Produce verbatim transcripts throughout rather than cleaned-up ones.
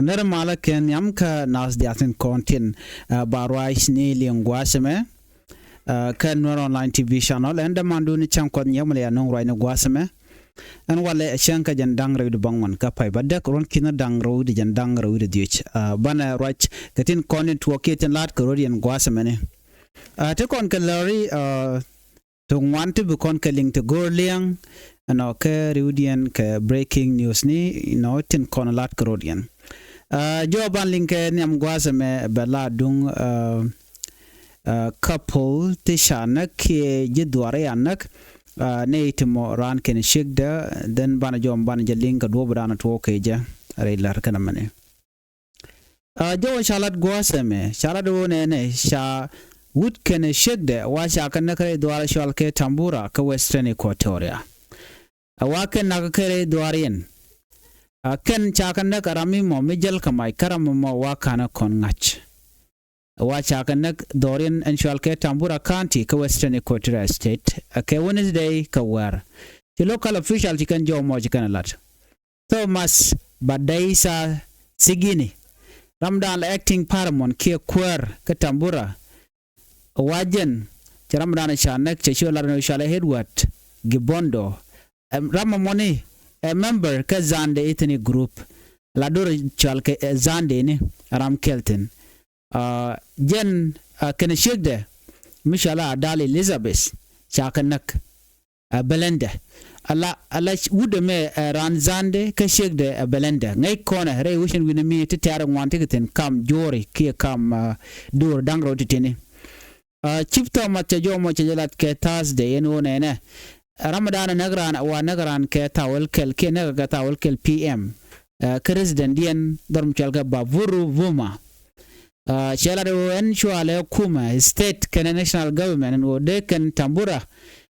Nɛr malä kɛ nhiam kä nath diaal tin kɔn tin, ah, ba ruac ni liŋ gua̱a̱th ɛmɛ. Ah, kä Nuer Online T V channel, ɛn dämandun cäŋ kuɔth nyɛmɛ lɛ ya nuŋ ruac ni gua̱a̱th ɛmɛ. Ɛn walɛ ɛ cäŋ kä jiɛn da̱ŋ rɛw wi̱cdɛ bäŋuan kä pay bädäk, ruɔ̱n ki̱n da̱ŋ rɛw wi̱cdɛ jiɛn da̱ŋ rɛw wi̱cdɛ dhieec. Ah, banɛ ruac kɛ tin kɔn tin tuɔɔk kiɛ tin la̱t kɛ rɔ̱diɛn gua̱a̱th ɛmɛni. Ah, ti kɔn kɛ lääri, ah, ti ŋuan ti bi kɔn kɛ liŋ ti go̱o̱r liɛŋ, ɛnɔ kɛ riwdiɛn kɛ breaking news ni, nɔ tin kɔn la̱t kɛ rɔ̱diɛn. Ah, jɔw ban liŋ kɛ nhiam gua̱a̱th ɛmɛ bɛ la duŋ, ah, ah, couple ti ca näk kiɛ ji̱ dhuaar ya näk, ah, nɛy ti mɔ raan kɛn ciekdɛ, then banɛ jɔw banɛ jɛ liŋ kɛ duɔ̱ɔ̱p dan tuɔɔk kɛ jɛ rɛy lär kɛn ɛmɛni. Ah, jɔw ca lat gua̱a̱th ɛmɛ, ca lat ɣöö nɛnɛ, ca wut kɛnɛ ciekdɛ, wa ca kɛ näk rɛy dhuaar cɔal kɛ Tambura kä Western Equatoria. A wa kɛn nak kɛ rɛy dhuaar yɛn. A kɛn ca kɛ näk ram mi mɔ mi jäl kɛ mac kä ram mi mɔ wa ka̱n kɔn ŋa̱c. A wa ca kɛ näk dhuaar yɛn ɛn cɔal kɛ Tambura County kä Western Equatoria State. A kɛ Wednesday kɛ wäär. Ci local official ci kɛn jɔw mɔ ci kɛn lat. Thomas Badaisa Sigini, ramdan la acting paramount kiɛ kuäär kä Tambura. Wa jɛn cɛ ramdan ca näk cɛ ci lar ni cɔal Edward Gibondo. Ɛm, ram mɔni ɛ member kä Zande ethnic group. La dor cɔal kɛ, eh, Zande ni ram kɛl thin. Ah, jɛn, ah, kɛnɛ ciekdɛ mi cɔal Adal Elizabeth ca kɛ näk. Ɛ Bɛlɛndɛ. Ala, ala wut ɛmɛ, ɛ, raan Zande kä ciekdɛ ɛ Bɛlɛndɛ. Ŋäc kɔnɛ rɛy wecin wi̱nɛ mi ti tɛ̈r ŋuan ti kɛ thi̱n kam juɔri kiɛ kam, ɛ, duɔr da̱ŋ rɛw ti ti̱ni. Ɛ, Chief Thomas cɛ jɔw mɔ cɛ jɛ lat kɛ Thursday ɛn ɣöö nɛnɛ. Ɛ, ramdan ɛ näk raan, wa näk raan kɛ thaw wäl kɛl kiɛ näk kɛ thaw wäl kɛl P M. Ɛ, kä residentdiɛn dhɔr mi cɔal kɛ Bavuru Vuma. Ɛ, cɛ lat ɣöö ɛn cɔalɛ kumɛ state kɛnɛ national government ɛn ɣöö dee kɛn Tambura.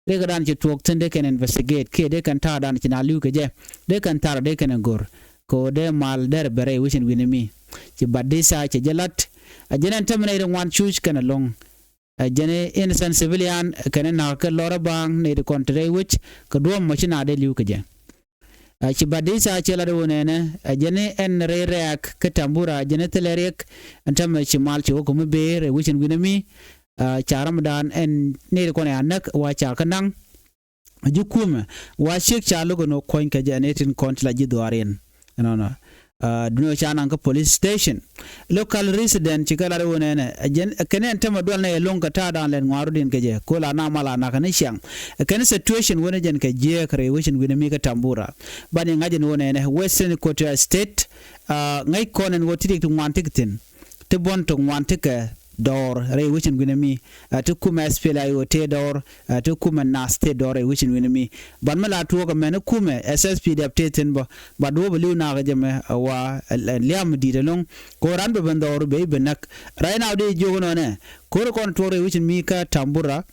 Dee kɛ dan ci tuɔɔk thi̱n dee kɛn investigate kiɛ dee kɛn ta̱a̱ dan ci na li̱w kɛ jɛ. Dee kɛn thar dee kɛn go̱r. Kɛ ɣöö dee mal derɛ bɛ rɛy wecin wi̱nɛ mi. Ci Badaisa cɛ jɛ lat. A jɛn ɛn tämɛ nɛy ti ŋuan cuc kɛn ɛlɔ̱ŋ. A jɛn innocent civilian kɛn nak kɛ lɔrä baŋ nɛy ti kɔn te rɛy wec kɛ duɔ̱ɔ̱p mɔ ci na dee li̱w kɛ jɛ. A ci Badaisa cɛ lat ɣöö nɛnɛ, a jɛn ɛn rɛy rɛ̈ɛ̈k kä Tambura, a jɛn thilɛ riɛk, ɛn tämɛ ci mal ci wä kä mi bëë rɛy wecin wi̱nɛ mi, a ca ramdan ɛn nɛy ti kɔn ɛ a näk wa ca kä naŋ. A ji̱ kumɛ, wa ciek ca lo̱k ɛn ɣöö kuɔ̱ny kɛ jɛ ɛn ɛ tin kɔn ti la ji̱ dhuaar yɛn. Ɛnɔnɔ. A, duundɛ ca naŋ kä police station. Local resident ci kɛ lat ɣöö nɛnɛ, ɛ jɛn, ɛ kɛn ɛn tämɛ dual nɛ ɛlɔ̱ŋ kɛ ta̱a̱ da̱a̱n lɛn ŋua̱r rɔ̱diɛn kɛ jɛ. Ko̱ la na mal a nakä ni ciaŋ. Ɛ kɛn situation wen ɛ jɛn kɛ jiääk rɛy wecin wi̱nɛ mi kä Tambura. Banɛ ŋa̱c ɛn ɣöö nɛnɛ, Western Equatoria State, a, ŋäc kɔn ɛn ɣöö ti riɛk ti ŋuan ti kɛ thi̱n. Ti buɔ̱n ti ŋuan ti kɛ dɔɔr rɛy wecin wi̱nɛ mi. A, ti kumɛ S P L A I O tëë dɔɔr, a, ti kumɛ nath tëë dɔɔr rɛy wecin wi̱nɛ mi. Ban mi la tuɔɔk ɛmɛn kumɛ S S P D F tëë thi̱n bä, ba duɔ̱ɔ̱p li̱w nakä jɛ mɛ, a, wa, a, a, liam di̱i̱t ɛlɔ̱ŋ. Ko̱ ran bɛ ben dhɔr ben bɛ näk. Right now dee jiök nɔnɛ. Ko̱r kɔn tuɔɔk rɛy wecin mi kä Tambura.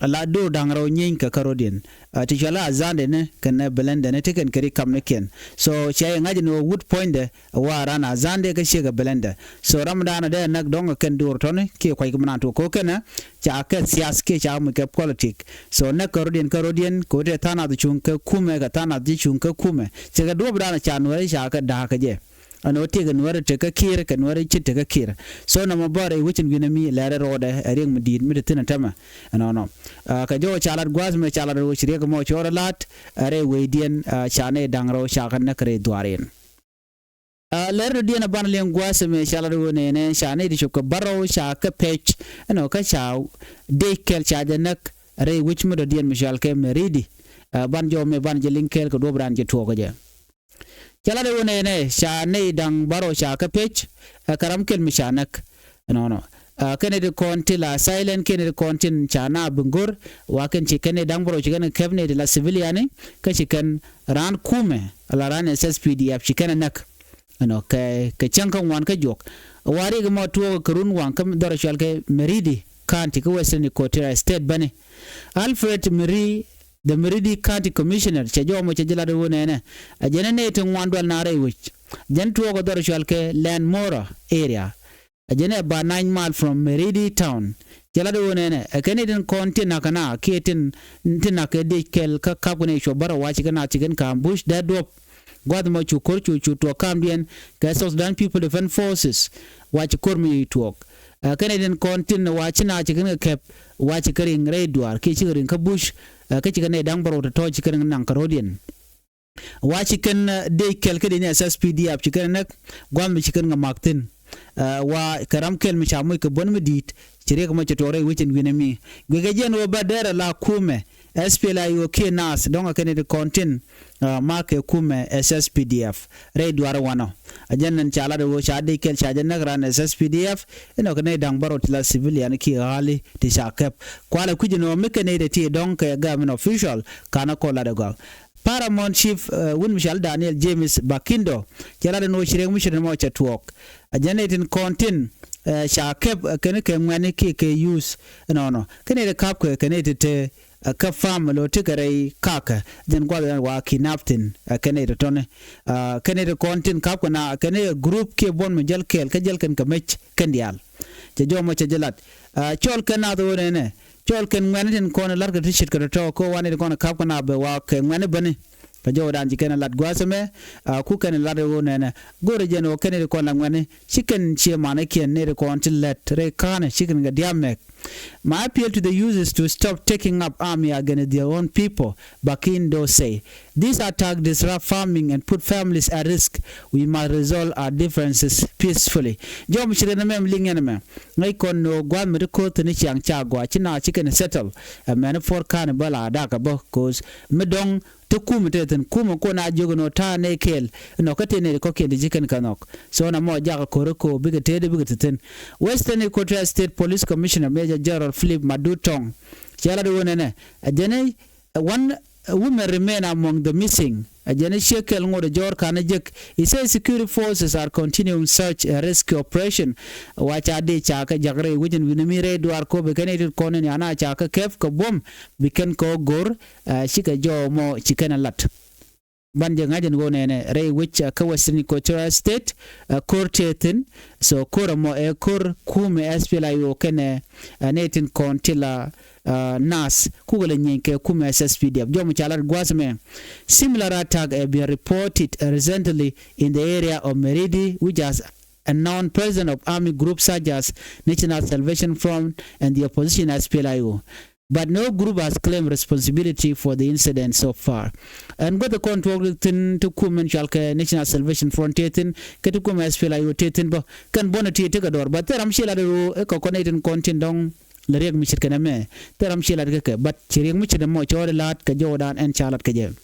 A la do̱r da̱ŋ rɛw nyieeny kɛ kärɔ̱diɛn. A, ti cɔal a Zande ni kɛn ɛ Bɛlɛndɛ ni ti kɛn kɛ ri kamnikiɛn. So cɛ yɛ ŋa̱c ni wä wut puɔ̱nydɛ. Wa ran a Zande kä ciek ɛ Bɛlɛndɛ. So ramdan a dee näk dɔ̱ŋ kɛn do̱r tɔ̱ni kiɛ kuac kɛ mi na tuɔɔk ko̱ kɛnɛ. Ca kɛ sias kiɛ ca mi kɛ politik. So näk kärɔ̱diɛn kärɔ̱diɛn ko̱ tɛ tha̱a̱ŋ nath cuŋ kɛ kumɛ kɛ tha̱a̱ŋ nath ci cuŋ kɛ kumɛ. Cɛ kɛ duɔ̱ɔ̱pdan ca Nuɛri ca kɛ da̱a̱k kɛ jɛ. Ɛn ɣöö tiek kɛ Nuɛri tekä Kiir kɛ Nuɛri ci tekä Kiir. So nɔmɔ bä rɛy wecin wi̱nɛ mi lɛrɛ rɔɔdɛ ɛ riɛk mi di̱i̱t mi te thi̱n ɛ tämɛ. Ɛnɔnɔ. A, kɛ jɔw ca lat gua̱a̱th mi ca lat rɛw ci riɛk mɔ cɔɔr ɛ la̱t, a, rɛy wecdiɛn, a, ca nɛy da̱ŋ rɛw ca kɛ näk rɛy dhuaar yɛn. A, lɛr dɔ̱diɛn a ban liɛŋ gua̱a̱th mi ca lat ɣöö nɛnɛ ca nɛy ti cop kɛ bärɔw ca kɛ pec. Ɛnɔ kä ca dec kɛl ca jɛ näk rɛy wec mi dɔ̱diɛn mi cɔal kɛ Meridi. A, ban jɔw mi ban jɛ liŋ kɛɛl kɛ duɔ̱ɔ̱pdan jɛ tuɔɔk kɛ jɛ. Ca lat ɛ ɣöö nɛnɛ ca nɛy da̱ŋ bärɔw ca kɛ pec, ɛ, kɛ ram kɛl mi ca näk. Ɛnɔnɔ. A, kɛn ɛ ti kɔn ti la silent, kɛn ɛ ti kɔn tin ca na bi go̱r, wa kɛn ci kɛn nɛy da̱ŋ bärɔw ci kɛn kɛ kɛp nɛy ti la civilian ni, kä ci kɛn raan kumɛ, la raan S S P D F ci kɛn ɛ näk. Ɛnɔ, kɛ, kɛ cäŋ kä ŋuan kä juɔk. Wa riɛk mɔ tuɔɔk kɛ run waŋ kä dhɔr cɔal kɛ Meridi County kä Western Equatoria State bäni. Alfred Miri, the Meridi County Commissioner, cɛ jɔw mɔ cɛ jɛ lat ɛ ɣöö nɛnɛ. A jɛn ɛ nɛy ti ŋuan dual na rɛy wec. Jɛn tuɔɔk ɛ dhɔr cɔal kɛ Land Mora area. A jɛn ɛ ba nine mile from Meridi town. Cɛ lat ɛ ɣöö nɛnɛ, ɛ kɛn nɛy tin kɔn tin nakä na kiɛ tin, tin nakä dec kɛl kä kap kɛ nɛy cuɔp bärɔw wa ci kɛn na ci kɛn ka̱m bush dee duɔ̱p. Gua̱th mɔ cu ko̱r cu cu tuɔɔk kamdiɛn kɛ South Sudan People Defense Forces. Wa ci ko̱r mi tuɔɔk. Ɛ, kɛnɛ tin kɔn tin wa ci na ci kɛn kɛ kɛp wa ci kɛ riŋ rɛy duaar kiɛ ci kɛ riŋ kä bush. Ɛ, kä ci kɛn nɛy da̱ŋ bärɔw tɔ̱tɔ̱ ci kɛn naŋ kɛ ro̱diɛn. Wa ci kɛn, ɛ, dec kɛl kä dec ni S S P D F ci kɛn näk gua̱th mi ci kɛn kɛ mak thi̱n. Ɛ, wa kɛ ram kɛl mi ca moc kɛ buɔ̱n mi di̱i̱t ci riɛk mɔ ci tuɔɔk rɛy wecin wi̱nɛ mi. Guickɛ jiɛn wä bä derɛ la kumɛ S P L A I O kiɛ naath dɔ̱ŋ a kɛn it kɔn tin, ɛ, ma kɛ kumɛ S S P D F rɛy duaar wanɔ. A jɛn nɛn ca lat wä ca dec kɛl ca jɛ näk ran S S P D F inɔ kɛ nɛy da̱ŋ bärɔw ti la civilian kiɛ ɣa̱li ti ca kɛp. Kualɛ kui̱c inɔ mi kɛn it ti dɔ̱ŋ kɛ government official kanɛ kɔ lat ɛ gɔak. Paramount Chief, ɛ, wun mi cɔal Daniel James Bakindo cɛ lat ɛn ɣöö ci riɛk mi ci rɛn mɔ cɛ tuɔɔk. A jɛn ɛ tin kɔn tin, ɛ, ca kɛp, ɛ, kɛn kɛ ŋuɛ̈ni kiɛ kɛ youth ɛnɔnɔ kɛn ɛ ti ka̱p kɛ kɛn ɛ ti te, ɛ, kä farm lo ti kɛ rɛy kakä jɛn guath ɛn wa kidnap thi̱n, ɛ, kɛn ɛ ti tɔ̱ni. Ɛ, kɛn ɛ ti kɔn tin ka̱p kɛ na kɛn ɛ group kiɛ buɔ̱n mi jäl kɛɛl kä jäl kɛn kɛ mec kɛn diaal. Cɛ jɔmɔ cɛ jɛ lat, ɛ, cɔl kɛn nath ɣöö nɛnɛ cɔl kɛn ŋuɛ̈ni tin kɔn lar kɛ ti ce̱tkɛ tɔ̱tɔ̱ kä wanɛ ti kɔn ka̱p kɛ na bɛ wa kɛ ŋuɛ̈ni bäni. Kɛ jɔwdan ci kɛn lat gua̱a̱th ɛmɛ, a, ku kɛn lat ɣöö nɛnɛ go̱rɛ jɛn ɣöö kɛn ti kɔn la ŋuɛ̈ni ci kɛn cie manikiɛn ni ti kɔn ti lɛt rɛy ka̱nɛ ci kɛn kɛ dia̱a̱p mɛk. My appeal to the youth is to stop taking up army against their own people, Bakindo say. This attack disrupt farming and put families at risk. We must resolve our differences peacefully. Jɔm ci rɛn ɛmɛ mi liŋ ɛn ɛmɛ. Ŋäc kɔn ni ɣöö gua̱a̱th mi ti ko̱o̱th ni ciaŋ ca gɔaa ci na ci kɛn settle. Ɛ mɛn puɔr ka̱n bä la dak ɛ bä ko̱o̱th mi dɔ̱ŋ te kum te thi̱n kum ko na jiök ni ɣöö ta̱a̱ nɛy kɛɛl. Nɔ kä te nɛy kɔ̱kiɛn ti ci kɛn kɛ nhɔk. So na mɔ jakä ko̱r ɛ ko̱o̱ bikɛ teet bikɛ te thi̱n. Western Equatoria State Police Commissioner Major General Philip Madu Tong cɛ lat ɣöö nɛnɛ ɛ jɛn ɛ one women remain among the missing. Ɛ jɛn ɛ ciek kɛl ŋot ɛ jɔɔr ka̱n ɛ jek. He says security forces are continuing search and rescue operation. Wa ca dee ca kɛ jak rɛy wecin wi̱n mi rɛy duaar kopi kɛn itit kɔn in yana ca kɛ kɛp kɛ buɔ̱m bi kɛn kɛ ɣöö go̱r, ɛ, cikɛ jɔɔk mɔ ci kɛn ɛ lat. Ban jɛ ŋa̱c ɛn ɣöö nɛnɛ rɛy wec, ɛ, kä Western Equatoria State, ɛ, ko̱r tëë thi̱n. So ko̱r ɛmɔ ɛ ko̱r kumɛ S P L A I O kɛnɛ, ɛ, nɛy tin kɔn ti la, ɛ, naath kukɛ lɛ nyieeny kɛ kumɛ S S P D F. Jɔmɔ ca lat gua̱a̱th ɛmɛ. Similar attack have been reported, ɛ, recently in the area of Meridi, which has a known presence of army groups such as National Salvation Front and the opposition S P L A I O. But no group has claimed responsibility for the incident so far. Ɛn guäth kɔn tuɔɔk ti thi̱n ti kum ɛn cual kɛ National Salvation Front tëë thi̱n kɛ ti kum S P L A I O tëë thi̱n bä kɛn buɔ̱n ti ti kɛ dɔɔr. But thil ram ci lat ɛ ɣöö ɛ kɛ kɔn ɛ tin kɔn tin dɔ̱ŋ lɛ riɛk mi ce̱tkɛ nɛmɛ. Thil ram ci lat kɛ kɛ, but ci riɛk mi ce̱tkɛ mɔ cɔɔd ɛ la̱t kɛ jɔwdan ɛn ca lat kɛ jɛ.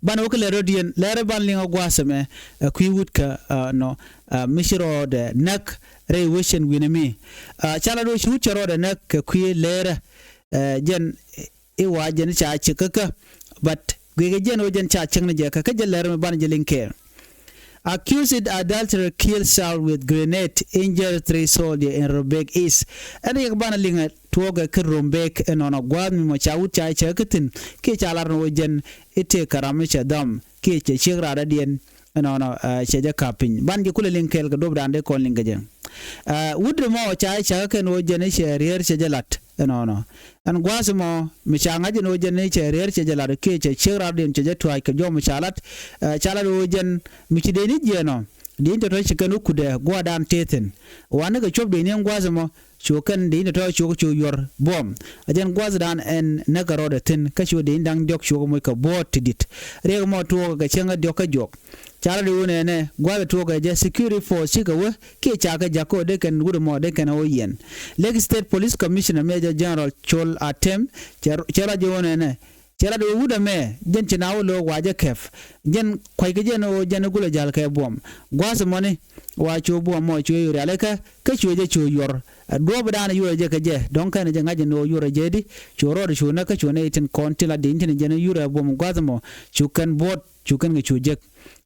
Banɛ wä kä lɛr rɔ̱diɛn, lɛrɛ ban liŋ a gua̱a̱th ɛmɛ, ɛ, kui̱ wut kä, ɛ, nɔ, ɛ, mi ci rɔɔdɛ näk rɛy wecin wi̱nɛ mi. Ɛ, ca lat wec wut cɛ rɔɔdɛ näk kɛ kui̱ lɛrɛ, ɛ, jɛn i̱ wa jɛn ca cik kä kä. But guikɛ jɛn wä jɛn ca cik ni jɛ kä kä jɛ lɛr mi ban jɛ liŋ kɛ. Accused adulterer kills child with grenade, injures three soldier in Rumbek East. Ɛn yɛk banɛ liŋɛ tuɔɔkɛ kä Rumbek ɛnɔnɔ gua̱a̱th mi mɔ ca wut ca cɛ kä thi̱n kiɛ ca lar ni wä jɛn i̱ tëë kɛ ram mi cɛ dhɔm kiɛ cɛ ciek raadädiɛn ɛnɔnɔ, ɛ, cɛ jɛ ka̱p piny. Ban ji̱ kulɛ liŋ kɛɛl kɛ duɔ̱pdan dee kɔn liŋ kɛ jɛ. Ɛ, wut ɛmɔ ca cɛ kä kɛn wä jɛn i̱ cɛ rier cɛ jɛ lat ɛnɔnɔ. Ɛn gua̱a̱th ɛmɔ mi ca ŋa̱c ɛn ɣöö jɛn ni cɛ rier cɛ jɛ lat kiɛ cɛ ciek raadädiɛn cɛ jɛ tua̱a̱c kɛ jɔw mi ca lat. Ɛ, ca lat ɣöö jɛn mi ci dee ni jiɛɛn ɔ dee ni tɔ̱tɔ̱ ci kɛn wä kutdɛ gua̱a̱rdan tëë thi̱n. Wa̱n ni kɛ cuɔ̱p dee ni ɛn gua̱a̱th ɛmɔ cu kɛn dee ni tɔ̱tɔ̱ cu kɛ cu yuɔr buɔ̱m. Ɛ jɛn gua̱a̱thdan ɛn näk kɛ rɔɔdɛ thi̱n kä cu dee ni da̱ŋ diɔ̱k cu kɛ moc kɛ buɔ̱ɔ̱t ti di̱t. Riɛk ɛmɔ tuɔɔkɛ kɛ cäŋ ɛ diɔ̱k kä juɔk. Ca rɔ di wun ɛnɛ gua̱th tuɔɔkɛ jɛ security force cikɛ wä kiɛ ca kɛ ja̱k kä wä dee kɛn wut ɛmɔ dee kɛn ɛ wä yiɛn. Lake State Police Commissioner Major General Col Atem cɛ, cɛ rɔ jɛ wun ɛnɛ. Cɛ rɔ di wä wut ɛmɛ jɛn ci na wä lo̱o̱k wa jɛ kɛp. Jɛn kua̱ckɛ jɛn ɛ wä jɛn ɛ gulɛ ja̱l kɛ buɔ̱m. Gua̱th ɛmɔni wa cu buɔ̱m mɔ cu ɛ yu rialikä kä, kä cu jɛ cu yuɔr. Ɛ duɔ̱ɔ̱pdan ɛ yuɔr jɛ kɛ jɛ dɔ̱ŋ kɛn jɛ ŋa̱c ɛn ɣöö yuɔr jɛ di cu rɔɔd cu näk kä cu nɛy tin kɔn ti la di̱ny tin jɛn ɛ yur ɛ buɔ̱m gua̱th ɛmɔ cu kɛn buɔ̱t cu kɛn kɛ cu jek.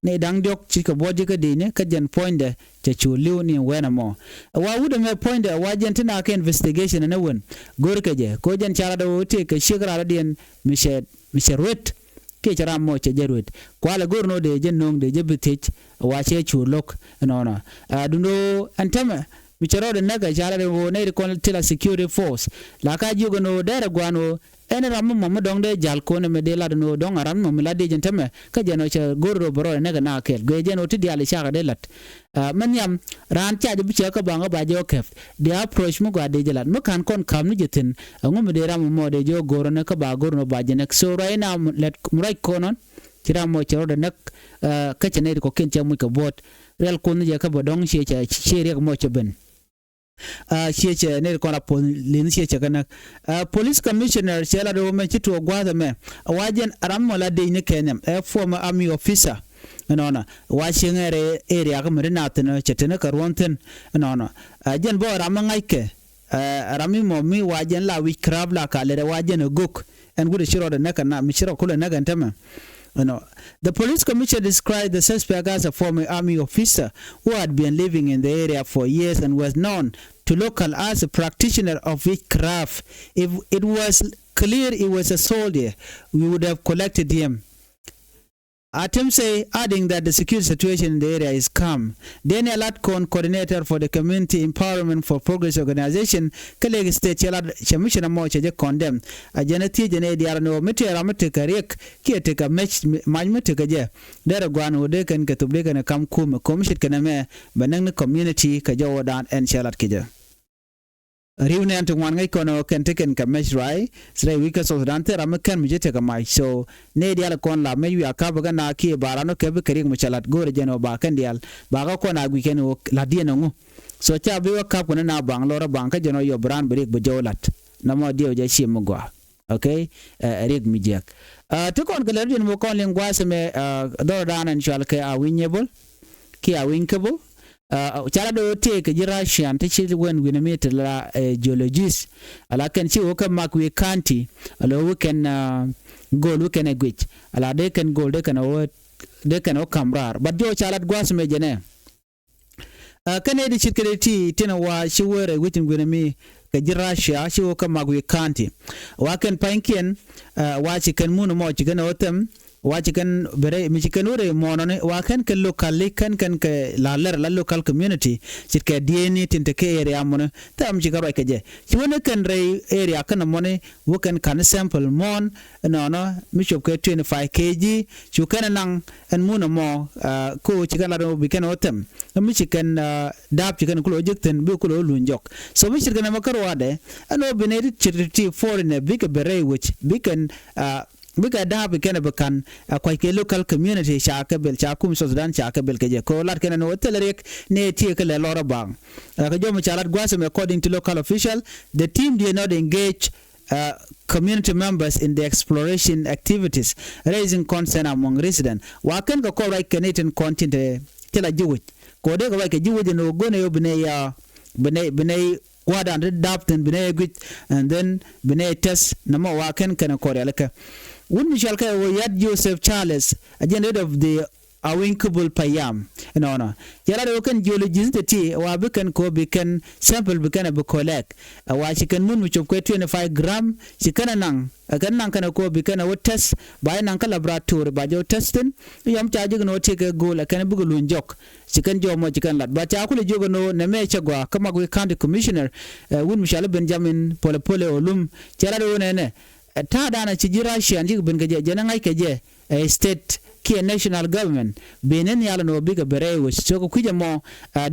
Ni da̱ŋ diɔ̱k cikɛ buɔ̱t ji̱ kä di̱i̱ni kä jɛn puɔ̱nydɛ cɛ cu li̱w ni wɛn ɛmɔ. Ɛ wa wut ɛmɛ puɔ̱nydɛ ɛ wa jɛn ti na kɛ investigation ɛn ɛ wen. Go̱rkɛ jɛ kɛ ɣöö jɛn ca lat ɛ ɣöö tëëkɛ ciek raadädiɛn mi cɛ, mi cɛ ruet. Kiɛ cɛ ram mɔ cɛ jɛ ruet. Kualɛ go̱r ni ɣöö dee jɛ no̱o̱ŋ dee jɛ bi thiec ɛ wa cɛ cu lo̱k ɛnɔnɔ. Ɛ duundɛ ɣöö ɛn täämɛ mi cɛ rɔɔdɛ näk ɛ ca lat ɛn ɣöö nɛy ti kɔn ti la security force la ka jiök ɛn ɣöö derɛ gua̱a̱n ɣöö ɛn ram mi mɔm mi dɔ̱ŋ dee ja̱l kɔn ɛmɛ dee lat ɛn ɣöö dɔ̱ŋ a ram mi mɔm mi la diec ɛn tämɛ kä jɛn ɣöö cɛ go̱r rɔ bɛ rɔɔdɛ näk ɛ na kɛɛl guiɛ jɛn ɣöö ti diaal i̱ cakɛ dee lat. Mɛ nhiam raan ca jɛ bi cɛ kä baŋ kä ba jɛ ɣä kɛp dee approach mi gɔaa dee jɛ lat mi ka̱n kɔn ka̱m ni jɛ thi̱n. Ɛŋu mi dee ram ɛmɔ dee jɛ ɣä go̱r ɛn kä ba go̱r ɛn ɣöö ba jɛ näk so right now lɛt mi ruac kɔn ɔn ci ram mɔ cɛ rɔɔdɛ näk. Kä cɛ nɛy ti kɔ̱kiɛn cɛ muc kɛ buɔ̱ɔ̱t riɛl kun ni jɛ kä bɛ dɔ̱ŋ ciɛ cɛ ciɛ riɛk mɔ cɛ ben. Ciɛ cɛ nɛy ti kɔn a puɔ̱th li̱n ciɛ cɛ kɛ näk. Police commissioner cɛ la do̱ mɛ ci tuɔɔk gua̱a̱th ɛmɛ a wa jɛn ram mɔ la dec ni kɛn nhiam ɛ former army officer. Ɛnɔnɔ wa cieŋ ɛ rɛ area kä mi ri na thi̱n cɛ teni kɛ ruɔ̱n thi̱n. Ɛnɔnɔ jɛn bä ram mi ŋa̱ckɛ ram mi mɔ mi wa jɛn la witchcraft la ka lɛrɛ wa jɛn ɛ gök. Ɛn wut ɛ ci rɔɔdɛ näk ɛn na mi ci rɔ kulɛ näk ɛn tämɛ. You know, the police commissioner described the suspect as a former army officer who had been living in the area for years and was known to local as a practitioner of witchcraft. If it was clear he was a soldier, we would have collected him. Atem say, adding that the security situation in the area is calm. Daniel Atcon, coordinator for the Community Empowerment for Progress Organization, kä Lake State cɛ lat cɛ mi ci na mɔ cɛ jɛ condemn. A jɛn a thiec jɛn ɛ diaal ni ɣöö mi tëë ram mi tekɛ riɛk kiɛ tekɛ mec mac mi tekɛ jɛ. Derɛ gua̱a̱n ɣöö dee kɛn kɛ thop dee kɛn kɛ kam kumɛ komi ce̱tkɛ nɛmɛ bɛ näk ni community kɛ jɔwä dan ɛn cɛ lat kɛ jɛ. Ri̱w nɛn ti ŋuan ŋäc kɔn ɣöö kɛn tekɛn kɛ mec ruac. Thilɛ wi̱c kä South Sudan thil ram mi kɛn mi ci tekɛ mac so nɛy diaal kɔn la mec wi̱i̱ a ka̱p kä na kiɛ ba ran wä kɛp bi kɛ riɛk mi cɛ lat go̱o̱rɛ jɛn ɣöö ba kɛn diaal ba kä kɔn a gui̱c kɛn ɣöö la̱t diɛn ɛŋu. So ca bi wä ka̱p kuni na baŋ lɔr a baŋ kä jɛn ɔ yɔ bi raan bi riɛk bi jɔw lat. Nɔmɔ diɛw jɛ ci mi gɔaa. Okay. Ɛ riɛk mi jiɛk. Ti kɔn kɛ lɛ rut yɛn mi kɔn liŋ gua̱a̱th ɛmɛ dhɔr dan ɛn cual kɛ a wi̱ny nyɛ bol kiɛ a wi̱ny kä bol. Ca la dee wä tëë kɛ ji̱ Russian ti ci wen wi̱n mi ti la geologist. Ala kɛn ci wä kɛ mak wi̱i̱ county ala wä kɛn go̱o̱l wä kɛn ɛ guic ala dee kɛn go̱o̱l dee kɛn wä dee kɛn wä ka̱m raar but jɔw ca lat gua̱a̱th ɛmɛ jɛnɛ. Kä nɛy ti ce̱tkɛ ti tin wa ci wee rɛy wec in gui̱n mi kɛ ji̱ Russia ci wä kä Magwi County. Wa kɛn pa̱nykiɛn wa ci kɛn mun mɔ ci kɛn ɣä thɛm wa ci kɛn bɛ rɛy mi ci kɛn wä rɛy mɔnɔni wa kɛn kɛ locally kɛn kɛn kɛ la lɛr la local community ce̱tkɛ dieni tin te kɛ area mɔni thɛm ci kɛ ruac kɛ jɛ ci wä ni kɛn rɛy area kɛn mɔni wä kɛn ka̱n sample mɔn. Ɛnɔnɔ mi cop kɛ twenty five kg cu kɛn naŋ ɛn mun ɛmɔ. Ko ci kɛn lat ɛmɔ bi kɛn ɔ thɛm mi ci kɛn da̱a̱p ci kɛn kulɔ jek thi̱n bi kulɔ luny jɔk. So mi cit kɛn ɛmɔ kä ruaadɛ ɛn ɔ bi nɛy ti cit ti foreigner bikɛ bɛ rɛy wec bi kɛn bikɛ da̱a̱p bi kɛn ɛ bi ka̱n. Kuac kɛ local community ca kɛ bil ca kum South Sudan ca kɛ bil kɛ jɛ ko lat kɛn ɛn ɔ thilɛ riɛk nɛ tiek kɛ lɛ lɔr ɛ baŋ. Kɛ jɔm ca lat gua̱a̱th ɛmɛ according to local official the team did not engage community members in the exploration activities, raising concern among residents. Wa kɛn kɛ kɔn ruac kɛn itin kɔn tin te ti la jiwic kɛ wä dee kɛ ruac kɛ jiwic in wä gönɛ yo binɛ ya binɛ binɛ wadan ti dap thin binɛ ya guic and then binɛ ya test namɔ wa kɛn kɛn kɔr yalikä. Wun mi cual kɛ wä yat Joseph Charles a jɛn head of the a wi̱ny Kabul payam. Ɛnɔnɔ cɛ lat ɛ wä kɛn jiöli ji̱th ti ti wa bi kɛn kɛ wä bi kɛn sample bi kɛn ɛ bi kolɛk. Ɛ wa ci kɛn mun mi cop kɛ twenty five gram ci kɛn ɛ naŋ ɛ kɛn naŋ kɛn ɛ kɛ wä bi kɛn ɛ wä test ba jɛ naŋ kä laboratory ba jɛ wä testin. Yɔm ca ji̱k ni wä ti kɛ go̱o̱l ɛ kɛn ɛ bikɛ luny jɔk. Ci kɛn jɔk mɔ ci kɛn lat ba ca kulɛ jiök ɛn wä nɛ mɛ cɛ gɔaa kä Magwi County Commissioner ɛ wun mi cɔal i̱ Benjamin Polepole Olum cɛ lat ɛ wä nɛnɛ. Ɛ ta̱a̱ danɛ ci ji̱ Russian ji̱k ben kɛ jɛ jɛn ɛ ŋa̱c kɛ jɛ. Ɛ state kiɛ national government ben ni nhial ni wä bikɛ bɛ rɛy wec cok kui̱c ɛmɔ.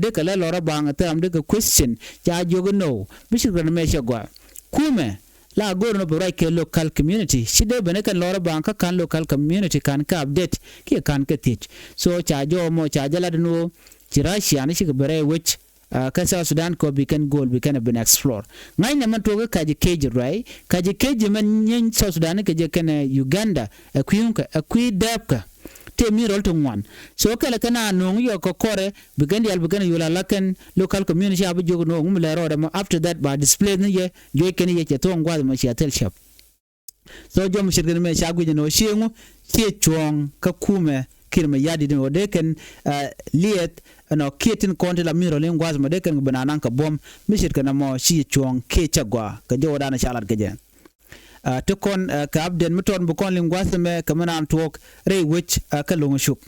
Dee kɛ lɛ lɔr ɛ baŋ thɛm dee kɛ question ca jiök inou bi cik rɛn mɛ cɛ gɔaa. Kumɛ la go̱o̱r ni wä bɛ ruac kɛ local community ci dee ben ni kɛn lɔr ɛ baŋ kä ka̱n local community ka̱n kɛ update kiɛ ka̱n kɛ thiec. So ca jɔw ɛmɔ ca jɛ lat ni wä ci Russia ni cikɛ bɛ rɛy wec. Kä South Sudan kɔ bi kɛn go̱o̱l bi kɛn ɛ ben explore. Ŋa̱cnɛ mɛn tuɔk i̱ ka̱c i̱ kec i̱ ruɛy ka̱c i̱ kec i̱ mɛn nyieeny South Sudan i̱ kɛ jɛ kɛn ɛ Uganda ɛ kui̱ ŋukä ɛ kui̱ dɛɛpkä. Tëë min rɔl ti ŋuan so kɛlɛ kɛn a no̱o̱ŋ yɔk kɛ kɔrɛ bi kɛn diaal bi kɛn ɛ yol ala kɛn local community a bi jiök no̱o̱ŋ mi lɛ rɔɔdɛ mɔ after that ba displace ni yɛ juɔc kɛn yɛ cɛ thuɔ̱ɔ̱ŋ gua̱th mɔ cia thil cäp. So jɔm ce̱tkɛ ni mɛ ca guic ɛn ɣöö cieŋu ciɛ cuɔ̱ɔ̱ŋ kä kumɛ kiɛ mɛ ya̱di̱t ɛn ɣöö dee kɛn liɛth ɛnɔ kiɛ tin kɔn ti la min rɔ̱l in gua̱a̱th mɛ dee kɛn kɛ ben anaŋ kɛ buɔ̱m mi ce̱tkɛ nɔmɔ ciɛ cuɔ̱ɔ̱ŋ kiɛ cä gɔaa kɛ jɔwädan ca lat kɛ jɛ. Ti kɔn kɛ update mi tɔt bi kɔn liŋ gua̱a̱th mɛ kɛ mi naan tuɔɔk rɛy wec kä lo̱ŋ cuk.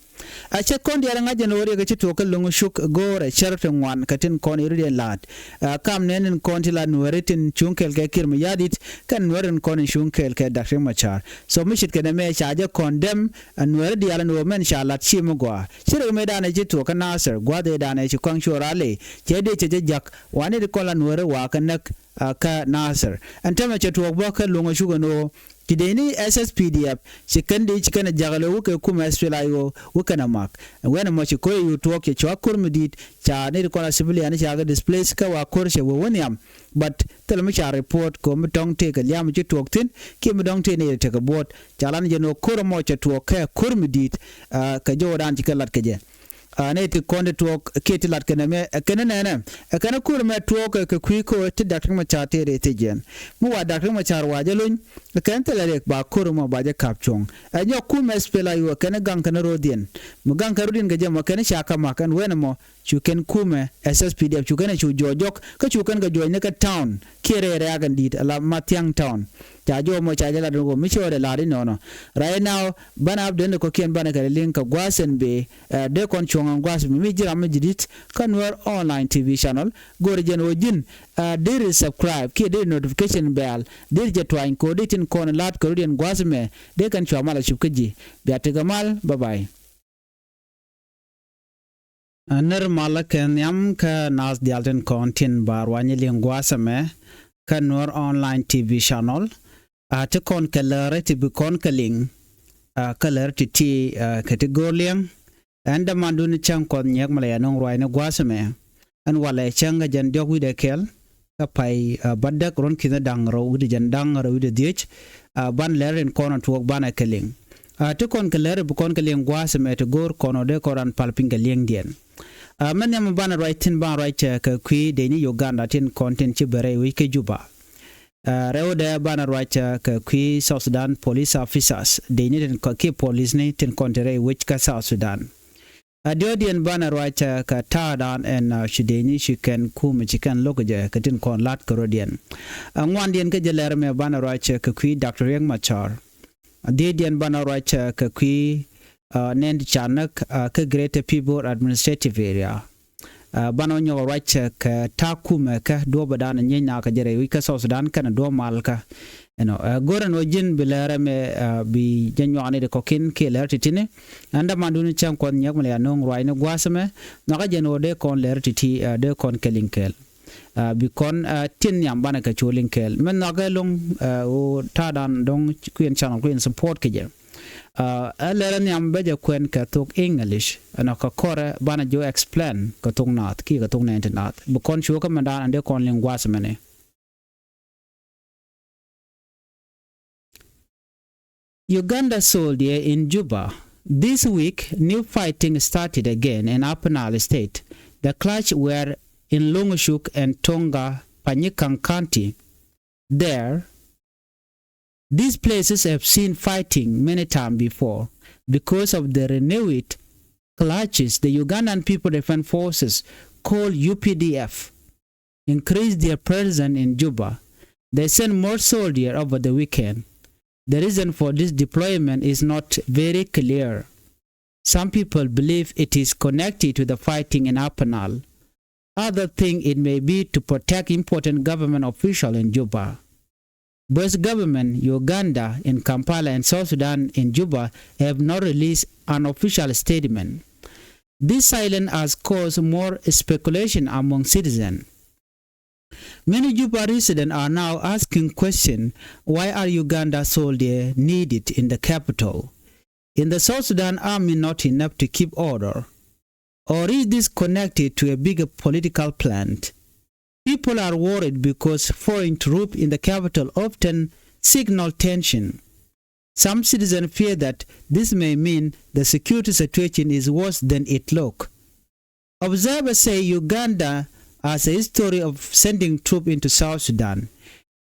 A cɛ kɔn diaal ŋa̱c ɛn ɣöö riɛk ci tuɔɔk kä Loŋ Cuk go̱o̱rɛ cär ti ŋuan kɛ tin kɔn i̱ rut yɛn la̱a̱t. A kam nɛn in kɔn ti la Nuääri tin cuŋ kɛɛl kɛ Kiir Mayardit kɛn Nuääri in kɔn in cuŋ kɛɛl kɛ Dak Riek Machar. So mi ce̱tkɛ nɛmɛ ca jɛ kɔn dɛm a Nuääri diaal ɛn ɣöö mɛn ca la̱t ci mi gɔaa. Ci rɛy mëëdan ɛ ci tuɔɔk kä Nasir gua̱a̱th ëëdan ɛ ci kɔaŋ cuɔr a ley cɛ dee cɛ jɛ jak wanit kɔn la Nuääri wakä näk a kä Nasir. Ɛn tämɛ cɛ tuɔɔk bä kä Loŋ Cuk ɛn ɣöö ti dee ni S S P D F ci kɛn dee ci kɛn a jak ɛ lo̱ wä kɛ kumɛ S P L A I O wä kɛn a mak. Ɛn wen ɛmɔ ci ko̱r ɛ yu tuɔɔk cɛ cua ko̱r mi di̱i̱t ca ni ti kɔn a civilian ca kɛ displace kä wa ko̱r cɛ wä wä nhiam. But thilɛ mi ca report kɛ ɣöö mi tɔ̱ŋ tëëk kɛ liam ci tuɔɔk thi̱n kiɛ mi dɔ̱ŋ tëëk ni tekɛ buɔ̱ɔ̱t ca lan jɛ ni ɣöö ko̱r ɛmɔ cɛ tuɔɔk kɛ ko̱r mi di̱i̱t. Kɛ jɔwdan ci kɛ lat kɛ jɛ. Aa, nɛy ti kɔn ti tuɔɔk kiɛ ti lat kɛn ɛmɛ ɛ kɛn nɛnɛ ɛ kɛn ko̱r ɛmɛ tuɔɔk kɛ kui̱ ko̱ ti Dak Riek Machar tëë rɛy thiec yɛn. Mi wa Dak Riek Machar wa jɛ lony ɛ kɛn thilɛ riɛk ba ko̱r ɛmɔ ba jɛ ka̱p cuɔ̱ŋ. Ɛ nyɔk kumɛ S P L A I O ɛ kɛn gaŋ kɛn ro̱diɛn. Mi gaŋ kɛn ro̱diɛn kɛ jɛ mɔ kɛn ca kä mak ɛn wen ɛmɔ cu kɛn kumɛ S S P D F cu kɛn ɛ cu juɔc jɔk kä cu kɛn kɛ juɔc ni kɛ town kiɛ rɛy rɛ̈ɛ̈k ɛn di̱i̱t ala Mathiang town. Ca jɔw mɔ ca jɛ lat ni ɣöö mi cɛ wä dee la̱r inɔnɔ. Right now banɛ update ni kɔ̱kiɛn banɛ kɛ liŋ kɛ gua̱a̱th ɛn bee. Ɛ dee kɔn cuɔ̱ŋ ɛn gua̱a̱th mi mi ji̱ ram mi ji̱ di̱t kä Nuer Online T V channel. Go̱o̱rɛ jɛn ɣöö ji̱n ɛ deri subscribe kiɛ deri notification bell deri jɛ tuany kɛ ɣöö dee tin kɔn la̱t kɛ ro̱diɛn gua̱a̱th mɛ dee kɛn cua mal a cup kä ji̱. Bia tekɛ mal, bye bye. Ɛ nir malä kɛ nhiam kä naath diaal tin kɔn tin ba ruany liŋ gua̱a̱th ɛmɛ kä Nuer Online T V channel. A ti kɔn kɛ lääri ti bi kɔn kɛ liŋ. A kä lääri ti ti a kɛ ti go̱o̱r liɛŋ. Ɛn dämandun cäŋ Kuɔth Nyiek mi la yɛ nöŋ ruacni gua̱a̱th ɛmɛ. Ɛn walɛ cäŋ kɛ jɛn diɔ̱k wi̱cdɛ kɛl kä pay a bädäk ruɔ̱n ki̱n da̱ŋ rɛw wi̱cdɛ jɛn da̱ŋ rɛw wi̱cdɛ dhiec. A ban lɛr in kɔn a tuɔɔk banɛ kɛ liŋ. A ti kɔn kɛ lɛr bi kɔn kɛ liŋ gua̱a̱th ɛmɛ ti go̱o̱r kɔn ɔ dee kɔn ran pal piny kɛ liŋdiɛn. A mɛn nhiam banɛ ruac thi̱n banɛ ruac kɛ kui̱ dee ni Uganda tin kɔn tin ci bɛ rɛy wec kä Juba. A rɛwdɛ banɛ ruac kɛ kui̱ South Sudan police officers dee ni tin kɔ kiɛ police ni tin kɔn ti rɛy wec kä South Sudan. A diɔ̱ɔ̱diɛn banɛ ruac kɛ ta̱a̱dan ɛn a ci dee ni ci kɛn kumɛ ci kɛn lo̱k jɛ kɛ tin kɔn la̱t kɛ rɔ̱diɛn. A ŋuandiɛn kä jɛ lɛr mɛ banɛ ruac kɛ kui̱ Doctor Riek Machar. A dhiecdiɛn banɛ ruac kɛ kui̱ a nɛn ti ca näk a kä Greater Pibor Administrative Area. A banɛ wä nyɔk ruac kɛ ta̱a̱ kumɛ kä duɔ̱ɔ̱pädan a nyiec nakä jɛ rɛy wi̱c kä South Sudan kɛnɛ duɔ̱ɔ̱p malkä. Ɛnɔ ɛ go̱rɛ ni wä ji̱n bi lɛr ɛmɛ a bi jɛ nyuakni di kɔ̱ki̱n kiɛ lɛr ti̱ti̱ni. Ɛn dämandun cäŋ Kuɔth Nyiek mi la yɛ nöŋ ruacni gua̱a̱th ɛmɛ. Nhɔakä jɛn ɣöö dee kɔn lɛr ti̱ti̱ a dee kɔn kɛ liŋ kɛɛl. A bi kɔn a tin nhiam banɛ kɛ cu liŋ kɛɛl mɛn nhɔakä lo̱ŋ. A ɣöö ta̱a̱dan dɔ̱ŋ kui̱n channel kui̱n support kɛ jɛ. A ɛ lɛr nhiam bɛ jɛ kuɛn kɛ thok English ɛnɔ kɛ kɔrɛ banɛ jɛ explain kɛ thok naath kiɛ kɛ thok nɛɛn ti naath bi kɔn cu kä mɛndan ɛn dee kɔn liŋ gua̱a̱th ɛmɛni. Uganda soldier in Juba. This week, new fighting started again in Upper Nile State. The clash were in Longchuk and Tonga, Panyikang County. There, these places have seen fighting many times before. Because of the renewed clashes, the Ugandan People Defense Forces, called U P D F, increased their presence in Juba. They sent more soldiers over the weekend. The reason for this deployment is not very clear. Some people believe it is connected to the fighting in Upper Nile. Others think it may be to protect important government officials in Juba. Both government, Uganda in Kampala and South Sudan in Juba, have not released an official statement. This silence has caused more speculation among citizens. Many Juba residents are now asking question, why are Uganda soldiers needed in the capital? In the South Sudan army not enough to keep order? Or is this connected to a bigger political plan? People are worried because foreign troops in the capital often signal tension. Some citizens fear that this may mean the security situation is worse than it looks. Observers say Uganda has a history of sending troops into South Sudan.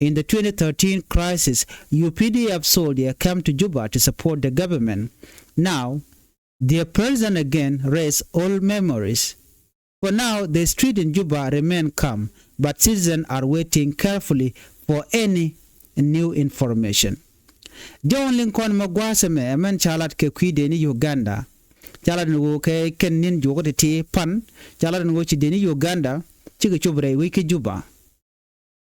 In the twenty thirteen crisis, U P D F soldiers came to Juba to support the government. Now, their presence again raises old memories. For now, the streets in Juba remain calm, but citizens are waiting carefully for any new information. Jɔwän liŋ kɔn mɛ gua̱a̱th ɛmɛ ɛ mɛn ca lat kɛ kui̱dɛ ni Uganda. Ca lat ni ɣöö kɛ kɛn ni̱n juɔkä ti̱ti̱ pan, ca lat ni ɣöö ci dëni Uganda cikɛ cop rɛy wec kä Juba.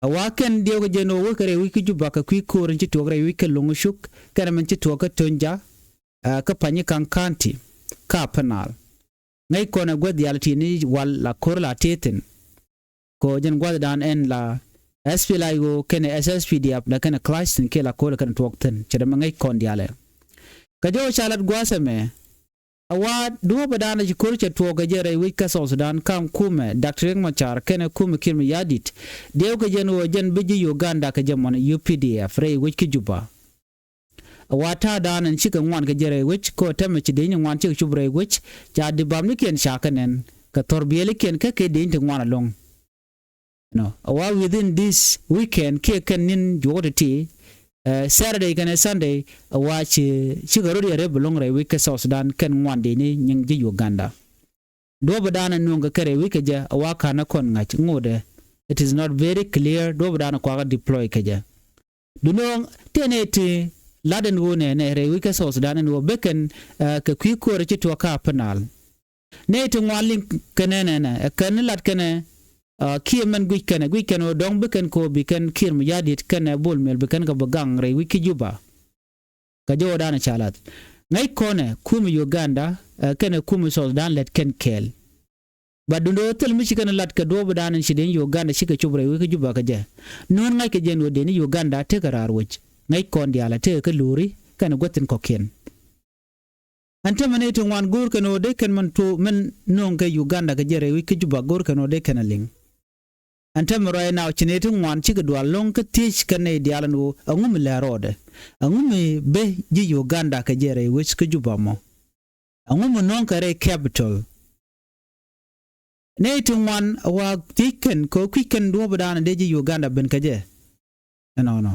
A wa kɛn diɛw kɛ jɛn ɣöö wec kɛ rɛy wec kä Juba kɛ kui̱ ko̱r in ci tuɔɔk rɛy wec kä Loŋcuk kɛnɛ min ci tuɔɔk kä Tonja, ɛ, kä Panyikaŋ County, kä Upper Nile. Ŋäc kɔn ɛ guäth diaal ti ni wal la ko̱r la tëë thi̱n. Kɛ ɣöö jɛn gua̱thdan ɛn la S P L A I O kɛnɛ S S P D F la kɛnɛ clash thi̱n kiɛ la ko̱r la kɛnɛ tuɔɔk thi̱n. Cɛ dee mɛ ŋäc kɔn diaal ɛ. Kɛ jɔw ca lat gua̱a̱th ɛmɛ. A wa duɔ̱ɔ̱pädan ci ko̱r cɛ tuɔɔk kɛ jɛ rɛy wec kä South Sudan ka̱n kumɛ Doctor Riek Machar kɛnɛ kumɛ Kiir Mayardit. Diɛw kɛ jɛn ɣöö jɛn bi ji̱ Uganda kɛ jɛ mɔnɛ U P D F rɛy wec kä Juba. A wa ta̱a̱dan ɛn cikɛ ŋuan kɛ jɛ rɛy wec kɛ ɣöö tɛmɛ ci dëny ti ŋuan cikɛ cop rɛy wec, ca di bamnikiɛn ca kɛ nɛn kɛ thɔr biɛlikiɛn kä kɛ dëny ti ŋuan ɛlɔ̱ŋ. Nɔ, a wa within this weekend kiɛ kɛn ni̱n juɔk ti̱ti̱, ɛ, Saturday kɛnɛ Sunday, a wa ci, cikɛ rot yɛ rep ɛlɔ̱ŋ rɛy wec kä South Sudan kɛn ŋuan dëny ni nyiŋ ji̱ Uganda. Duɔ̱ɔ̱pädan ɛ nuɔ̱ŋ kɛ kɛ rɛy wec kɛ jɛ a wa ka̱n ɛ kɔn ŋa̱c ŋotdɛ. It is not very clear duɔ̱ɔ̱pädan ɛ kuakä deploy kɛ jɛ. Duundɛ ɣöö tëë nɛy ti lat ɛn ɣöö nɛnɛ rɛy wec kä South Sudan ɛn ɣöö bekɛn, ɛ, kɛ kui̱ ko̱r ci tuɔɔk kä Upper Nile. Nɛy ti ŋuan liŋ kɛ nɛnɛ nɛ ɛ kɛn ni lat kɛnɛ, ɛ, kiɛ mɛn guic kɛnɛ guic kɛn ɣöö dɔ̱ŋ bekɛn kɛ ɣöö bi kɛn Kiir Mayardit kɛnɛ Bol Mel bi kɛn kɛ bi gaŋ rɛy wec kä Juba. Kɛ jɔwdan ca lath ŋäc kɔnɛ kumɛ Uganda, ɛ, kɛnɛ kumɛ South Sudan lät kɛn kɛɛl. Bat duundɛ ɣöö thil mi ci kɛn lat kɛ duɔ̱ɔ̱pädan in ci dëny Uganda cikɛ cop rɛy wec kä Juba kɛ jɛ. Nuɔ̱n ŋa̱ckɛ jɛn ɣöö dëni Uganda tekɛ raar wec. Ŋäc kɔn diaal a tekɛ kä lo̱ri kɛnɛ guäth tin kɔ̱kiɛn. Ɛn täämɛ nɛy ti ŋuan go̱o̱r kɛn ɣöö dee kɛn min tuɔɔk min nööŋ kɛ Uganda kɛ jɛ rɛy wec kä Juba go̱o̱r kɛn ɣöö dee kɛn a liŋ. Ɛn täämɛ ruac naw ci nɛy ti ŋuan cikɛ dual lo̱ŋ kä thiec kɛn nɛy diaal ɛn ɣöö ɛŋu mi lɛ rɔɔdɛ. Ɛŋu mi ben ji̱ Uganda kɛ jɛ rɛy wec kä Juba mɔ. Ɛŋu mi nööŋ kɛ rɛy capital. Nɛy ti ŋuan a wa thiec kɛn kɛ ɣöö kui̱c kɛn duɔ̱ɔ̱pädan dee ji̱ Uganda ben kɛ jɛ. Ɛnɔnɔ.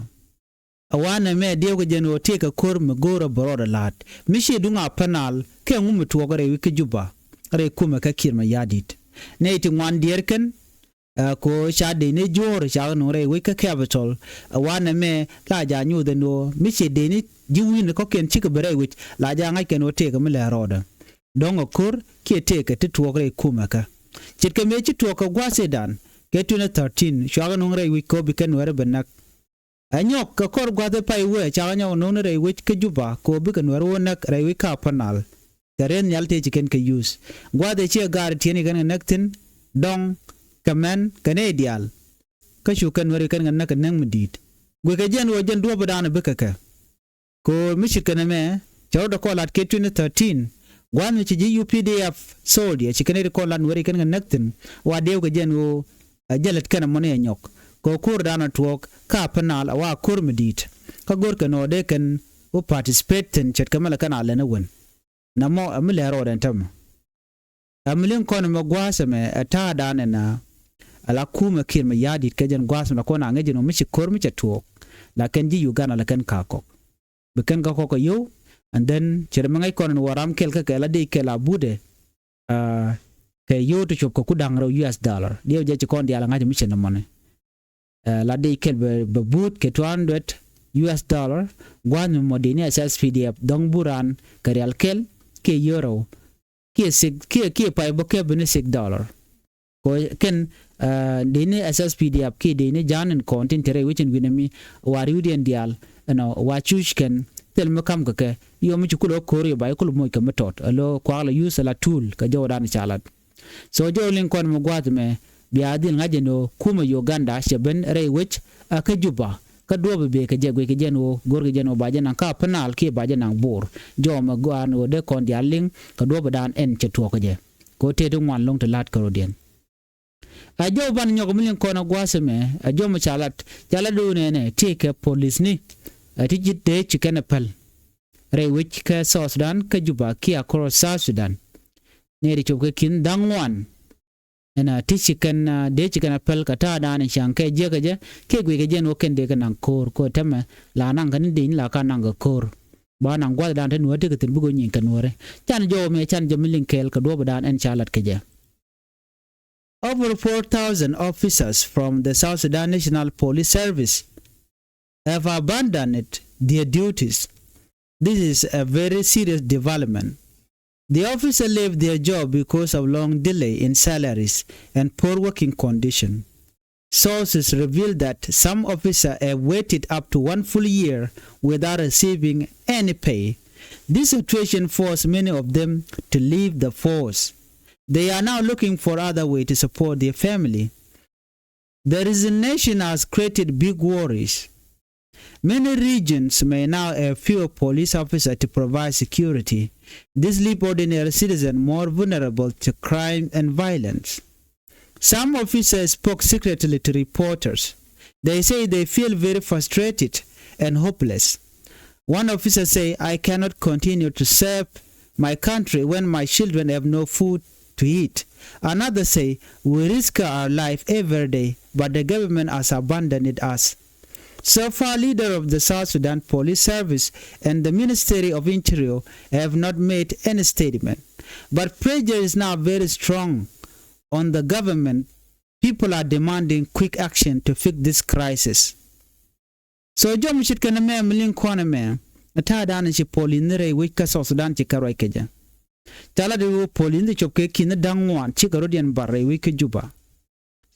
A wanɛ mɛ diɛw kɛ jɛn ɣöö tëëkɛ ko̱r mi go̱o̱rä bɛ rɔɔdɛ la̱a̱t mi ciɛ duŋ Upper Nile kɛ ŋu mi tuɔɔk rɛy wec kä Juba rɛy kumɛ kä Kiir Mayardit. Nɛy ti ŋuan diɛɛr kɛn, ɛ, kɛ ɣöö ca dëny ni juɔ̱ɔ̱r ca kɛ nuŋ rɛy wec kä capital. A wanɛ mɛ la ja nyuuth ɛn ɣöö mi ciɛ dëny ni ji̱ wi̱i̱ni kɔ̱kiɛn cikɛ ben rɛy wec la ja ŋa̱c kɛn ɣöö tëëkɛ mi lɛ rɔɔdɛ. Dɔ̱ŋ a ko̱r kiɛ tëëkɛ ti tuɔɔk rɛy kumɛ kä. Ce̱tkɛ mëë ci tuɔɔk kɛ gua̱a̱th Sudan kɛ twenty thirteen cuakɛ nuŋ rɛy wec kɛ ɣöö bi kɛn Nuäärä ben näk. Ɛ nyɔk kɛ kɔr gua̱th ɛ pay wee cakɛ nyɔk no̱o̱ŋ ni rɛy wec kä Juba kɛ ɣöö bikɛ Nuäär wä näk rɛy wec kä Upper Nile. Kɛ rɛn nhial tëë ci kɛn kɛ use gua̱th ɛ ciɛ gaari tiɛn kɛ kɛn kɛ näk thi̱n dɔ̱ŋ kɛ mɛn kɛ nɛy diaal. Kä cu kɛn Nuäär kɛ kɛn kɛ näk kɛ näk mi di̱i̱t. Guikɛ jɛn ɣöö jɛn duɔ̱ɔ̱pädan bikɛ kɛ. Kɛ ɣöö mi ce̱tkɛ nɛmɛ cɛ rɔ̱dɛ kɔn lat kɛ twenty thirteen gua̱a̱th mi ci ji̱ U P D F soldier ci kɛn ri kɔn lat Nuäär kɛn kɛ näk thi̱n. Wa diɛw kɛ jɛn ɣöö ɛ jɛ lät kɛn ɛmɔni ɛ nyɔk kɛ ɣöö ko̱rdan ɛ tuɔɔk kä Upper Nile a wa ko̱r mi di̱i̱t. Kä go̱rkɛ nɔ dee kɛn wä participate thi̱n ce̱tkɛ mɛ lɛ kɛn a lɛn ɛ wen. Namɔ ɛ mi lɛ rɔɔdɛ ɛn täämɛ. Ɛ mi liŋ kɔn ɛmɛ gua̱a̱th ɛmɛ ɛ ta̱a̱dan ɛn a ala kumɛ Kiir Mayardit kɛ jɛn gua̱a̱th ɛmɛ la kɔn a ŋäc jɛn ɔ mi ci ko̱r mi cɛ tuɔɔk. La kɛn ji̱ Uganda la kɛn ka kɔk. Bi kɛn ka kɔk kɛ yio̱w. And then cɛ rɛ mi ŋäc kɔn ɛn wä ram kɛl kä kɛ la dee kɛl a buudɛ. Aa, kɛ yio̱w ti cop kɛ ku da̱ŋ rɛw U S dollar. Diɛw jɛ ci kɔn diaal a ŋa̱c mi cɛ nɔmɔni. Ɛ, la dee kɛl bɛ, bɛ buut kɛ two hundred U S dollar. Gua̱a̱th mi mɔ dee ni S S P D F dɔ̱ŋ buran kɛ rial kɛl kiɛ yio̱w rɛw. Kiɛ six kiɛ, kiɛ pay bä kɛ bi ni six dollar. Kɔ kɛn, ɛ, dee ni S S P D F kiɛ dee ni ja̱a̱n in kɔn tin te rɛy wecin wi̱nɛ mi wa ri̱wdiɛn diaal. Ɛnɔ wa cuc kɛn thil mi ka̱m kɛ kɛ yio̱w mi ci kulɛ ko̱r yɛ ba i̱ kulɛ moc kɛ mi tɔt. Alo kuak la use la tool kɛ jɔwdan ca lat. So jɔw liŋ kɔn mi gua̱a̱th mɛ bia dhil ŋa̱c jɛn ɣöö kumɛ Uganda cɛ ben rɛy wec a kä Juba. Kä duɔ̱ɔ̱p bee kɛ jɛ guic kɛ jɛn ɣöö go̱r kɛ jɛn ɣöö ba jɛ naŋ kä Upper Nile kiɛ ba jɛ naŋ Bor. Jɔw mɛ gua̱a̱n ɣöö dee kɔn diaal liŋ kɛ duɔ̱ɔ̱pdan ɛn cɛ tuɔɔk kɛ jɛ. Kɛ ɣöö tëë ti ŋuan lo̱ŋ ti la̱a̱t kärɔ̱diɛn. A jɔw ban nyɔk mi liŋ kɔn a gua̱a̱th mɛ a jɔw mɛ ca lat ca lat do̱o̱nɛ nɛ tëë kɛ polisni. A ti ji̱ dee ci kɛn ɛ päl rɛy wec kä South Sudan kä Juba kiɛ across South Sudan. Nɛy ti cop kɛ ki̱n da̱ŋ ŋuan. Ɛn a ti ci kɛn, a, dee ci kɛn a päl kɛ ta̱a̱dan in ca̱ŋ kɛ jiäkä jɛ kiɛ guic kɛ jɛn wä kɛn dee kɛ naŋ ko̱o̱r kɛ tɛmɛ la naŋ kɛ ni deny la ka naŋ kɛ ko̱o̱r. Ba naŋ gua̱thdan te Nuäär tekɛ thi̱n bikɛ wä nyieny kɛ Nuääri. Can jɔw mɛ can jɛ mi liŋ kɛɛl kɛ duɔ̱ɔ̱pdan ɛn ca lat kɛ jɛ. Over four thousand officers from the South Sudan National Police Service have abandoned their duties. This is a very serious development. The officer left their job because of long delay in salaries and poor working condition. Sources reveal that some officers have waited up to one full year without receiving any pay. This situation forced many of them to leave the force. They are now looking for other way to support their family. The resignation has created big worries. Many regions may now have fewer police officers to provide security. This leaves ordinary citizens more vulnerable to crime and violence. Some officers spoke secretly to reporters. They say they feel very frustrated and hopeless. One officer say, "I cannot continue to serve my country when my children have no food to eat." Another say, "We risk our life every day, but the government has abandoned us." So far, leader of the South Sudan Police Service and the Ministry of Interior have not made any statement. But pressure is now very strong on the government. People are demanding quick action to fix this crisis. So jɔm ce̱tkɛ nɛmɛ mi liŋ kɔn ɛmɛ, ɛ ta̱a̱ da̱a̱n ci police ni rɛy wec kä South Sudan ci kɛ ruac kɛ jɛ. Ca lat i̱ ɣöö police ni cop kɛ ki̱n ni da̱ŋ ŋuan cikɛ rɔ̱diɛn bar rɛy wec kä Juba.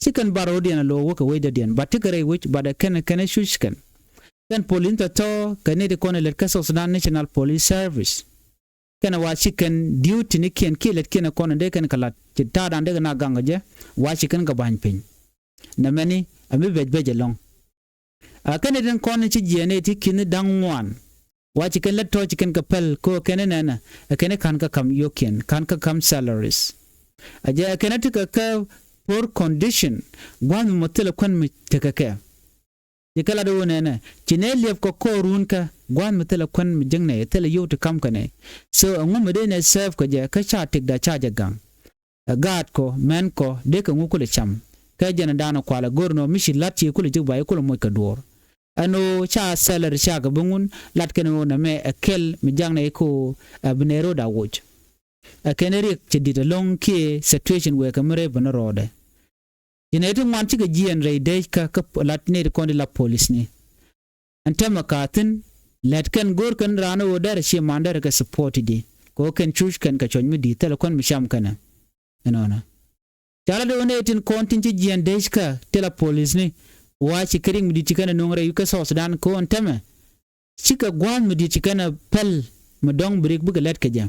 Ci kɛn bar rɔ̱diɛn a lo̱o̱ wä kɛ wec dɔ̱diɛn, but tekɛ rɛy wec, but ɛ kɛn, kɛn ɛ cuc kɛn. Kɛn police ni tɔ̱tɔ̱ kɛ nɛy ti kɔn ɛ lät kä South Sudan National Police Service. Kɛn ɛ wa ci kɛn duty ni kiɛn kiɛ lät kiɛn ɛ kɔn ɛ dee kɛn kɛ lat ci ta̱a̱ da̱a̱n dee kɛ na gaŋ kɛ jɛ, wa ci kɛn kɛ ba̱ny piny. Nɛmɛni ɛ mi bɛc bɛc ɛlɔ̱ŋ. A kɛn ɛ tin kɔn ci jiɛɛn ɛ ti ki̱n ni da̱ŋ ŋuan. Wa ci kɛn lät tɔ̱ ci kɛn kɛ pɛl kɛ ɣöö kɛn ɛ nɛnɛ ɛ kɛn ɛ ka̱n kä ka̱m yio̱kiɛn, ka̱n kä ka̱m salaries. A jɛ ɛ kɛn ɛ ti kɛ kä poor condition, gua̱a̱th mi mɔ thilɛ kuän mi tekɛ kɛ. Ci kɛ lat ɣöö nɛnɛ ci nɛ liɛp kɛ kɔɔrun kä gua̱a̱th mi thilɛ kuän mi jiäknɛ, thilɛ yio̱w ti ka̱m kɛ nɛ. So ɛŋu mi dee nɛ serve kɛ jɛ kä ca tëkda ca jɛ gaŋ. Ɛ gaatkɔ, mɛnkɔ, dee kɛ ŋu kulɛ cam. Kä jɛn ɛ da̱a̱n ɛ kualɛ go̱r nɔ mi ci la̱t ci kulɛ ji̱k ba ci kulɛ moc kɛ duɔ̱ɔ̱r. Ɛn ɣöö ca salary ca kɛ bi ŋun, lat kɛn ɣöö nɛmɛ ɛ kɛl mi jaknɛ i̱ kɛ ɣöö ɛ bi nɛ ro̱o̱da woc. Ɛ kɛn ɛ riɛk cɛ di̱t ɛlɔ̱ŋ kiɛ situation wëë kɛ mi rɛy ben rɔɔdɛ. Ci nɛy ti ŋuan cikɛ jiɛɛn rɛy dec kä, kä lat nɛy ti kɔn ti la police ni. Ɛn täämɛ ka thi̱n, lät kɛn go̱o̱r kɛn raan ɣöö derɛ ciɛ man derɛ kɛ support i̱di. Kɛ ɣöö kɛn cuc kɛn kɛ cuɔ̱c mi di̱i̱t thilɛ kuän mi cam kɛnɛ. Ɛnɔnɔ. Ca lat ɣöö nɛy tin kɔn tin ci jiɛɛn dec kä ti la police ni. Wa ci kɛ riɛk mi di̱i̱t ci kɛn ɛ nöŋ rɛy wi̱c kä South Sudan kɛ ɣöö ɛn täämɛ. Cikɛ gua̱a̱th mi di̱i̱t ci kɛn ɛ pɛl mi dɔ̱ŋ bi riɛk bikɛ lät kɛ jɛ.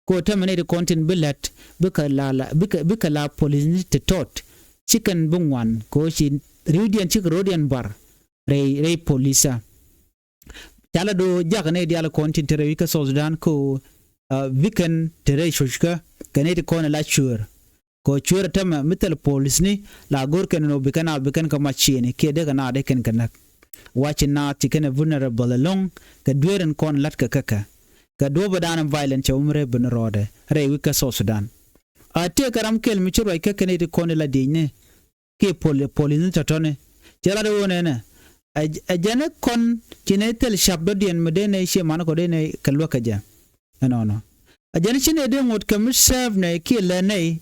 Kɛ ɣöö täämɛ nɛy ti kɔn tin bi lät bikɛ la, la, bikɛ, bikɛ la police ni ti tɔt. Ci kɛn bi ŋuan kɛ ɣöö ci ri̱wdiɛn cikɛ ro̱diɛn bar rɛy, rɛy police. Ca lat ɣöö jakä nɛy diaal kɔn tin te rɛy wi̱c kä South Sudan kɛ ɣöö, ah, bikɛn te rɛy cuckä kɛ nɛy ti kɔn ɛ la cuëër. Kɛ ɣöö cuëër ɛ täämɛ mi thil police ni la go̱o̱r kɛn ɛn ɣöö bikɛn a bikɛn kɛ mac ciëëni kiɛ dee kɛ naath dee kɛn kɛ näk. Wa ci naath ci kɛn ɛ vulnerable ɛlɔ̱ŋ kɛ dueer in kɔn la̱t kɛ kä kɛ. Kɛ duɔ̱ɔ̱p ɛ da̱a̱n in violence cɛ wä mi rɛy ben rɔɔdɛ rɛy wi̱c kä South Sudan. A tëëkɛ ram kɛl mi ci ruac kä kɛn iti kɔn ila diecni kiɛ pol, police ni tɔ̱tɔ̱ni. Cɛ lat ɣöö nɛnɛ ɛ, ɛ jɛn ɛ kɔn ci nɛ thil cap dɔ̱diɛn mi dee nɛ ciɛ man kɔ dee nɛ kɛ luäk kɛ jɛ. Ɛnɔnɔ. Ɛ jɛn ci nɛ dee ŋot kɛ mi serve nɛ kiɛ lɛ nɛy.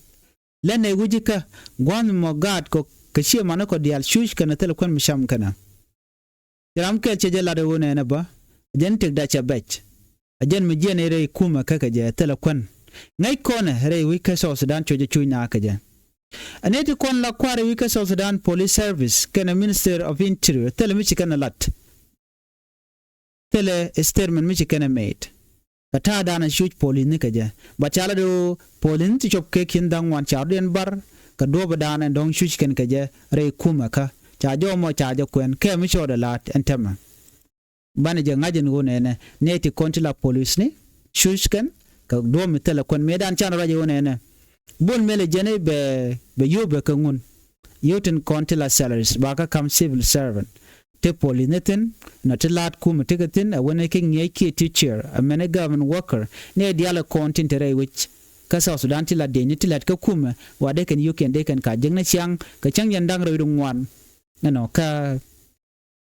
Lɛ nɛy wi̱ci kä gua̱a̱th mɔ gaat kɔ kɛ ciɛ man kɔ diaal cuc kɛnɛ thil kuän mi cam kɛnɛ. Ci ram kɛl cɛ jɛ lat ɛ ɣöö nɛnɛ bä. Ɛ jɛn tëkda cɛ bɛc. Ɛ jɛn mi jiɛn ɛ rɛy kumɛ kä kɛ jɛ thilɛ kuän. Ŋäc kɔnɛ rɛy wi̱c kä South Sudan cuɔ̱cɛ cuc naath kɛ jɛ. Ɛ nɛy ti kɔn la kua̱r rɛy wi̱c kä South Sudan Police Service kɛnɛ Minister of Interior thilɛ mi ci kɛn ɛ lat. Thilɛ statement mi ci kɛn ɛ made. Kɛ ta̱a̱ da̱a̱n ɛ cuc police ni kɛ jɛ. Ba ca lat ɣöö police ni ti cop kɛ ki̱n dhaŋ ŋuan ca rɔ̱diɛn bar kɛ duɔ̱ɔ̱p ɛ da̱a̱n ɛn dɔ̱ŋ cuc kɛn kɛ jɛ rɛy kumɛ kä ca jɔw mɔ ca jɛ kuɛn kɛ mi cɔɔdɛ la̱a̱t ɛn tɛmɛ. Banɛ jɛ ŋa̱c ɛn ɣöö nɛnɛ nɛy ti kɔn ti la police ni cuc kɛn kɛ duɔ̱ɔ̱p mi thilɛ kuɛn mëëdan can ruac ɛ ɣöö nɛnɛ. Bol Mel ɛ jɛn i̱ bɛ, bɛ yio̱w bɛ kɛ ŋun. Yio̱w tin kɔn ti la salaries ba kä ka̱m civil servant. Ti police ni thi̱n nɔ ti la̱a̱t kumɛ ti kɛ thi̱n ɛ wänɛ kɛ ŋi̱eec kiɛ teacher ɛ mɛn i̱ government worker ni ɛ diaal ɛ kɔn tin te rɛy wec. Kä South Sudan ti la diecni ti la̱t kä kumɛ wa dee kɛn yio̱kiɛn dee kɛn ka jiäkni ciaŋ kɛ cäŋ yɛn da̱ŋ rɛw wi̱cdɛ ŋuan. Ɛnɔ kä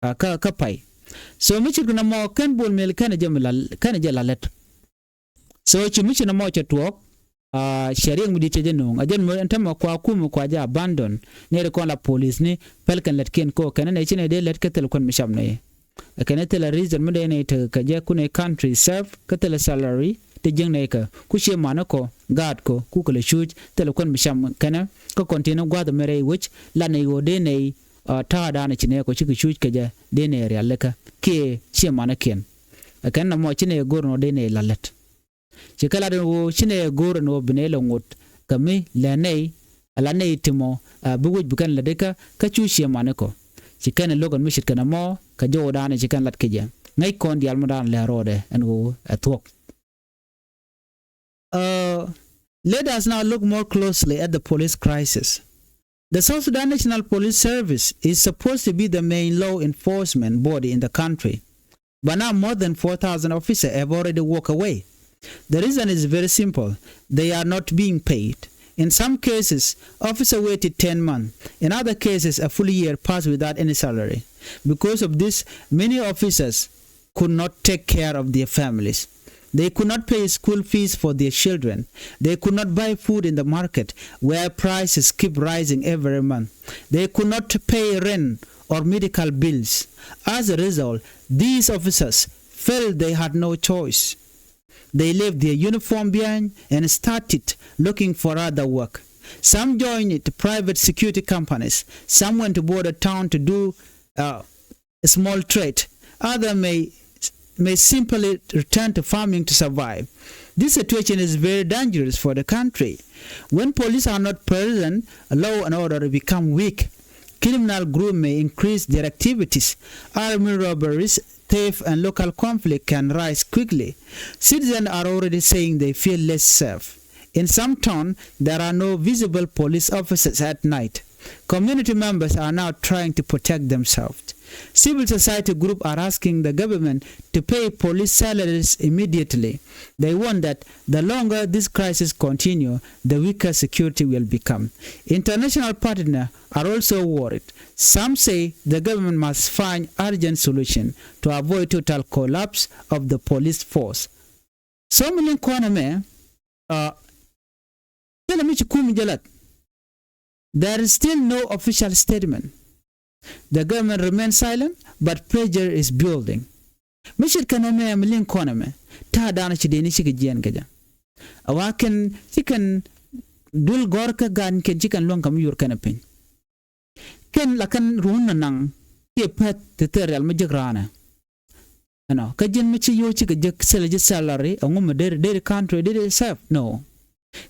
a, kä, kä pay. So mi ce̱tkɛ nɔmɔ kɛn Bol Mel kɛn jɛ mi la, kɛn jɛ la lät. So ci mi ci nɔmɔ cɛ tuɔɔk, a, cɛ riɛk mi di̱t cɛ jɛ no̱o̱ŋ. A jɛn mi ɛn tämɛ kua kumɛ kua jɛ abandon. Nɛy ti kɔn la police ni pɛl kɛn lät kiɛn ko kɛn nɛ ci nɛ dee lät kä thil kuɛn mi cam nɛ. Ɛ kɛn thil a reason mi dee nɛ tekɛ kɛ jɛ kunɛ country serve kä thil a salary. te jiäknɛ kɛ ku ciɛ mani kɔ gaat kɔ ku kɛ lɛ cuuc thilɛ kuän bi cam kɛnɛ. Kä kɔn tin gua̱th mɛ rɛy wec lat nɛy ɣöö dee nɛy ta̱a̱ da̱a̱n ci nɛy kɔ cikɛ cuuc kɛ jɛ dee nɛy rialikä kiɛ ciɛ manikiɛn. Ɛ kɛn nɔmɔ ci nɛy go̱r nɔ dee nɛy la lät. Ci kɛ lat ɛn ɣöö ci nɛy ɛ go̱o̱r ɛn ɣöö bi nɛy lɛ ŋot kɛ mi lɛ nɛy ala nɛy timɔ bi wec bi kɛn lɛ dikä kä cu ciɛ mani kɔ. Ci kɛn ɛ lo̱k ɛn mi ce̱tkɛ nɛmɔ kɛ jɔwdan ci kɛn lat kɛ jɛ ŋäc kɔn diaal mi daan lɛ rɔɔdɛ ɛn ɣöö ɛ thuɔ̱k. Let us now look more closely at the police crisis. The South Sudan National Police Service is supposed to be the main law enforcement body in the country. But now more than four thousand officers have already walked away. The reason is very simple. They are not being paid. In some cases, officers waited ten months. In other cases, a full year passed without any salary. Because of this, many officers could not take care of their families. They could not pay school fees for their children. They could not buy food in the market where prices keep rising every month. They could not pay rent or medical bills. As a result, these officers felt they had no choice. They left their uniform behind and started looking for other work. Some joined private security companies. Some went to border town to do uh, a small trade. Others may may simply return to farming to survive. This situation is very dangerous for the country. When police are not present, law and order become weak. Criminal groups may increase their activities. Armed robberies, theft, and local conflict can rise quickly. Citizens are already saying they feel less safe. In some towns, there are no visible police officers at night. Community members are now trying to protect themselves. Civil society groups are asking the government to pay police salaries immediately. They warn that the longer this crisis continues, the weaker security will become. International partners are also worried. Some say the government must find urgent solution to avoid total collapse of the police force. So mi liŋ kɔn ɛmɛ, uh, thilɛ mi ci kum jɛ lat. There is still no official statement. The government remains silent, but pressure is building. Mi ce̱tkɛ nɛmɛ mi liŋ kɔn ɛmɛ, ta̱a̱ da̱a̱n ci dee ni cikɛ jiɛɛn kɛ jɛ. A wa kɛn ci kɛn duel gɔ̱r kä ga̱a̱n kɛn ci kɛn luäŋ kɛ mi yor kɛn ɛ piny. Kɛn la kɛn ruun na naŋ kiɛ pɛth ti thil rial mi jek raanɛ. Ɛnɔ kä ji̱n mi ci yo̱o̱ cikɛ jek thilɛ ji̱ salary, ɛŋu mi deri, deri country, deri serve? No.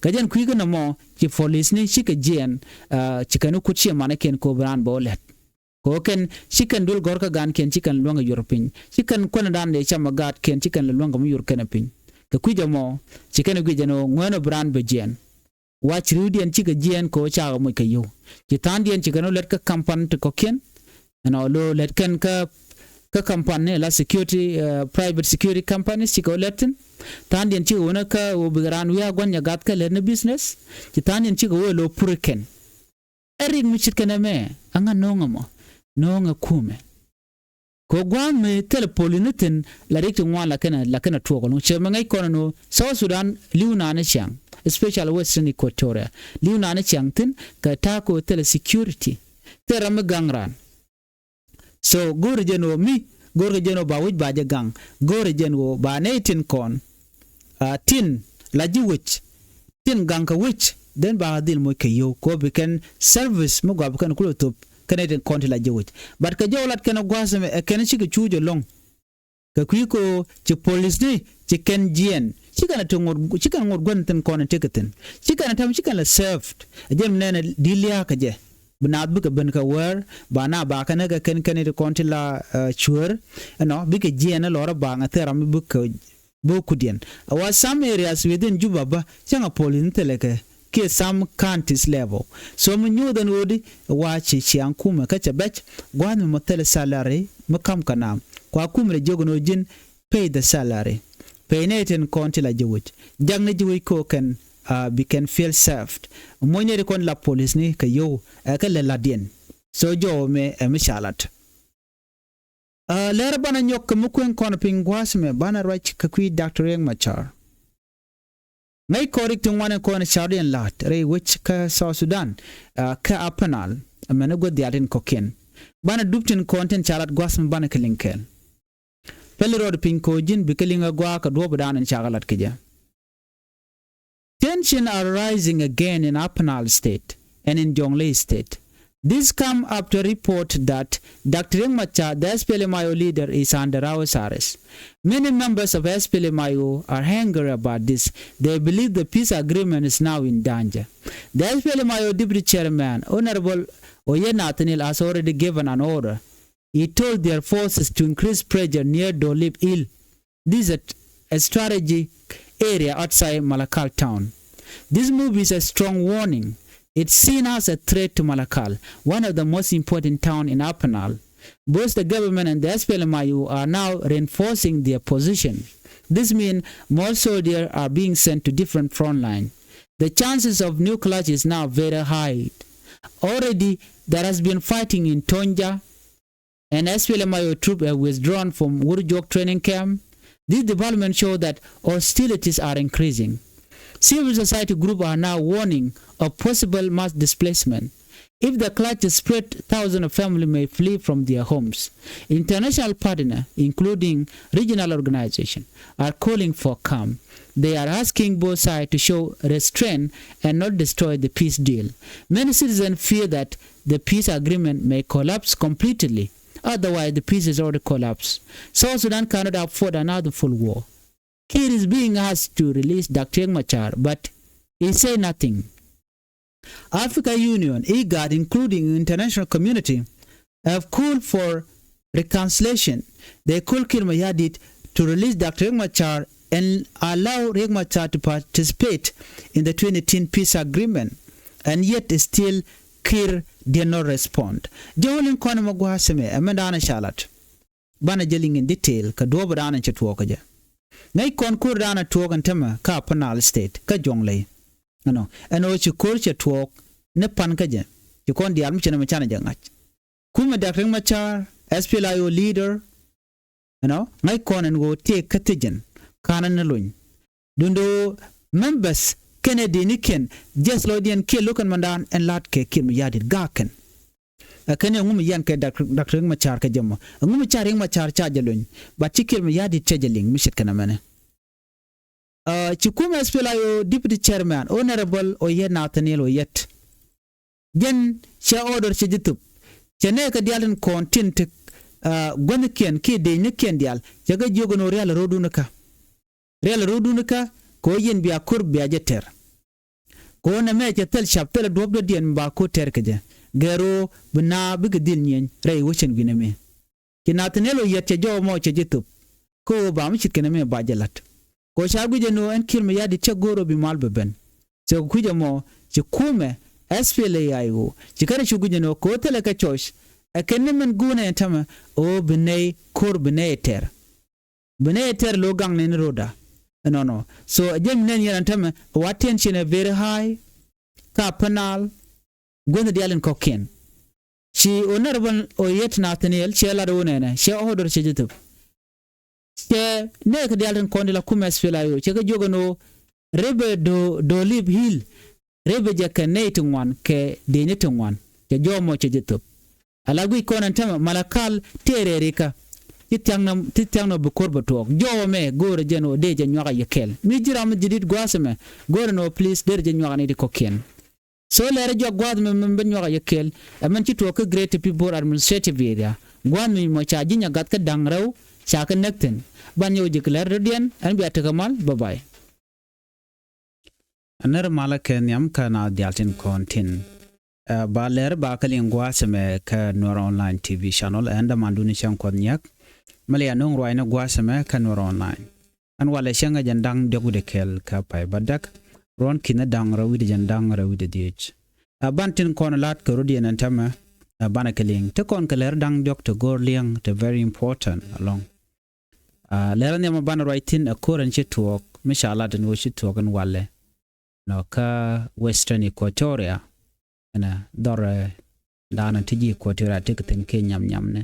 Kä jɛn kui̱ kä nɔmɔ ci police ni cikɛ jiɛɛn, uh, ci kɛn kut ciɛ manikiɛn kɛ ɣöö bi raan bɛ wä lɛt. Kɛ ɣöö kɛn ci kɛn duel gɔ̱r kä ga̱a̱nkiɛn ci kɛn luäŋ kɛ yor piny. Ci kɛn kuändɛ daan dee cam ɛ gaatkiɛn ci kɛn lɛ luäŋ kɛ mi yor kɛn ɛ piny. Kɛ kui̱c ɛmɔ ci kɛn ɛ guic ɛn ɣöö ŋuɛ̈n ɔ bi raan bɛ jiɛɛn. Wac ri̱wdiɛn cikɛ jiɛɛn kɛ ɣöö cakɛ moc kɛ yio̱w. Ci tha̱a̱ŋdiɛn ci kɛn wä lät kä company ti kɔ̱kiɛn. Ɛnɔ lo̱ lät kɛn kä, kä company la security, uh, private security companies cikɛ wä lät thi̱n. Tha̱a̱ŋdiɛn cikɛ wä ni kä ɣöö bikɛ raan wi̱i̱ a gua̱n nyɛ gath kä lät ni business. Ci tha̱a̱ŋdiɛn cikɛ wä lo̱ pur kɛn. Ɛ rik mi ce̱tkɛ nɛmɛ, aŋa no̱o̱ŋɛ mɔ? No̱o̱ŋɛ kumɛ. Kɛ gua̱a̱th mi thilɛ poli ni thi̱n la rik ti ŋuan la kɛn a, la kɛn a tuɔɔk ɛlɔ̱ŋ. Cɛ mi ŋäc kɔn ɛn ɣöö South Sudan li̱w naan ciaŋ, especially Western Equatoria. Li̱w naan ciaŋ thi̱n kɛ ta̱a̱ kɛ ɣöö thilɛ security. Thilɛ ram mi gaŋ raan. So go̱o̱ri jɛn ɣöö mi, go̱o̱ri jɛn ɣöö ba wec ba jɛ gaŋ. Go̱o̱ri jɛn ɣöö ba nɛy tin kɔn, ah, tin la ji̱ wec, tin gaŋ kɛ wec, then ba dhil moc kɛ yio̱w kɛ ɣöö bi kɛn service mi gɔaa bi kɛn kulɛ thop kɛn nɛy tin kɔn ti la ji̱ wec. But kɛ jɔw lat kɛn gua̱a̱th ɛmɛ ɛ kɛn cikɛ cuuc ɛlɔ̱ŋ. Kɛ kui̱ kɛ ɣöö ci policeni ci kɛn jiɛɛn, ci kɛn a te ŋot, ci kɛn ŋot gua̱n thi̱n kɔn in tekɛ thi̱n. Ci kɛn a tɛm ci kɛn la served. Ɛ jɛn mi nɛn a di̱t lia̱a̱ kɛ jɛ. Bi naath bikɛ ben kɛ wäär, ba na ba kɛn ɛ kɛ kɛn kɛn ti kɔn ti la, eh, cuäär. Ɛnɔ, bikɛ jiɛɛn ɛ lɔrä ba ŋɛ thil ram mi bikɛ, bikɛ kudiɛn. A wa some areas within Juba bä, cäŋ a police ni thilɛ kɛ, kiɛ some counties level. So mi nyuuth ɛn ɣöödi, wa ci ciaŋ kumɛ kä cɛ bɛc, gua̱a̱th mi mɔ thilɛ salary, mi ka̱m kɛ naam. Kua kumɛ lɛ jiök ɛn ɣöö ji̱n, pay the salary. Pay nɛy tin kɔn ti la ji̱ wec. Jak ni ji̱ wec kɛ ɣöö kɛn, ah, bi kɛn feel served. Moc nɛy ti kɔn la policeni kɛ yio̱w, ɛ kɛ lɛ la̱tdiɛn. So jɔw ɛmɛ ɛ mi ca lat. Ah, lɛr banɛ nyɔk kɛ mi kueŋ kɔn piny gua̱a̱th ɛmɛ, banɛ ruac kɛ kui̱ Doctor Riek Machar. Ŋäc kɔn rik ti ŋuan in kɔn cardiɛn la̱a̱t rɛy wec kä South Sudan, ah, kä Upper Nile, amäni gua̱th diaal tin kɔ̱kiɛn. Banɛ dup tin kɔn tin ca lat gua̱a̱th mi banɛ kɛ liŋ kɛɛl. Pɛli rɔɔd piny kɛ ɣöö ji̱n bikɛ liŋ ɛ gɔaa kɛ duɔ̱ɔ̱p dan in cakɛ lat kɛ jɛ. Tensions are rising again in Upper Nile State and in Jonglei State. This come after report that Doctor Riek Machar, the S P L M I O leader, is under house arrest. Many members of S P L M I O are angry about this. They believe the peace agreement is now in danger. The S P L M I O deputy chairman, Honorable Oyet Nathaniel, has already given an order. He told their forces to increase pressure near Dolib Hill. This is a, a strategic area outside Malakal town. This move is a strong warning. It's seen as a threat to Malakal, one of the most important town in Upper Nile. Both the government and the S P L M I O are now reinforcing their position. This means more soldiers are being sent to different front line. The chances of new clash is now very high. Already, there has been fighting in Tonja, and S P L M I O troops have withdrawn from Wurjok training camp. These developments show that hostilities are increasing. Civil society groups are now warning of possible mass displacement. If the clash spread, thousands of families may flee from their homes. International partners, including regional organizations, are calling for calm. They are asking both sides to show restraint and not destroy the peace deal. Many citizens fear that the peace agreement may collapse completely. Otherwise, the peace is already collapsed. South Sudan cannot afford another full war. Kiir is being asked to release Doctor Riek Machar, but he say nothing. Africa Union, IGAD, including international community, have called for reconciliation. They call Kiir Mayardit to release Doctor Riek Machar and allow Riek Machar to participate in the twenty eighteen peace agreement. And yet still Kiir did not respond. Jɛ wä liŋ kɔn mɛ gua̱a̱ sɛmɛ ɛmɛ da̱a̱n ɛ ca lat. Banɛ jɛ liŋ in detail kɛ duɔ̱ɔ̱p da̱a̱n ɛ cɛ tuɔɔk kä jɛ. Ŋäc kɔn ko̱r da̱a̱n ɛ tuɔɔk ɛn tämɛ kä Upper Nile State kä Jonglei. Ɛnɔ ɛn ɣöö ci ko̱r cɛ tuɔɔk ni pan kä jɛ. Ci kɔn diaal mi cɛ nɛmɛ canɛ jɛ ŋa̱c. Kumɛ Doctor Riek Machar, S P L M I O leader, ɛnɔ ŋäc kɔn ɛn ɣöö tëë kä thiecin ka̱n ɛn ni lony. Duundɛ ɣöö members kɛnɛ dëëcnikiɛn jiɛth lɔcdiɛn kiɛ lo̱k kɛn mandan ɛn la̱t kɛ Kiir Mayardit ga̱a̱k kɛn. Ɛ kɛn ɛŋu mi yɛn kɛ Doctor Riek Machar kɛ jɛ mɔ? Ɛŋu mi ca Riek Machar ca jɛ lony? But ci Kiir Mayardit cɛ jɛ liŋ mi ce̱tkɛ nɛmɛnɛ. Ci kumɛ S P L M I O deputy chairman Honorable Oyet Nathaniel Oyet. Jɛn cɛ order cɛ ji̱ thop. Cɛ nɛɛkɛ diaal tin kɔn tin te gua̱thnikiɛn kiɛ dëëcnikiɛn diaal cɛ kɛ jiök ɛn ɣöö rial rɔ̱dun kä. Rial rɔ̱dun kä kɛ ɣöö yɛn bia ko̱r bia jɛ tɛr. Kɛ ɣöö nɛmɛ cɛ thil cap thilɛ duɔ̱p dɔ̱diɛn mi ba ko̱r tɛr kɛ jɛ. Gɛr ɣöö bi naath bikɛ dhil nyieny rɛy wecɛn wi̱nɛ mi. Ci Nathaniel Oyet cɛ jɔw ɛmɔ cɛ ji̱ thop. Kä ɣöö ba mi ce̱tkɛ nɛmɛ ba jɛ la̱t. Kɛ ɣöö ca guic ɛn ɣöö ɛn Kiir Mayardit cä go̱o̱r ɣöö bi mal bɛ ben. Cɛ kui̱c ɛmɔ ci kumɛ S P L M I O ci kɛn cu guic ɛn ɣöö kɛ ɣöö thilɛ kɛ choice. Ɛ kɛn ni min guunɛ ɛn tämɛ ɣöö bi nɛy ko̱r bi nɛy tɛr. Bi nɛy tɛr lo̱k gaŋ nɛn rɔ̱da. Ɛnɔnɔ. So ɛ jɛn mi nɛn yɛn ɛn tämɛ ɛ wa tension ɛ very high. Kä Upper Nile guäth diaal in kɔ̱kiɛn. Ci Honorable Oyet Nathaniel cɛ lat ɣöö nɛnɛ cɛ order cɛ ji̱ thop. Cɛ nɛɛkɛ diaal tin kɔn ti la kumɛ S P L M I O cɛ kɛ jiök ɛn ɣöö rɛpɛ Dolib Hill rɛpɛ jɛ kɛ nɛy ti ŋuan kɛ dëëcni ti ŋuan. Cɛ jɔw ɛmɔ cɛ ji̱ thop. Ala guic kɔn ɛn tämɛ Malakal tëë rɛɛrikä. Ti thia̱ŋnɔ ti thia̱ŋnɔ bi ko̱r bɛ tuɔɔk. Jɔw ɛmɛ go̱o̱rɛ jɛn ɣöö dee jɛ nyuak a yɛ kɛl. Mi ji̱ ram mi ji̱ di̱t gua̱a̱th ɛmɛ go̱o̱rɛ ɛn ɣöö please dee jɛ nyuak a nɛy ti kɔ̱kiɛn. So lɛr jɔak gua̱a̱th ɛmɛ mi ben nyuak a yɛ kɛl. Ɛmɛn ci tuɔɔk kä Greater Pibor Administrative Area. Gua̱a̱th mi mɔ ca ji̱ Nyagath kä Da̱ŋ Rɛw ca kɛ näk thi̱n. Ban nyɔk ji̱ kɛ lɛr dɔ̱diɛn ɛn bia tekɛ mal. Bye bye. Nɛr malä kɛ nhiam kä naath diaal tin kɔn tin. Ba lɛr ba kɛ liŋ gua̱a̱th ɛmɛ kä Nuɛr Online T V channel ɛn dämandun cäŋ Kuɔth Nyak. Mɛ lian no̱o̱ŋ ruacni gua̱a̱th ɛmɛ kä Nuɛr Online. Ɛn walɛ cäŋ ɛ jɛn da̱ŋ diɔ̱k wi̱cdɛ kɛl kä pay bädäk. Ruɔ̱n ki̱n ɛ da̱ŋ rɛw wi̱cdɛ jɛn da̱ŋ rɛw wi̱cdɛ dhiec. Ɛ ban tin kɔn la̱t kɛ rɔ̱diɛn ɛn tämɛ. Ɛ banɛ kɛ liŋ ti kɔn kɛ lɛr da̱ŋ diɔ̱k ti go̱o̱r liɛŋ ti very important alɔŋ. Lɛr nhiam ɛ banɛ ruac thi̱n ɛ ko̱r ɛn ci tuɔɔk mi ca lat ɛn ɣöö ci tuɔɔk ɛn walɛ. Nɔ kä Western Equatoria. Ɛnɛ dhɔr ɛ da̱a̱n ti ji̱ Equatoria ti kɛ thi̱n kiɛ nyam nyamni.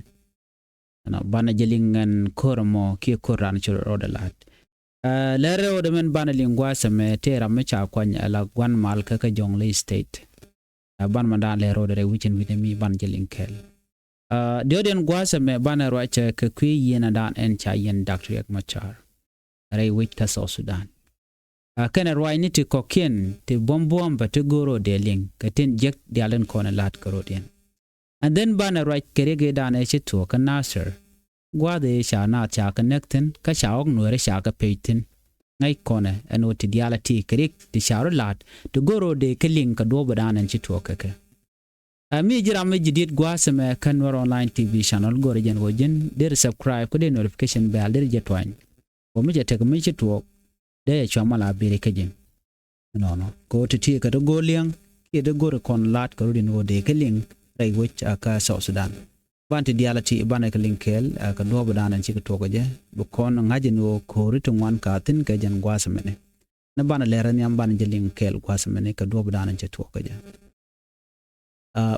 Ɛnɔ banɛ jɛ liŋ ɛn ko̱r ɛmɔ kiɛ ko̱r raan ci rɔɔdɛ la̱t. Lɛr rɛwdɛ mɛn banɛ liŋ gua̱a̱th ɛmɛ tëë ram mi ca kuany ala gua̱n mal kä kä Jonglei State. Ɛ ban mɛ da̱a̱n lɛr rɛwdɛ rɛy wecin wi̱nɛ mi ban jɛ liŋ kɛl. Diɔ̱ɔ̱diɛn gua̱a̱th ɛmɛ banɛ ruacɛ kɛ kui̱ yieen ɛ da̱a̱n ɛn ca yiɛn Doctor Riek Machar. Rɛy wec kä South Sudan. A kɛnɛ ruacni ti kɔ̱kiɛn ti buɔ̱m buɔ̱ɔ̱m bä ti go̱o̱r ɣöö dee liŋ kɛ tin jiäk diaal tin kɔn ɛ la̱t kärɔ̱diɛn. And then banɛ ruac kɛ riɛk ëëdan ëë ci thuɔ̱k kä Nasir. Gua̱a̱th ëë ca naath ca kɛ näk thi̱n kä ca ɣɔ̱k Nuɛɛri ca kɛ pec thi̱n. Ŋäc kɔnɛ ɛn ɣöö ti diaal a ti kɛ riɛk ti ca rɔ̱ la̱t ti go̱o̱r ɣöö dee kɛ liŋ kɛ duɔ̱ɔ̱p ëëdan ɛn ci thuɔ̱k kɛ kɛ. Ɛ mi ji̱ ram mi ji̱ di̱t gua̱a̱th ɛmɛ kä Nuer Online T V channel, go̱rɛ jɛn ɣöö ji̱n deri subscribe kä dee notification bell deri jɛ tuany. Ɣöö mi cɛ tek mi ci tuɔɔk dee cua mal a biri kä ji̱n. Ɛnɔnɔ kɛ ɣöö ti ti kɛ ti go̱o̱r liɛŋ kiɛ ti go̱o̱r kɔn la̱t kɛ rut in ɣöö dee kɛ liŋ rɛy wec a kä South Sudan. Ban ti diaal a ti banɛ kɛ liŋ kɛɛl a kɛ duɔ̱ɔ̱p dan ɛn cikɛ tuɔɔk kɛ jɛ bi kɔn ŋa̱c in ɣöö ko̱ri ti ŋuan ka thi̱n kɛ jɛn gua̱a̱th ɛmɛni. Ni banɛ lɛr ɛ nhiam banɛ jɛ liŋ kɛɛl gua̱a̱th ɛmɛni kɛ duɔ̱ɔ̱p dan ɛn cɛ tuɔɔk kɛ jɛ.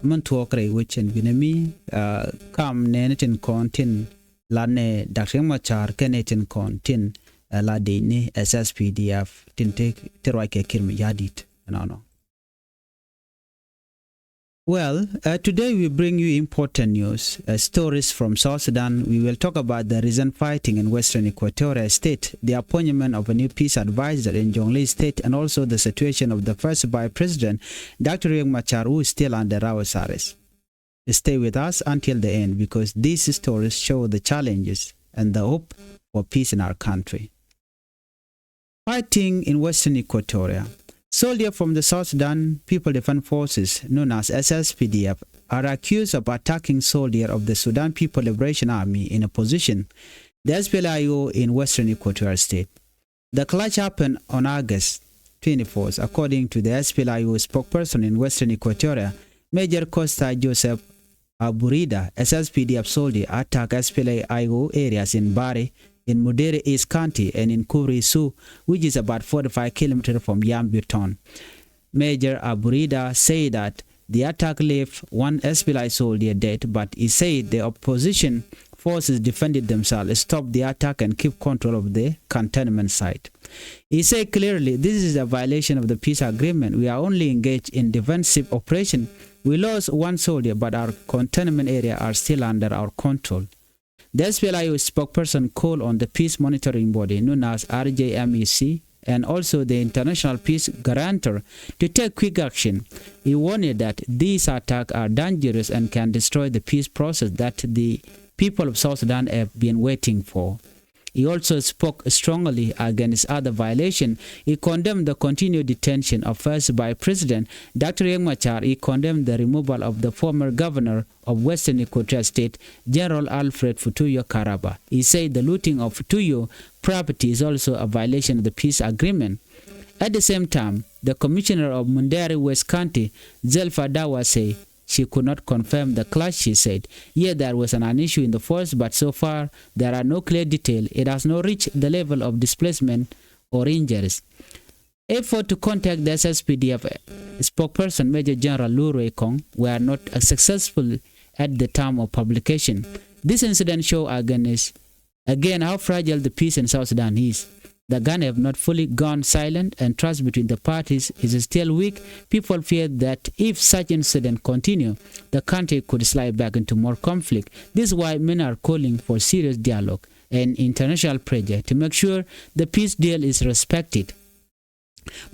Min thuɔɔk rɛy wec ɛn binɛ mi kam nɛɛni tin kɔn tin la nɛ Dak Riek Machar kɛnɛ tin kɔn tin la dec ni S S P D F tin ti ruac kɛ Kiir Mayardit ɛnɔnɔ. Well, uh, today we bring you important news, uh, stories from South Sudan. We will talk about the recent fighting in Western Equatoria State, the appointment of a new peace advisor in Jonglei State, and also the situation of the first vice president, Doctor Riek Machar, who is still under house arrest. Stay with us until the end because these stories show the challenges and the hope for peace in our country. Fighting in Western Equatoria. Soldiers from the South Sudan People Defense Forces, known as S S P D F, are accused of attacking soldiers of the Sudan People Liberation Army in a position, the S P L A I O, in Western Equatoria State. The clash happened on August twenty-fourth, according to the S P L A I O spokesperson in Western Equatoria, Major Costa Joseph Aburida. S S P D F soldier attack S P L A I O areas in Bari, in Mundri East County, and in Kubri Su, which is about forty-five kilometers from Yambio town. Major Aburida said that the attack left one S P L A I soldier dead, but he said the opposition forces defended themselves, stopped the attack, and keep control of the cantonment site. He said clearly, "This is a violation of the peace agreement. We are only engaged in defensive operation. We lost one soldier, but our cantonment area are still under our control." The S P L A I O spokesperson called on the peace monitoring body known as R J M E C and also the international peace guarantor to take quick action. He warned that these attacks are dangerous and can destroy the peace process that the people of South Sudan have been waiting for. He also spoke strongly against other violations. He condemned the continued detention of First Vice President Doctor Riek Machar. He condemned the removal of the former governor of Western Equatoria State, General Alfred Futuyo Karaba. He said the looting of Futuyo property is also a violation of the peace agreement. At the same time, the commissioner of Mundri West County, Zelfa Dawa, said she could not confirm the clash, she said. Yes, there was an, an issue in the forest, but so far there are no clear detail. It has not reached the level of displacement or injuries. Effort to contact the S S P D F spokesperson Major General Lu Ruikong were not successful at the time of publication. This incident show against, again, how fragile the peace in South Sudan is. The gun have not fully gone silent and trust between the parties is still weak. People fear that if such incidents continue, the country could slide back into more conflict. This is why many are calling for serious dialogue and international pressure to make sure the peace deal is respected.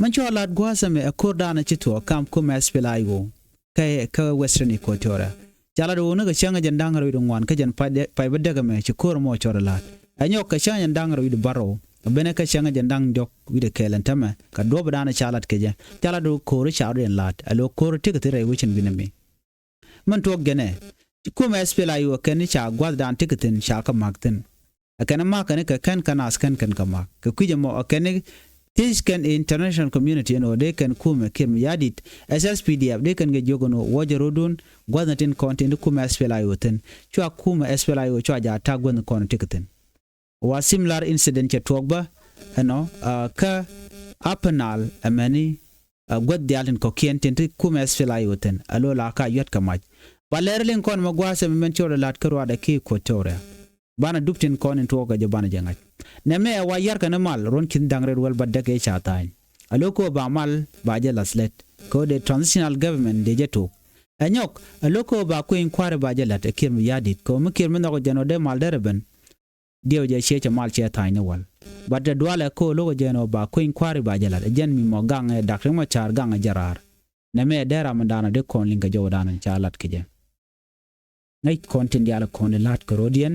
Mɛn cuɔ lat gua̱a̱th ɛmɛ ɛ ko̱r da̱a̱n ɛ ci tuɔɔk kam kumɛ S P L A I O kä, kä Western Equatoria. Ca lat ɣöö ni kɛ cäŋ ɛ jɛn da̱ŋ rɛw wi̱cdɛ ŋuan kä jɛn pay bä däk ɛmɛ ci ko̱r ɛmɔ cɔr ɛ la̱t. Ɛ nyɔk kɛ cäŋ ɛ jɛn da̱ŋ rɛw wi̱cdɛ bärɔw. Ɛ benɛ kɛ cäŋ ɛ jɛn da̱ŋ diɔ̱k wi̱cdɛ kɛɛl ɛn tämɛ kɛ duɔ̱p da̱a̱n ɛ ca lat kɛ jɛ. Ca lat ɣöö ko̱r ɛ ca rɔ̱diɛn la̱t ɛ lo̱ ko̱r ɛ tekɛ thi̱n rɛy wecin wi̱n ɛmi. Min tuɔɔk jɛnɛ kumɛ S P L A I O kɛn ni ca gua̱thdan tekɛ thi̱n ca kɛ ma̱k thi̱n. Ɛ kɛn ɛ ma̱k kɛn kɛ kɛn kɛ naath kɛn kɛn kɛ ma̱k kɛ kui̱c ɛmɔ ɛ kɛn ni thiec kɛn international community ɛn ɣöö dee kɛn kumɛ Kiir Mayardit, S S P D F, dee kɛn kɛ jiök ɛn ɣöö wuɔcɛ rɔ̱dun gua̱thni tin kɔn tin ti kumɛ S P L A I O thi̱n. Cua kumɛ S P L A I O cua jɛ attack gua̱thni kɔn tekɛ thi̱n. Wa similar incident cɛ tuɔɔk bä ɛnɔ kä Upper Nile ɛmɛni. Ɛ guäth diaal tin kɔ̱kiɛn tin ti kumɛ S P L A I O thi̱n ɛ lo̱ la ka yuɛt kɛ mac. Ba lɛr liŋ kɔn mɛ gua̱a̱th ɛmɛ mɛn cɔɔdɛ la̱t kä ruaadɛ ki Equatoria. Banɛ dup tin kɔn in tuɔɔk kɛ jɛ banɛ jɛ ŋa̱c. Nɛmɛ ɛ wa yarkɛ ni mal ruɔ̱n ki̱n da̱ŋ rɛt wäl bädäk ëë ca tha̱a̱ny. Ɛ lo̱ kä ɣöö ba mal ba jɛ la̱th lɛt kɛ ɣöö dee transitional government dee jɛ tok. Ɛ nyɔk ɛ lo̱ kä ɣöö ba kui̱ny kua̱ri ba jɛ la̱t ɛ Kiir Mayardit kɛ ɣöö mi Kiir mi nhɔk jɛn ɣöö dee mal derɛ ben. Diɛw jɛ ciɛ cɛ mal ciɛ tha̱a̱ny ni wal. But te dualɛ ko lo̱k ɛ jɛn ɔ ba kueny kua̱ri ba jɛ lat ɛ jɛn mi mɔ gaŋ ɛ dak ri mɔ ca̱r gaŋ ɛ jɛ raar. Nɛ mɛ ɛ dee ram in da̱a̱n ɔ dee kɔn liŋ kɛ jɔw da̱a̱n in ca lat kɛ jɛ. Ŋäc kɔn tin diaal kɔn di la̱t kɛ rɔ̱diɛn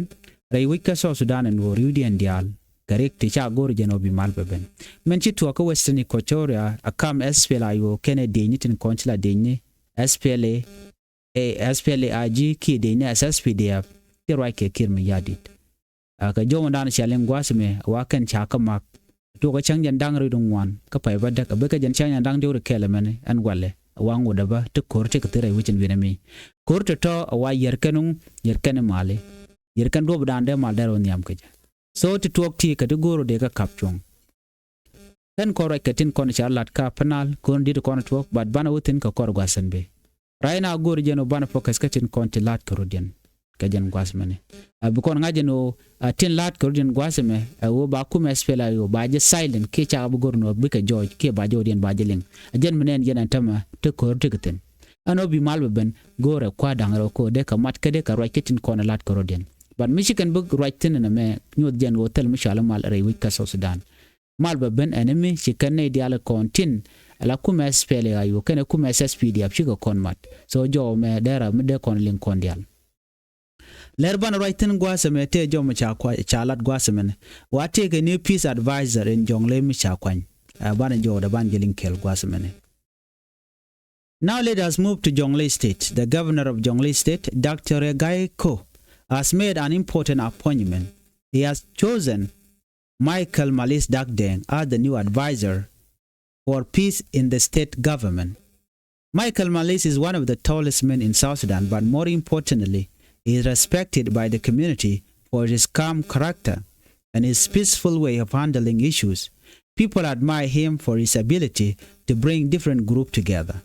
rɛy wec kä South Sudan ɛn ɣöö ri̱wdiɛn diaal kɛ rik ti ca go̱r jɛn ɔ bi mal bɛ ben. Mɛn ci tuɔɔk kä Western Equatoria a kam S P L I O kɛnɛ diecni tin kɔn ci la diecni S P L A, S P L A I G kiɛ diecni S S P D F ti ruac kɛ Kiir Mayardit. A kɛ jɔw in da̱a̱n cia liŋ gua̱a̱th ɛmɛ a wa kɛn ca kä mak. Tuɔɔk kä cäŋ jɛn da̱ŋ rɛw di ŋuan kä pay bä däk a bikɛ jɛn cäŋ jɛn da̱ŋ diɔ̱k di kɛɛl ɛmɛni ɛn walɛ a wa ŋot ɛ bä ti ko̱r ti kɛ thir rɛy wec in wi̱n ɛmi. Ko̱r tɔ̱tɔ̱ a wa yɛr kɛn wuŋ yɛr kɛn mali. Yɛr kɛn duɔ̱p da̱a̱n dee mal dee rɛw nhiam kɛ jɛ. So ti tuɔɔk ti kɛ ti go̱o̱r ɔ dee kä kap cuɔ̱ŋ. Kɛn kɔn ruac kɛ tin kɔn ca lat ka Upper Nile ko̱n dit kɔn tuɔɔk but banɛ wä thi̱n kɛ kɔr gua̱a̱th ɛn bi. Right now go̱o̱r jɛn ɔ banɛ focus kä tin kɔn ti la̱t kɛ rɔ̱diɛn kɛ jɛn gua̱a̱th mɛni. A bi kɔn ŋa̱c jɛn ɔ a tin la̱t kɛ rɔ̱diɛn gua̱a̱th ɛmɛ ɛ ɣöö ba kumɛ S P L A I O ba jɛ silent kiɛ cakɛ bi go̱o̱r nɔ bikɛ jɔɔc kiɛ ba jɛ ɣöödiɛn ba jɛ liŋ. A jɛn mi nɛn jɛn ɛn tämɛ ti ko̱r ti kɛ thi̱n. Ɛn ɣöö bi mal bɛ ben go̱o̱rɛ kua̱r da̱ŋ rɛw ko̱o̱r dee kɛ mat kä dee kɛ ruac kä tin kɔn ɛ la̱t kɛ rɔ̱diɛn. But mi ci kɛn bi ruac thi̱n ɛn ɛmɛ nyuɔth jɛn ɣöö thil mi cɔal mal rɛy wec kä South Sudan. Mal bɛ ben ɛn mi ci kɛn nɛy diaal kɔn tin ala kumɛ S P L A I O kɛnɛ kumɛ S S P D F cikɛ kɔn mat. So jɔw mɛ dee ram mi dee kɔn liŋ kɔn diaal. Lɛr banɛ ruac thi̱n gua̱a̱th ɛmɛ tëë jɔw mɛ ca kua ca lat gua̱a̱th ɛmɛnɛ. Wa tëëkɛ ni peace advisor in Jonglei mi ca kuany. Ɛ banɛ jɔw dee banɛ jɛ liŋ kɛɛl gua̱a̱th ɛmɛnɛ. Now let us move to Jonglei State. The governor of Jonglei State, Doctor Riek Gai Kok, has made an important appointment. He has chosen Michael Malis Dak Deng as the new advisor for peace in the state government. Michael Malis is one of the tallest men in South Sudan, but more importantly, he is respected by the community for his calm character and his peaceful way of handling issues. People admire him for his ability to bring different groups together.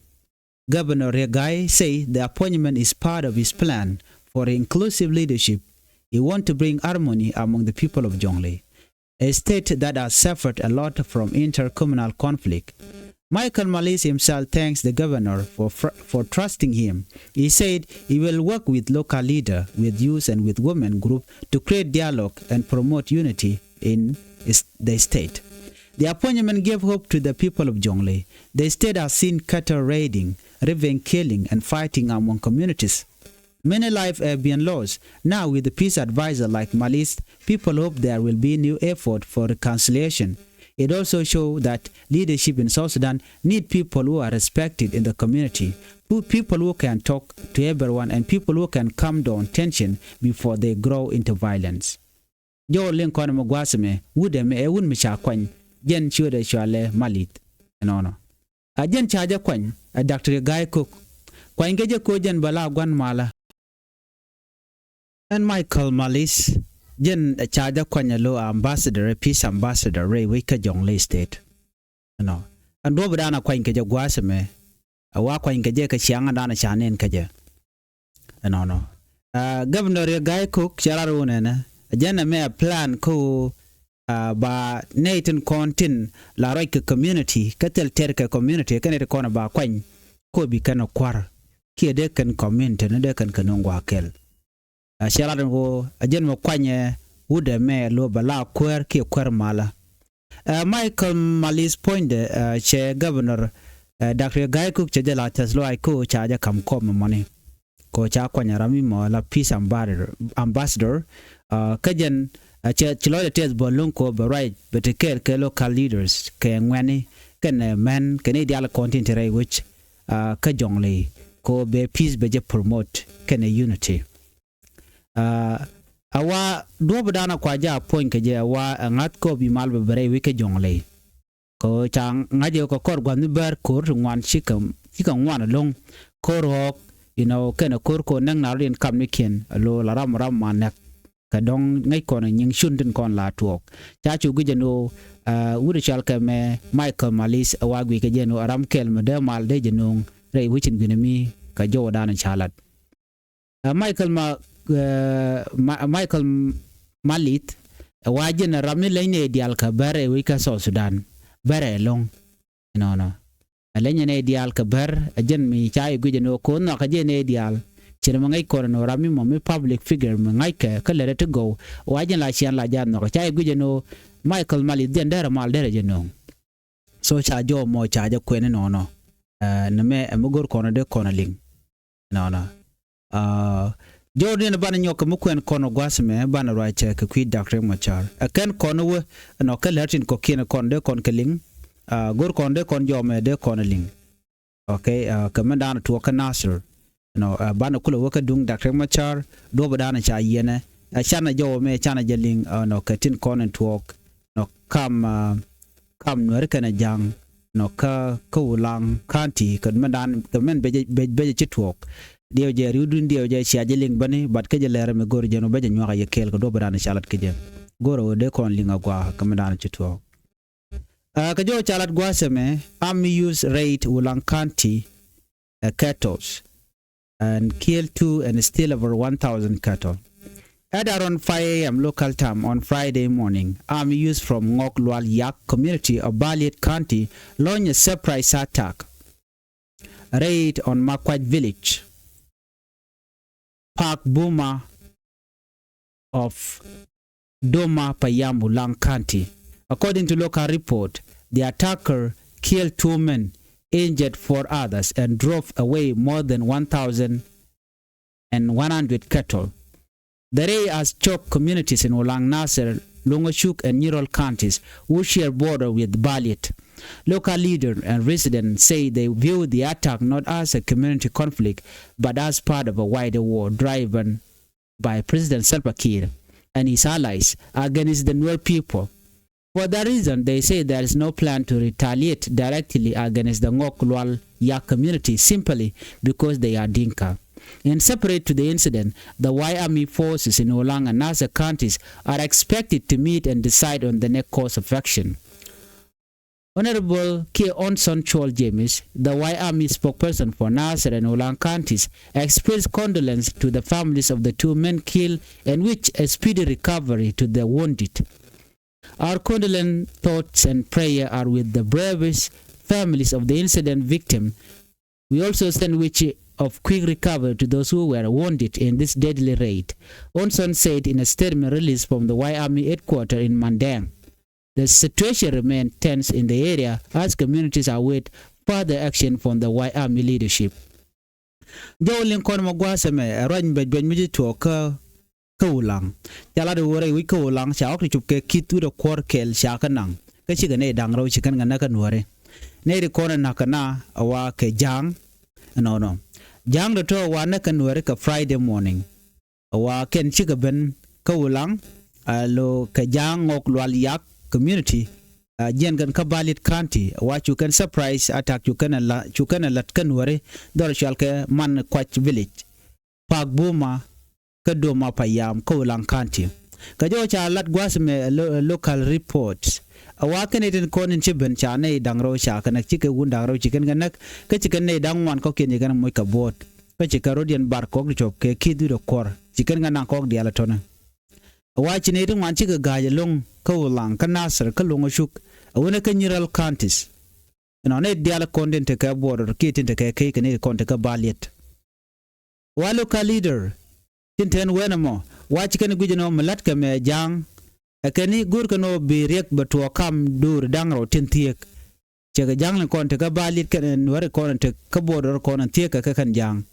Governor Riek Gai say the appointment is part of his plan for inclusive leadership. He want to bring harmony among the people of Jonglei, a state that has suffered a lot from intercommunal conflict. Michael Malis himself thanks the governor for fr- for trusting him. He said he will work with local leader, with youth and with women group to create dialogue and promote unity in is- the state. The appointment gave hope to the people of Jonglei. The state has seen cattle raiding, revenge killing and fighting among communities. Many lives have been lost. Now with the peace advisor like Malis, people hope there will be new effort for reconciliation. It also shows that leadership in South Sudan need people who are respected in the community, who people who can talk to everyone and people who can calm down tension before they grow into violence. Jɔw liŋ kɔn mɛ gua̱a̱th mɛ wut ɛmɛ ɛ wut mi ca kuany jɛn ciötdɛ cɔalɛ Malis. Ɛnɔnɔ. A jɛn ca jɛ kuany ɛ Doctor Gai Kok. Kuany kɛ jɛ ko jɛn bɛ la gua̱n malä. Ɛn Michael Malis jɛn ca jɛ kuany ɛ lo ambassador, ɛ peace ambassador rɛy wec kä Jonglei State. Ɛnɔ. Ɛn duɔ̱p dan a kuany kɛ jɛ gua̱a̱th mɛ. A wa kuany kɛ jɛ kɛ ciaŋ dan a ca nɛn kɛ jɛ. Ɛnɔnɔ. Aa, Governor Riek Gai Kok cɛ rar wun ɛnɛ. Jɛn ɛmɛ a plan ko, aa, ba nɛy tin kɔn tin la ruac kɛ community, kä thil tɛr kɛ community, kɛn it kɔn ba kuany ko bi kɛn kua̱r. Kiɛ dee kɛn community ni dee kɛn kɛ nuŋ gua̱a̱k kɛl. Aa, cɛ lat in ɣöö a jɛn mɛ kuanyɛ wut ɛmɛ lo bɛ la kuäär kiɛ kuäär malä. Aa, Michael Malis puɔ̱nydɛ, aa, cɛ governor, aa, Doctor Gai Kok cɛ jɛ la tɛth lɔaac ko ca jɛ ka̱m kɔm mɔni. Ko ca kuany ram mi mɔ la peace ambassador, ambassador, aa, kä jɛn, aa, cɛ ci lɔcdɛ tɛth bä lo̱ŋ ko bɛ ruac bɛ ti kɛɛl kɛ local leaders kɛ ŋuɛ̈ni kɛnɛ mɛn kɛnɛ diaal kɔn tin ti rɛy wec, aa, kä Jonglei ko bɛ peace bɛ jɛ promote kɛnɛ unity. Aa, a wa duɔ̱p dan a kua jɛ a puɔ̱ny kɛ jɛ a wa ɛ ŋa̱th kɔp i̱ mal bɛ bɛ rɛy wec kä Jonglei. Kɛ ɣöö ca ŋa̱c ɛ kɛ kɔr gua̱thni bär ko̱r ti ŋuan cikɛ, cikɛ ŋuan ɛlɔ̱ŋ. Ko̱r ɣɔ̱ɔ̱k, you know, kɛnɛ ko̱r ko̱r näk na rɔ̱diɛn kapnikiɛn ɛ lo̱o̱ la ram ram ma näk. Kɛ dɔ̱ŋ ŋäc kɔn ɛ nyiŋ cun tin kɔn la tuɔɔk. Ca cu gui̱c ɛn ɣöö, aa, wut ɛ cɔal kɛ mɛ Michael Malis ɛ wa guic kɛ jɛ ɛn ɣöö ɛ ram kɛl mi dee mal dee jɛ nööŋ rɛy wec in gui̱n ɛmi kɛ jɔwdan ca lat. Ɛ Michael ma, ɛ, ma, Michael Malis ɛ wa jɛn ɛ ram mi leny nɛy diaal kɛ bär ɛ wec kä South Sudan bär ɛ lo̱ŋ. Ɛnɔnɔ. Ɛ leny nɛy diaal kɛ bär ɛ jɛn mi ca i̱ guic ɛn ɣöö ko̱n nhɔakä jɛ nɛy diaal Jɛn mɛ ŋäc kɔn ɛn ɣöö ram mi mɔ mi public figure mi ŋa̱ckɛ kä lɛrɛ ti gɔw. Wa jɛn la cian la jɛ a nhɔk ca jɛ guic ɛn ɣöö Michael Mali dhiɛn derɛ mal derɛ jɛ nööŋ. So ca jɔw mɔ ca jɛ kuɛn inɔnɔ. Ɛ, nɛmɛ ɛ mi go̱r kɔn dee kɔn liŋ. Nɔnɔ. Ɛ, jɔw ni banɛ nyɔk kɛ mi kuɛn kɔn gua̱th mɛ banɛ ruac cɛ kɛ kui̱ Dak Riek Machar. Ɛ kɛn kɔn wä nɔ kɛ lɛr tin kɔkiɛn kɔn dee kɔn kɛ liŋ. Ɛ, go̱r kɔn dee kɔn jɔw mɛ dee kɔn liŋ. Okay, ɛ, kɛ mi danɛ tuɔɔk kä Nasir. Nɔ, ɛ, banɛ kulɛ wä kä duŋ Dak Riek Machar duɔ̱p danɛ ca yiɛnɛ. Ɛ, canɛ jɔw mɛ canɛ jɛ liŋ, ɛ, nɔ kɛ tin kɔn in tuɔɔk. Nɔ kam, ɛ, kam Nuɛri kɛnɛ Ja̱a̱ŋ. Nɔ kä, kä Ulaŋ County kɛ mɛn dan kɛ mɛn becɛ, becɛ, becɛ ci tuɔɔk. Diɛw jɛ riwdun diɛw jɛ cia jɛ liŋ bäni, but kä jɛ lɛr mi go̱r jɛ nɔ becɛ nyuak a yɛ kɛɛl kɛ duɔ̱p danɛ ca lat kä jɛ. Go̱r a wä dee kɔn liŋ a gua kɛ mɛn dan ci tuɔɔk. Ɛ, kɛ jɔw ca lat gua̱a̱th ɛmɛ, army use raid Ulaŋ County, ɛ, kettles and kill two and steal over one thousand cattle. At around five a m local time on Friday morning, army use from Ngok Lual Yak community of Baliet County launched a surprise attack raid on Makwach village, Park Buma of Doma Payam, Ulang County. According to local report, the attacker killed two men, injured four others, and drove away more than one thousand and one hundred cattle. The raid has shocked communities in Ulang Nasir, Lungachuk, and Nirol counties, who share border with Baliet. Local leaders and residents say they view the attack not as a community conflict, but as part of a wider war driven by President Salva Kiir and his allies against the Nuer people. For that reason, they say there is no plan to retaliate directly against the Ngok Lual Yak community simply because they are Dinka. In separate to the incident, the White Army forces in Ulang and Nasir counties are expected to meet and decide on the next course of action. Honorable Kiir Onson Chol James, the White Army spokesperson for Nasir and Ulang counties, expressed condolence to the families of the two men killed and wish a speedy recovery to the wounded. Our condolence thoughts and prayer are with the bravest families of the incident victim. We also send wish of quick recovery to those who were wounded in this deadly raid, Onson said in a statement released from the White Army headquarters in Mandang. The situation remains tense in the area as communities await further action from the White Army leadership. Jɔw liŋ kɔn mɛ gua̱a̱th ɛmɛ ɛ ruac bɛc bɛc mi ci tuɔɔk kä, kä Ulaŋ. Ca lat ɛ wä rɛy wi̱c kä Ulaŋ ca ɣɔk ti cop kɛ ki̱th wi̱cdɛ kuɔ̱r kɛl ca kä naŋ. Kä cikɛ nɛy da̱ŋ rɛw ci kɛn kɛ näk kä Nuääri. Nɛy ti kɔn ɛ näk kɛ na ɛ wa kɛ Ja̱a̱ŋ. Ɛnɔnɔ. Ja̱a̱ŋ tɔ̱tɔ̱ ɛ wa näk kä Nuääri kɛ Friday morning. Ɛ wa kɛn cikɛ ben kä Ulaŋ, ɛ lo kɛ Ja̱a̱ŋ Ŋɔk Lual Yak community, ɛ jiɛn kɛn kä Baliet County, ɛ wa cu kɛn surprise attack cu kɛn ɛ la, cu kɛn ɛ lat kä Nuääri dhɔr cual kɛ Man Kuac village, Pak Buma, kä Doma Payam kä Ulaŋ County. Kɛ jɔw ca lat gua̱a̱th mɛ ɛ lo, ɛ local report. Ɛ wa kɛn itin kɔn in ci ben ca nɛy da̱ŋ rɛw ca kɛ näk, cikɛ wun da̱ŋ rɛw ci kɛn kɛ näk, kä ci kɛn nɛy da̱ŋ ŋuan kɔ̱kiɛn ci kɛn moc kɛ bo̱o̱t. Kä ci kɛ rɔ̱diɛn bar kɔk ti cop kɛ ki̱th wi̱cdɛ kuɔ̱r. Ci kɛn kɛ naŋ kɔk diaal ɛ tɔ̱nɛ. Ɛ wa ci nɛy ti ŋuan cikɛ ga̱a̱c ɛlɔ̱ŋ kä Ulaŋ, kä Nasir, kä Loŋ Acuk. Ɛ wunɛ kä Nyiral counties. Ɛnɔ nɛy diaal kɔn tin tekɛ border kiɛ tin tekɛ key kɛ nɛy kɔn tekɛ Baliet. Wa local leader tin te wen ɛmɔ, wa ci kɛn guic ɛn ɣöö mi la̱tkɛ mɛ Ja̱a̱ŋ, ɛ kɛn i̱ go̱o̱rkɛ ɛn ɣöö bi Riɛk bɛ tuɔɔk kam do̱r da̱ŋ rɛw tin thieek. Cɛ kɛ Ja̱a̱ŋ ni kɔn te kä Baliet kɛn Nuääri kɔn te kä border kɔn thiek kɛ kɛ kɛn Ja̱a̱ŋ.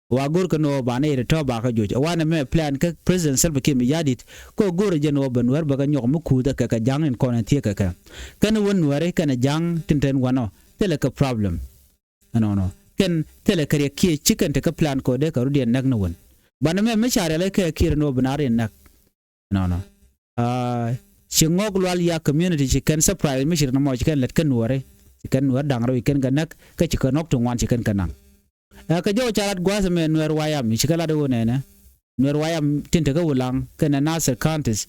Wa go̱o̱rkɛ ɛn ɣöö banɛ yet tɔ̱ bakä joc. Ɛ wanɛ mɛ plan kä President Salva Kiir Mayardit, kɛ ɣöö go̱o̱rɛ jɛ ɛn ɣöö bɛ Nuäär bäkɛ nyɔk mi kuuth ɛ kɛ kɛ Ja̱a̱ŋ in kɔn thiek kɛ kɛ. Kɛn wä Nuääri kɛnɛ Ja̱a̱ŋ tin te wanɔ thilɛ kɛ problem. Ɛnɔnɔ. Kɛn thilɛ kɛ Riɛk kiɛ ci kɛn te kä plan kɛ ɣöö dee kɛ rɔ̱diɛn näk ni wän. Banɛ mɛ mi ca rialikä kɛ Kiir ɛn ɣöö bi na riɛn näk. Nɔnɔ. Aa, ci Ŋɔk Lual Yak community ci kɛn surprise mi ci rin mɔ ci kɛn lät kɛ Nuääri. Ci kɛn Nuäär da̱ŋ rɛw ci kɛn kɛ näk, kä ci kɛ nɔk ti ŋuan ci kɛn kɛ naŋ. Ɛ kɛ jɔw ca lat gua̱a̱th ɛmɛ Nuäär White Army ci kɛ lat ɣöö nɛnɛ. Nuäär White Army tin te kä Ulaŋ kɛnɛ Nasir counties.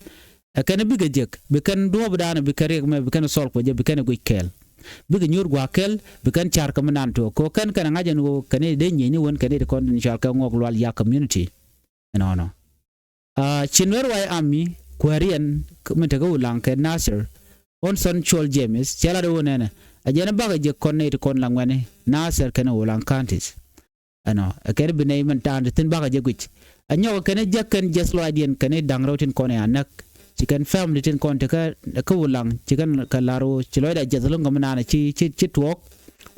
Ɛ kɛn bikɛ jek, bi kɛn duɔ̱ɔ̱pdan, bi kɛn Riɛk mɛ, bi kɛn solve kɛ jɛ, bi kɛn guic kɛɛl. Bikɛ nyuur gua̱a̱k kɛɛl, bi kɛn ca̱r kɛ mi nan tuɔɔk. Kɛ ɣöö kɛn kɛn ŋa̱c ɛn ɣöö kɛn i̱ dee nyieny ni wän kɛn i̱ ti kɔn in cual kɛ Ŋɔk Lual Yak community. Ɛnɔnɔ. Aa, ci Nuäär White Army kuääriɛn mi te kä Ulaŋ kɛ Nasir, Onson Chol James, cɛ lat ɣöö nɛnɛ, ɛ jɛn bakɛ jek kɔn nɛy ti kɔn la ŋuɛ̈ni Nasir kɛnɛ Ulaŋ counties. Ɛnɔ ɛ kɛn bi nɛy mɛn ta̱a̱n ti thi̱n bakɛ jɛ guic. Ɛ nyɔk ɛ kɛn jek kɛn jiɛth lɔaacdiɛn kɛn da̱ŋ rɛw tin kɔn ɛ a näk. Ci kɛn family tin kɔn te kä, kä Wulaŋ ci kɛn kɛ la̱r ɣöö ci lɔcdɛ jiɛth lo̱ŋ kɛ mi naan ci, ci, ci tuɔɔk.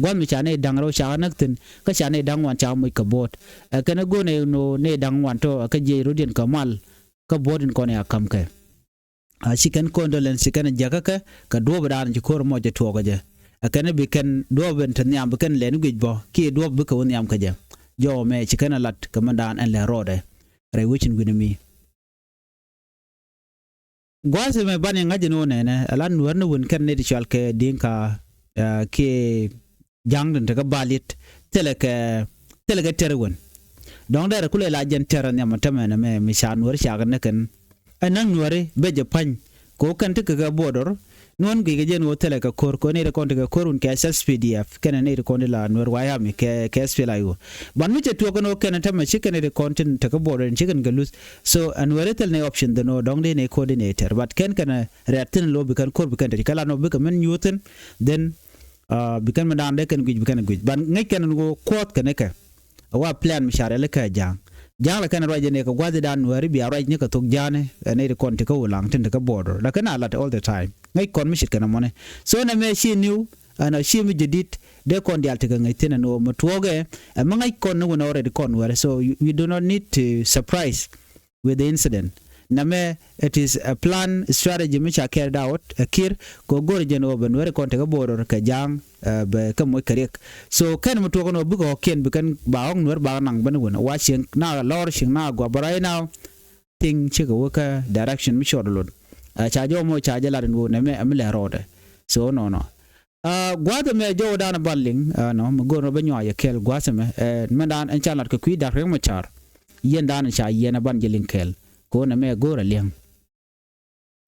Gua̱th mi ca nɛy da̱ŋ rɛw ca näk thi̱n kä ca nɛy da̱ŋ ŋuan ca moc kɛ bo̱o̱t. Ɛ kɛn go̱o̱r nɛy nɔ nɛy da̱ŋ ŋuan tɔ ɛ kä jiɛc rɔ̱diɛn kɛ mal kä bo̱o̱t in kɔn ɛ a ka̱m kɛ. A ci kɛn condolence ci kɛn jäkä kɛ kɛ duɔ̱ɔ̱p dan ci ko̱r mɔ jɛ tuɔɔk kɛ jɛ. Ɛ kɛn bi kɛn duɔ̱ɔ̱p in te nhiam bi kɛn lɛn guic bɔ kiɛ duɔ̱ɔ̱p bikɛ wä nhiam kɛ jɛ. Jɔwä mɛ ci kɛn lat kɛ mɛn dan ɛn lɛ rɔɔdɛ rɛy wecin wi̱n mi. Gua̱a̱th ɛmɛ banɛ ŋa̱c ɛn ɣöö nɛnɛ ɛ la Nuäär ni wën kɛn nɛy ti cɔal kɛ Di̱ŋka, ɛ, kiɛ Ja̱ŋ tin te kä Baliet thilɛ kɛ, thilɛ kɛ tɛr wän. Dɔ̱ŋ dɛrɛ kulɛ la jɛn tɛr nhiam ɛ tämɛ nɛmɛ mi ca Nuäär cakɛ ni kɛn. Ɛ näk Nuääri bɛ jɛ pa̱ny kɛ ɣöö kɛn ti kɛ kɛ border. Nuɔ̱n guic kɛ jɛn ɣöö thilɛ kɛ ko̱r kɛ ɣöö nɛy ti kɔn ti kɛ ko̱r wun kɛ S P D F kɛnɛ nɛy ti kɔn ti la Nuäär White Army kɛ, kɛ S P L A I O. But mi cɛ tuɔɔk kɛn ɣöö kɛn tämɛ ci kɛn nɛy ti kɔn tin te kä border in ci kɛn kɛ luth. So ɛ Nuääri thil nɛy option dhän ɣöö dɔ̱ŋ dee nɛy ko̱r di nɛy tɛr. But kɛn kɛn rɛ̈t thi̱n lo̱o̱ bi kɛn ko̱r bi kɛn tɛr ci kɛ la nɔ bikɛ mɛn nyuuth thi̱n. Then, uh, bi kɛn mɛn da̱a̱n dee kɛn guic bi kɛn guic. But ŋäc kɛn ɣöö kuɔth kɛn kɛ. A wa plan mi ca rialikä Ja̱a̱ŋ. Ja̱a̱ŋ la kɛn ruac jɛ ni kɛ gua̱thidan Nuääri bia ruac ni kɛ thok Ja̱a̱ni, ɛ nɛy ti kɔn ti kä Wulaŋ tin ti kä border. Lakin a lat all the time. Ŋäc kɔn mi ce̱tkɛ nɔmɔni. So nɛmɛ ci new, ɛn a ci mi jadid, dee kɔn diaal ti kɛ ŋäc thi̱n ɛn ɣöö mi tuɔɔkɛ, ɛ mi ŋäc kɔn ni wun already kɔn Nuääri. So you, we do not need to surprise with the incident. Nɛmɛ, it is a plan strategy mi ca carried out, ɛ Kiir, kɛ go̱r jɛn ɣöö bɛ Nuääri kɔn ti kä border kɛ Ja̱a̱ŋ, ɛ, bɛ kɛ moc kɛ riɛk. So kɛn mi tuɔk ni ɣöö bikɛ ɣɔ̱kiɛn bi kɛn ba ɣɔ̱k Nuäär ba naŋ ben wun. Wa cieŋ na lɔr cieŋ na guap, but right now thing cikɛ wä kä direction mi cɔɔd lot. Ɛ, ca jɔw mɔ ca jɛ lat in ɣöö nɛmɛ ɛ mi lɛ rɔɔdɛ. So nɔnɔ. Ɛ, gua̱a̱th ɛmɛ jɔwdan ban liŋ, ɛ, nɔ mi go̱r nɔ bä nyuak yɛ kɛl gua̱a̱th ɛmɛ, ɛ, mɛn dan ɛn ca lat kɛ kui̱ Dak Riek Machar. Yɛn dan ca yɛn ɛ ban jɛ liŋ kɛl. Kɛ ɣöö nɛmɛ go̱r ɛ liɛŋ.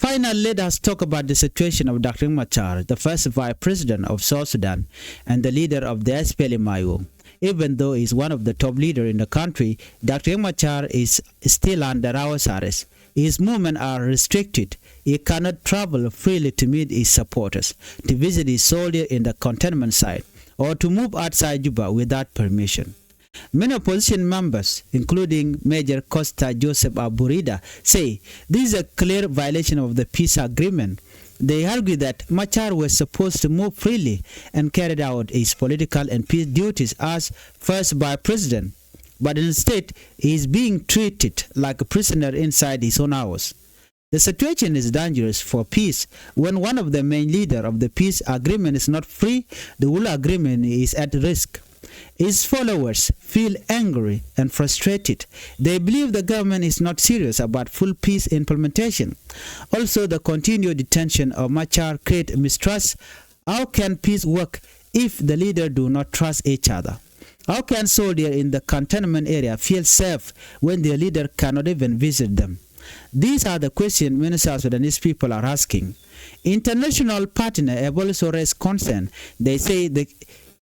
Finally, let us talk about the situation of Doctor Riek Machar, the first vice president of South Sudan and the leader of the S P L M I O. Even though he is one of the top leader in the country, Doctor Riek Machar is still under house arrest. His movements are restricted. He cannot travel freely to meet his supporters, to visit his soldiers in the cantonment site, or to move outside Juba without permission. Many opposition members, including Major Costa Joseph Aburida, say this is a clear violation of the peace agreement. They argue that Machar was supposed to move freely and carry out his political and peace duties as first vice president, but instead he is being treated like a prisoner inside his own house. The situation is dangerous for peace. When one of the main leader of the peace agreement is not free, the whole agreement is at risk. His followers feel angry and frustrated. They believe the government is not serious about full peace implementation. Also, the continued detention of Machar create mistrust. How can peace work if the leader do not trust each other? How can soldiers in the cantonment area feel safe when their leader cannot even visit them? These are the questions many South Sudanese people are asking. International partners have also raised concern. They say the,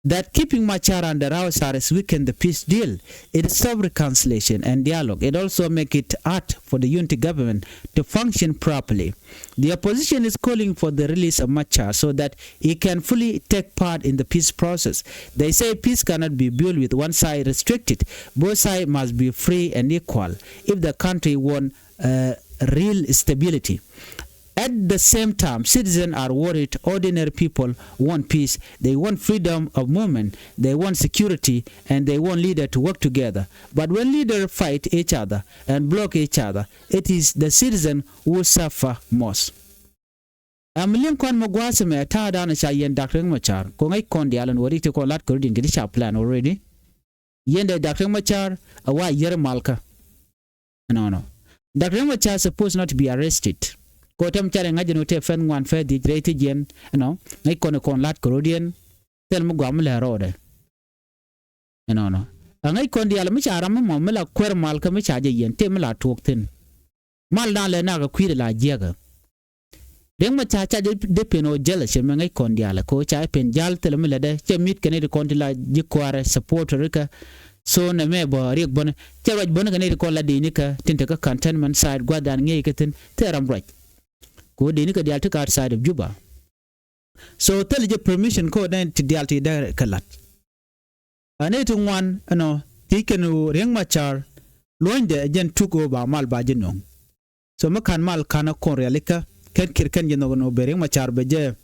that keeping Machar under house arrest weaken the peace deal. It stops reconciliation and dialogue. It also makes it hard for the unity government to function properly. The opposition is calling for the release of Machar so that he can fully take part in the peace process. They say peace cannot be built with one side restricted. Both sides must be free and equal if the country want, uh, real stability. At the same time, citizens are worried. Ordinary people want peace. They want freedom of movement. They want security, and they want leaders to work together. But when leaders fight each other and block each other, it is the citizen who suffer most. Ɛ mi liŋ kɔn mi gua̱a̱th ɛmɛ ta̱a̱dan ca yɛn Dak Riek Machar kɛ ŋäc kɔn diaal ɛn wä rik ti kɔn lat kɛ rɔ̱diɛn kɛ ti ca plan already. Yɛn dee Dak Riek Machar ɛ wa yier malkä. Ɛnɔnɔ. Dak Riek Machar supposed not to be arrested. Kɛ ɣöö tɛm carɛ ŋa̱c ɛn ɣöö tëë pɛn ŋuan pɛn dhiec rɛy ti jiɛn ɛnɔ ŋäc kɔn ɛ kɔn lat kɛ rɔ̱diɛn. Thil mi guam mi lɛ rɔɔdɛ. Ɛnɔnɔ. Ɛ ŋäc kɔn diaal mi ca ram mi mɔ mi la kuer malkä mi ca jɛ yɛn tëë mi la tuɔɔk thi̱n. Mal dan lɛ nak ɛ kui̱dɛ la jiäkä. Riek Machar ca jɛ dee pen ɣöö jealous ɛmɛ ŋäc kɔn diaal kɛ ɣöö ca jɛ pen jal thilɛ mi lätdɛ cɛ mi̱t kɛ nɛy ti kɔn ti la ji̱ kua̱rɛ supporter kä. So nɛmɛ bä Riek bänä cɛ ruac bänä kɛ nɛy ti kɔn la dee nikä tin te kä cantonment site gua̱thdan ŋi̱eec kä thi̱n thil ram ruac. Kɛ ɣöö dee nikä diaal ti kä outside of Juba. So thilɛ jɛ permission kä ɣöö nɛy ti diaal ti dee kɛ la̱t. Ɛ nɛy ti ŋuan ɛnɔ Ti kɛn ɣöö Riek Machar luɔ̱nydɛ ɛ jɛn tuk ɣöö ba mal ba ji̱ nöŋ. So mi ka̱n mal ka̱n ɛ kɔn rialikä kɛn Kiir kɛn ji̱ nhɔk ɛn ɣöö bɛ Riek Machar bɛ jɛ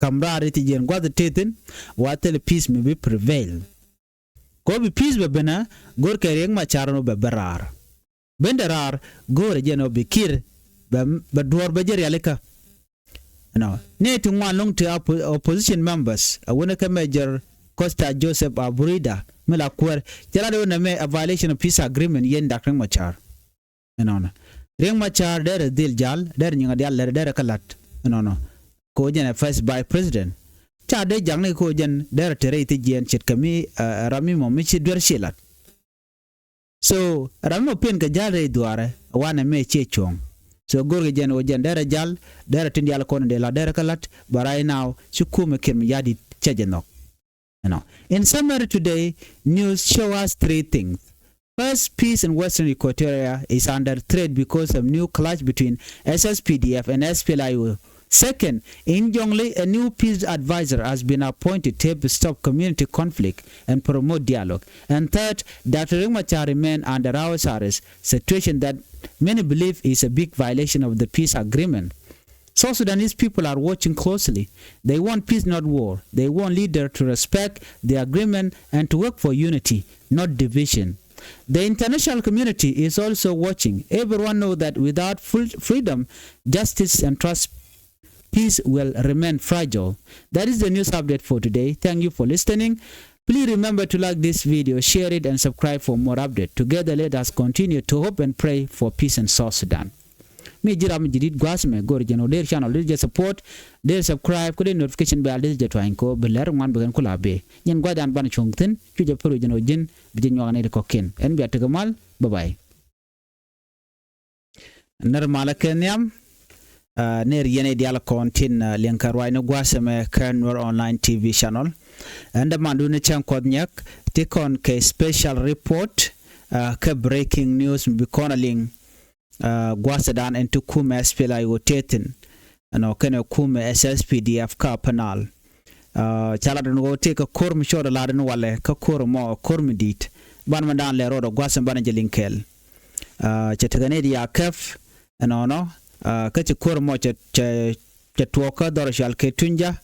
ka̱m raar i̱ ti jiɛn gua̱th ɛ tethin wa thil peace mi bi prevail. Kɛ ɣöö bi peace bɛ benä go̱rkɛ Riek Machar ɛn ɣöö bɛ ben raar. Bendɛ raar go̱o̱rɛ jɛn ɣöö bi Kiir bɛ, bɛ duɔ̱ɔ̱r bɛ jɛ rialikä. Ɛnɔ ni ti ŋuan lo̱ŋ ti oppo-, opposition members a wunɛ kɛ Major Costa Joseph Aburida mi la kuäär cɛ lat ɣöö nɛmɛ a violation of peace agreement yɛn Dak Riek Machar. Ɛnɔnɔ Riek Machar derɛ dhil jal derɛ nyiŋ a dial lɛr derɛ kä lat. Ɛnɔnɔ kɛ ɣöö jɛn ɛ first vice president. Ca dee jakni kɛ ɣöö jɛn derɛ te rɛy thi jiɛɛn ce̱tkɛ mi, eh, ram mi mɔ mi ci duer ci lat. So ram mi mɔ pen kɛ jal rɛy dhuaarɛ wanɛ mɛ ciɛ cuɔ̱ɔ̱ŋ. So go̱rkɛ jɛn ɣöö jɛn derɛ jal derɛ tin dial kɔn dee la derɛ kä la̱t, but right now ci kumɛ Kiir mi ya̱di̱t cɛ jɛ nhɔk. You know. In summary, today news show us three things. First, peace in Western Equatoria is under threat because of new clash between S S P D F and S P L A I O. Second, in Jonglei, a new peace advisor has been appointed to help stop community conflict and promote dialogue. And third, Doctor Riek Machar remain under house arrest, situation that many believe is a big violation of the peace agreement. South Sudanese people are watching closely. They want peace, not war. They want leader to respect the agreement and to work for unity, not division. The international community is also watching. Everyone knows that without full freedom, justice and trust, peace will remain fragile. That is the news update for today. Thank you for listening. Please remember to like this video, share it and subscribe for more update. Together let us continue to hope and pray for peace in South Sudan. Mi ji̱ ram ji̱ di̱t gua̱a̱th mɛ go̱r jɛn ɣöö der channel di̱t jɛ support, der subscribe, ku der notification bell di̱t jɛ tuany kɛ ɣöö bi lɛr ŋuan bi kɛn kula bee. Nyɛn gua̱a̱th dan banɛ cuɔ̱ŋ thi̱n cu jɛ pär wi̱c jɛn ɣöö ji̱n bi jɛ nyuak nɛy ti kɔ̱kiɛn. Ɛn bia tekɛ mal. Bye bye. Nɛr malä kɛ nhiam, ah, nɛr yɛn i̱ diaal kɔn tin, ah, liɛŋkɛ ruacni gua̱a̱th ɛmɛ kä Nuer Online T V channel. Ɛn dämandun ni cäŋ kuɔth nyɛk ti kɔn kɛ special report, ah, kɛ breaking news mi bi kɔn a liŋ, ah, gua̱a̱thdan ɛn ti kumɛ S P L A I O tethin. Ɛnɔ kɛnɛ kumɛ S S P D F kä Upper Nile. Ah, ca lat ɛn ɣöö tëëkɛ ko̱r mi cɔɔd ɛ lat ɛn walɛ kä ko̱r ɛmɔ ko̱r mi di̱i̱t. Banɛ mɛ da̱a̱n lɛ ro̱o̱dɛ gua̱th ɛn banɛ jɛ liŋ kɛɛl. Ah, cɛ tekɛ nɛy ti ya kɛp ɛnɔnɔ, ah, kä ci ko̱r ɛmɔ cɛ, cɛ, cɛ tuɔɔk kä dhɔr cɔal kɛ Tunya.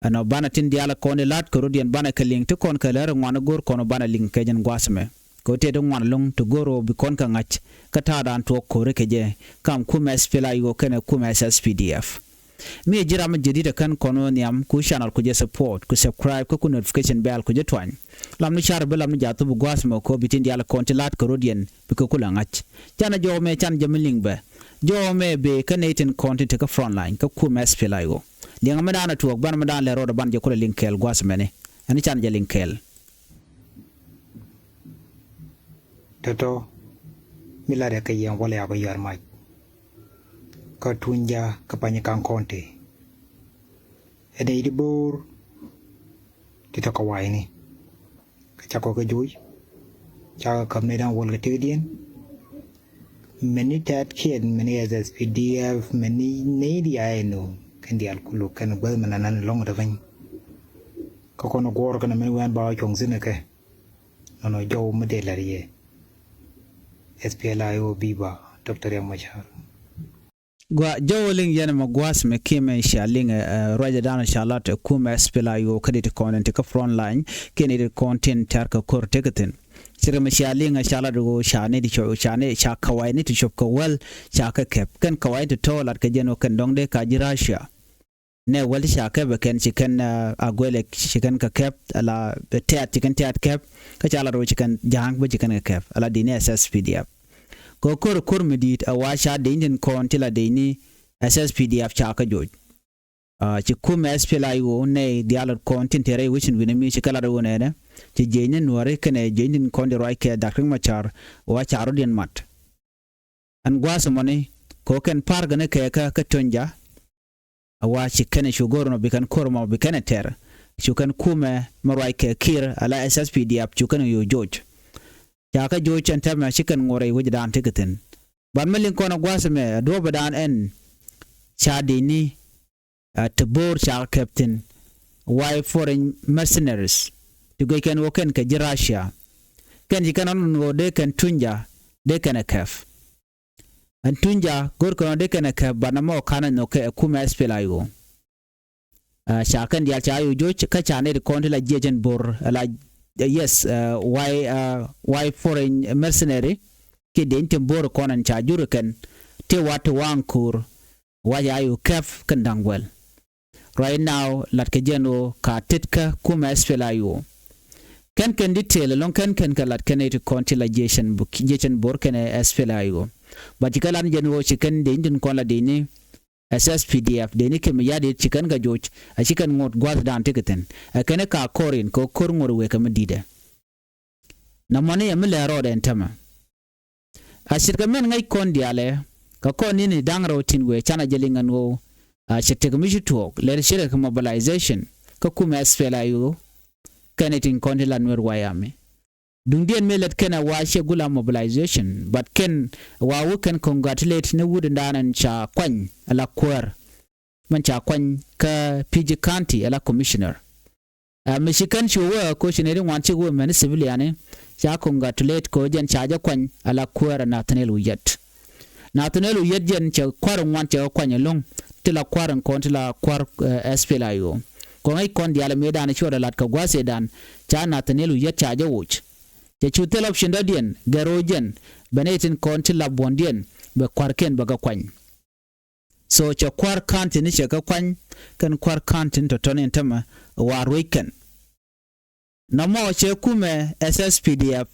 Ɛnɔ banɛ tin diaal kɔn i̱ la̱t kɛ rɔ̱diɛn banɛ kɛ liŋ ti kɔn kɛ lär ŋuan i̱ go̱r kɔn banɛ liŋ kɛ jɛn gua̱th ɛmɛ. Kɛ ɣöö tëë ti ŋuan lo̱ŋ ti go̱r ɣöö bi kɔn kɛ ŋa̱c kä ta̱a̱dan tuɔɔk ko̱ri kɛ jɛ kam kumɛ S P L A I O kɛnɛ kumɛ S S P D F. Mi ji̱ ram mi jadid ɛ kän kɔn wä nhiam ku channel ku jɛ support ku subscribe kä ku notification bell ku jɛ tuany. Lam ni car bi lam ni jath bi gua̱a̱th mɛ kɔ bi tin diaal kɔn ti la̱t kɛ rɔ̱diɛn bi kɛ kulɛ ŋa̱c. Canɛ jɔw mɛ can jɛ mi liŋ bɛ jɔw mɛ bee kä nɛy tin kɔn tin te kä front line kä kumɛ S P L A I O. Liɛŋɛ mi da̱a̱n ɛ tuɔɔk banɛ mi da̱a̱n lɛ rɔɔdɛ banɛ jɛ kulɛ liŋ kɛɛl gua̱a̱th mɛni. Ɛn canɛ jɛ liŋ kɛɛl. Tɔ̱tɔ̱ mi latdɛ kɛ yɛn walɛ a bä yɔ̱a̱r mac. Kä Tunya kä Panyikaŋ County. Ɛ nɛy ti bo̱o̱r ti tɔ̱ kɛ wayni. Kä cakɔ kɛ joc cakɔ käp nɛy da̱ŋ wäl kɛ tëkdiɛn. Mɛni tɛ̈tkiɛn mɛni S S P D F mɛni nɛy diaal ɛn ɣöö kɛn diaal kulu kɛn guäth mɛn anan lɔ̱ŋ ɛ te piny. Kä kɔn guɔ̱ɔ̱r kɛn mɛni wɛn ba wä cuɔ̱ŋ thi̱n ɛ kɛ. Nɔnɔ jɔw mi dee la̱r yɛ. S P L A I O viva Doctor Riek Machar. Gua jɔw liŋ yɛn mɛ gua̱a̱th mɛ kiɛ mɛ cia liŋ, eh, ruacɛ da̱a̱n ca lat, eh, kumɛ S P L A I O kä dit kɔn in ti kä front line kiɛ ni dit kɔn tin tɛ̈r kɛ ko̱r tekɛ thi̱n. Cirɛ mɛ cia liŋ, eh, ca lat ɣöö ca ni ti cop, ca ni ca kaway ni ti cop kɛ wäl ca kɛ kɛp. Kɛn kaway ti tɔ̱ lat kɛ jɛn ɣöö kɛn dɔ̱ŋ dee ka ji̱ Russia. Nɛ wäl ti ca kɛp ɛ kɛn ci kɛn, eh, Aguelek ci kɛn kɛ kɛp, ala tɛ̈t ci kɛn tɛ̈t kɛp, kä ca lat ɣöö ci kɛn ja̱a̱ŋ bä ci kɛn kɛ kɛp, ala di̱t ni S S P D F. Kɛ ko̱r ko̱r mi di̱i̱t a wa ca dec tin kɔn ti la dec ni S S P D F ca kä joc. Ah, ci kumɛ S P L A I O nɛy diaal kɔn tin te rɛy wecin wi̱nɛ mi ci kɛ lat ɣöö nɛnɛ ci jiɛc ni nuääri kɛnɛ jiɛc tin kɔn ti ruac kɛ Dak Riek Machar wa ca rɔ̱diɛn mat. Ɛn gua̱a̱th ɛmɔni kɛ ɣöö kɛn pa̱a̱r kɛn kɛ kä kä Tunya. A wa ci kɛn cu go̱r nɔ bi kɛn ko̱r mɔ bi kɛn ɛ tɛr cu kɛn kumɛ mɛ ruac kɛ Kiir ala S S P D F cu kɛn yo̱o̱ joc. Ca kä joc ɛn tɛmɛ ci kɛn ŋuɔr rɛy wecdan ti kɛ thi̱n. Ban mi liŋ kɔn ɛ gua̱a̱th ɛmɛ ɛ duɔ̱ɔ̱pdan ɛn ca di̱t ni, ah, ti bo̱o̱r ca kɛ kɛp thi̱n. Way foreign mercenaries ti guic kɛn wä kɛn kɛ ji̱ Russia. Kɛn ci kɛn ɣän ɣöö dee kɛn tunyja dee kɛn ɛ kɛp. Ɛn tunyja go̱rkɛ ɣöö dee kɛn ɛ kɛp, but nɔmɔ /ka̱nɛ nhɔk kɛ ɛ kumɛ S P L A I O. Ca kɛn diaal ca yo̱o̱ joc kä ca nɛy ti kɔn ti la jiɛc ɛn bo̱r, la, yes, why, why foreign mercenary kiɛ dee tin bo̱r kɔn ɛn ca jur kɛn ti wa ti waŋ ko̱r. Wa ca yo̱o̱ kɛp kɛn da̱ŋ guɛl. Right now latkɛ jɛn ɣöö ka tetkä kumɛ S P L A I O. Kɛn kɛn detail ɛlɔ̱ŋ kɛn kɛn kɛ lat kɛn nɛy ti kɔn ti la jiɛc ɛn bo̱r kɛnɛ S P L A I O. But ci kɛ lat ni jɛn ɣöö ci kɛn dee tin kɔn la dee ni S S P D F, dee ni Kiir Mayardit, ci kɛn kɛ joc, a ci kɛn ŋot gua̱thdan ti kɛ thi̱n. Ɛ kɛn ɛ ka kɔr in kɛ ko̱r ŋot wëë kɛ mi di̱tdɛ. Nɔmɔ ni ɛ mi lɛ rɔɔdɛ ɛn tämɛ. A ce̱tkɛ min ŋäc kɔn diaalɛ kɛ kɔn ni̱ni da̱ŋ rɛw tin wëë canɛ jɛ liŋ ɛn ɣöö a cɛ tekɛ mi ci tuɔɔk lɛr ce̱tkɛ kɛ mobilization kä kumɛ S P L A I O kɛnɛ tin kɔn ti la Nuer White Army. Duŋdiɛn mëë lät kɛn ɛ wa ciɛ gula mobilization, but kɛn wa wä kɛn congratulate ni wut in da̱a̱n ɛn ca kuany ala kuäär. Mɛn ca kuany kä P G County ala commissioner. Ɛ mi ci kɛn ci wä ko ci nɛy ti ŋuan cik wä mɛn civilian ni ca congratulate ko jɛn ca jɛ kuany ala kuäär ɛ Nathaniel Oyet. Nathaniel Oyet jɛn cɛ kua̱r ŋuan cɛ kuany ɛlɔ̱ŋ ti la kua̱r in kɔn ti la kua̱r S P L A I O. Kɔn ŋäc kɔn diaal mëëdan cuɔt ɛ lat kɛ gua̱a̱th ëëdan ca Nathaniel Oyet ca jɛ woc. Cɛ cu thil option dɔ̱diɛn gɛr ro̱o̱ jɛn bɛ nɛy tin kɔn ti la buɔ̱ndiɛn bɛ kua̱rkiɛn bɛ kɛ kuany. So cɛ kua̱r county ni cɛ kɛ kuany kɛn kua̱r county ni tɔ̱tɔ̱ni ɛn tämɛ wa ruec kɛn. Nɔmɔ cɛ kumɛ S S P D F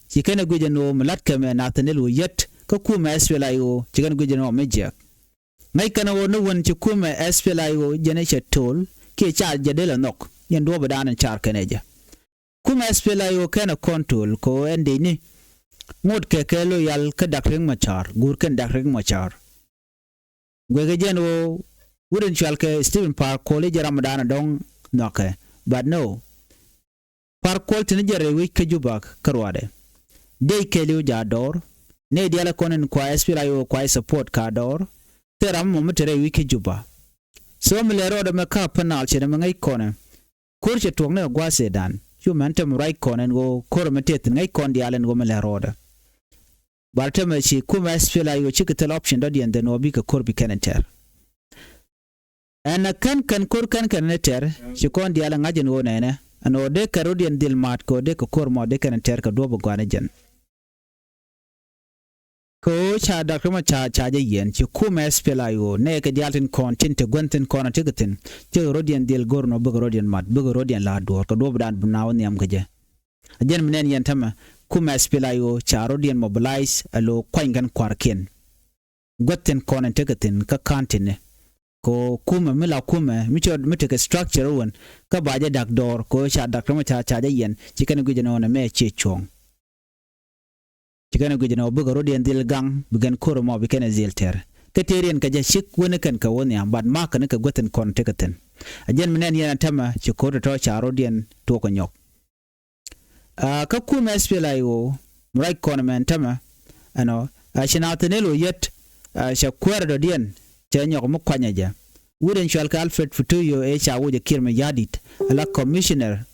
ci kɛn ɛ guic ɛn ɣöö mi la̱t kɛmɛ Nathaniel Oyet kä kumɛ S P L A I O ci kɛn ɛ guic ɛn ɣöö mi jiɛk. Ŋäc kɛn ɣöö ni wän ci kumɛ S P L A I O jɛn ɛ cɛ to̱l kiɛ ca jɛ del ɛ nhɔk jɛn duɔ̱ɔ̱p ɛ da̱a̱n ɛn ca̱r kɛn ɛ jɛ. Kumɛ S P L A I O kɛn ɛ control kɛ ɣöö ɛn dec ni ŋot kɛ kɛ loyal kä Dak Riek Machar, guur kɛn Dak Riek Machar. Guɛkɛ jɛn ɣöö wut in cual kɛ Stephen Par Kuol i̱ jɛ ram dan dɔ̱ŋ nhɔakɛ. But no. Par Kuol tin jɛ rɛy wi̱c kä Juba kä ruaadɛ. Dec kɛɛliw ja̱ dɔɔr. Nɛy diaal kɔn in kua S P L A I O kua support ka dɔɔr. Thil ram mɔ mi te rɛy wi̱c kä Juba. So mi lɛ rɔɔdɛ mɛ ka Upper Nile cɛ dɛ mɛ ŋäc kɔnɛ. Ko̱r cɛ tuɔk ni kɛ gua̱a̱th ëëdan. Cu mɛn tɛm ruac kɔn ɛn ɣöö ko̱r ɛmɛ tëë thi̱n ŋäc kɔn diaal ɛn ɣöö mi lɛ rɔɔdɛ. Bal tɛmɛ ci kumɛ S P L A I O cikɛ thil option dɔ̱diɛn then ɣöö bikɛ ko̱r bi kɛn ɛ tɛr. Ɛn ɛ kɛn kɛn ko̱r kɛn kɛn ɛ tɛr ci kɔn diaal ɛ ŋa̱c ɛn ɣöö nɛnɛ ɛn ɣöö dee kɛn rɔ̱diɛn dhil ma̱a̱t kɛ ɣöö dee kɛ ko̱r mɔ dee kɛn ɛ tɛr kɛ duɔ̱ɔ̱p ɛ gua̱a̱n ɛ jɛn. Kɛ ɣöö ca Dak Riek Machar ca jɛ yiɛn ci kumɛ S P L A I O nɛɛkɛ diaal tin kɔn tin te gua̱n thi̱n kɔn a tekɛ thi̱n. Cikɛ rɔ̱diɛn dhil go̱r nɔ bikɛ rɔ̱diɛn mat bikɛ rɔ̱diɛn la̱a̱t duɔ̱ɔ̱r kɛ duɔ̱ɔ̱p dan bi naath nhiam kɛ jɛ. A jɛn mi nɛn yɛn tämɛ kumɛ S P L A I O ca rɔ̱diɛn mobilize ɛ lo̱o̱ kuany kɛn kua̱rkiɛn. Gua̱th thi̱n kɔn in tekɛ thi̱n kä ka̱n ti̱ni. Kɛ ɣöö kumɛ mi la kumɛ mi cɛ mi tekɛ structure wän kä ba jɛ dak dɔɔr kɛ ɣöö ca Dak Riek Machar ca jɛ yiɛn ci kɛn guic ɛn ɣöö nɛmɛ ciɛ cuɔ̱ɔ̱ŋ. Ci kɛn guic ɛn ɣöö bikɛ rɔ̱diɛn dhil gaŋ bi kɛn ko̱r ɛmɔ bi kɛn ɛ dhil tɛr. Kä tëëriɛn kɛ jɛ cik wäni kɛn kɛ wä nhiam but ma̱a̱k kɛn kɛ guäth in kɔn tekɛ thi̱n. A jɛn mi nɛn yɛn a tämɛ ci ko̱r tɔ̱tɔ̱ ca rɔ̱diɛn tuɔk kɛ nyɔk. Kä kumɛ S P L A I O mi ruac kɔn ɛmɛ ɛn tämɛ ɛnɔ a ci Nathaniel Oyet cɛ kuäärä dɔ̱diɛn cɛ nyɔk mi kuanyɛ jɛ. Wut ɛn cual kɛ Alfred Futuyo ëë ca woc ɛ Kiir Mayardit ala commissioner.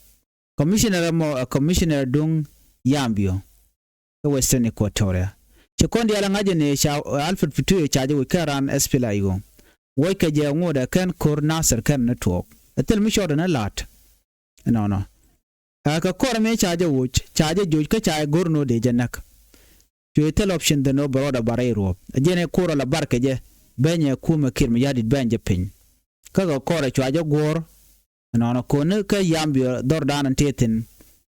Commissioner ɛmɔ ɛ commissioner duŋ Yambio kä Western Equatoria. Ci kɔn diaal ɛ ŋa̱c ɛn ëë ca Alfred Futuyo ca jɛ woc kɛn raan S P L A I O. Woc kɛ jɛ ŋot ɛ kɛn ko̱r Nasir kɛn ni tuɔɔk ɛ thil mi cɔɔt ɛn ɛ la̱t. Ɛnɔnɔ. Ɛ kɛ kɔr mi ca jɛ woc ca jɛ joc kä ca jɛ go̱r ni ɣöö dee jɛ näk. Cuɛ thil option dhen ɣöö bɛ rɔɔdɛ bar rɛy ruɔ̱p ɛ jɛn ɛ ko̱r ɛ la bar kɛ jɛ. Bɛnyɛ kumɛ Kiir Mayardit bɛny jɛ piny. Kä kɛ kɔr ɛ cua jɛ guɔ̱ɔ̱r. Ɛnɔnɔ ko̱n ni kä Yambio dhɔrdan ɛn tëë thi̱n.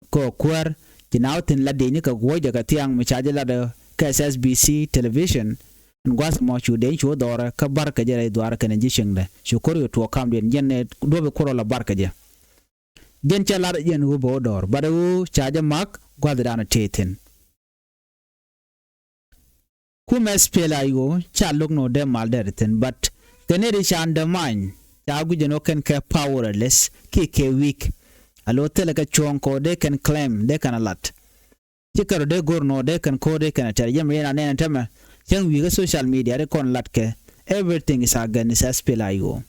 Kɛ kuäär ci na wä thi̱n la dec ni kɛ guɔ̱cdɛ kɛ thiaŋ mi ca jɛ lat ɛ kä S S B C television. Ɛn gua̱th mɔ cu dec cu dhɔrɛ kä bar kɛ jɛ rɛy dhuaar kɛnɛ ji̱ cieŋdɛ cu ko̱r yɛ tuɔɔk kamdiɛn jɛn ɛ duɔ̱p ɛ ko̱r ɛ la bar kɛ jɛ. Jɛn cɛ lar jɛn ɣöö bɛ wä dɔɔr bat ɣöö ca jɛ mak gua̱thdan tëë thi̱n. Kumɛ S P L A I O ca lo̱k ni wä dee mal dɛɛt thi̱n bat kɛ nɛy ti ca undermine ca guic ɛn wä kɛn kɛ powerless kiɛ kɛ weak. A lo̱ thilɛ kɛ cuɔ̱ɔ̱ŋ kɛ wä dee kɛn claim dee kɛn a lat. Ci kɛn rɔ dee go̱r ni wä dee kɛn ko̱r dee kɛn a tɛr jɛn mi yɛn a nɛn a tämɛ. Cäŋ wi̱i̱ kä social media ri kɔn lat kɛ everything is against S P L A I O.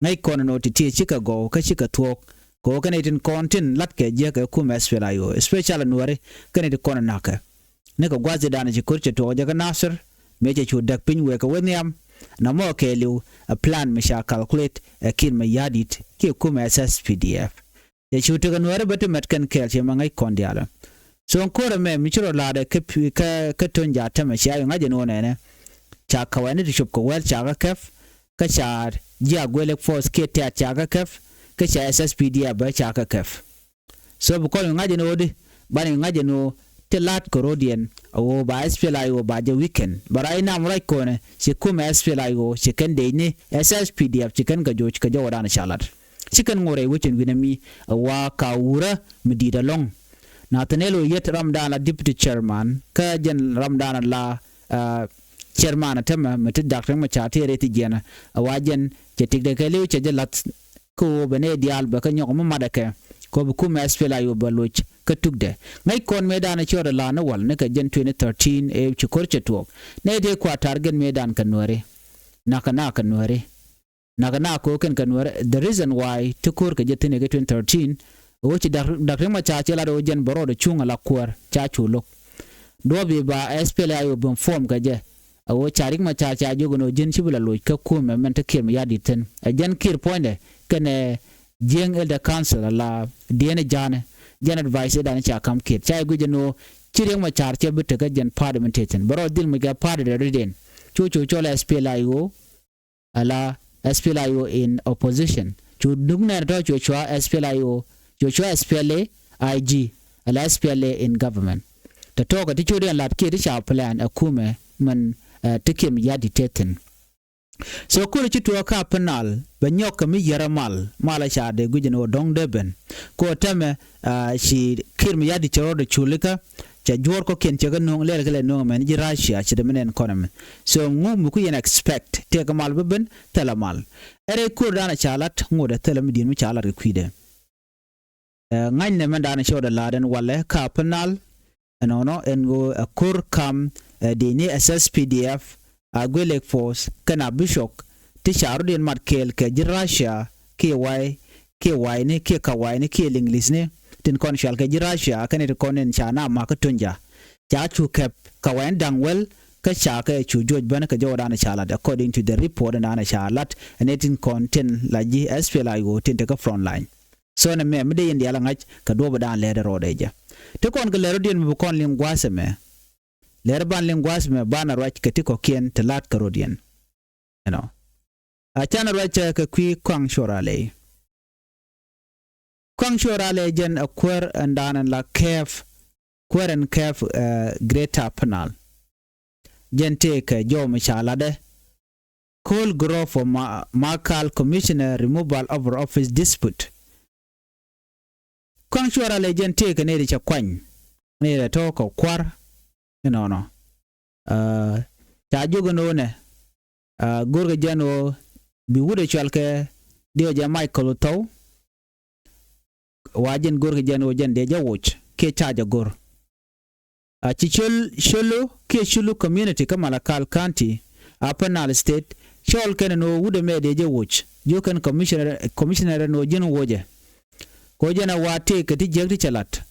Ŋäc kɔn ɛn ɣöö ti̱ti̱ cikɛ gɔw kä cikɛ thuɔ̱k Kɛ ɣöö kɛn nɛy tin kɔn tin la̱tkɛ jiäk kɛ kumɛ SPLA-IO, especially Nuääri, kɛn nɛy tin kɔn na̱kɛ. Ni kɛ gua̱th ëëdan ci ko̱r cɛ tuɔɔk jɛ kä Nasir, mëë cɛ cu däk piny wëë kɛ wä nhiam. Nɔmɔ kɛɛliw ɛ plan mi ca calculate ɛ Kiir Mayardit kiɛ kumɛ SSPDF. Cɛ cu tekɛ Nuääri bä ti mɛt kɛn kɛɛl, ciɛ mɛ ŋäc kɔn diaalä. So ɛn ko̱r ɛmɛ mi ci rɔ la̱a̱dɛ kä, kä, kä Tonja täämɛ, cia ŋa̱c ɛn ɣöö nɛnɛ ca kawɛni ti cop kɛ wäl ca kä käp, kä ca ji̱ Agwelek Force kiɛ tɛ̈t ca kä käp, kä ca SSPDF bä ca kä käp. So bi kɔn ŋa̱c ɛn ɣöö di, banɛ ŋa̱c ɛn ɣöö ti la̱t kɛ ro̱diɛn, a ɣöö ba SPLA-IO ba jɛ weaken. Bä ruac nam ruac kɔnɛ, ci kumɛ SPLA-IO ci kɛn dec ni SSPDF, ci kɛn kɛ joc kɛ jɔwädan ca la̱t. Ci kɛn ŋot rɛy wecin wi̱nɛ mi, a wa ka wurä mi di̱i̱t ɛlɔ̱ŋ. Nathaniel Oyet, ramdan la deputy chairman, kä jɛn ramdan la, ah, chairman täämɛ mi ti Dak Riek Machar ti rɛy ti jiɛn, a wa jɛn cɛ tikdɛ kɛɛliw cɛ jɛ la̱th. Kä ɣöö bɛ nɛy diaal bɛ kä nyɔk mi matdɛ kɛ, kɛ ɣöö bi kumɛ SPLA-IO bɛ loc kä tukdɛ. Ŋäc kɔn mëëdan ci rɔɔdɛ la̱r ni wal ni kɛ jɛn twenty thirteen ëë ci ko̱r cɛ tuɔɔk. Nɛy tëë kua target mëëdan kɛ Nuääri. Nakä nakä Nuääri. Nakä nakä kɛ ɣöö kɛn kɛ Nuääri. The reason why ti ko̱r kɛ jɛ thi̱n ɛ kɛ twenty thirteen, ɣöö ci Dak, Dak Riek Machar cɛ lat ɣöö jɛn bɛ rɔɔdɛ cuŋ ala kuäär, ca cu lo̱k. Duɔ̱ɔ̱p i̱ ba SPLA-IO ben form kɛ jɛ, a ɣöö ca Riek Machar ca jiök ɛn ɣöö ji̱n /ci bi la loc kä kumɛ mɛn te Kiir Mayardit thi̱n. Ɛ jɛn Kiir puɔ̱nydɛ kɛnɛ Jiëŋ Elder Council ala Diɛn Ja̱a̱ŋ, jɛn advice ëëdan ca ka̱m Kiir. Ca jɛ guic ɛn ɣöö ci Riek Machar /cɛ bi tekä jɛn party min te thi̱n. Bɛ rɔɔdɛ dhil muc kɛ party dɔ̱diɛn. Cu cu cɔl SPLA-IO, ala SPLA-IO in opposition. Cu duŋ nɛɛni tɔ̱ cu cɔal SPLA-IO, cu cɔal SPLA-IG, ala SPLA in government. Tɔ̱tɔ̱ kɛ ti cot in la̱t kiɛ ti ca plan ɛ kumɛ min, eh, ti Kiir Mayardit te thi̱n. So ko̱r ci tuɔɔk kä Upper Nile, bɛ nyɔk kɛ mi yärä mal, mal ca dee guic ɛn ɣöö dɔ̱ŋ dee ben. Kɛ ɣöö täämɛ, ah, ci Kiir Mayardit cɛ rɔɔdɛ culikä, cɛ juɔ̱ɔ̱r kɔ̱kiɛn cɛ kɛ nööŋ, lɛl kɛ lɛ nööŋ ɛmɛn ji̱ Russia, ci dee mi nɛn kɔn ɛmɛ. So ŋu mi ku yɛn expect, tëëkɛ mal bi ben, thilɛ mal. Ɛ rɛy ko̱r dan ca lat, ŋotdɛ thilɛ mi di̱i̱t mi ca lat kɛ kui̱dɛ. Eh, ŋa̱cnɛ mɛn dan cɛ rɔɔdɛ la̱r ɛn walɛ kä Upper Nile, ɛnɔnɔ ɛn ɣöö ɛ ko̱r ka̱m, eh, dëcni SSPDF, Agwelek Force kɛnɛ Abishok, ti ca rɔ̱diɛn mat kɛɛl kɛ ji̱ Russia kiɛ way, kiɛ wayni kiɛ ka̱wayni kiɛ Liŋlithni, tin kɔn cɔal kɛ ji̱ Russia kɛnɛ ti kɔn in ca naath ma̱k kä Tonja. Ca cu käp ka̱wayni da̱ŋ wäl, kä ca kɛ cu juɔc bänä kɛ jɔwädan ca lat, according to the report in dan ca lat, ɛn ɛ tin kɔn tin la ji̱ SPLA-IO tin te kä front line. So nɛmɛ mi dee yɛn diaal ɛ ŋa̱c kɛ duɔ̱ɔ̱p in dan lɛr rɔɔdɛ jɛ. Ti kɔn kɛ lɛr rɔ̱diɛn mi bi kɔn liŋ gua̱a̱th ɛmɛ. Lɛr ban liŋ gua̱a̱th ɛmɛ banɛ ruac kɛ ti kɔ̱kiɛn ti la̱t kɛ rɔ̱diɛn. Ɛnɔ. A canɛ ruac kɛ kui̱ Kɔaŋ Cuɔl Raley. Kɔaŋ Cuɔl Raley jɛn ɛ kuäär ɛn dan ɛn la käp, kuäär ɛn käp, eh, Greater Upper Nile. Jɛn tëëkɛ jɔw mi ca latdɛ Col Grow for Ma-, Malakal Commissioner removal over office dispute. Kɔaŋ Cuɔl Raley jɛn tëëkɛ nɛy ti cɛ kuany, nɛy ti tɔ̱ kɛ kua̱r inɔnɔ. Ah, ca jiök ɛn ɣöö nɛ, ah, görkɛ jɛ ɛn ɣöö bi wut ɛ cɔalkɛ Diɔ̱k jɛ Michael Thɔw. Wa jɛn görkɛ jɛ ɛn ɣöö jɛn dee jɛ woc kiɛ ca jɛ gör. A ci Col-, Colo kiɛ Culu community kä Malakal County, Upper Nile State, cɔɔl kɛn ɛn ɣöö wut ɛmɛ dee jɛ woc. Jiök kɛn commissioner, commissioner ɛn ɣöö ji̱n wocɛ. Kɛ ɣöö jɛn ɛ wa tëëkɛ ti jiäk ti cɛ la̱t.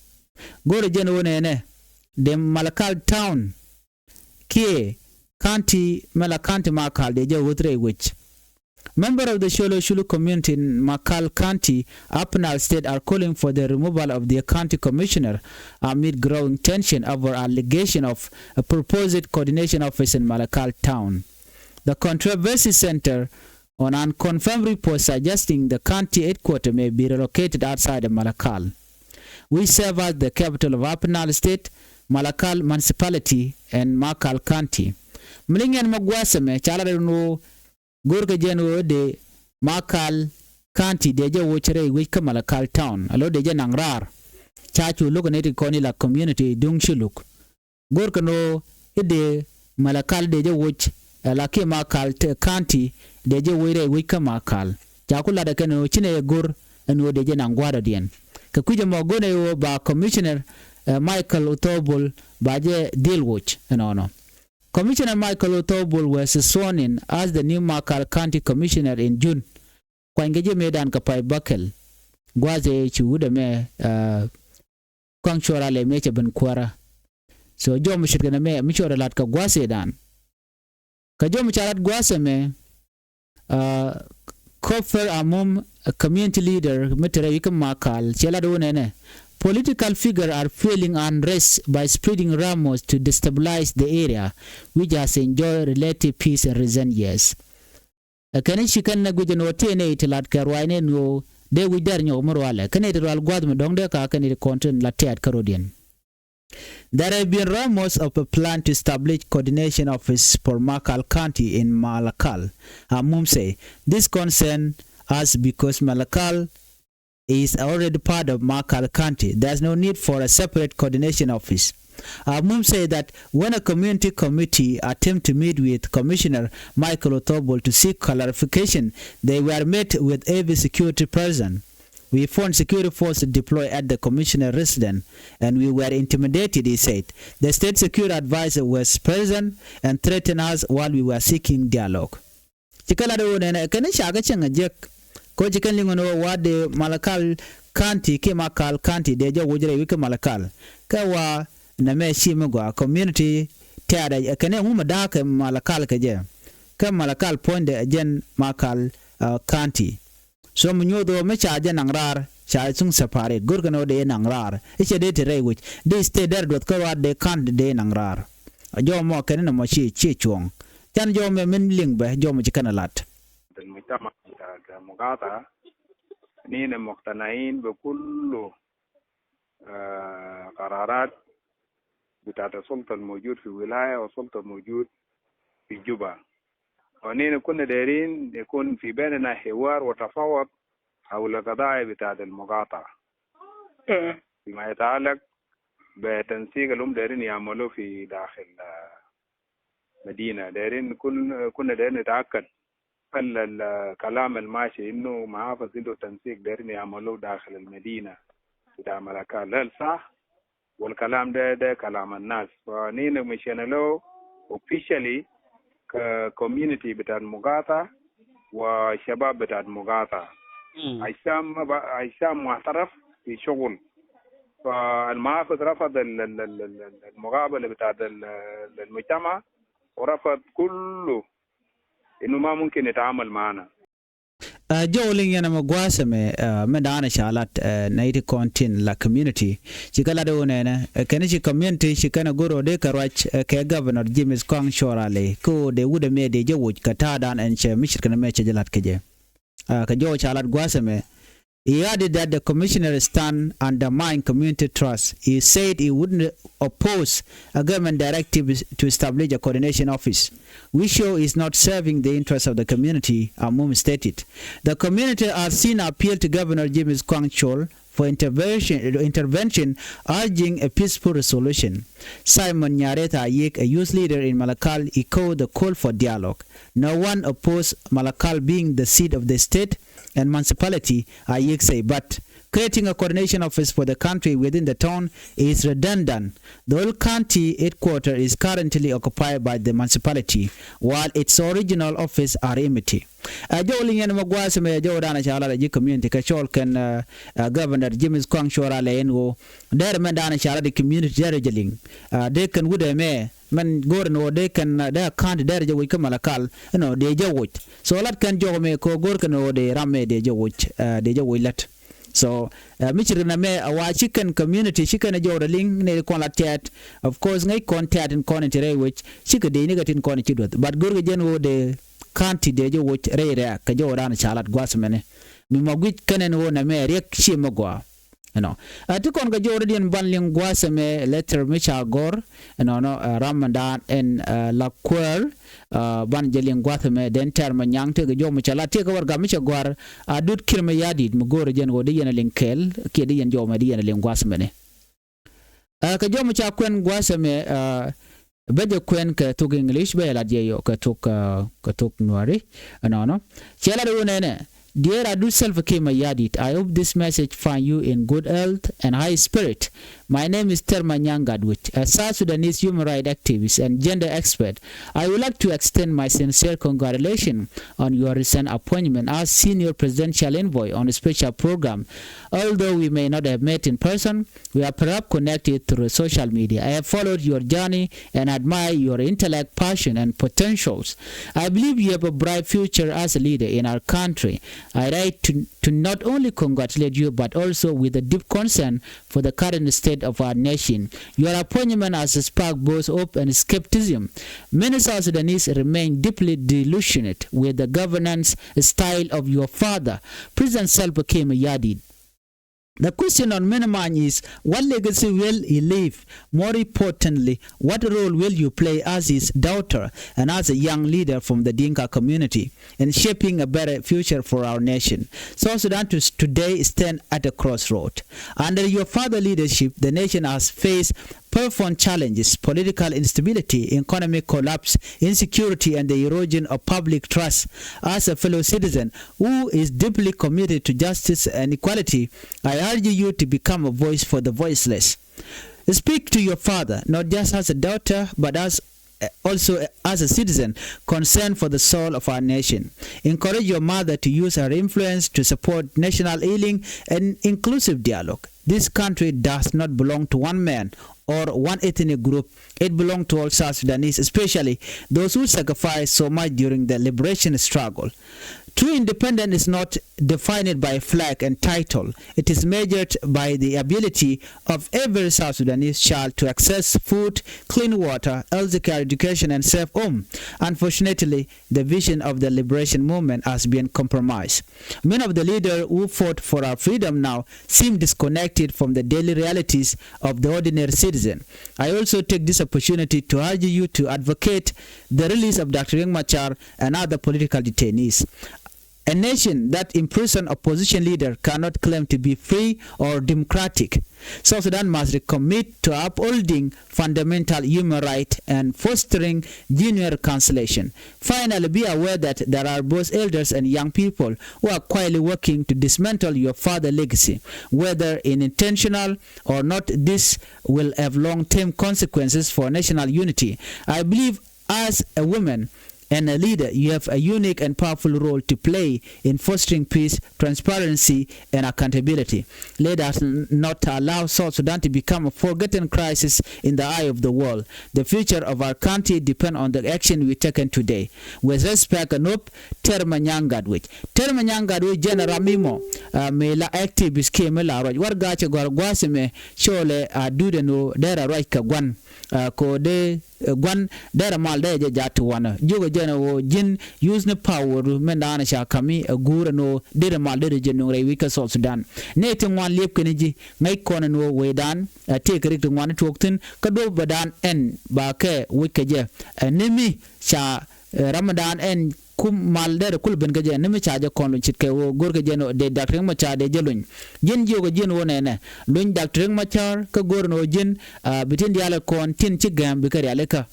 Görkɛ jɛ ɛn ɣöö nɛnɛ, dee Malakal Town kiɛ county, Malakal County Malakal dee jɛ ɣöth rɛy wec. Member of the Colo Culu community in Malakal County, Upper Nile State, are calling for the removal of their county commissioner amid growing tension over allegation of a proposed coordination office in Malakal town. The controversy center on unconfirmed reports suggesting the county headquarters may be relocated outside of Malakal, which serve as the capital of Upper Nile State, Malakal Municipality, and Malakal County. Mi liŋ ɛn mi gua̱a̱th ɛmɛ ca lat ɛn ɣöö görkɛ jɛ ɛn ɣöö dee Malakal County dee jɛ woc rɛy wec kä Malakal town. Alo dee jɛ naŋ raar. Ca cu lo̱k ɛ nɛy ti kɔn i̱ la community duŋ ci luk. Görkɛ ɛn ɣöö i̱ dee Malakal dee jɛ woc, ɛ la kiɛ Malakal te-, County dee jɛ woc rɛy wec kä Malakal. Ca ku latdɛ kɛn ɛn ɣöö ci nɛy ɛ gör ɛn ɣöö dee jɛ naŋ gua̱a̱th dɔ̱diɛn. Kɛ kui̱c ɛmɔ go̱o̱rnɛ ɣöö ba commissioner, eh, Michael Thurbull ba jɛ dhil woc ɛnɔnɔ. Commissioner Michael Thurbull was sworn in as the new Malakal County Commissioner in June. Kuanykɛ jɛ mëëdan kɛ pay bäkɛl. gua̱a̱th ëë ci wut ɛmɛ, uh, Kuaŋ Cuɔl Rali mëë cɛ ben kuäärä. So jɔw mi ce̱tkɛ nɛmɛ mi cɔɔdɛ la̱t kɛ gua̱a̱th ëëdan. Kä jɔw mi ca la̱t gua̱a̱th ɛmɛ, uh, Koper Amum, a community leader mi te rɛy wi̱c kä Malakal, cɛ lat wä nɛnɛ, political figure are fueling unrest by spreading rumors to destabilize the area, which has enjoyed relative peace in recent years. Ɛ kɛn ci kɛn nɛ guic ɛn ɣöö tiee nɛy ti la̱t kɛ ruaacni ɛn ɣöö dee wi̱c dɛr nyɔk mi rualɛ kɛn nɛy ti rual gua̱a̱th mi dɔ̱ŋ dee ka kɛn nɛy ti kɔn tin la tɛ̈t kä rɔ̱diɛn. There have been rumors of a plan to establish coordination office for Malakal County in Malakal. Amum say this concern us because Malakal is already part of Malakal County. There's no need for a separate coordination office. Amum said that when a community committee attempt to meet with Commissioner Michael Othobol to seek clarification, they were met with heavy security presence. We found security forces deployed at the commissioner residence and we were intimidated, he said. The state security advisor was present and threatened us while we were seeking dialogue. Ci kɛ lat ɣöö nɛnɛ kɛn ca kɛ cieŋ a jiäk. Kɛ ɣöö ci kɛn liŋ ɣöö wa dee Malakal County kiɛ Malakal County dee jɔw woc rɛy wi̱c kä Malakal. Kɛ wa nɛmɛ ci mi gɔaa community tɛ̈t ɛ kɛn ɛ ŋu mi da̱a̱k kɛ Malakal kɛ jɛ. Kä Malakal puɔ̱nydɛ ɛ jɛn Malakal, uh, County. So mi nyoth ɣöö mi ca jɛ naŋ raar ca thuŋ separate, go̱rkɛ ni ɣöö dee naŋ raar. I̱ cɛ dee te rɛy wec dee state dɛr duɔth kä ruaat dee ka̱n dee naŋ raar. Jɔw mɔ kɛn ni mɔ ci ci cuɔ̱ŋ. Can jɔw mɛ min liŋ bɛ jɔw mɔ ci kɛn lat. المجتمع بتاع المقاطعة، نحن مقتنعين بكل، آه، قرارات بتاعت السلطة الموجود في ولاية والسلطة الموجود في جوبا. ونحن كنا دايرين يكون في بيننا حوار وتفاوض حول القضايا بتاعت المقاطعة. فيما يتعلق بتنسيق اللي هم دايرين يعملوه في داخل، آه، مدينة. دايرين كل، كنا دايرين نتأكد هل الكلام الماشي إنه محافظ عنده تنسيق دايرين يعملوه داخل المدينة بتاع ملكال، هل صح؟ والكلام ده، ده كلام الناس. فنحن مشينا له officially ك community بتاعت مقاطعة وشباب بتاعت مقاطعة. عصام ما بقى، عصام معترف في شغل. فالمحافظ رفض ال-، ال-، ال-، ال-، المقابلة بتاعت ال-، ال-، المجتمع، ورفض كله إنه ما ممكن يتعامل معنا. Ɛ, jɔw liŋ yɛn ɛmɛ gua̱a̱th ɛmɛ, ɛ, mɛ da̱a̱n ɛ ca lat, ɛ, nɛy ti kɔn tin la community. Ci kɛ lat ɛ ɣöö nɛnɛ, ɛ, kɛn ci community ci kɛn ɛ go̱r ɣöö dee kɛ ruac, ɛ, kɛ Governor James Kuaŋ Cuɔl Rali, kä ɣöö dee wut ɛmɛ dee jɛ woc kɛ ta̱a̱dan ɛn cɛ mi ce̱tkɛ nɛmɛ cɛ jɛ lat kɛ jɛ. Ɛ, kɛ jɔw ca lat gua̱a̱th ɛmɛ. He added that the commissioner stand undermine community trust. He said he wouldn't oppose a government directive to establish a coordination office. We show is not serving the interests of the community, Amum stated. The community has since appealed to Governor James Kuang Chol for intervention, intervention, urging a peaceful resolution. Simon Nyareth Ayik, a youth leader in Malakal, echoed the call for dialogue. No one opposed Malakal being the seat of the state and municipality, Ayik say, but creating a coordination office for the country within the town is redundant. The old county headquarter is currently occupied by the municipality, while its original office are empty. Ɛ jɔw liŋ yɛn mɛ gua̱a̱th mɛ jɔw danɛ ca lat ɛ ji̱ community kɛ cɔl kɛn, ɛ, ɛ, Governor James Kuang Chol Rali ɛn ɣöö dɛr mɛn danɛ ca lat ɛ community dɛr jɛ liŋ. Ɛ, dee kɛn wut ɛmɛ mɛn go̱o̱r ɛn ɣöö dee kɛn, ɛ, dee ka̱n ti dɛr jɛ woc kä Malakal ɛnɔ dee jɛ woc. So lat kɛn jɔw mɛ kɛ ɣöö go̱o̱r kɛn ɣöö dee ram mɛ dee jɛ woc, ɛ, dee jɛ woc lat. So, ɛ, mi ci rin ɛmɛ a wa ci kɛn community ci kɛn a jɔw rɛ liŋ ni kɔn la tɛt. Of course ŋäc kɔn tɛt in kɔn in ti rɛy wec ci kɛ dee ni kɛ tin kɔn in ci duɔth. But go̱o̱r kɛ jɛn ɣöö dee ka̱n ti dee jɛ woc rɛy rɛ̈ɛ̈k kɛ jɔw danɛ ca lat gua̱a̱th mɛnɛ. Mi ma guic kɛn ɛn ɣöö nɛmɛ riɛk ci mɛ gɔaa. Ɛnɔ. Ɛ ti kɔn kɛ jɔw rɛ diɛn ban liŋ gua̱a̱th ɛmɛ letter mi ca gɔ̱r. Ɛnɔnɔ, ɛ, ram mɛ daan ɛn, ɛ, la kuäär, ɛ, ban jɛ liŋ gua̱th mɛ den tɛr mɛ nyaŋ tëëkɛ jɔw mi cɛ la tëëkɛ warɛgak mi cɛ gɔ̱a̱r a dut kir mɛ ya̱di̱t mi go̱o̱rɛ jɛn ɣöö di yɛn a liŋ kɛɛl kiɛ di yɛn jɔw mɛ di yɛn a liŋ gua̱th mɛnɛ. Ɛ, kɛ jɔw mi ca kuɛn gua̱th mɛ, ɛ, bä jɛ kuɛn kɛ thok English bä jɛ lat jɛ yɔ kɛ thok, ɛ, kɛ thok Nuäri. Ɛnɔnɔ. Cɛ lat ɣöö nɛnɛ. Dear Adut Salva Kiir Mayardit, I hope this message find you in good health and high spirit. My name is Terma Nyangadwich. As South Sudanese human rights activist and gender expert, I would like to extend my sincere congratulations on your recent appointment as senior presidential envoy on a special program. Although we may not have met in person, we are perhaps connected through social media. I have followed your journey and admire your intellect, passion, and potentials. I believe you have a bright future as a leader in our country. I write to, to not only congratulate you, but also with a deep concern for the current state of our nation. Your appointment has sparked both hope and skepticism. Many South Sudanese remain deeply disillusioned with the governance style of your father, President Salva Kiir Mayardit. The question on many minds is, what legacy will he leave? More importantly, what role will you play as his daughter and as a young leader from the Dinka community in shaping a better future for our nation? South Sudan to, today stand at a crossroad. Under your father's leadership, the nation has faced profound challenges: political instability, economic collapse, insecurity, and the erosion of public trust. As a fellow citizen who is deeply committed to justice and equality, I urge you to become a voice for the voiceless. Speak to your father, not just as a daughter, but as also as a citizen concerned for the soul of our nation. Encourage your mother to use her influence to support national healing and inclusive dialogue. This country does not belong to one man or one ethnic group. It belongs to all South Sudanese, especially those who sacrificed so much during the liberation struggle. True independence is not defined by a flag and title. It is measured by the ability of every South Sudanese child to access food, clean water, healthcare, education, and safe home. Unfortunately, the vision of the liberation movement has been compromised. Many of the leaders who fought for our freedom now seem disconnected from the daily realities of the ordinary citizen. I also take this opportunity to urge you to advocate the release of Doctor Riek Machar and other political detainees. A nation that imprison opposition leader cannot claim to be free or democratic. South Sudan must recommit to upholding fundamental human rights and fostering genuine reconciliation. Finally, be aware that there are both elders and young people who are quietly working to dismantle your father's legacy. Whether in intentional or not, this will have long-term consequences for national unity. I believe as a woman and a leader, you have a unique and powerful role to play in fostering peace, transparency, and accountability. Let us n-, not allow South Sudan to become a forgotten crisis in the eye of the world. The future of our country depends on the action we taken today. With respect and hope, Terma Nyangatwech. Terma Nyangatwech jɛn ram mi mɔ, ah, mëë la activist kiɛ mëë la ruac. Warɛgak cɛ gɔ̱a̱r gua̱a̱th ɛmɛ, cɔalɛ Adut ɛn ɣöö derɛ ruac kɛ gua̱n. Ah, kɛ ɣöö dee, eh, gua̱n derɛ mal derɛ jɛ jaat ti wanɛ. Jiökɛ jɛn ɣöö ji̱n use ni power du min da̱a̱n ca ka̱m i̱ ɛ guur ɛn ɣöö derɛ mal derɛ jɛ nöŋ rɛy wi̱c kä South Sudan. Nɛy ti ŋuan liɛpkɛ ni ji̱, ŋäc kɔn ɛn ɣöö wecdan, eh, tëëkɛ rik ti ŋuan tuɔɔk thi̱n, kä duɔ̱p bɛ da̱a̱n ɛn ba kɛ wec kɛ jɛ. Eh, ni mi ca, eh, ram mi da̱a̱n ɛn kum mal derɛ kul ben kä jɛ, ni mi ca jɛ kɔn luny ce̱tkɛ ɣöö go̱rkɛ jɛn ɣöö dee Doctor Riek Machar dee jɛ luny. Ji̱n jiökɛ ji̱n ɣöö nɛnɛ luny Doctor Riek Machar, kä go̱r ɛn ɣöö ji̱n, ah, bi tin diaal kɔn tin ci gɛ̱m bikɛ rialikä.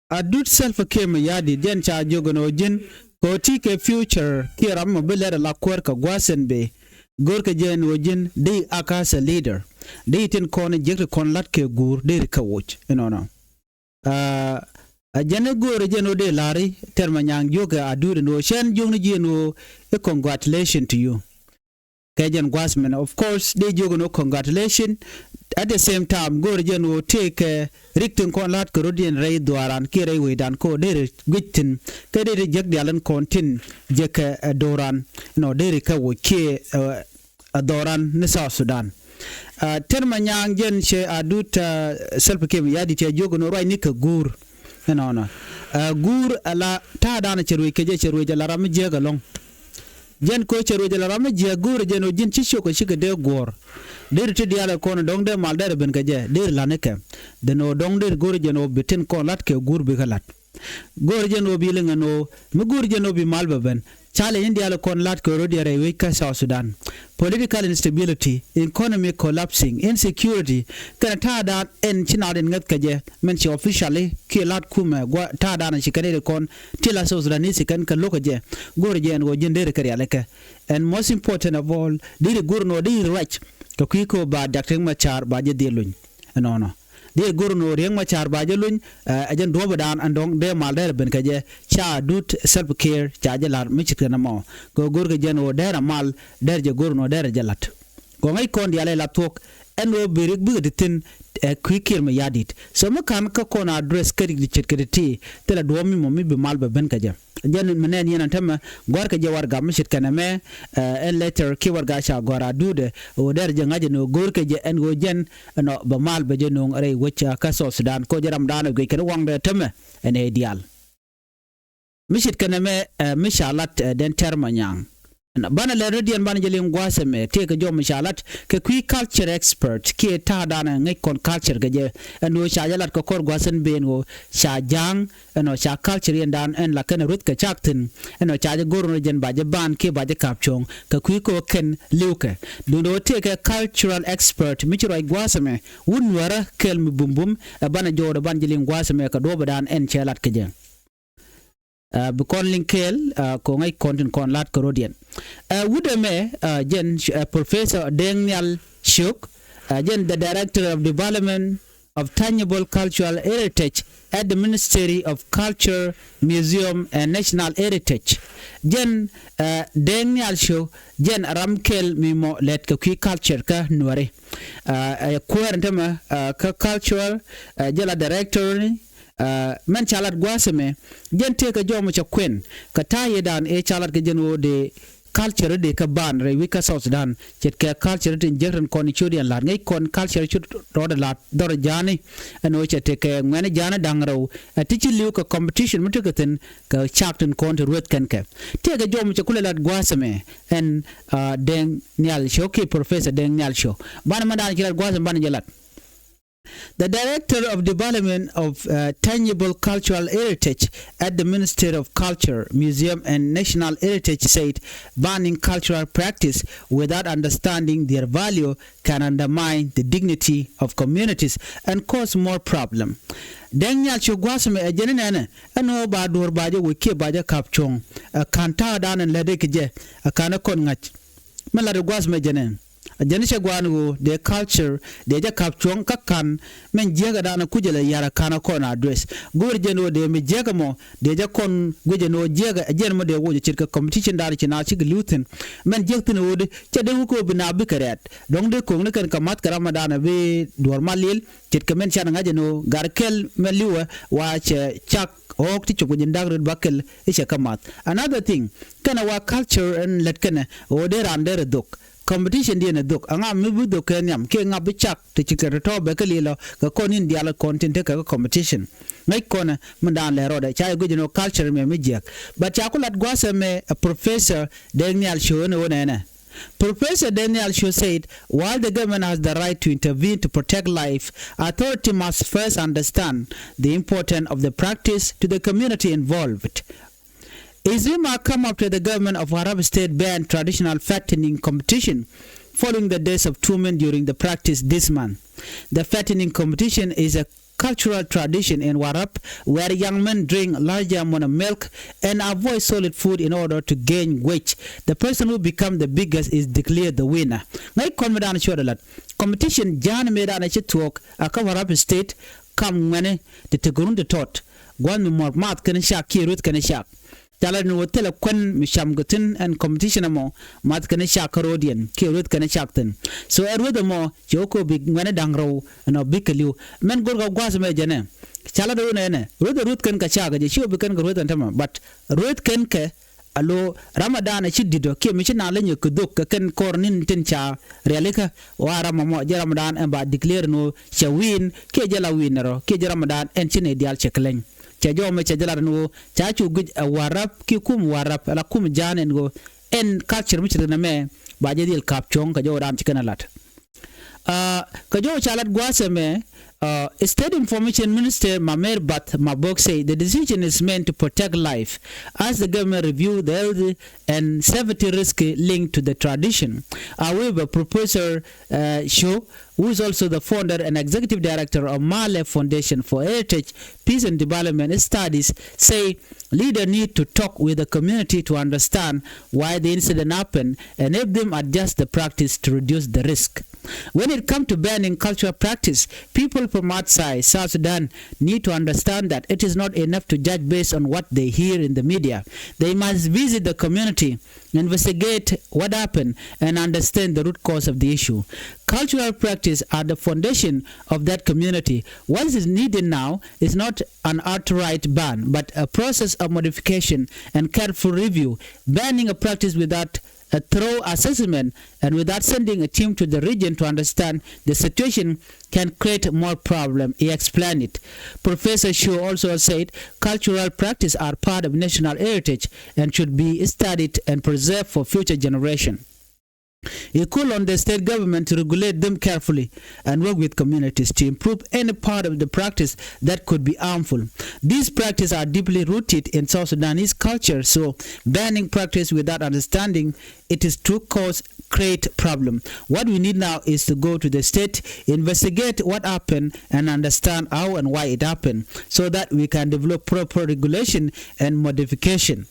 Adut Salva Kiir Mayardit, jɛn ca jiök ɛn ɣöö ji̱n kɛ ɣöö ti kɛ future kiɛ ram mɔ bi lɛr ala kuäär kɛ gua̱a̱th ɛn bëë. Go̱rkɛ jɛ ɛn ɣöö ji̱n di act as a leader, di tin kɔn jiäk ti kɔn la̱t kɛ guur, di ri kɛ woc inɔnɔ. Ah, a jɛn i̱ go̱o̱rɛ jɛn ɣöö dee la̱ri, Terma Nyaŋ jiökɛ Adut ɛn ɣöö cɛn jiökni ji̱ ɛn ɣöö i̱ congratulation to you. Kɛ jɛn gua̱a̱th mɛn, of course, dee jiök ɛn ɣöö congratulation. At the same time, go̱o̱rɛ jɛn ɣöö tëëkɛ rik tin kɔn la̱t kɛ rɔ̱diɛn rɛy dhuaaran kiɛ rɛy wecdan kɛ ɣöö deri guic thi̱n, kɛ deri jiäk diaal in kɔn tin jiäkɛ, eh, dooran, nɔ, deri kɛ woc kiɛ, eh, a dhɔran ni South Sudan. Ah, Terma Nyaŋ, jɛn cɛ Adut, ah, Salva Kiir Mayardit cɛ jiök ɛn ɣöö ruacni kɛ guur. Ɛnɔnɔ. Ah, guur ala ta̱a̱dan cɛ ruec kɛ jɛ, cɛ ruec ala ram mi jiääk ɛlɔ̱ŋ. Jɛn kɛ ɣöö cɛ ruec ala ram mi jiääk, go̱o̱rɛ jɛn ɣöö ji̱n ci ciökɛ cikɛ dee guɔ̱ɔ̱r. Deri ti diaal ɛ kɔn dɔ̱ŋ dee mal derɛ ben kɛ jɛ, deri la̱t ni kɛ. Dee nɔ dɔ̱ŋ deri go̱o̱rɛ jɛn ɣöö bi tin kɔn la̱t kɛ guur bikɛ la̱t. Go̱o̱r jɛn ɣöö bi liŋ ɛn ɣöö mi go̱o̱r jɛn ɣöö bi mal bɛ ben, Challenge in diaal kɔn lat kɛ rɔ diɛɛr rɛy wec kä South Sudan. Political instability, economy collapsing, insecurity, kɛnɛ ta̱a̱dan ɛn ci naath in ŋäth kɛ jɛ, mɛn ci officially kiɛ lat kumɛ, gua̱ ta̱a̱dan ci kɛn in kɔn, ti la South Sudanese kɛn kɛ lo̱k kɛ jɛ, go̱o̱rɛ jɛ ɛn ɣöö ji̱n deri kɛ rialikä. And most important of all, deri go̱o̱r nɔ deri ruac kɛ kui̱ kɛ ɣöö ba Doctor Riek Machar ba jɛ dhil luny. Ɛnɔnɔ. Deri go̱o̱r nɔ Riek Machar ba jɛ luny, ɛ jɛn duɔ̱ɔ̱pdan ɛn dɔ̱ŋ dee mal dɛr ben kɛ jɛ, ca Adut Salva Kiir ca jɛ la̱r mi ce̱tkɛ nɛmɔ. Kɛ ɣöö go̱o̱r kɛ jɛn ɣöö dɛr a mal, dɛr jɛ go̱o̱r nɔ dɛr jɛ la̱t. Kɛ ɣöö ŋäc kɔn diaal ɛ la̱th thuɔ̱k, ɛn ɣöö bi Riek bikɛ ti thi̱n, ɛ kui̱ Kiir Mayardit. So mi ka̱n kä kɔn address kä rik ti ce̱tkɛ ti ti, thilɛ duɔ̱ɔ̱p mi mɔ mi bi mal bɛ ben kɛ jɛ. Jɛn mi nɛn yɛn ɛn tämɛ, gɔ̱a̱rkɛ jɛ warɛgak mi ce̱tkɛ nɛmɛ, ɛ ɛn letter kiɛ warɛgak ca gɔ̱a̱r Adut ɛ, ɣöö dɛr jɛ ŋa̱c ɛn ɣöö go̱o̱rkɛ jɛ ɛn ɣöö jɛn ɛnɔ bɛ mal bɛ jɛ nööŋ rɛy wec kä South Sudan, kɛ ɣöö jɛ ramdan ɛ guic kɛn waŋdɛ tämɛ ɛn ɛ diaal. Mi ce̱tkɛ nɛmɛ, ɛ mi ca lat, ɛ Dɛn Tɛr Manyaŋ. Ɛn banɛ lɛ rɔ̱diɛn banɛ jɛ liŋ gua̱a̱th ɛmɛ, tëëkɛ jɔw mi ca lat kɛ kui̱ culture expert kiɛ ta̱a̱dan ɛ ŋäc kɔn culture kɛ jɛ. Ɛn ɣöö ca jɛ lat kɛ kɔr gua̱a̱th ɛn ben ɣöö ca ja̱a̱ŋ, ɛnɔ ca culture yɛndan ɛn la kɛn rueth kɛ cak thi̱n. Ɛnɔ ca jɛ go̱r nɔ jɛn ba jɛ ban kiɛ ba jɛ ka̱p cuɔ̱ŋ kɛ kui̱ kɛ ɣöö kɛn li̱wkɛ. Duundɛ ɣöö tëëkɛ cultural expert mi ci ruac gua̱a̱th ɛmɛ, wut Nuäärä kɛl mi bumbum, ɛ banɛ jɔwdɛ banɛ jɛ liŋ gua̱a̱th ɛmɛ kɛ duɔ̱ɔ̱pdan ɛn cɛ lat kɛ jɛ. Ɛ bi kɔn liŋ kɛɛl, ɛ kɛ ɣöö ŋäc kɔn tin kɔn la̱t kɛ rɔ̱diɛn. Ɛ wut ɛmɛ, ɛ jɛn, ɛ Professor Deng Nial Ciok, ɛ jɛn the Director of Development of Tangible Cultural Heritage at the Ministry of Culture, Museum and National Heritage. Jɛn, ɛ Deng Nial Ciok, jɛn ram kɛl mi mɔ lɛt kɛ kui̱ culture kä Nuäärä. Ɛ ɛ kuäär ɛn tämɛ, ɛ kä cultural, ɛ jɛ la director ni, ɛ mɛn ca lat gua̱a̱th ɛmɛ, jɛn tëëkɛ jɔw mi cɛ kuɛn kɛ ta̱a̱ yetdan ëë ca lat kɛ jɛn ɣöö dee culture dee kɛ ban rɛy wec kä South Sudan. Ce̱tkɛ culture tin jek tin kɔn i̱ ciötdiɛn la̱t, ŋäc kɔn culture ci rɔɔdɛ la̱t dhɔr ja̱a̱ni. Ɛn ɣöö cɛ tekɛ ŋuɛ̈ni ja̱a̱ni da̱ŋ rɛw, ɛ ti ci li̱w kɛ competition mi tekɛ thi̱n kɛ cak tin kɔn ti rueth kɛn kɛ. Tëëkɛ jɔw mi cɛ kulɛ lat gua̱a̱th ɛmɛ, ɛn, ɛ Deng Nial Ciok kiɛ Professor Deng Nial Ciok. Banɛ mɛn da̱a̱n ci lat gua̱a̱th ɛmɛ banɛ jɛ lat. The Director of Development of, uh, Tangible Cultural Heritage at the Ministry of Culture, Museum and National Heritage said banning cultural practice without understanding their value can undermine the dignity of communities and cause more problem. Deng Nial Ciok gua̱a̱th ɛmɛ ɛ jɛn inɛnɛ, ɛn ɣöö ba duɔ̱ɔ̱r ba jɛ woc kiɛ ba jɛ ka̱p cuɔ̱ŋ, ɛ ka̱n ta̱a̱dan ɛn lätdɛ kɛ jɛ, ɛ ka̱n ɛ kɔn ŋa̱c. Mɛ lat ɛ gua̱a̱th ɛmɛ jɛn ɛ. Ɛ jɛn cɛ gua̱a̱n ɣöö dee culture dee jɛ ka̱p cuɔ̱ŋ kä ka̱n mɛn jiäkädan ɛ kucä lɛ ya̱r ɛ ka̱n ɛ kɔn address. Go̱o̱r jɛn ɣöö dee mi jiäkä mɔ dee jɛ kɔn guic ɛn ɣöö jiäkä ɛ jɛn mɔ dee woc ɛ ce̱tkɛ competition dan ci naath cikɛ li̱w thi̱n. Mɛn jiäk thi̱n ɣöö di cɛ dee wuk ɣöö bi naath bikɛ rɛ̈t. Dɔ̱ŋ dee ko̱ŋni kɛn kɛ ma̱th kɛ ramdan ɛ bi duɔ̱ɔ̱r mal li̱el. Ce̱tkɛ mɛn can ŋa̱c ɛn ɣöö gar kɛl mɛn li̱wɛ wa cɛ cak ɣɔ̱ɔ̱k ti cop kɛ ji̱n da̱k röt ba kɛl i̱ cɛ kä math. Another thing, kɛnɛ wa culture ɛn lät kɛnɛ ɣöö dee raan derɛ dhok. Competition diɛn ɛ dhok. Aŋa mi bi dhok kɛ nhiam kiɛ ŋa bi cak ti ci kɛ tɔ̱tɔ̱ bɛ kɛ li̱lɔ kɛ kɔn in diaal kɔn tin tekɛ kä competition. Ŋäc kɔnɛ mi daan lɛ rɔɔdɛ ca yɛ guic ɛn ɣöö culture mɛ mi jiɛk. But ca ku lat gua̱a̱th ɛmɛ ɛ Professor Deng Nial Ciok ɛn ɣöö nɛnɛ. Professor Deng Nial Ciok said, while the government has the right to intervene to protect life, authority must first understand the importance of the practice to the community involved. His remark come after the government of Warrap State banned traditional fattening competition following the death of two men during the practice this month. The fattening competition is a cultural tradition in Warrap where young men drink larger amount of milk and avoid solid food in order to gain weight. The person who become the biggest is declared the winner. Ŋäc kɔn mi dan cuɔt alat. Competition ja̱a̱n mi dan ci thuɔ̱k a kä Warrap State kam ŋuɛni ti ti gurun ti tɔt. Gua̱n mi muɔr math kɛn cak kiɛ ruth kɛn cak. Ca la ni wä thilɛ kuän mi cam kɛ thi̱n ɛn competition ɛmɔ math kɛn cak kä ro̱diɛn kiɛ rueth kɛn cak thi̱n. So ɛ rueth ɛmɔ cɛ wä kɛ bi ŋuɛ̈ni da̱ŋ rɛw ɛn ɔ bikɛ li̱w. Mɛn go̱rkɛ gua̱a̱th ɛmɛ jɛnɛ ca la dee wä nɛnɛ rueth ɛ rueth kɛn kɛ cak kɛ jɛ ci wä bi kɛn kɛ rueth ɛn tämɛ, but rueth kɛn kɛ a lo ramdan ɛ ci di̱t ɔ kiɛ mi ci na leny ɛ kɛ dhok kɛ kɛn kɔr ni̱n tin ca rialikä. Wa ram ɛmɔ jɛ ramdan ɛn ba declare ni wä cɛ win kiɛ jɛ la win ɛ rɔ kiɛ jɛ ramdan ɛn ci nɛy diaal cɛ kɛ leny. Cɛ jɔw mɛ cɛ jɛ lat ɛn ɣöö ca cu guic ɛ Warrap ki kum Warrap ala kum ja̱a̱n ɛn ɣöö ɛn culture mi ci rin ɛmɛ ba jɛ dhil ka̱p cuɔ̱ŋ kɛ jɔwdan ci kɛn ɛ lat. Aa, kɛ jɔw ca lat gua̱a̱th ɛmɛ, Uh, State Information Minister Mamer Bath Mabok said the decision is meant to protect life as the government review the health and safety risk linked to the tradition. However, Professor uh, Sho, who is also the founder and executive director of Male Foundation for Heritage, Peace and Development Studies, say leaders need to talk with the community to understand why the incident happened and help them adjust the practice to reduce the risk. When it comes to banning cultural practice, people from outside South Sudan need to understand that it is not enough to judge based on what they hear in the media. They must visit the community, investigate what happened, and understand the root cause of the issue. Cultural practices are the foundation of that community. What is needed now is not an outright ban, but a process of modification and careful review. Banning a practice without a thorough assessment and without sending a team to the region to understand the situation can create more problem, he explained it. Professor Shu also said cultural practices are part of national heritage and should be studied and preserved for future generation. He called on the state government to regulate them carefully and work with communities to improve any part of the practice that could be harmful. These practices are deeply rooted in South Sudanese culture, so banning practice without understanding it is true cause create problem. What we need now is to go to the state, investigate what happened, and understand how and why it happened, so that we can develop proper regulation and modification,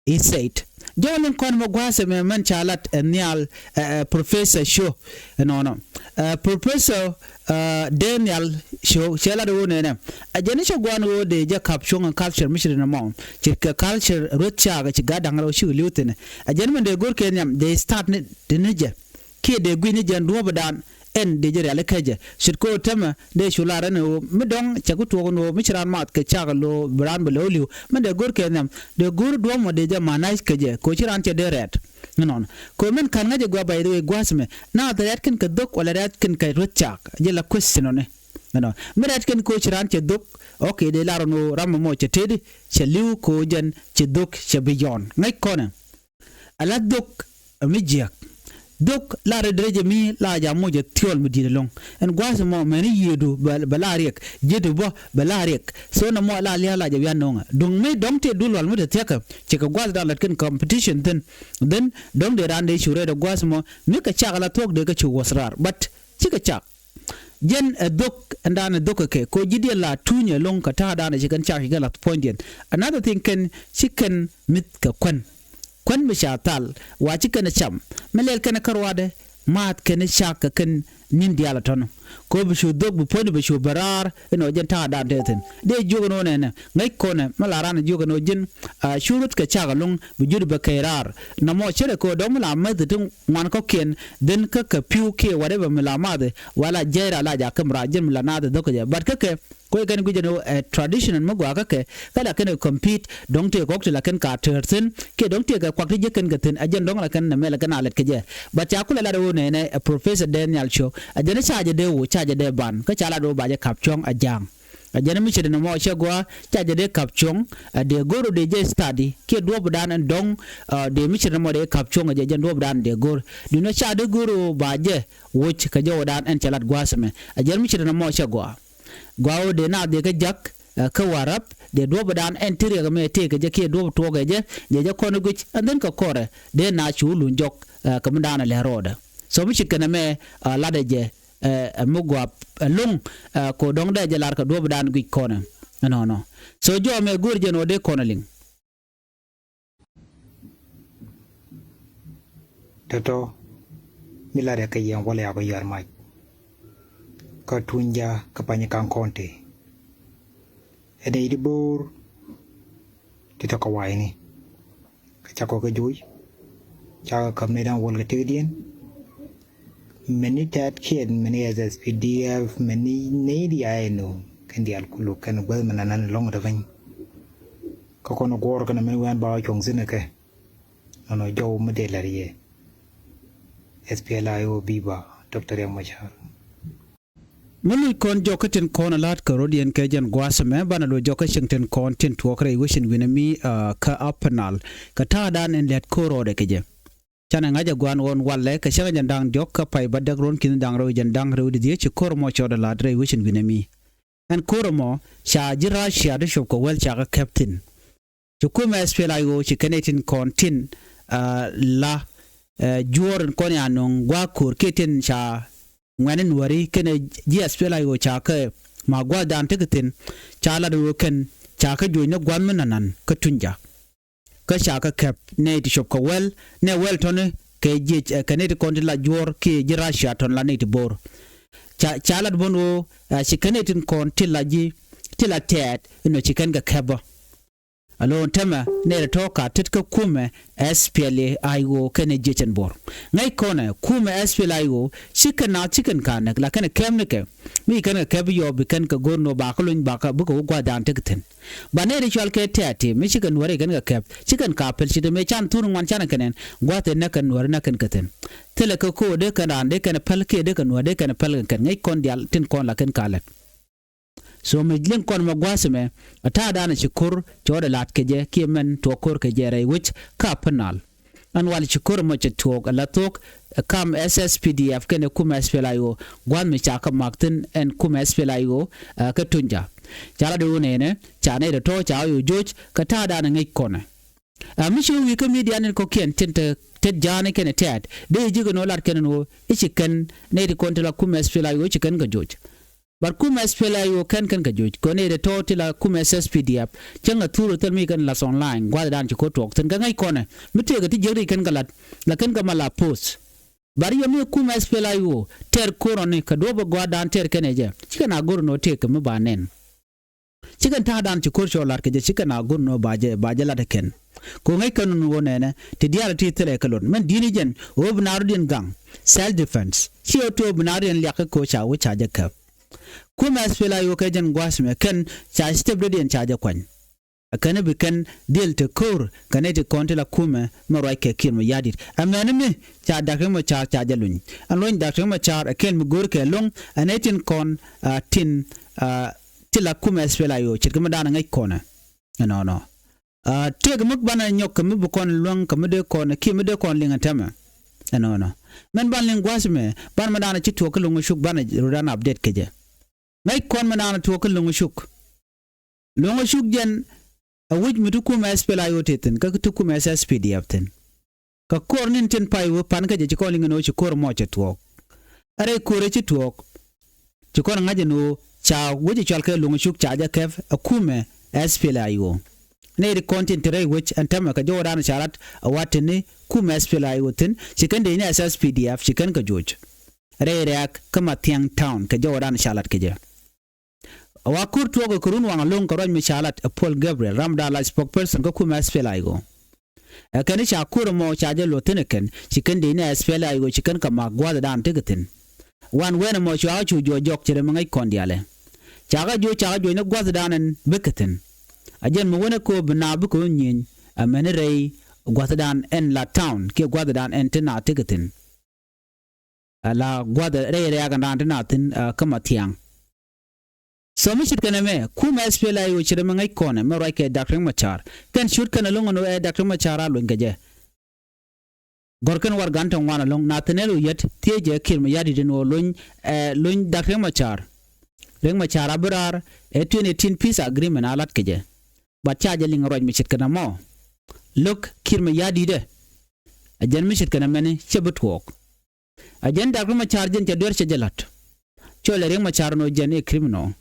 he said. Jɔwä liŋ kɔn mɛ gua̱a̱th ɛmɛ mɛn ca lat ɛ nhial ɛ, ɛ, Professor Sho ɛnɔnɔ. Ɛ, Professor ɛ, Daniel Sho cɛ lat ɛ ɣöö nɛnɛ. Ɛ jɛn i̱ cɛ gua̱a̱n ɣöö dee jɛ kap cuɔ̱ŋ ɛ culture mi ci rin ɛmɔ. Ci kɛ culture rueth caak ɛ ci gat da̱ŋ rɛw cikɛ li̱w thi̱n. Ɛ jɛn mɛn dee go̱r kɛ nhiam dee start ni ti ni jɛ. Kiɛ dee gui̱c ni jɛn duɔ̱ɔ̱pdan ɛn dee jɛ rialikä jɛ. Ce̱tkɛ ɣöö täämɛ dee cu lar ɛn ɣöö mi dɔ̱ŋ cɛ ku tuɔɔk ɛn ɣöö mi ci raan math kɛ cak lo̱o̱ bi raan bɛ lo̱o̱ li̱w. Mɛn dee go̱r kɛ nhiam dee go̱r duɔ̱ɔ̱p mɔ dee jɛ manage kɛ jɛ kɛ ɣöö ci raan cɛ dee rɛɛt. Inɔn kɛ ɣöö mɛn ka̱n ŋäcɛ gɔaa, by the way, gua̱a̱th ɛmɛ naath rɛɛt kɛn kɛ dhok wala rɛɛt kɛn kɛ rueth cak, jɛ la question ɔni. Inɔn mi rɛɛt kɛn kɛ ɣöö ci raan cɛ dhok, okay, dee lar ɛn ɣöö ram ɛmɔ cɛ tetdi, cɛ li̱w kɛ ɣöö jɛn ci dhok cɛ bi yɔ̱ɔ̱n. Ŋäc kɔnɛ. Ala dhok mi jiäk. Dhok la rɛy derɛ jɛ mi la jɛ moc ɛ thiɔl mi di̱i̱t ɛlɔ̱ŋ. Ɛn gua̱a̱th ɛmɔ mɛni yiëëdu bɛ, bɛ la riɛk, jiëëdu bä bɛ la riɛk. So nɔmɔ la lia̱a̱ la jɛ wian nɔŋɛ. Duŋ mi dɔ̱ŋ tëë duël wal mi te thiäkä, cikɛ gua̱a̱thdan lat kɛn competition thi̱n. Then dɔ̱ŋ dee raan dee cu rɛɛt ɛ gua̱a̱th ɛmɔ mi kɛ cak ala thuɔ̱k dee kɛ cu wuɔ̱th raar. But cikɛ cak. Jɛn ɛ dhok ɛndan ɛ dhok kɛ kɛ kɛ ɣöö ji̱ diɛn la tuunyɛ ɛlɔ̱ŋ kɛ ta̱a̱dan ɛ ci kɛn cak ci kɛn lath puɔ̱nydɛ. Another thing, kɛn ci kɛn mi̱th kɛ kuän. Kuän mi ca thal wa ci kɛn ɛ cam mi lɛl kɛn ɛ kä ruaadɛ. Maath kɛn ɛ cak kɛ kɛn ni̱n diaal ɛ tɔ̱nɔ kɛ ɣöö bi cu dhok bi puɔ̱nydɛ bi cu ben raar. Inɔ jɛn ta̱a̱dan tëë thi̱n dee jiök ɛn ɣöö nɛnɛ ŋäc kɔnɛ mi la raan ɛ jiök ɛn ɣöö ji̱n a cu ruth kɛ cak ɛlɔ̱ŋ bi jut bɛ kɛc raar. Nɔmɔ cärɛ kɛ ɣöö dɔ̱ŋ mi la mäth ti ŋuan kɔ̱kiɛn dhin kä kɛ pi̱w kiɛ whatever mi la math ɛ wala jiɛc ra la jakä mi ra ji̱n mi la naath ɛ dhok kɛ jɛ. But kä kɛ kuec kɛn guic ɛn ɣöö ɛ traditional mi gɔaa kä kɛ kä la kɛn ɛ compete dɔ̱ŋ tëë kɔk ti la kɛn ka tɛɛr thi̱n kiɛ dɔ̱ŋ tëë kɛ kuak ti jiäk kɛn kɛ thi̱n. Ɛ jɛn dɔ̱ŋ la kɛn nɛmɛ la kɛn a lɛt kɛ jɛ. But ca kulɛ lat ɛ ɣöö nɛnɛ ɛ Professor Daniel Cho ɛ jɛn ɛ ca jɛ dee wä ca jɛ dee ban kä ca lat ɣöö ba jɛ kap cuɔ̱ŋ a ja̱a̱ŋ. Ɛ jɛn mi ce̱t nɔmɔ cɛ gɔaa ca jɛ dee kap cuɔ̱ŋ. Ɛ dee go̱r ɔ dee jɛ study kiɛ duɔ̱ɔ̱pdan ɛn dɔ̱ŋ. Ɛ dee mi ce̱t nɔmɔ dee kap cuɔ̱ŋ ɛ jɛ jɛn duɔ̱ɔ̱pdan dee go̱r. Duundɛ ca dee go̱r ɔ ba jɛ woc kɛ jɔwdan ɛn cɛ lat gua̱a̱th ɛmɛ. Ɛ jɛn mi ce̱t nɔmɔ cɛ gɔaa. Gɔaa ɣöö dee naath dee kä jak ɛ kä Warap dee duɔ̱ɔ̱pdan ɛn ti riɛk ɛmɛ tëëkɛ jɛ kiɛ duɔ̱ɔ̱p tuɔɔkɛ jɛ dee jɛ kɔn ɛ guic. And then kɛ kɔrɛ dee naath cu luny jɔk ɛ kɛ mi daanɛ lɛ rɔɔdɛ. So mi ce̱t kɛn ɛmɛ ɛ latdɛ jɛ ɛ ɛ mi gua̱a̱p ɛlɔ̱ŋ. Ɛ kɛ ɣöö dɔ̱ŋ dee jɛ lar kɛ duɔ̱ɔ̱pdan guic kɔnɛ. Ɛnɔnɔ. So jɔmɛ go̱o̱r jɛn ɣöö dee kɔn ɛ liŋ. Tɔ̱tɔ̱ mi lat ɛ kɛ yɛn walɛ a bä yɔ̱a̱r mac. Kä tuny ja kä pany ka̱n kɔn tëë ɛ nɛy ti bo̱o̱r ti tɔ̱ kɛ wayni. Kä cakɔ kɛ joc cakɔ käp nɛy da̱ŋ wäl kɛ tëkdiɛn. Mɛni tɛ̈t kiɛn mɛni S S P D F mɛni nɛy diaal ɛn ɣöö kɛn diaal kulu kɛn guäth mɛn anan lɔ̱ŋ tɛ piny. Kä kɔn guɔ̱ɔ̱r kɛn mɛn wian ba wä cuɔ̱ŋ thi̱n kɛ nɔnɔ jɔw mi dee la̱r yɛ. S P L A I O biba Doctor Riek Machar. Mi luc kɔn jɔk kä tin kɔn a la̱t kɛ rot yɛn kɛ jɛn gua̱a̱th ɛmɛ banɛ luc jɔk kä cieŋ tin kɔn tin tuɔɔk rɛy wecin wi̱nɛ mi kä Upper Nile kɛ ta̱a̱dan in lɛt ko̱r rɔɔdɛ kɛ jɛ. Canɛ ŋa̱c ɛ gua̱a̱n ɣɔn walɛ kɛ cäŋ jɛn da̱ŋ diɔ̱k kä pay bädäk ruɔ̱n ki̱n da̱ŋ rɛw jɛn da̱ŋ rɛw di dhiec ci ko̱r ɛmɔ cɔɔdɛ la̱t rɛy wecin wi̱nɛ mi. Ɛn ko̱r ɛmɔ ca ji̱ Russia ti cop kɛ wäl ca kɛ kɛp thi̱n. Ci kumɛ S P L A I O ci kɛn ɛ tin kɔn tin, ah, la, eh, juɔ̱ɔ̱r in kɔn ya nöŋ gua̱a̱k ko̱r kiɛ tin ca ŋuɛ̈ni nuääri kɛnɛ ji̱ S P L A I O ca kɛ ma gua̱a̱thdan tekɛ thi̱n, ca lat ɣöö kɛn ca kɛ juɔ̱c ni gua̱a̱th mi nanan kä Tunya. Kä ca kɛ kɛp nɛy ti cop kɛ wäl, nɛ wäl tɔ̱ni kɛ jiec, eh, kɛ nɛy ti kɔn ti la juɔ̱ɔ̱r kiɛ ji̱ Russia tɔ̱n la nɛy ti bo̱o̱r. Ca, ca lat buɔ̱n ɣöö, eh, ci kɛn nɛy tin kɔn ti la ji̱, ti la tɛɛt inɔ ci kɛn kɛ kɛp bä. Alo̱o̱n täämɛ nɛy ti tɔ̱ ka tet kä kumɛ S P L A I O kɛnɛ jiecɛn bo̱r. Ŋäc kɔnɛ kumɛ S P L A I O ci kɛn naath ci kɛn ka näk la kɛnɛ kɛp nikɛ. Mi kɛn kɛ kɛp yɔɔp bi kɛn kɛ go̱r nɔ bakä luny bakä bikɛ wä gua̱a̱thdan tekɛ thi̱n. Ba nɛy ti cɔal kɛ tɛ̈t ti mi ci kɛn nuääri kɛn kɛ kɛp ci kɛn ka pɛl ci te mëë can thur ŋuan canɛ kɛn ɛn gua̱a̱th ɛ näk kɛn nuääri näk kɛn kɛ thi̱n. Thilɛ kɛ ko̱o̱r dee kɛn raan dee kɛn pɛl kiɛ dee kɛn nuäär dee kɛn pɛl kɛn kɛn ŋäc kɔn diaal tin kɔn la kɛn ka lɛt. So mi liŋ kɔn mɛ gua̱a̱th ɛmɛ a ta̱a̱dan ci ko̱r cɔɔdɛ la̱t kɛ jɛ kiɛ mɛn tuɔɔk ko̱r kɛ jɛ rɛy wec ka Upper Nile. Ɛn wal ci ko̱r ɛmɔ cɛ tuɔɔk ɛ la thuɔ̱k ɛ kam S S P D F kɛnɛ kumɛ S P L A I O gua̱a̱th mi ca kɛ mak thi̱n ɛn kumɛ S P L A I O, eh, kä Tunya. Ca la di wun ɛnɛ ca nɛy ti tɔ̱ ca ɣä yo̱ jo̱o̱c kɛ ta̱a̱dan ɛ ŋäc kɔnɛ. Ah, mi ci wä wi̱i̱ kä midia ni kɔ̱kiɛn tin te tet ja̱a̱ni kɛnɛ tɛ̈t dee ji̱ kɛ nɔ lat kɛn ɛn ɣöö i̱ ci kɛn nɛy ti kɔn ti la kumɛ S P L A I O i̱ ci kɛn kɛ jo̱o̱c. But kumɛ S P L A I O kɛn kɛn kɛ jo̱o̱c kɛ nɛy ti tɔ̱ ti la kumɛ S S P D F cäŋ ɛ thur ɛ thil mi kɛn lath online gua̱a̱thdan ci ko̱ tuɔɔk thi̱n kɛ ŋäc kɔnɛ mi tëëkɛ ti jiäk ri kɛn kɛ lath la kɛn kɛ ma la post. But yɛ mi kumɛ S P L A I O tɛr ko̱r ɔni kɛ duɔ̱p ɛ gua̱a̱thdan tɛr kɛn ɛ jɛ ci kɛn a go̱r ɛn ɣöö tëëkɛ mi ba nɛn. Ci kɛn ta̱a̱dan ci ko̱r cɔɔl la̱t kɛ jɛ ci kɛn a go̱r nɔ ba jɛ ba jɛ la̱t ɛ kɛn. Kɛ ɣöö ŋäc kɛn nɔ wä nɛnɛ ti diaal ti thilɛ kɛ lot mɛn di̱t ni jɛn ɣöö bi naath rɔ̱diɛn gaŋ self defense ci ɣöö ti ɣöö bi naath rɔ̱diɛn liak kä kɛ ɣöö ca wä ca jɛ kɛp. Kumɛ S P L A I O kɛ jɛn gua̱a̱th mɛ kɛn ca step rɔ̱diɛn ca jɛ kuany. Ɛ kɛn bi kɛn dhil te ko̱r kɛ nɛy ti kɔn ti la kumɛ mɛ ruac kɛ Kiir Mayardit. Ɛ mɛni mi ca Doctor Riek Machar ca jɛ luny. Ɛn luny Doctor Riek Machar ɛ kɛl mi go̱o̱r kɛ lo̱ŋ ɛ nɛy tin kɔn, ah, tin, ah, ti la kumɛ S P L A I O ce̱tkɛ mi da̱a̱n ɛ ŋäc kɔnɛ. Ɛnɔnɔ. Ah, tëëkɛ mi banɛ nyɔk kɛ mi bi kɔn luäŋ kɛ mi dee kɔn kiɛ mi dee kɔn liŋ ɛ tɛmɛ. Ɛnɔnɔ. Mɛn ban liŋ gua̱a̱th mɛ ban mi da̱a̱n ɛ ci tuɔɔk kä Loŋ Cuk banɛ rut an update kɛ jɛ. Ŋäc kɔn mi da̱a̱n ɛ tuɔɔk kä Loŋ Cuk. Loŋ Cuk jɛn a wi̱c mi ti kumɛ S P L A I O te thi̱n kä ti kumɛ S S P D F thi̱n. Kä ko̱r ni̱n tin pay wä pan kä jɛ ci kɔn liŋ ɛn ɣöö ci ko̱r mɔ cɛ tuɔɔk. Ɛ rɛy ko̱r ɛ ci tuɔɔk. Ci kɔn ŋa̱c ɛn ɣöö ca wec ɛ cɔal kɛ Loŋ Cuk ca jɛ kɛp ɛ kumɛ S P L A I O. Nɛy ti kɔn tin te rɛy wec ɛn täämɛ kɛ jɔwädan ca lat ɛ wa te ni kumɛ S P L A I O thi̱n ci kɛn dee ni S S P D F ci kɛn kɛ jo̱o̱c. Rɛy rɛ̈ɛ̈k kä Mathiang Town kɛ jɔwädan ca lat kɛ jɛ. A wa ko̱r tuɔɔk ɛ kɛ run waŋ alo̱ŋ kɛ ruac mi ca lat ɛ Paul Gabriel ramdan la spokesperson kä kumɛ S P L A I O. Ɛ kɛn i̱ ca ko̱r ɛmɔ ca jɛ luɔth thi̱n ɛ kɛn ci kɛn dee ni S P L A I O ci kɛn kɛ mak gua̱a̱thdan tekɛ thi̱n. Wan wen ɛmɔ cua kä cu juɔc jɔk ci rɛm ɛ ŋäc kɔn diaalɛ. Ca kä juɔc ca kä juɔc ni gua̱a̱thdan ɛn bikɛ thi̱n. A jɛn mi wen ɛ ko̱o̱p bi naath bikɛ wä nyieny amäni rɛy gua̱a̱thdan ɛn la town kiɛ gua̱a̱thdan ɛn ti naath tekɛ thi̱n. Ala gua̱th rɛy rɛ̈ɛ̈k ɛn raan ti naath thi̱n, ah, kä Mathiang. So mi ce̱tkɛ nɛmɛ kumɛ S P L A I O ce̱t ɛmɛ ŋäc kɔnɛ mɛ ruac kɛ Doctor Riek Machar. Kɛn cut kɛn ɛlɔ̱ŋ ɛn ɣöö ɛ Doctor Riek Machar a luny kɛ jɛ. Gɔ̱r kɛn warɛgakni ti ŋuan ɛlɔ̱ŋ Nathaniel Oyet thiecɛ Kiir Mayardit ɛn ɣöö luny, eh, luny Doctor Riek Machar. Riek Machar a bi raar ɛ twenty eighteen peace agreement a la̱t kɛ jɛ. But ca jɛ liŋ ruac mi ce̱tkɛ nɛmɔ. Lo̱k Kiir Mayardit ɛ. Ɛ jɛn mi ce̱tkɛ nɛmɛni cɛ bi tuɔɔk. A jɛn Doctor Riek Machar jɛn cɛ duer cɛ jɛ la̱t. Cɔl ɛ Riek Machar ɛn ɣöö jɛn i̱ criminal.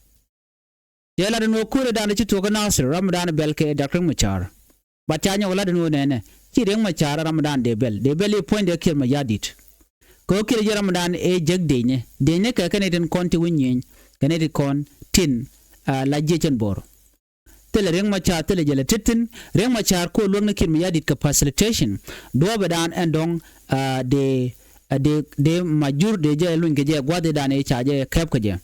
Cɛ la̱t ɛn ɣöö ko̱r ëëdan ci tuɔɔk kä Nasir ramdan bɛl kɛ Doctor Riek Machar. But ca nyɔk la̱t ɛn ɣöö nɛnɛ ci Riek Machar ɛ ramdan dee bɛl dee bɛl i̱ puɔ̱nydɛ Kiir Mayardit. Kɛ ɣöö Kiir jɛ ramdan ëë jek denyɛ denyɛ kɛ kɛn i̱ tin kɔn ti wi̱ny nyieny kɛn i̱ tin kɔn tin, ah, la jiɛc ɛn bo̱r. Thilɛ Riek Machar thilɛ jɛ lɛ tet thi̱n. Riek Machar ko̱ luäk ni Kiir Mayardit kɛ facilitation. Duɔ̱ɔ̱pɛ daan ɛn dɔ̱ŋ, ah, dee, ah, dee, dee majur dee jɛ luny kɛ jɛ gua̱a̱th ëëdan ëë ca jɛ kɛp kɛ jɛ.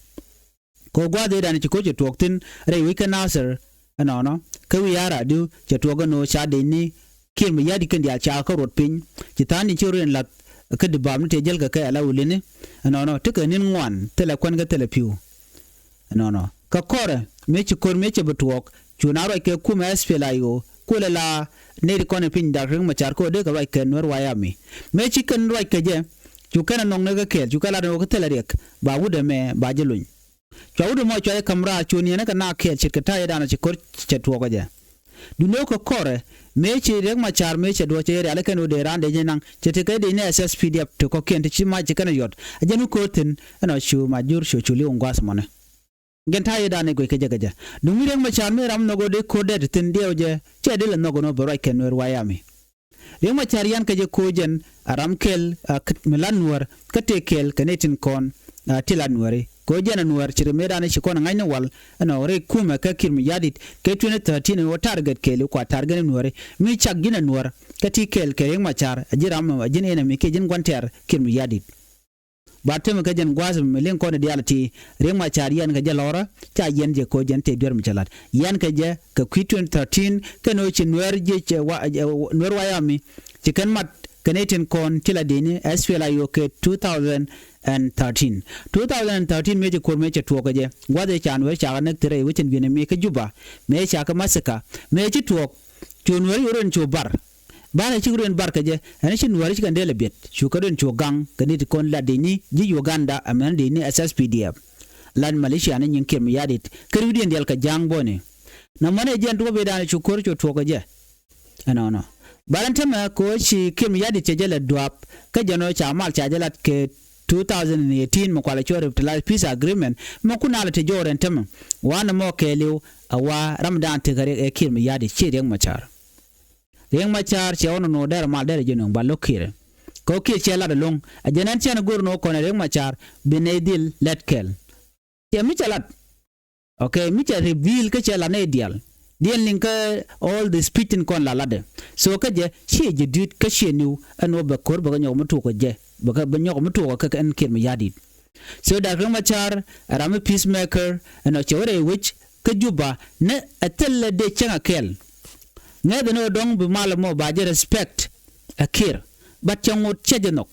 Kɛ gua̱a̱th ëëdan ci ko̱ cɛ tuɔɔk thi̱n rɛy wi̱c kä Nasir ɛnɔnɔ. Kä wi̱i̱ ar adiu cɛ tuɔɔk ɛn ɣöö ca dee ni Kiir Mayardit kɛn diaal ca kä ruɔt piny. Ci tha̱a̱ŋ ni ci rot in lath kä di baam ni tëë jäl kɛ kɛ ala wulini. Ɛnɔnɔ tekɛ ni̱n ŋuan thilɛ kuän kä thilɛ pi̱u. Ɛnɔnɔ. Kä kɔrɛ mëë ci ko̱r mëë cɛ bi tuɔɔk cu na ruac kɛ kumɛ S P L A I O Kuëlɛ la nɛy ti kɔn ɛ piny dak Riek Machar kɛ ɣöö dee kɛ ruac kɛ Nuɛr White Army. Mëë ci kɛn ruac kɛ jɛ, cu kɛn ɛ nhɔk ni kɛ kɛɛl, cu kɛ lat ɛn ɣöö kɛ thilɛ riɛk ba wut ɛmɛ ba jɛ luny. Cua wut ɛmɔ cua jɛ ka̱m raar, cu niɛn kɛ naath kɛɛl ce̱tkɛ ta̱yɛ danɔ ci ko̱r cɛ tuɔɔk kɛ jɛ. Duundɛ ɣöö kɛ kɔrɛ, mëë ci Riek Machar mëë cɛ duɔ̱ɔ̱c cɛ rialikä ɛn ɣöö dee raan dee jɛ naŋ, cɛ tekɛ dec ni S S P D F ti kɔ̱kiɛn ti ci mac ci kɛn ɛ yɔt. Ɛ jɛn wä ko̱r thi̱n ɛnɔ cu Majur cu cu li̱w ɛn gua̱a̱th ɛmɔni. Gɛn ta̱yɛ danɔ ɛ guic kɛ jɛ kɛ jɛ. Duŋ wi̱i̱ Riek Machar mëë ram nhɔk ɣöö dee ko̱r dee ti thi̱n diɛw jɛ, cɛ dee lɛ nhɔk ɛn ɣöö bɛ ruac kɛ Nuɛr White Army. Riek Machar yan kɛ jɛ ko̱ jɛn a ram kɛl, a, kä, mi la Nuäär kä tëë kɛl kɛ nɛy tin kɔn, a, ti la Nuääri. Ko̱ jɛn a Nuäär ci ri mëëdan ci kɔn a ŋa̱cni wal ɛnɔ rɛy kumɛ kä Kiir Mayardit kɛ twenty thirteen ɛn ɣöö target kɛɛliw kua target ni Nuääri. Mi cak ji̱n a Nuäär kä ti kɛl kɛ Riek Machar a ji̱n ram a ji̱n enemy kiɛ ji̱n gua̱n tɛ̈r Kiir Mayardit. Ba täämɛ kä jɛn gua̱a̱th mi liŋ kɔn i̱ diaal ti Riek Machar yɛn kɛ jɛ lɔrä, ca yɛn jɛ ko̱ jɛn tëë duer mi cɛ la̱t. Yɛn kɛ jɛ kɛ kui̱ twenty thirteen kɛn ɣöö ci Nuɛr jiec, ɛ, wa, ɛ, Nuɛr White Army ci kɛn mat kɛ nɛy tin kɔn ti la dini S P L A I O kɛ two thousand and thirteen. Two thousand and thirteen mëë ci ko̱r mëë cɛ tuɔɔk kɛ jɛ. Gua̱a̱th ëë ca Nuɛr cakɛ näk thi̱n rɛy wecin bi̱i̱ni mëë kä Juba. Mëë cakɛ massacre. Mëë ci tuɔɔk. Cu Nuɛr yo̱r ɛn cu bar. Barɛ cik ruëën bar kɛ jɛ, ɛn ci Nuääri ci kɛn dee lɛ biɛt. Cu kɛ ruëën cu gaŋ kɛ ni ti kɔn lat dec ni ji̱ Uganda, amäni dec ni S S P D F. Lat militia ni nyin Kiir Mayardit kɛ riwdiɛn diaal kɛ ja̱a̱ŋ bɔni. Nɔmɔni ɛ jɛn duɔ̱p ëëdan cu ko̱r cu tuɔɔk kɛ jɛ. Ɛnɔnɔ. Barɛ ɛn täämɛ kɛ ɣöö ci Kiir Mayardit cɛ jɛ lɛ dua̱a̱p, kä jɛn ɣöö ca mal ca jɛ lat kɛ two thousand and eighteen mi kualɛ cɔl Revitalized Peace Agreement, mi kun alɛ ti jɔɔr ɛn täämɛ. Wanɛ mɔ kɛɛliw, a wa ramdan tekɛ Riek, ɛ Kiir Mayardit, ci Riek Machar. Riek Machar cɛ wä nɔnɔ dɛrɛ mal dɛrɛ ji̱ nuŋ ba lo̱k Kiir. Kɛ ɣöö Kiir cɛ lat ɛlɔ̱ŋ. A jɛn ɛn cɛn go̱r nɔ kɔn ɛ Riek Machar bi nɛy dhil lɛt kɛl. Cɛ mi cɛ lat. Okay, mi cɛ reveal kä cɛ lat nɛy diaal. Diɛn liŋ kä all the speech tin kɔn la latdɛ. So kä jɛ ciɛ jɛ dui̱t kä ciɛ niw ɛn ɣöö bɛ ko̱r bɛ kɛ nyɔk mi tuɔɔk kɛ jɛ. Bɛ kɛ bɛ nyɔk mi tuɔɔk kɛ kɛn Kiir Mayardit. So Dak Riek Machar ɛ ram mi peacemaker ɛnɔ cɛ wä rɛy wec kä Juba ni ɛ thilɛ dee cäŋ a kɛl. Ŋäth ɛn ɣöö dɔ̱ŋ bi mal ɛmɔ ba jɛ respect ɛ Kiir. But cɛ ŋot cɛ jɛ nhɔk.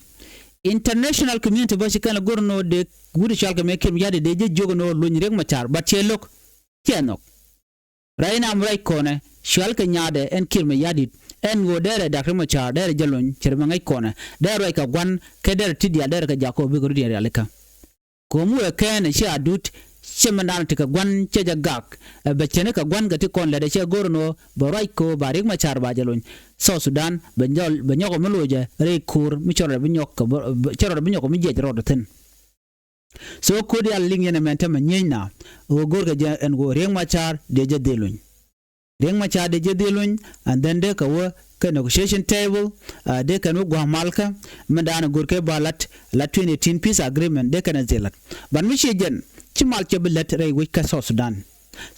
International community bä ci kɛn lɛ go̱r ɛn ɣöö dee wut ɛ cɔal kɛ mɛ Kiir Mayardit dee jɛ jiök ɛn ɣöö luny Riek Machar. But cɛ lo̱k cɛ nhɔk. Right now mi ruac kɔnɛ cual kɛ nyaadɛ ɛn Kiir Mayardit ɛn ɣöö derɛ Dak Riek Machar derɛ jɛ lony cɛ rɛ mɛ ŋäc kɔnɛ derɛ ruac kɛ gua̱n kɛ derɛ ti diaal derɛ kɛ jak kɛ ɣöö bikɛ rut yɛn rialikä. Ko̱o̱m wëë kɛɛnɛ ci a dut cɛ mɛndan ti kɛ gua̱n cɛ jɛ gak. Ɛ bɛ cɛni kɛ gua̱n kɛ ti kɔn lɛt ɛ cɛ go̱r ɛn ɣöö bɛ ruac kɛ ɣöö ba Riek Machar ba jɛ lony. South Sudan bɛ nyɔk bɛ nyɔk ɛ mi loc ɛ rɛy ko̱o̱r mi cɔl rɛ bi nyɔk kɛ cɔl rɛ bi nyɔk kɛ mi jiɛc rɔɔd thi̱n. So ko̱ diaal liŋ yɛn ɛmɛn tämɛ nyiecna ɣöö go̱rkɛ jɛ ɛn ɣöö Riek Machar dee jɛ dhil luny. Riek Machar dee jɛ dhil luny, and then dee kɛ wä kɛ negotiation table, dee kɛn wä gua̱a̱ malkä. Mɛn daanɛ go̱rkɛ ba lat lat twenty eighteen peace agreement dee kɛn ɛ dhil lat. But mi ciɛ jɛn ci mal cɛ bi lät rɛy wec kä South Sudan.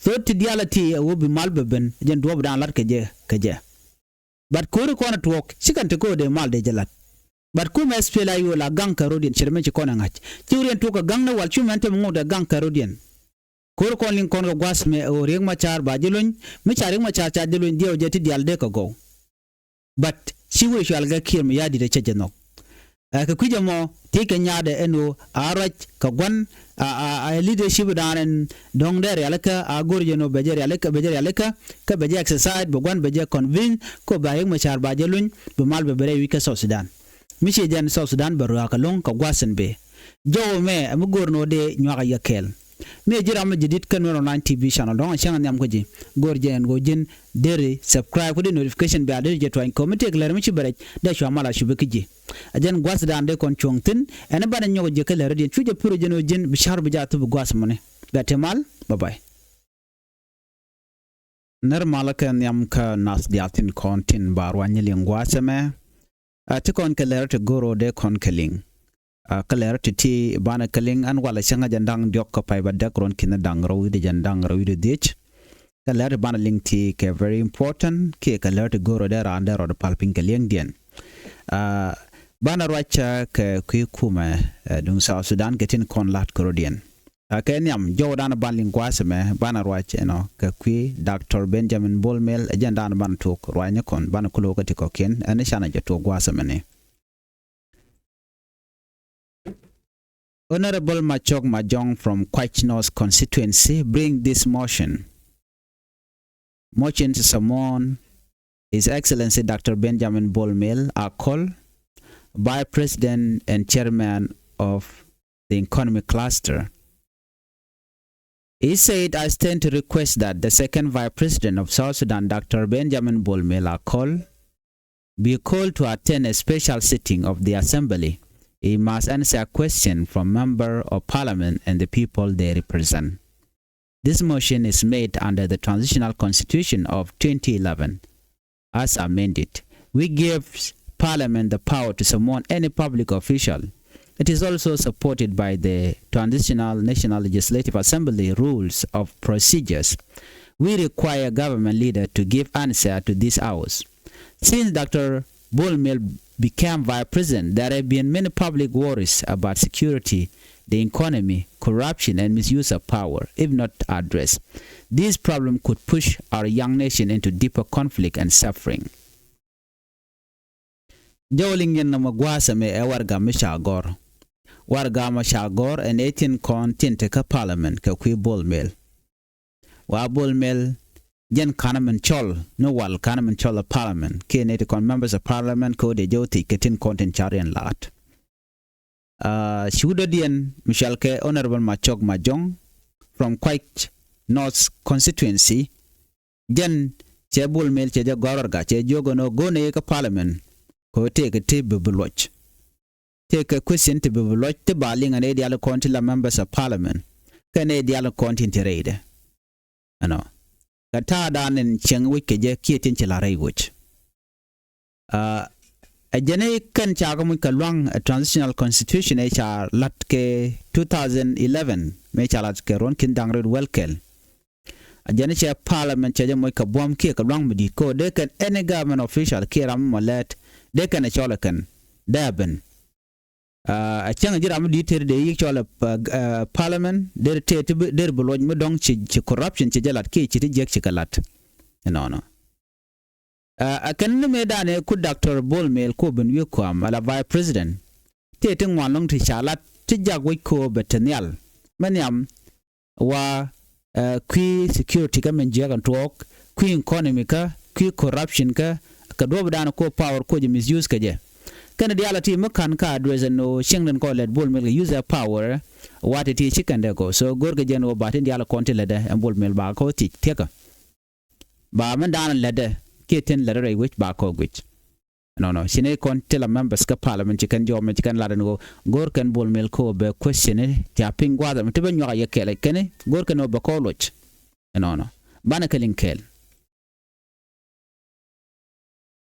So ti diaal a ti ɛ wä bi mal bɛ ben jɛn duɔ̱ɔ̱p daan lat kɛ jɛ kɛ jɛ. But ko̱ri kɔn a tuɔɔk ci kɛn ti ko̱r dee mal dee jɛ lat. But kumɛ S P L A I O la gaŋ kɛ rodiɛn ce̱t mɛ ci kɔn ɛ ŋa̱c ci riɛn tuɔɔk kɛ gaŋ ni wal cu mɛn te mi ŋot ɛ gaŋ kɛ rodiɛn. Ko̱ri kɔn liŋ kɔn kɛ gua̱th mɛ ɣöö Riek Machar ba ji̱ luny mi ca Riek Machar ca ji̱ luny diɛw jɛ ti diaal dee kɛ gɔw. But ci wä cual kɛ Kiir mi ya̱a̱ di̱t ɛ cä jɛ nhɔk. Ɛ kɛ kui̱c ɛmɔ ti kɛ nyaadɛ ɛn ɣöö a ruac kɛ gua̱n a, a, a leadership dan ɛn dɔ̱ŋ dee rialikä a go̱r jɛ nɔ bɛ jɛ rialikä bɛ jɛ rialikä kä bɛ jɛ exercise bɛ gua̱n bɛ jɛ convince kɛ ba Riek Machar ba jɛ luny bɛ mal bɛ bɛ rɛy wi̱c kä South Sudan. Mi ci jɛn South Sudan bɛ ruaak ɛlɔ̱ŋ kɛ gua̱th ɛn bee. Jɔw ɛmɛ ɛ mi go̱r nɔ dee nyuak a yɛ kɛɛl. Mi ɛ ji̱ ram mi ji̱ di̱t kä Nuer Online T V channel dɔ̱ŋ a cäŋ ɛ nhiam kä ji̱ go̱r jɛ ɛn ɣöö ji̱n deri subscribe ku di notification bell deri jɛ tuany kɔ mi tëëk lɛr mi ci bɛ rɛc dee cua mal a cupi kä ji̱. A jɛn gua̱thdan dee kɔn cuɔ̱ŋ thi̱n ɛn banɛ nyɔk ji̱ kä lɛr rɔ̱diɛn cu jɛ pur jɛn ɣöö ji̱n bi ca̱r bi jaa thup bi gua̱th muni. Bɛ te mal. Bye bye. Nɛr malä kɛ nhiam kä nath diaal tin kɔn tin ba ruany liŋ gua̱a̱th ɛmɛ. A ti kɔn kɛ lɛr ti go̱r ɣöö dee kɔn kɛ liŋ. A kä lɛr ti ti banɛ kɛ liŋ ɛn walɛ cäŋ a jɛn da̱ŋ diɔ̱k kä pay bä dɛk ruɔ̱n ki̱n da̱ŋ rɛw wi̱cdɛ jɛn da̱ŋ rɛw wi̱cdɛ dhiec. Kä lɛr ti banɛ liŋ ti kɛ very important kiɛ kɛ lɛr ti go̱r ɣöö dee raan dee rɔɔd pal piny kɛ liɛŋdiɛn. A banɛ ruac kɛ kui̱ kumɛ, ɛ, duŋ South Sudan kɛ tin kɔn la̱t kɛ rɔ̱diɛn. A kɛ nhiam jɔwdan ban liŋ gua̱a̱th ɛmɛ banɛ ruac ɛnɔ kɛ kui̱ Doctor Benjamin Bol Mel ɛ jɛn dan ban tuɔk ruaacni kɔn banɛ kulo̱k kä ti kɔ̱kiɛn ɛn canɛ jɛ tuɔk gua̱a̱th ɛmɛni. Honorable Machok Majong from Kwach North constituency bring this motion. Motion to summon His Excellency Doctor Benjamin Bol Mel Akol, Vice President and Chairman of the Economic Cluster. He said, "I stand to request that the second Vice President of South Sudan, Doctor Benjamin Bol Mel Akol, be called to attend a special sitting of the Assembly. He must answer a question from Member of Parliament and the people they represent." This motion is made under the Transitional Constitution of twenty eleven, as amended, which gives Parliament the power to summon any public official. It is also supported by the Transitional National Legislative Assembly Rules of Procedures. We require government leader to give answer to this House. Since Doctor Bol Mel became vice president, there have been many public worries about security, the economy, corruption, and misuse of power. If not addressed, this problem could push our young nation into deeper conflict and suffering. Jɔw liŋ yɛn nɔmɔ gua̱a̱sɛ mɛ ɛ warɛga mi ca gɔ̱r. Warɛga mɛ ca gɔ̱r ɛn ɛ tin kɔn tin te kä parliament kɛ kui̱ Bol Mel. Wa Bol Mel jɛn ka̱n min cɔl ni wal ka̱n min cɔl ɛ parliament kiɛ ni ti kɔn members of parliament kɛ wä dee jɔw thiec kɛ tin kɔn tin ca riɛn la̱a̱t. Ci wut dɔ̱diɛn mi cɔal kɛ Honorable Macɔk Majɔŋ from Kuac North Constituency. Jɛn cɛ Bol Mel cɛ jɛ gɔ̱r warɛga cɛ jiök ɛn ɣöö go̱o̱nɛ yɛ kä parliament kɛ ɣöö tëëkɛ ti bi bi luɔc. Tëëkɛ question ti bi bi luɔc ti ba liŋ ɛn ɛ diaal kɔn ti la members of parliament kɛn ɛ diaal kɔn tin ti rɛydɛ. Ɛnɔ kɛ ta̱a̱dan in cieŋ wec kɛ jɛ kiɛ tin ci la rɛy wec. Ɛ jɛn i̱ kɛn ca kɛ muc kɛ lua̱ŋ ɛ transitional constitution ɛ ca la̱t kɛ two thousand eleven mëë ca la̱t kɛ ruɔ̱n ki̱n da̱ŋ rɛw wäl kɛl. Ɛ jɛn i̱ cɛ parliament cɛ jɛ muc kɛ buɔ̱m kiɛ kɛ lua̱ŋ mi di̱i̱t kɛ ɣöö dee kɛn any government official kiɛ ram mi mɔ lɛɛt dee kɛn ɛ cɔl ɛ kɛn dee ɛ ben. Ɛ cäŋ ji̱ ram mi di̱i̱t tëër dee yi̱k cɔl ɛ parliament dee tëë ti dee bi luɔc mi dɔ̱ŋ ci corruption ci jɛ la̱t kiɛ ci ti jiäk ci kɛ la̱t. Inɔnɔ. Ɛ kɛn ni mëëdan ɛ kut Doctor Bol Mel ku ben wi̱i̱ kuam ala vice president. Tëë ti ŋuan lɔ̱ŋ ti ca lat ti jak wec ko̱o̱p bɛ te nhial. Mɛ nhiam wa kui̱ security kä min jiäk ɛn tuɔɔk, kui̱ economy kä, kui̱ corruption kä, kɛ duɔ̱ɔ̱pdan ko̱o̱p power ko̱o̱p jɛ misuse kɛ jɛ. Kɛn diaal a ti mi ka̱n kä address ɛn ɣöö cieŋdɛn kɔn lɛt Bol Mel kɛ use ɛ power wa ti ti ci kɛn dee kɔ. So go̱rkɛ jɛn ɣöö ba tin diaal kɔn ti lätdɛ ɛn Bol Mel ba kɔ thiec thiäkä. Ba mɛn da̱a̱n lätdɛ kiɛ tin lätdɛ rɛy wec ba kɔ guic. Nɔnɔ ci ni kɔn ti la members kä parliament ci kɛn jɔmɛ ci kɛn lat ɛn ɣöö go̱r kɛn Bol Mel kɛ ɣöö bɛ question ti a piny gua̱a̱th ɛmɛ ti bɛ nyuak a yɛ kɛɛl kɛn go̱r kɛn ɣöö bɛ kɔ loc. Nɔnɔ banɛ kɛ liŋ kɛɛl.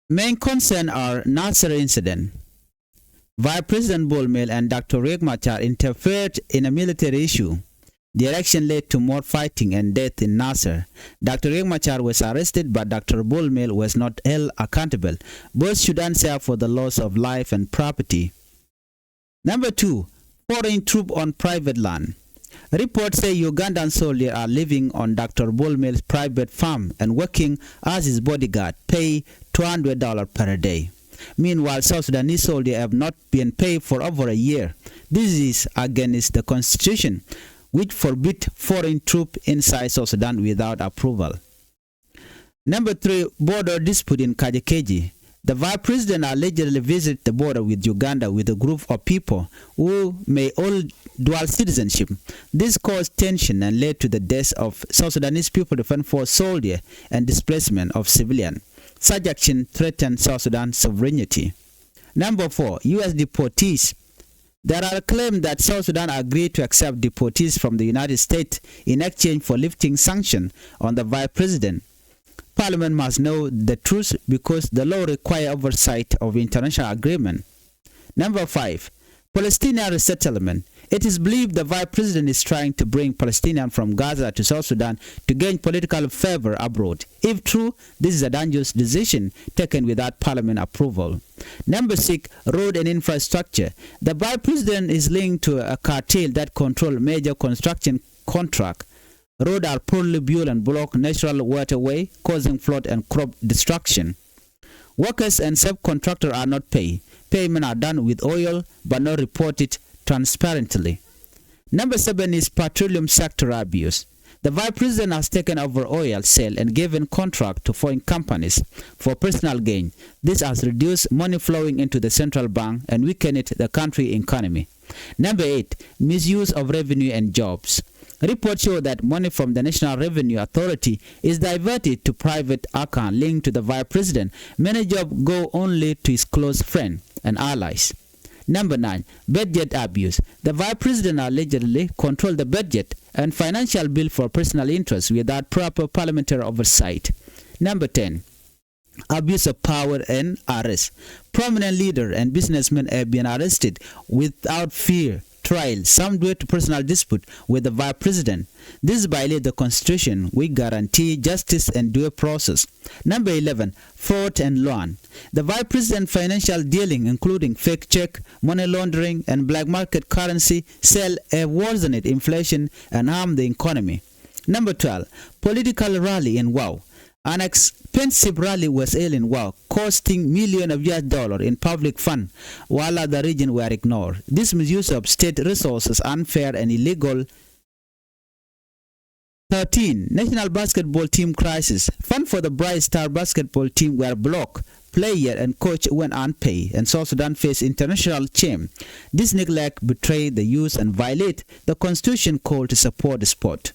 Main concern are Nasir incident. Vice President Bol Mel and Doctor Riek Machar interfered in a military issue. The election led to more fighting and death in Nasir. Doctor Riek Machar was arrested, but Doctor Bol Mel was not held accountable. Both should answer for the loss of life and property. Number two, foreign troop on private land. Reports say Ugandan soldiers are living on Doctor Bol Mel's private farm and working as his bodyguard, pay two hundred dollars per day. Meanwhile, South Sudanese soldiers have not been paid for over a year. This is against the constitution, which forbid foreign troop inside South Sudan without approval. Number three, border dispute in Kajekeji. The vice president allegedly visited the border with Uganda with a group of people who may hold dual citizenship. This caused tension and led to the death of South Sudanese People Defense Force soldier and displacement of civilian. Such action threatened South Sudan's sovereignty. Number four, U S deportees. There are claims that South Sudan agreed to accept deportees from the United States in exchange for lifting sanction on the vice president. Parliament must know the truth because the law require oversight of international agreement. Number five, Palestinian resettlement. It is believed the vice president is trying to bring Palestinian from Gaza to South Sudan to gain political favor abroad. If true, this is a dangerous decision taken without parliament approval. Number six, road and infrastructure. The vice president is linked to a cartel that control major construction contract. Road are poorly built and block natural waterway, causing flood and crop destruction. Workers and subcontractors are not paid. Payment are done with oil but not reported transparently. Number seven is petroleum sector abuse. The vice president has taken over oil sale and given contract to foreign companies for personal gain. This has reduced money flowing into the central bank and weakened the country economy. Number eight, misuse of revenue and jobs. Reports show that money from the National Revenue Authority is diverted to private account linked to the vice president. Many jobs go only to his close friends and allies. Number nine, budget abuse. The vice president allegedly controlled the budget and financial bill for personal interests without proper parliamentary oversight. Number ten, abuse of power and arrest. Prominent leader and businessmen have been arrested without fear trial, some due to personal dispute with the vice president. This violates the constitution, which guarantee justice and due process. Number eleven, fraud and loan. The vice president financial dealing, including fake check, money laundering, and black market currency sale, have worsened inflation and harmed the economy. Number twelve, political rally in Wau. An expensive rally was held in Wau, costing millions of U S dollars in public fund, while other regions were ignored. This misuse of state resources unfair and illegal. Thirteen, national basketball team crisis. Fund for the Bright Star basketball team were blocked. Player and coach went unpaid, and South Sudan face international shame. This neglect betray the youth and violate the constitution call to support the sport.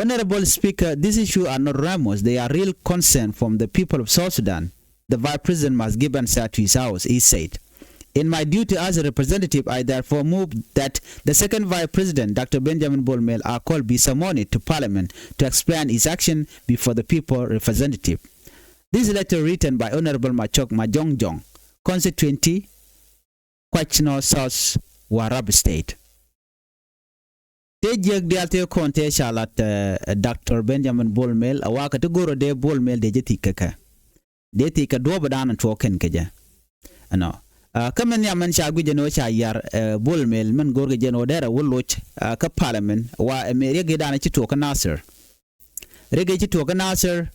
Honorable Speaker, these issues are not rumors, they are real concern from the people of South Sudan. The Vice President must give answer to his house, he said. In my duty as a representative, I therefore move that the second Vice President, Doctor Benjamin Bol Mel Akol, be summoned to Parliament to explain his action before the people representative. This letter written by Honorable Machok Majong Jong, constituency, Kwachno South, Warrap State. Tëë jiäk diaal tëë kɔn tëë ca lat, eh, Doctor Benjamin Bol Mel, a wakä ti go̱rä dee Bol Mel dee jɛ thi̱k kä kɛ. Dee thi̱k kɛ duɔ̱ɔ̱p dan tuɔɔk kɛn kɛ jɛ. Ɛnɔ. Ah, kä mɛn nhiam mɛn ca guic jɛ ni wä ca yar, eh, Bol Mel mɛn go̱rkɛ jɛ ni wä derɛ wä loc, ah, kä parliament, wa, eh, mɛ riɛk i̱ dan ci tuɔɔk kä Nasir. Riɛk i̱ ci tuɔɔk kä Nasir,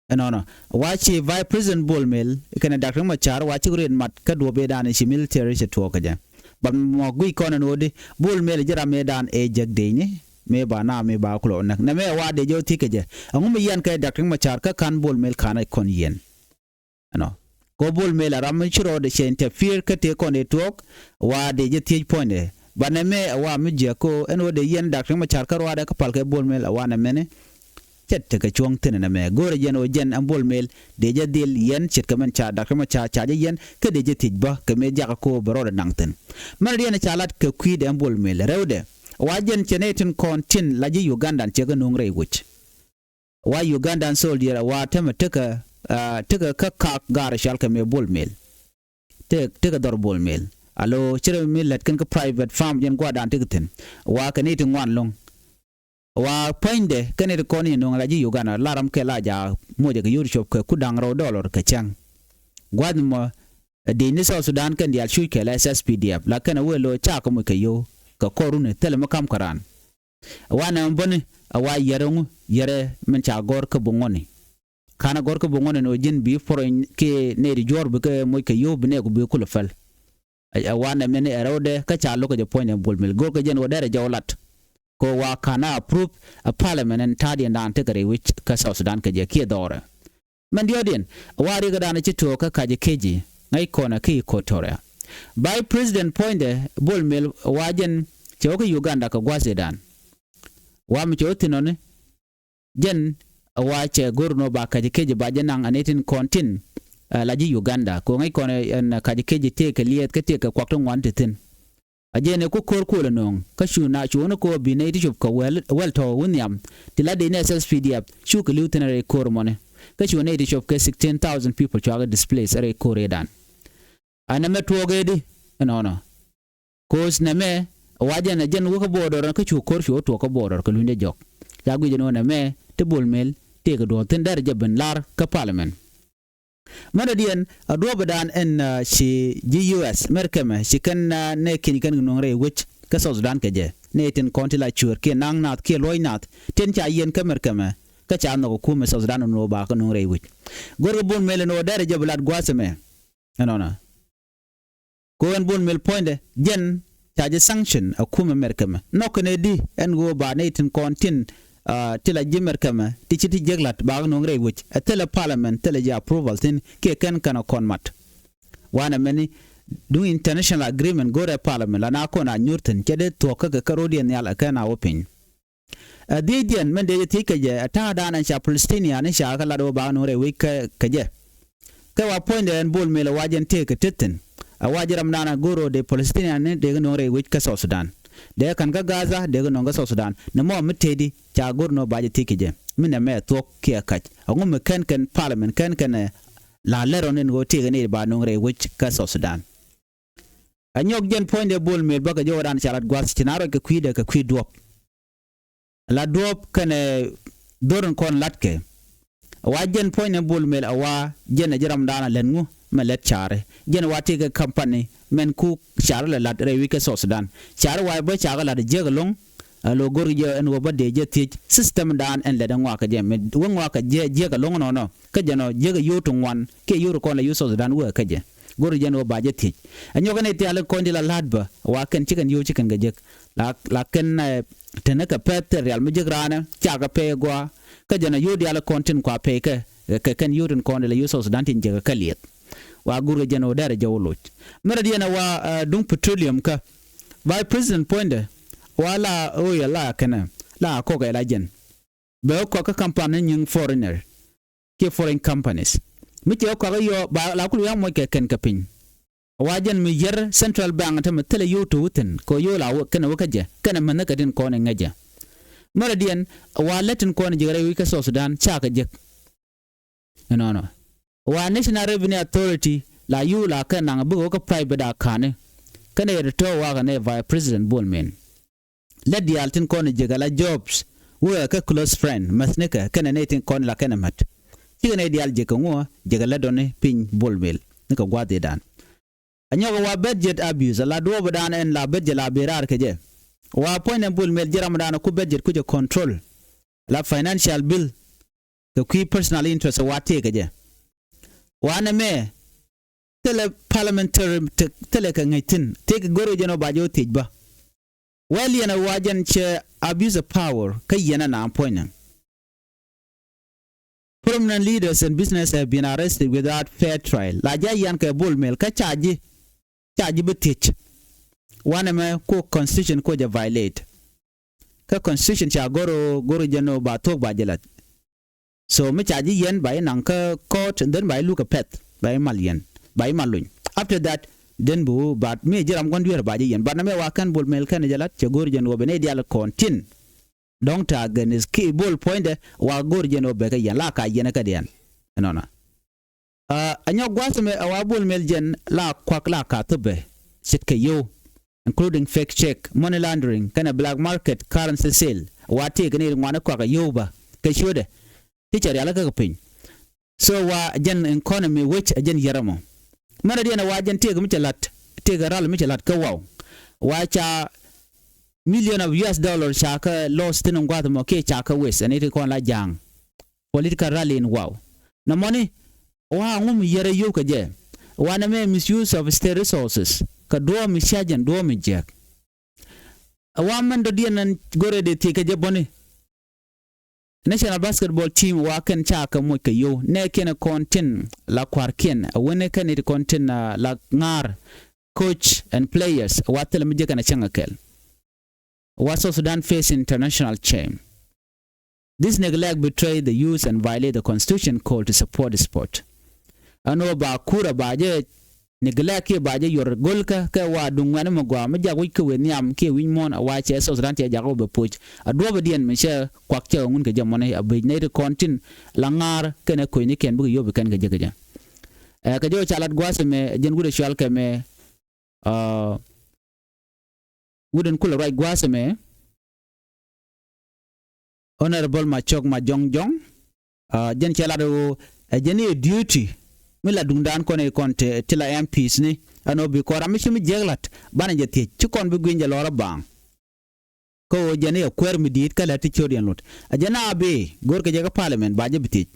ɛnɔnɔ. Wa ci Vice President Bol Mel kɛnɛ Doctor Machar wa ci riet mat kä duɔ̱ɔ̱p i̱ dan ci military ci tuɔɔk kä jɛ. But mɔ guic kɔn ɛn ɣöö di Bol Mel ji̱ ram mëë dan ɛ jek dec ni mëë ba na mëë ba kulɔ näk. Nɛ mëë wa dec jɛ wä thi̱k kɛ jɛ. Ɛŋu mi yɛn kɛ Doctor Machar kä ka̱n Bol Mel ka̱n ɛ kɔn yɛn. Ɛnɔ. Kɛ ɣöö Bol Mel ɛ ram mi ci rɔɔdɛ cɛ interfere kä tëë kɔn dee tuɔɔk, wa dec jɛ thiec puɔ̱nydɛ. But nɛ mëë ɛ wa mi jiäk kɛ ɣöö ɛn ɣöö dee yɛn Doctor Machar kä ruaadɛ kä pal kɛ Bol Mel ɛ wa nɛ mɛni. Cɛ tekɛ cuɔ̱ŋ thi̱n ɛn ɛmɛ. Go̱rɛ jɛn ɣöö jɛn ɛn Bol Mel dee jɛ dhil yɛn ce̱tkɛ mɛn ca Doctor Machar ca jɛ yɛn kä dee jɛ thiec bä kɛ mëë jakä ko̱o̱p bɛ rɔɔdɛ naŋ thi̱n. Mɛn riɛn ca lat kɛ kui̱dɛ ɛn Bol Mel rɛwdɛ. Wa jɛn cɛ nɛy tin kɔn tin la ji̱ Ugandan cɛ kɛ nuŋ rɛy wi̱c. Wa Ugandan soldier wa tämɛ tekɛ, ah, tekɛ kä kak gaar cɔal kɛ mëë Bol Mel. Te, tekɛ dhɔr Bol Mel. Alo, cirɛ mi lät kɛn kä private farm jɛn gua̱dan tekɛ thi̱n. Wa kɛ nɛy ti ŋuan lo̱ŋ. Wa puɔ̱nydɛ kɛn nɛy ti kɔn in no̱o̱ŋ la ji̱ Uganda la ram kɛ la ja mocɛ kɛ yio̱r cop kɛ ku da̱ŋ rɛw dollar kɛ cäŋ. Gua̱th mɔ, eh, dec ni South Sudan kɛn diaal cuc kɛ la S S P D F la kɛn a wëë lo̱ cakɛ moc kɛ yio̱w kɛ kɔr runi thilɛ mi ka̱m kɛ raan. Wanɛ mɛ bäni a wa yɛrɛ ŋu yɛrɛ min ca gɔ̱r kä buŋɔni. Ka̱n a gɔ̱r kä buŋɔni ni wä ji̱n bi puɔrɛ kiɛ nɛy ti juɔ̱ɔ̱r bikɛ moc kɛ yio̱w bi nɛɛku bi kulɛ päl. A, a wanɛ mɛni ɛ rɛwdɛ kä ca lo̱k kɛ jɛ puɔ̱nydɛ Bol Mel go̱r kɛ jɛn wä dɛrɛ jɛ wä lat. Kɛ wa ka̱n a approve a parliament ɛn ta̱a̱diɛn daan tekɛ rɛy wi̱c kä South Sudan kɛ jɛ kiɛ dhɔrɛ. Mɛn diɔ̱ɔ̱diɛn wa riɛkɛ daan ci tuɔɔk kä ka̱c keci ŋäc kɔnɛ kä Equatoria. Vice President puɔ̱nydɛ Bol Mel wa jɛn cɛ wä kä Uganda kɛ gua̱th ëëdan. Wa mi cɛ wä thi̱n ɔni jɛn wa cɛ go̱r nɔ ba ka̱c keci ba jɛ naŋ ani tin kɔn tin, eh, la ji̱ Uganda. Kɛ ŋäc kɔn ɛn ka̱c keci tëëkɛ liɛth kä tëëkɛ kuak ti ŋuan ti thi̱n. A jɛn ɛ ku ko̱r kuɔl ɛ nööŋ kä cu na cu ni ko̱r bi nɛy ti cop kɛ wɛl, wɛl tɔ̱ wä nhiam ti la dec ni S S P D F cukɛ li̱w thi̱n rɛy ko̱r mɔni. Kä cu nɛy ti cop kɛ sixteen thousand people cuakɛ displace rɛy ko̱r ëëdan. A nɛmɛ tuɔɔk ëëdi ɛnɔnɔ. Ko̱o̱th nɛmɛ wa jɛn ɛ jɛn wä kä border kä cu ko̱r cu wä tuɔɔk kä border kɛ lunydɛ jɔk. Ca guic ɛn ɣöö nɛmɛ ti Bol Mel tëëkɛ duɔ̱ɔ̱r thi̱n derɛ jɛ ben lar kä parliament. Mɛn dɔ̱diɛn a duɔ̱ɔ̱pdan ɛn, ah, ci ji̱ U S mɛr kɛmɛ ci kɛn, ah, nɛ kiɛny kɛn kɛ nuɔ̱ŋ rɛy wec kä South Sudan kɛ jɛ. Nɛ tin kɔn ti la cuëër kiɛ naŋ nath kiɛ luɔ̱c nath tin ca yiɛn kä mɛr kɛmɛ kä ca nhɔk ɛ kumɛ South Sudan ɛn ɣöö ba kɛ nuɔ̱ŋ rɛy wec. Go̱rkɛ Bol Mel ɛn ɣöö derɛ jɛ bi lat gua̱a̱th ɛmɛ. Ɛnɔnɔ. Kɛ ɣöö ɛn Bol Mel puɔ̱nydɛ jɛn ca jɛ sanction ɛ kumɛ Mɛrkɛ mɛ. Nhɔk kɛn ɛ di ɛn ɣöö ba nɛy tin kɔn tin ti la ji̱ Mɛrkɛ mɛ ti ci ti jiäk la̱t ba kɛ nöŋ rɛy wec, ɛ thilɛ parliament, thilɛ jɛ approval thi̱n, kiɛ kɛn kɛn ɛ kɔn mat. Wanɛ mɛni duŋ international agreement go̱rɛ parliament la na kɔn a nyuur thi̱n, cɛ dee thuɔ̱k kä kɛ kä ro̱diɛn nhial ɛ kɛn a wä piny. Ɛ dhiecdiɛn mɛn dee jɛ thiec kɛ jɛ, ɛ ta̱a̱dan ɛn ca Palestinian ni ca kɛ lat ɣöö ba kɛ nöŋ rɛy wec kɛ jɛ. Kɛ wa puɔ̱nydɛ ɛn Bol Mel ɛ wa jɛn tëëk kɛ tethin. Ɛ wa ji̱ ram naan a go̱r ɣöö dee Palestinian ni dee kɛ nöŋ rɛy wec kä South Sudan. Dee kän kä Gaza, dee kɛ nöŋ kä South Sudan. Ni mɔ mi tëëdi ca go̱r nöö ba jɛ thiec kɛ jɛ. Mi nɛ mɛ thuɔ̱k kiɛ kac. Ɛŋu mi kɛn kɛn parliament, kɛn kɛn ɛ la lɛr ɔn in ɣöö tëëk ni ba nöŋ rɛy wec kä South Sudan. Ɛ nyɔk jɛn puɔ̱nydɛ Bol Mel bä kɛ jɔwädan ca lat gua̱th ci na ruac kɛ kui̱dɛ kɛ kui̱ duɔ̱p. La duɔ̱ɔ̱p kɛnɛ dho̱r in kɔn la̱tkɛ. Wa jɛn puɔ̱ny ni Bol Mel a wa jɛn ɛ ji̱ ramdan a lät ŋu mɛ lät caari. Jɛn wa tëëkɛ company mɛn ku caari lɛ la̱t rɛy wi̱c kä South Sudan. Caari wa bä cakɛ la̱t jiäk ɛlɔ̱ŋ. A lo̱ go̱r jɛ ɛn wä bä dee jɛ thiec system dan ɛn lät ɛ ŋuakä jɛ mɛ wä ŋuakä jɛ jiäk ɛlɔ̱ŋ nɔnɔ. Kä jɛn ɔ jiäk ɛ yio̱w ti ŋuan kiɛ yio̱w ti kɔn la yio̱w South Sudan wä kä jɛ. Go̱r jɛ ɛn wä ba jɛ thiec. Ɛ nyɔk ɛn itiali kɔn di la la̱t bä wa kɛn cikɛn yio̱w cikɛn kɛ jek. La, la kɛn ɛ, teni kɛ pɛth tɛ rial mi jek raanɛ cakɛ pɛy gɔaa. Kä jɛn a yio̱w diaal kɔn tin kua pɛy kɛ kɛ kɛn yio̱w tin kɔn ilɛ yio̱w South Sudan tin jek kɛ liɛth. Wa gurkɛ jɛn ɣöö dɛrɛ jɛ wä loc. Mɛrɛ diɛn ɛ wa, ɛ, duŋ petroleum kä Vice President puɔ̱nydɛ. Wa la ɣöö yɛ la kɛnɛ la kɔkɛ la jɛn. Bɛ wä kɔk kä company nyiŋ foreigner kiɛ foreign companies. Mi cɛ wä kɔk i̱ yɔ ba la kul wi̱i̱ amuɔc kɛ kɛn kɛ piny. Wa jɛn mi yɛr Central Bank te mi thilɛ yio̱w to̱ wä thi̱n kɛ yio̱w la wä kɛnɛ wä kä jɛ kɛnɛ mɛnh kä tin kɔn in ŋäcɛ. Mɛrɛ diɛn wa lät tin kɔn in jek rɛy wi̱c kä South Sudan cakɛ jek. Ɛnɔnɔ wa National Revenue Authority la yio̱w la kɛn naŋ bikɛ wä kä private a ka̱ni. Kɛnɛ yɛ ti tɔ̱ wakɛ nɛ Vice President Bol Mel. Lät diaal tin kɔn jek ala jobs wä kä close friend mäthnikɛ kɛnɛ nɛy tin kɔn la kɛnɛ mät. Cikɛ nɛy diaal jek kɛ ŋuɔ jek ala dɔni piny Bol Mel ni kɛ gua̱thidan. A nyɔk wa budget abuse ala duɔɔpdan ɛn la budget la ben raar kɛ jɛ. Wa puɔ̱nydɛ Bol Mel ji̱ ramdan ku budget ku jɛ control. La financial bill kɛ kui̱ personal interest wa tëëkɛ jɛ. Wa nɛ mɛ thilɛ parliamentary thilɛ kɛ ŋäc thi̱n tëëkɛ go̱r jɛ nɔ ba jɛ wä thiec bä. Well yɛn a wa jɛn cɛ abuse of power kä yɛn a naan puɔ̱nydɛ. Prominent leaders and business have been arrested without fair trial. La jɛ yan kɛ Bol Mel kä ca ji̱ ca ji̱ bi thiec. Wanɛ mɛ ko constitution ko jɛ violate. Kä constitution ca goro goro jɛ no ba thok ba jɛ lat. So mi ca ji̱ yɛn ba yi naŋ kä court, then ba yi luk a pɛth ba yi mal yɛn ba yi mal luny. After that then bi wu ba mi ji̱ ram gua̱n duer ba ji̱ yɛn ba na mɛ wa kɛn Bol Mel kɛn jɛ lat cɛ goro jɛ no bɛ nɛ dial kɔn tin. Dɔ̱ŋ ta̱a̱ gɛn is ki Bol puɔ̱nydɛ wa go̱r jɛn ɔ bɛ kɛ yɛn la ka yɛn kä diɛn. Ɛnɔnɔ. A nyɔk gua̱th mɛ a wa Bol Mel jɛn la kuak la ka thupɛ ce̱tkɛ yio̱w, including fake check, money laundering kɛnɛ black market currency sale. Wa tëëk ni ri ŋuani kuak a yio̱w bä kɛ ciötdɛ. Ti cɛ rialikä kɛ piny. So wa jɛn economy wec a jɛn yɛrɛ mɔ. Mɛrɛ diɛn a wa jɛn tëëk mi cɛ la̱t tëëk a ral mi cɛ la̱t kä waw. Wa ca million of U S dollar ca kä loss thin in gua̱th mɔ kiɛ ca kä waste ɛn iti kɔn la ja̱a̱ŋ. Political rally in waw. Nɛ mɔni wa ŋum yɛrɛ yio̱w kɛ jɛ. Wa nɛ mɛ misuse of state resources kɛ duɔ̱ɔ̱m mi ca jɛn duɔ̱ɔ̱m mi jiäk. A wa mɛn dɔ̱diɛn ɛn go̱rɛ dee thiec kɛ jɛ bɔni. National basketball team wa kɛn ca kɛ moc kɛ yo̱w nɛ kiɛn kɔn tin la kua̱rkiɛn a wen kɛn it kɔn tin la ŋa̱r coach and players wa thilɛ mi jekɛn a cäŋ a kɛl. Wa South Sudan face international shame. This neglect betray the youth and violate the constitution call to support the sport. Ɛn ɣöö ba kur a ba jɛ neglect kiɛ ba jɛ yuɔr go̱lkä kɛ wa duŋ ŋuɛ̈ni mi gɔaa mi jak wi̱c kä wëë nhiam kiɛ wi̱c muɔ̱ɔ̱n a wa cɛ South Sudan cɛ jak ɣöö bɛ poc. A duɔ̱ɔ̱pä diɛn mi cɛ kuak cɛ ŋun kɛ jɛ mɔni a bec nɛy ti kɔn tin la ŋa̱a̱r kɛnɛ ko̱cnikiɛn bikɛ yop kɛn kɛ jek kɛ jɛ. Ɛ kɛ jɛ ɣöö ca lat gua̱a̱th ɛmɛ jɛn wut ɛ cual kɛ mɛ. Wut ɛn kulɛ ruac gua̱a̱th ɛmɛ. Honorable Macok Majɔŋ Jɔŋ. Jɛn cɛ lat ɣöö ɛ jɛn i̱ duty mi la duŋdan kɔn i̱ kɔn ti la M Ps ni ɛn ɣöö bi kɔn ram mi ci mi jiɛk la̱t banɛ jɛ thiec ci kɔn bi gui̱ny jɛ lɔr a baaŋ. Kä ɣöö jɛn i̱ ɛ kuɛɛr mi di̱i̱t kä lät ti ciöt yɛn luɔt ɛ jɛn a bi go̱o̱rkɛ jɛ kä parliament ba jɛ bi thiec.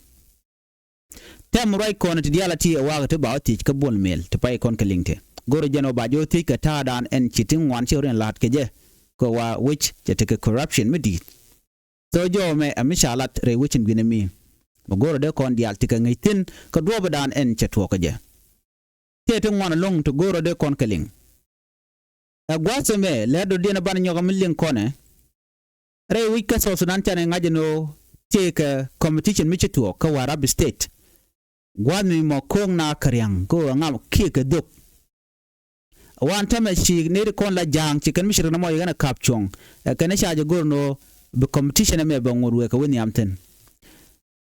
Tɛm ruac kɔn ti diaal a ti ɛ wakä ti ba wä thiec kä Bol Mel ti pay kɔn kɛ liŋ ti. Go̱rɛ jɛn ɔ ba jɛ ɔ thiec kɛ ta̱a̱dan ɛn ci ti ŋuan ci ɣöö riɛn la̱a̱t kɛ jɛ. Kɛ wa wec cɛ tekɛ corruption mi di̱i̱t. Thok jɔw ɛmɛ ɛ mi ca lat rɛy wec in gui̱n ɛmi. Mi go̱o̱rä dee kɔn diaal ti kɛ ŋäc thi̱n kɛ duɔɔpädan ɛn cɛ tuɔɔk kɛ jɛ. Tëë ti ŋuan ɛlɔ̱ŋ ti go̱o̱rä dee kɔn kɛ liŋ. Ɛ gua̱a̱th ɛmɛ lɛr dɔ̱diɛn ɛ banɛ nyɔk ɛ mi liŋ kɔnɛ. Rɛy wec kä South Sudan canɛ ŋa̱c ɛn ɣöö tëë kɛ competition mi ci tuɔɔk kä Warrap State. Gua̱a̱th mi mɔ ko̱o̱ŋ na kä ria̱ŋ kä ɣöö ɛŋa kiɛ kɛ dhök. Wan tämɛ ci nɛy ti kɔn la ja̱a̱ŋ ci kɛn mi ci rin ɛmɔ yɛ kɛn ɛ ka̱p cuɔ̱ŋ. Ɛ kɛn ca jɛ go̱r ni ɣöö bi competition ɛmɛ bɛ ŋot wëë kɛ wä nhiam thi̱n.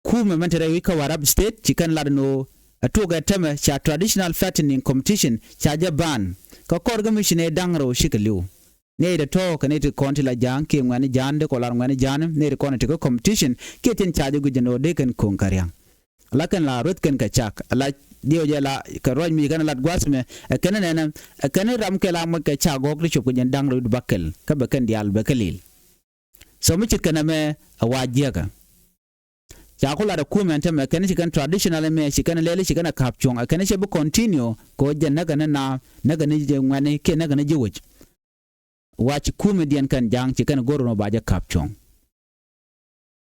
Kumɛ mɛn te rɛy wi̱c kä Warrap State ci kɛn lat ni ɣöö ɛ tuɔk ɛ tämɛ ca traditional fattening competition ca jɛ ban. Kä kɔr kä mi ci nɛy da̱ŋ rɛw cikɛ li̱w. Nɛy ti tɔ̱ kɛ nɛy ti kɔn ti la ja̱a̱ŋ kiɛ ŋuɛ̈ni ja̱a̱n dee kɔ lar ŋuɛ̈ni ja̱a̱n nɛy ti kɔn ti kɛ competition kiɛ tin ca jɛ guic jɛ ni ɣöö dee kɛn ko̱o̱ŋ kä ria̱ŋ. Ala kɛn la rueth kɛn kɛ cak ala diɛw jɛ la kɛ ruac mi kɛn lat gua̱th mɛ. Ɛ kɛn nɛnɛ ɛ kɛn ram kɛ la moc kɛ cak gɔ̱k ti cop kɛ jɛn da̱ŋ rɛw i̱ bakɛl kä bɛ kɛn diaal bɛ kɛ lil. So mi ce̱tkɛ nɛmɛ ɛ wa jiäkä. Ca ku lat ɛ kumɛ ɛn tämɛ kɛn ci kɛn traditional ɛmɛ ci kɛn lɛli ci kɛn ɛ ka̱p cuɔ̱ŋ ɛ kɛn cɛ bi continue kɛ ɣöö jɛ näkɛ ni na näkɛ ni jɛ ŋuɛ̈ni kiɛ näkɛ ni ji̱ wec. Wa ci kumɛdiɛn kɛn ja̱a̱ŋ ci kɛn go̱r ɛn ɣöö ba jɛ ka̱p cuɔ̱ŋ.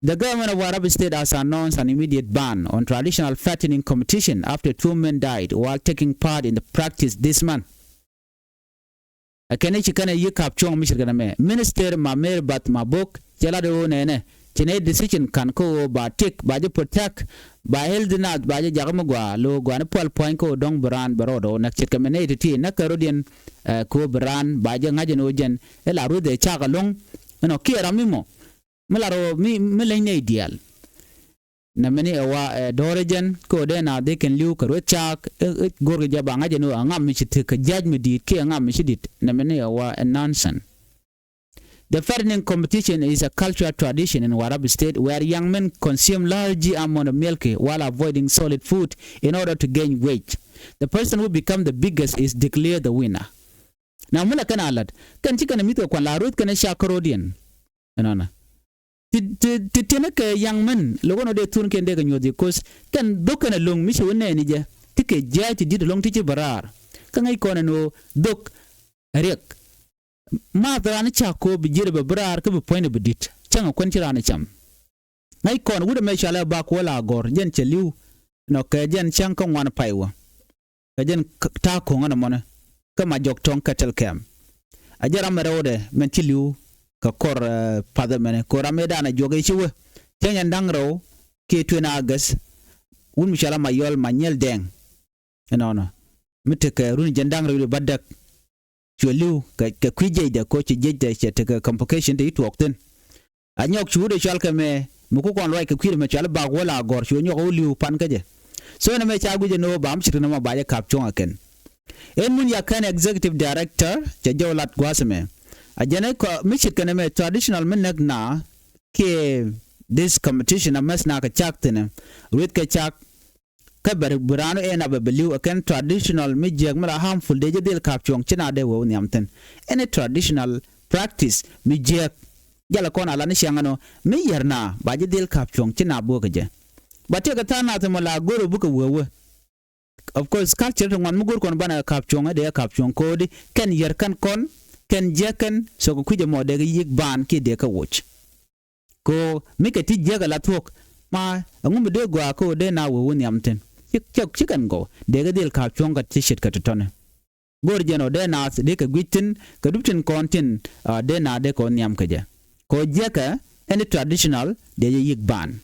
The government of Warrap State has announced an immediate ban on traditional fattening competition after two men died while taking part in the practice this month. Ɛ kɛn i̱ ci kɛn ɛ yi̱ ka̱p cuɔ̱ŋ mi ce̱tkɛ nɛmɛ. Minister Mamer Bath Mabok cɛ lat ɣöö nɛnɛ ci nɛ decision ka̱n kä ɣöö ba tiek ba jɛ protect ba healthy nath ba jɛ jakä mi gɔaa lo̱o̱ gɔaa ni pual pua̱ny kä ɣöö dɔ̱ŋ bi raan bɛ rɔɔdɛ ɣöö näk ce̱tkɛ mi nɛy ti ti näk kɛ rɔ̱diɛn. Ɛ kɛ ɣöö bi raan ba jɛ ŋa̱c ɛn ɣöö jɛn ɛ la rueth ɛ cak ɛlɔ̱ŋ. Ɛnɔ kiɛ ram mi mɔ mi lar ɣöö mi mi leny nɛy diaal. Nɛ mini ɛ wa ɛ do̱rɛ jɛn kä ɣöö dee na dhikɛn li̱w kɛ rueth caak. Ɛ go̱rkɛ jɛ ba ŋa̱c ɛn ɣöö aŋa mi ci thik kɛ jiac mi di̱i̱t kiɛ aŋa mi ci di̱t. Nɛ mini ɛ wa ɛ nonsense. The fattening competition is a cultural tradition in Warrap State where young men consume large amount of milk while avoiding solid food in order to gain weight. The person who become the biggest is declared the winner. Na mi la kɛn a lat kɛn ci kɛn a mi̱th kɛ kuan la rueth kɛn a cak kärɔ̱diɛn. Ɛnɔnɔ ti ti ti tiɛnɛ kɛ young men lo̱k ɛn ɔ dee thun kɛn dee kɛ nyuɔ̱th i̱ ko̱th kɛn dhok kɛn a lo̱ŋ mi ci wä nɛɛni jɛ ti kɛ jia̱a̱c ti di̱t a lo̱ŋ ti ci bɛ raar. Kä ŋäc kɔn ɛn ɣöö dhok riɛk. Maath raan i̱ cak ko̱o̱p bi ji̱rɛ bɛ bi raar kä bi puɔ̱nydɛ bi di̱t cäŋ a kuɛn ci raan i̱ cam. Ŋäc kɔn wut ɛmɛ cɔalɛ bak wä la gɔ̱r jɛn cɛ li̱w. Nɔ kɛ jɛn cäŋ kä ŋuan pay wä kɛ jɛn ta̱a̱ ko̱ŋä nɔmɔnɛ. Kä ma jɔk tɔ̱ŋ kɛ tɛl kɛm a jɛ ram ɛ rɛwdɛ mɛn ci li̱w kɛ kɔr path ɛmɛnɛ kɛ ram ëë danɛ juɔk ëë ci wä. Cäŋ jɛn da̱ŋ rɛw kiɛ tuën a gäth. Wut mi cɔalɛ ma yɔl ma nyɛl dɛŋ. Ɛnɔnɔ mi tekɛ run jɛn da̱ŋ rɛw di bädäk. Cuɛ li̱w kɛ kui̱ jiɛcdɛ koci jiɛcdɛ cɛ tekɛ complication te i̱ tuɔɔk thi̱n. A nyɔk cu wut ɛ cɔal kɛ mɛ mi ku kɔn luac kɛ kui̱dɛ mɛ cɔal i̱ bak wäl a gɔ̱r cuɛ nyɔk ɛ wä li̱w pan kä jɛ. So ɛn ɛmɛ ca guic ɛn ɣöö ba mi ce̱tkɛ nɛmɛ ba jɛ ka̱p cuɔ̱ŋ ɛ kɛn. Ɛn mun ya kɛn executive director cɛ jɔw lat gua̱a̱th ɛmɛ. A jɛn ɛ mi ce̱tkɛ nɛmɛ traditional mi näk na kiɛ this competition a mɛth na kɛ cak thi̱n ɛ rueth kɛ cak. Kä bɛ bi raan ɛ nap ɛ bɛ li̱w ɛ kɛn traditional mi jiääk mi la harmful dee ji̱ dhil ka̱p cuɔ̱ŋ ci na dee wee wä nhiam thi̱n. Ɛn ɛ traditional practice mi jiääk. Jalɛ kɔn a la ni ciaŋ ɛnɔ mi yɛr na ba ji̱ dhil ka̱p cuɔ̱ŋ ci na buɔ̱k ɛ jɛ. Ba tiɛk ɛ tha̱a̱ŋ nath ɛmɔ la go̱r ɛ bukɛ wee wee. Of course culture ti ŋuan mi go̱r kɔn banɛ ka̱p cuɔ̱ŋ ɛ dee ka̱p cuɔ̱ŋ ko̱o̱di kɛn yɛr kɛn kɔn kɛn jiääk kɛn thok ɛ kui̱c ɛmɔ dee kɛ yi̱k baan kiɛ dee kɛ woc. Kɛ ɣöö mi kɛ ti jiäk ala thuɔ̱k ma ɛŋu mi dee gɔaa kɛ ɣöö dee na wee wä nhiam thi̱n. Ci kɛn gɔw dee kɛ dhil ka̱p cuɔ̱ŋ kɛ ti ce̱tkɛ tɔ̱tɔ̱ni. Go̱o̱r jɛn ɔ dee naath dee kɛ gui̱c thi̱n kɛ dup tin kɔn tin dee na dee kɛ wä nhiam kɛ jɛ. Kɛ ɣöö jiäkɛ ɛn i̱ traditional dee jɛ yi̱k baan.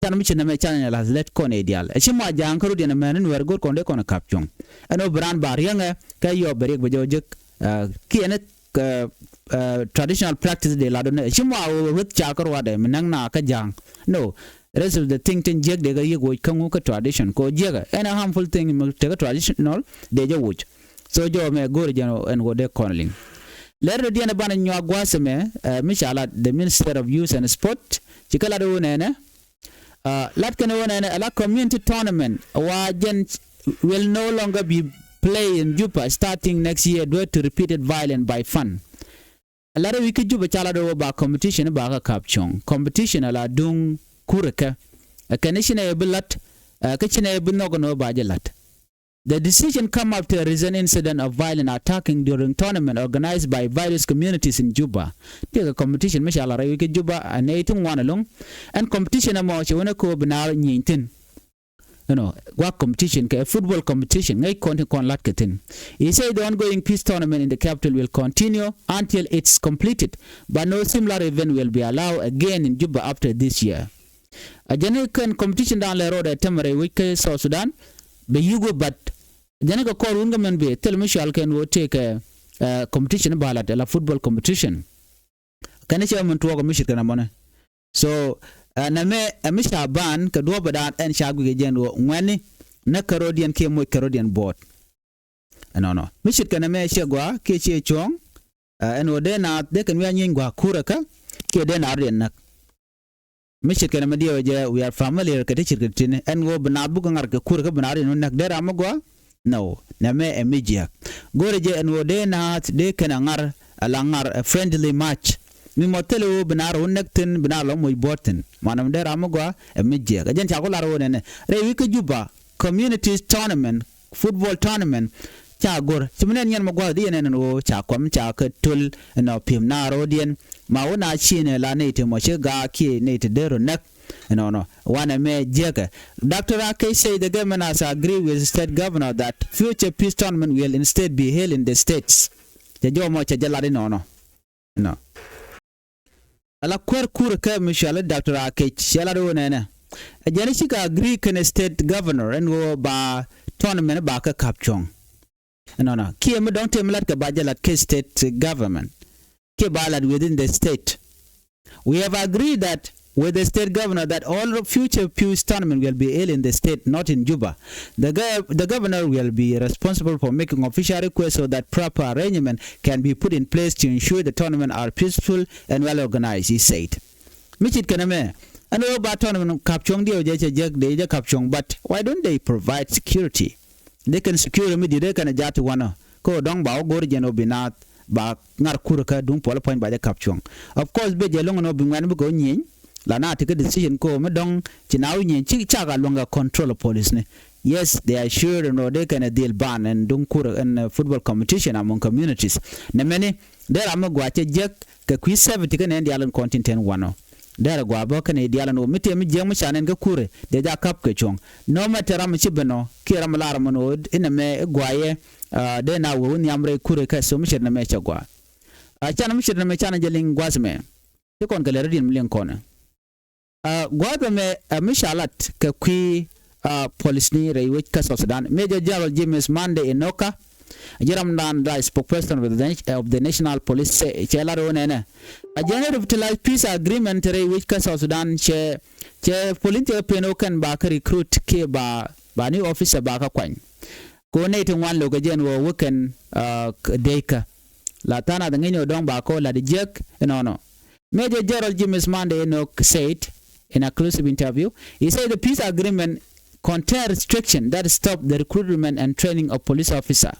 Can mi ci nɛmɛ can in lath lät kɔn i̱ diaal ɛ ci mɔ a ja̱a̱ŋ kä rut yɛn ɛmɛn in wɛr go̱o̱r kɔn dee kɔn ka̱p cuɔ̱ŋ. Ɛn ɣöö bi raan ba riäŋɛ kɛ yɔɔp bɛ riɛk bɛ jɛ wä jek kiɛ ɛn traditional practice dee lat ɔnɛ ci mɔ a wä rueth ca kä ruadɛ mi näk na kä ja̱a̱ŋ. No. Rest of the thing tin jiäk dee kä yiëk woc kä ŋu kä tradition kɛ ɣöö jiäkä ɛn a harmful thing mi tekä traditional dee jɛ woc. So jɔw mɛ go̱o̱r jɛn ɛn ɣöö dee kɔn liŋ. Lɛr dɔ̱diɛn ɛ banɛ nyuak gua̱a̱th ɛmɛ mi ca lat the Minister of Youth and Sport ci kä lat ɣöö nɛnɛ. Lat kɛn ɣöö nɛnɛ ala community tournament wa jɛn will no longer be play in Juba starting next year due to repeated violence by fan. Lat ɛ wi̱c kä Juba ca lat ɣöö ba competition ba kä ka̱p cuɔ̱ŋ competition ala duŋ kurɛ kɛ. Ɛ kɛn i̱ ci nɛ ɛ bi lat kä ci nɛ ɛ bi nhɔk ɛn ɣöö ba jɛ lat. The decision come after a recent incident of violent attacking during tournament organized by various communities in Juba. Tëëkɛ competition mi ca lat rɛy wec kä Juba a nɛy ti ŋuan ɛlɔ̱ŋ. Ɛn competition ɛmɔ cɛ wänɛ ko̱o̱p bi naar nyieny thi̱n. You know, gua̱a̱k competition kɛ football competition ŋäc kɔn ti kɔn la̱t kɛ thi̱n. He said the ongoing peace tournament in the capital will continue until it's completed, but no similar event will be allowed again in Juba after this year. A jɛn i̱ kɛn competition dan lɛ rɔɔdɛ tɛmɛ rɛy wec kä South Sudan bɛ yugu, but jɛn i̱ kɛ kɔr wun kä mɛn bee thil mi cual kɛn wä tëëkɛ competition ba lat ala football competition. Kɛn i̱ cɛ mɛn tuɔɔk mi ce̱tkɛ nɛ mɔnɛ. So nɛ mɛ ɛ mi ca ban kɛ duɔ̱ɔ̱pɛ dan ɛn ca guic kɛ jɛn wä ŋuɛni nɛ kɛ rɔ̱diɛn kiɛ moc kɛ rɔ̱diɛn buɔɔt. Ɛnɔnɔ mi ce̱tkɛ nɛ mɛ ciɛ gɔaa kiɛ ciɛ cuɔ̱ɔ̱ŋ. Ɛn wä dee naath dee kɛn wi̱i̱ a nyieny gua̱a̱k kurɛ kä kiɛ dee naath rɔ̱diɛn näk. Mi ce̱tkɛ nɛ mɛ diɛw jɛ we are familiar kɛ ti ce̱tkɛ tini ɛn ɣöö bi naath buk ŋa̱r kɛ kurɛ kä bi naath rɔ̱diɛn wä näk dee ram mi gɔaa. No, nɛ mɛ ɛ mi jiäk. Go̱rɛ jɛ ɛn ɣöö dee naath dee kɛn a ŋa̱r ala ŋa̱r a friendly match. Mi mɔ thilɛ ɣöö bi naath rɔ wä näk thi̱n bi naath rɔ moc buɔ̱ɔ̱t thi̱n manɔm dee ram mi gɔaa ɛ mi jiäk. Ɛ jɛn ca ku lar ɣöö nɛnɛ rɛy wi̱i̱ kä Juba communities tournament, football tournament. Ca go̱r ci mi nɛn nyɛn mɛ gua̱th di yɛn ɛn ɣöö ca kuam ca kɛ töl ɛnɔ pi̱em na ro̱o̱diɛn. Ma wä na ci nɛ la nɛy ti mɔ ci gaak kiɛ nɛy ti dee rɔ näk. Ɛnɔnɔ wanɛ mɛ jiäkɛ. Doctor Akec say the government has agreed with state governor that future peace tournament will instead be held in the states. Cɛ jɔmɔ cɛ jɛ lat inɔnɔ. Nɔ. Ala kuäär kur kä mi cuali Doctor Akec cɛ lat wä nɛnɛ. Ɛ jɛn cikɛ agree kɛnɛ state governor ɛn wä ba tournament ba kä kap cuɔ̱ŋ. Nɔnɔ kiɛ mi dɔ̱ŋ tëë mi lat kɛ ba jɛ lat kɛ state government kiɛ ba lat within the state. We have agreed that with the state governor that all future peace tournament will be held in the state, not in Juba. The, gov- the governor will be responsible for making official requests so that proper arrangement can be put in place to ensure the tournament are peaceful and well organized, he said. Mi cit kɛnɛ mɛ ɛn ɣöö ba tournament kap cuɔ̱ŋ diɛw jɛ cɛ jek dee jɛ kap cuɔ̱ŋ, but why don't they provide security? Dee kɛn security mi di̱t dee kɛn a ja̱a̱t ti wanɔ kä ɣöö dɔ̱ŋ ba wä go̱r jɛn ɣöö bi naath ba ŋa̱r kurä kä duŋ puɔl puɔ̱ny ba jɛ kap cuɔ̱ŋ. Of course bɛ jɛ lo̱ŋ ɛn ɣöö bi ŋuɛ̈n bi kɛ wä nyieny la na ti kä decision kä ɣöö mi dɔ̱ŋ ci na wä nyieny ci cak a luäŋ kɛ control of police ni. Yes, they are sure ɛn ɣöö dee kɛn a dhil ban ɛn duŋ kurä ɛn football competition among communities. Nɛ mɛni dee ram mi gua̱a̱ cɛ jiäk kɛ kui̱ safety kä nɛn diaal in kɔn tin tɛn wanɔ. Dɛrɛ gua̱a̱ bä kɛnɛ i̱ diaal ɛn ɣöö mi tëë mi jiäk mi ca nɛn kä kurɛ dee ja kap kɛ cuɔ̱ŋ. Nɔ mɛ te ram mi ci ben ɔ kiɛ ram mi lar ɛmɔ ni ɣöö inɛ mɛ i̱ gua̱a̱ yɛ dee na wee wä nhiam rɛy kurɛ kɛ so mi ce̱t nɛ mɛ cɛ gua̱a̱. A can mi ce̱t nɛ mɛ canɛ jɛ liŋ gua̱a̱th mɛ ci kɔn kɛ lɛ rɛdiɛn mi liŋ kɔnɛ. Gua̱a̱th ɛmɛ mi ca lat kɛ kui̱ polisni rɛy wec kä South Sudan. Major General James Monday Enoka ji̱ ramdan la spokesperson of the, of the National Police cɛ lat ɣöö nɛnɛ a jɛn revitalized peace agreement rɛy wec kä South Sudan cɛ cɛ police cɛ pen ɣöö kɛn ba kä recruit kiɛ ba ba new officer ba kä kuany. Ko nɛy ti ŋuan lo̱k kɛ jɛn ɣöö wä kɛn dee kä la tha̱a̱ŋ a the ŋi̱ny ɣöö dɔ̱ŋ ba kä lat jiäk ɛnɔnɔ. Major General James Monday Enoch said in a exclusive interview, he said the peace agreement contain restriction that stop the recruitment and training of police officer.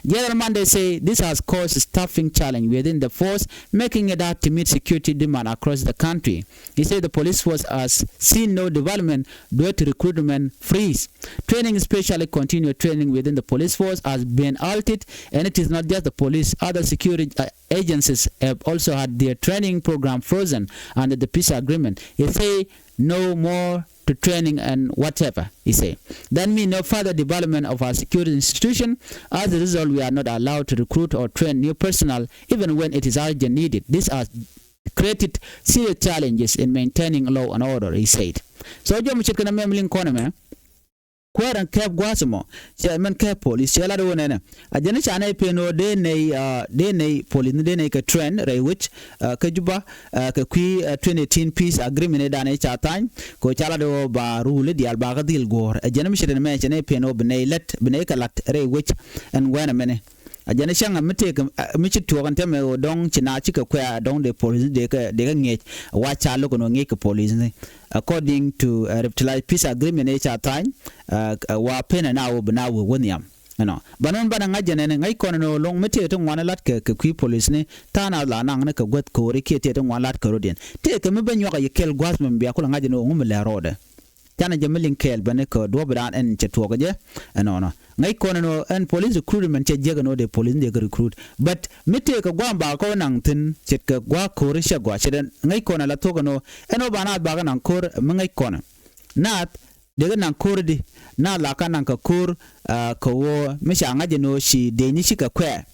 General Monday say this has caused staffing challenge within the force, making it hard to meet security demand across the country. He said the police force has seen no development due to recruitment freeze. Training, especially continued training within the police force, has been halted, and it is not just the police. Other security uh, agencies have also had their training program frozen under the peace agreement. He say no more to training and whatever, he say. That means no further development of our security institution. As a result, we are not allowed to recruit or train new personnel even when it is urgent needed. This has created serious challenges in maintaining law and order, he said. So jɔm ce̱tkɛ nɛ mɛm liŋ kɔn ɛmɛ. Kuäär ɛn kɛp gua̱a̱th ɛmɔ cɛ mɛn kɛp police cɛ lat ɣöö nɛnɛ a jɛn i̱ ca nɛy pen ɣöö dee nɛy dee nɛy police ni dee nɛy kɛ train rɛy wec kä Juba kɛ kui̱ twenty eighteen peace agreement i̱ danɛ i̱ ca tha̱a̱ny kɛ ɣöö ca lat ɣöö ba rule i̱ diaal ba kä dhil guɔ̱ɔ̱r. Ɛ jɛn mi ce̱t ɛn mɛ cɛ nɛy pen ɣöö bi nɛy lät bi nɛy kɛ lat rɛy wec ɛn guɛn ɛmɛni. A jɛn cäŋ mi tëëk mi ci tuɔɔk ɛn tɛmɛ ɣöö dɔ̱ŋ ci na cikɛ kuɛ a dɔ̱ŋ dee police ni dee kɛ dee kɛ ŋi̱eec. Wa ca lo̱k ɛn ɣöö ŋi̱eec kɛ police ni. According to revitalized peace agreement ëë ca tha̱a̱ny wa pen ɛn a ɣöö bi na wee wä nhiam. Ɛnɔ banun banɛ ŋa̱c jɛn ɛn ŋäc kɔn ɛn ɣöö lo̱ŋ mi tëëk ti ŋuan ɛ la̱t kɛ kɛ kui̱ police ni tha̱a̱n a la naŋ ni kɛ guäth ko̱ri kiɛ tëëk ti ŋuan la̱t kɛ rɔ̱diɛn tëëk kɛ mi ben nyuak a yi kɛl gua̱th mi bia kulɛ ŋa̱c ɛn ɣöö ŋu mi lɛ rɔɔdɛ. Canɛ jɛ mi liŋ kɛɛl bäni kɛ duɔ̱ɔ̱p dan ɛn cɛ tuɔɔk jɛ ɛnɔnɔ. Ŋäc kɔn ɛn ɣöö ɛn police recruitment cɛ jiäk ɛn ɣöö dee police ni dee kɛ recruit. But mi tëëkɛ gua̱a̱m ba kɔn naŋ thi̱n ce̱tkɛ gua̱a̱k ko̱ri cɛ gɔaa ce̱t ɛn ŋäc kɔn ɛ la thuɔ̱k ɛn ɣöö ɛn ɣöö ba naath ba kɛ naŋ ko̱r mi ŋäc kɔn ɛ. Naath dee kɛ naŋ ko̱r di naath la ka naŋ kɛ ko̱r kɛ ɣöö mi ca ŋa̱c ɛn ɣöö ci dee ni cikɛ kuɛɛr.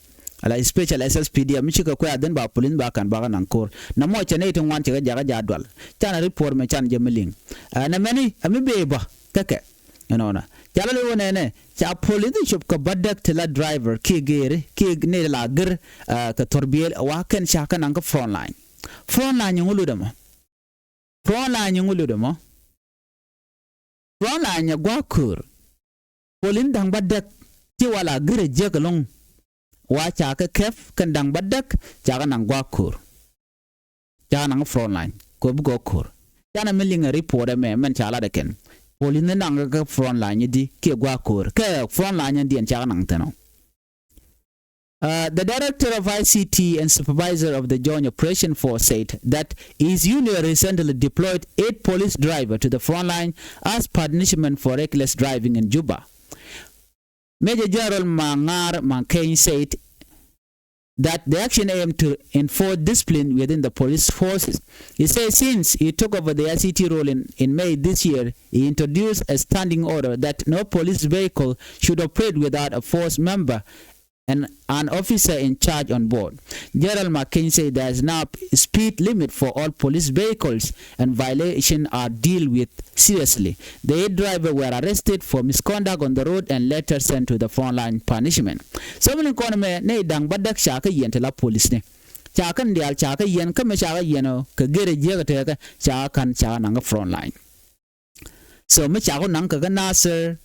Ala special S S P D F mi cikɛ kuɛɛr dhin ba police ba ka̱n ba kɛ naŋ ko̱r. Nɛ mɔ cɛ nɛy ti ŋuan cɛ kɛ jakä jaa dual. Canɛ report mɛ canɛ jɛ mi liŋ. Ɛ nɛ mɛni ɛ mi bee bä kɛ kɛ. Ɛnɔnɔ ca la lo̱k wä nɛnɛ ca police cop kɛ bädäk ti la driver kiɛ geeri kiɛ nɛy ti la gir kɛ thɔrbiëël ɛ wa kɛn ca kɛ naŋ kä front line. Front line ŋu lutdɛ mɔ. Front line ŋu lutdɛ mɔ. Front line ɛ gua̱a̱k ko̱r. Police da̱ŋ bädäk ti wala gir ɛ jiäk ɛlɔ̱ŋ. Wa ca kɛ kɛp kɛn da̱ŋ bädäk ca kɛ naŋ gua̱a̱k ko̱r. Ca kɛ naŋ front line kɛ bikɛ ko̱r. Canɛ mi liŋ ɛ report ɛmɛ mɛn ca latdɛ kɛn. Police ni naŋ kɛ front line di kiɛ gua̱a̱k ko̱r kɛ front line diɛn ca kɛ naŋ thi̱n ɔ. Uh, the director of I C T and supervisor of the Joint Operation Force said that his unit recently deployed eight police drivers to the front line as punishment for reckless driving in Juba. Major General Mangar Makeny said that the action aimed to enforce discipline within the police forces. He said since he took over the I C T role in, in May this year, he introduced a standing order that no police vehicle should operate without a force member and an officer in charge on board. General Makeny said there is now a speed limit for all police vehicles and violations are dealt with seriously. The eight drivers were arrested for misconduct on the road and later sent to the frontline punishment. So mi ni kɔn mɛ nɛy da̱ŋ bädäk ca kɛ yiɛn ti la police ni. Ca kɛn diaal ca kɛ yiɛn kä mɛ ca kɛ yiɛn ɔ kɛ gɛr ɛ jiäk ɛ tɛkɛ ca kɛ ka̱n ca kɛ naŋ kä frontline. So mi ca kɛ naŋ kɛ kä Nasir,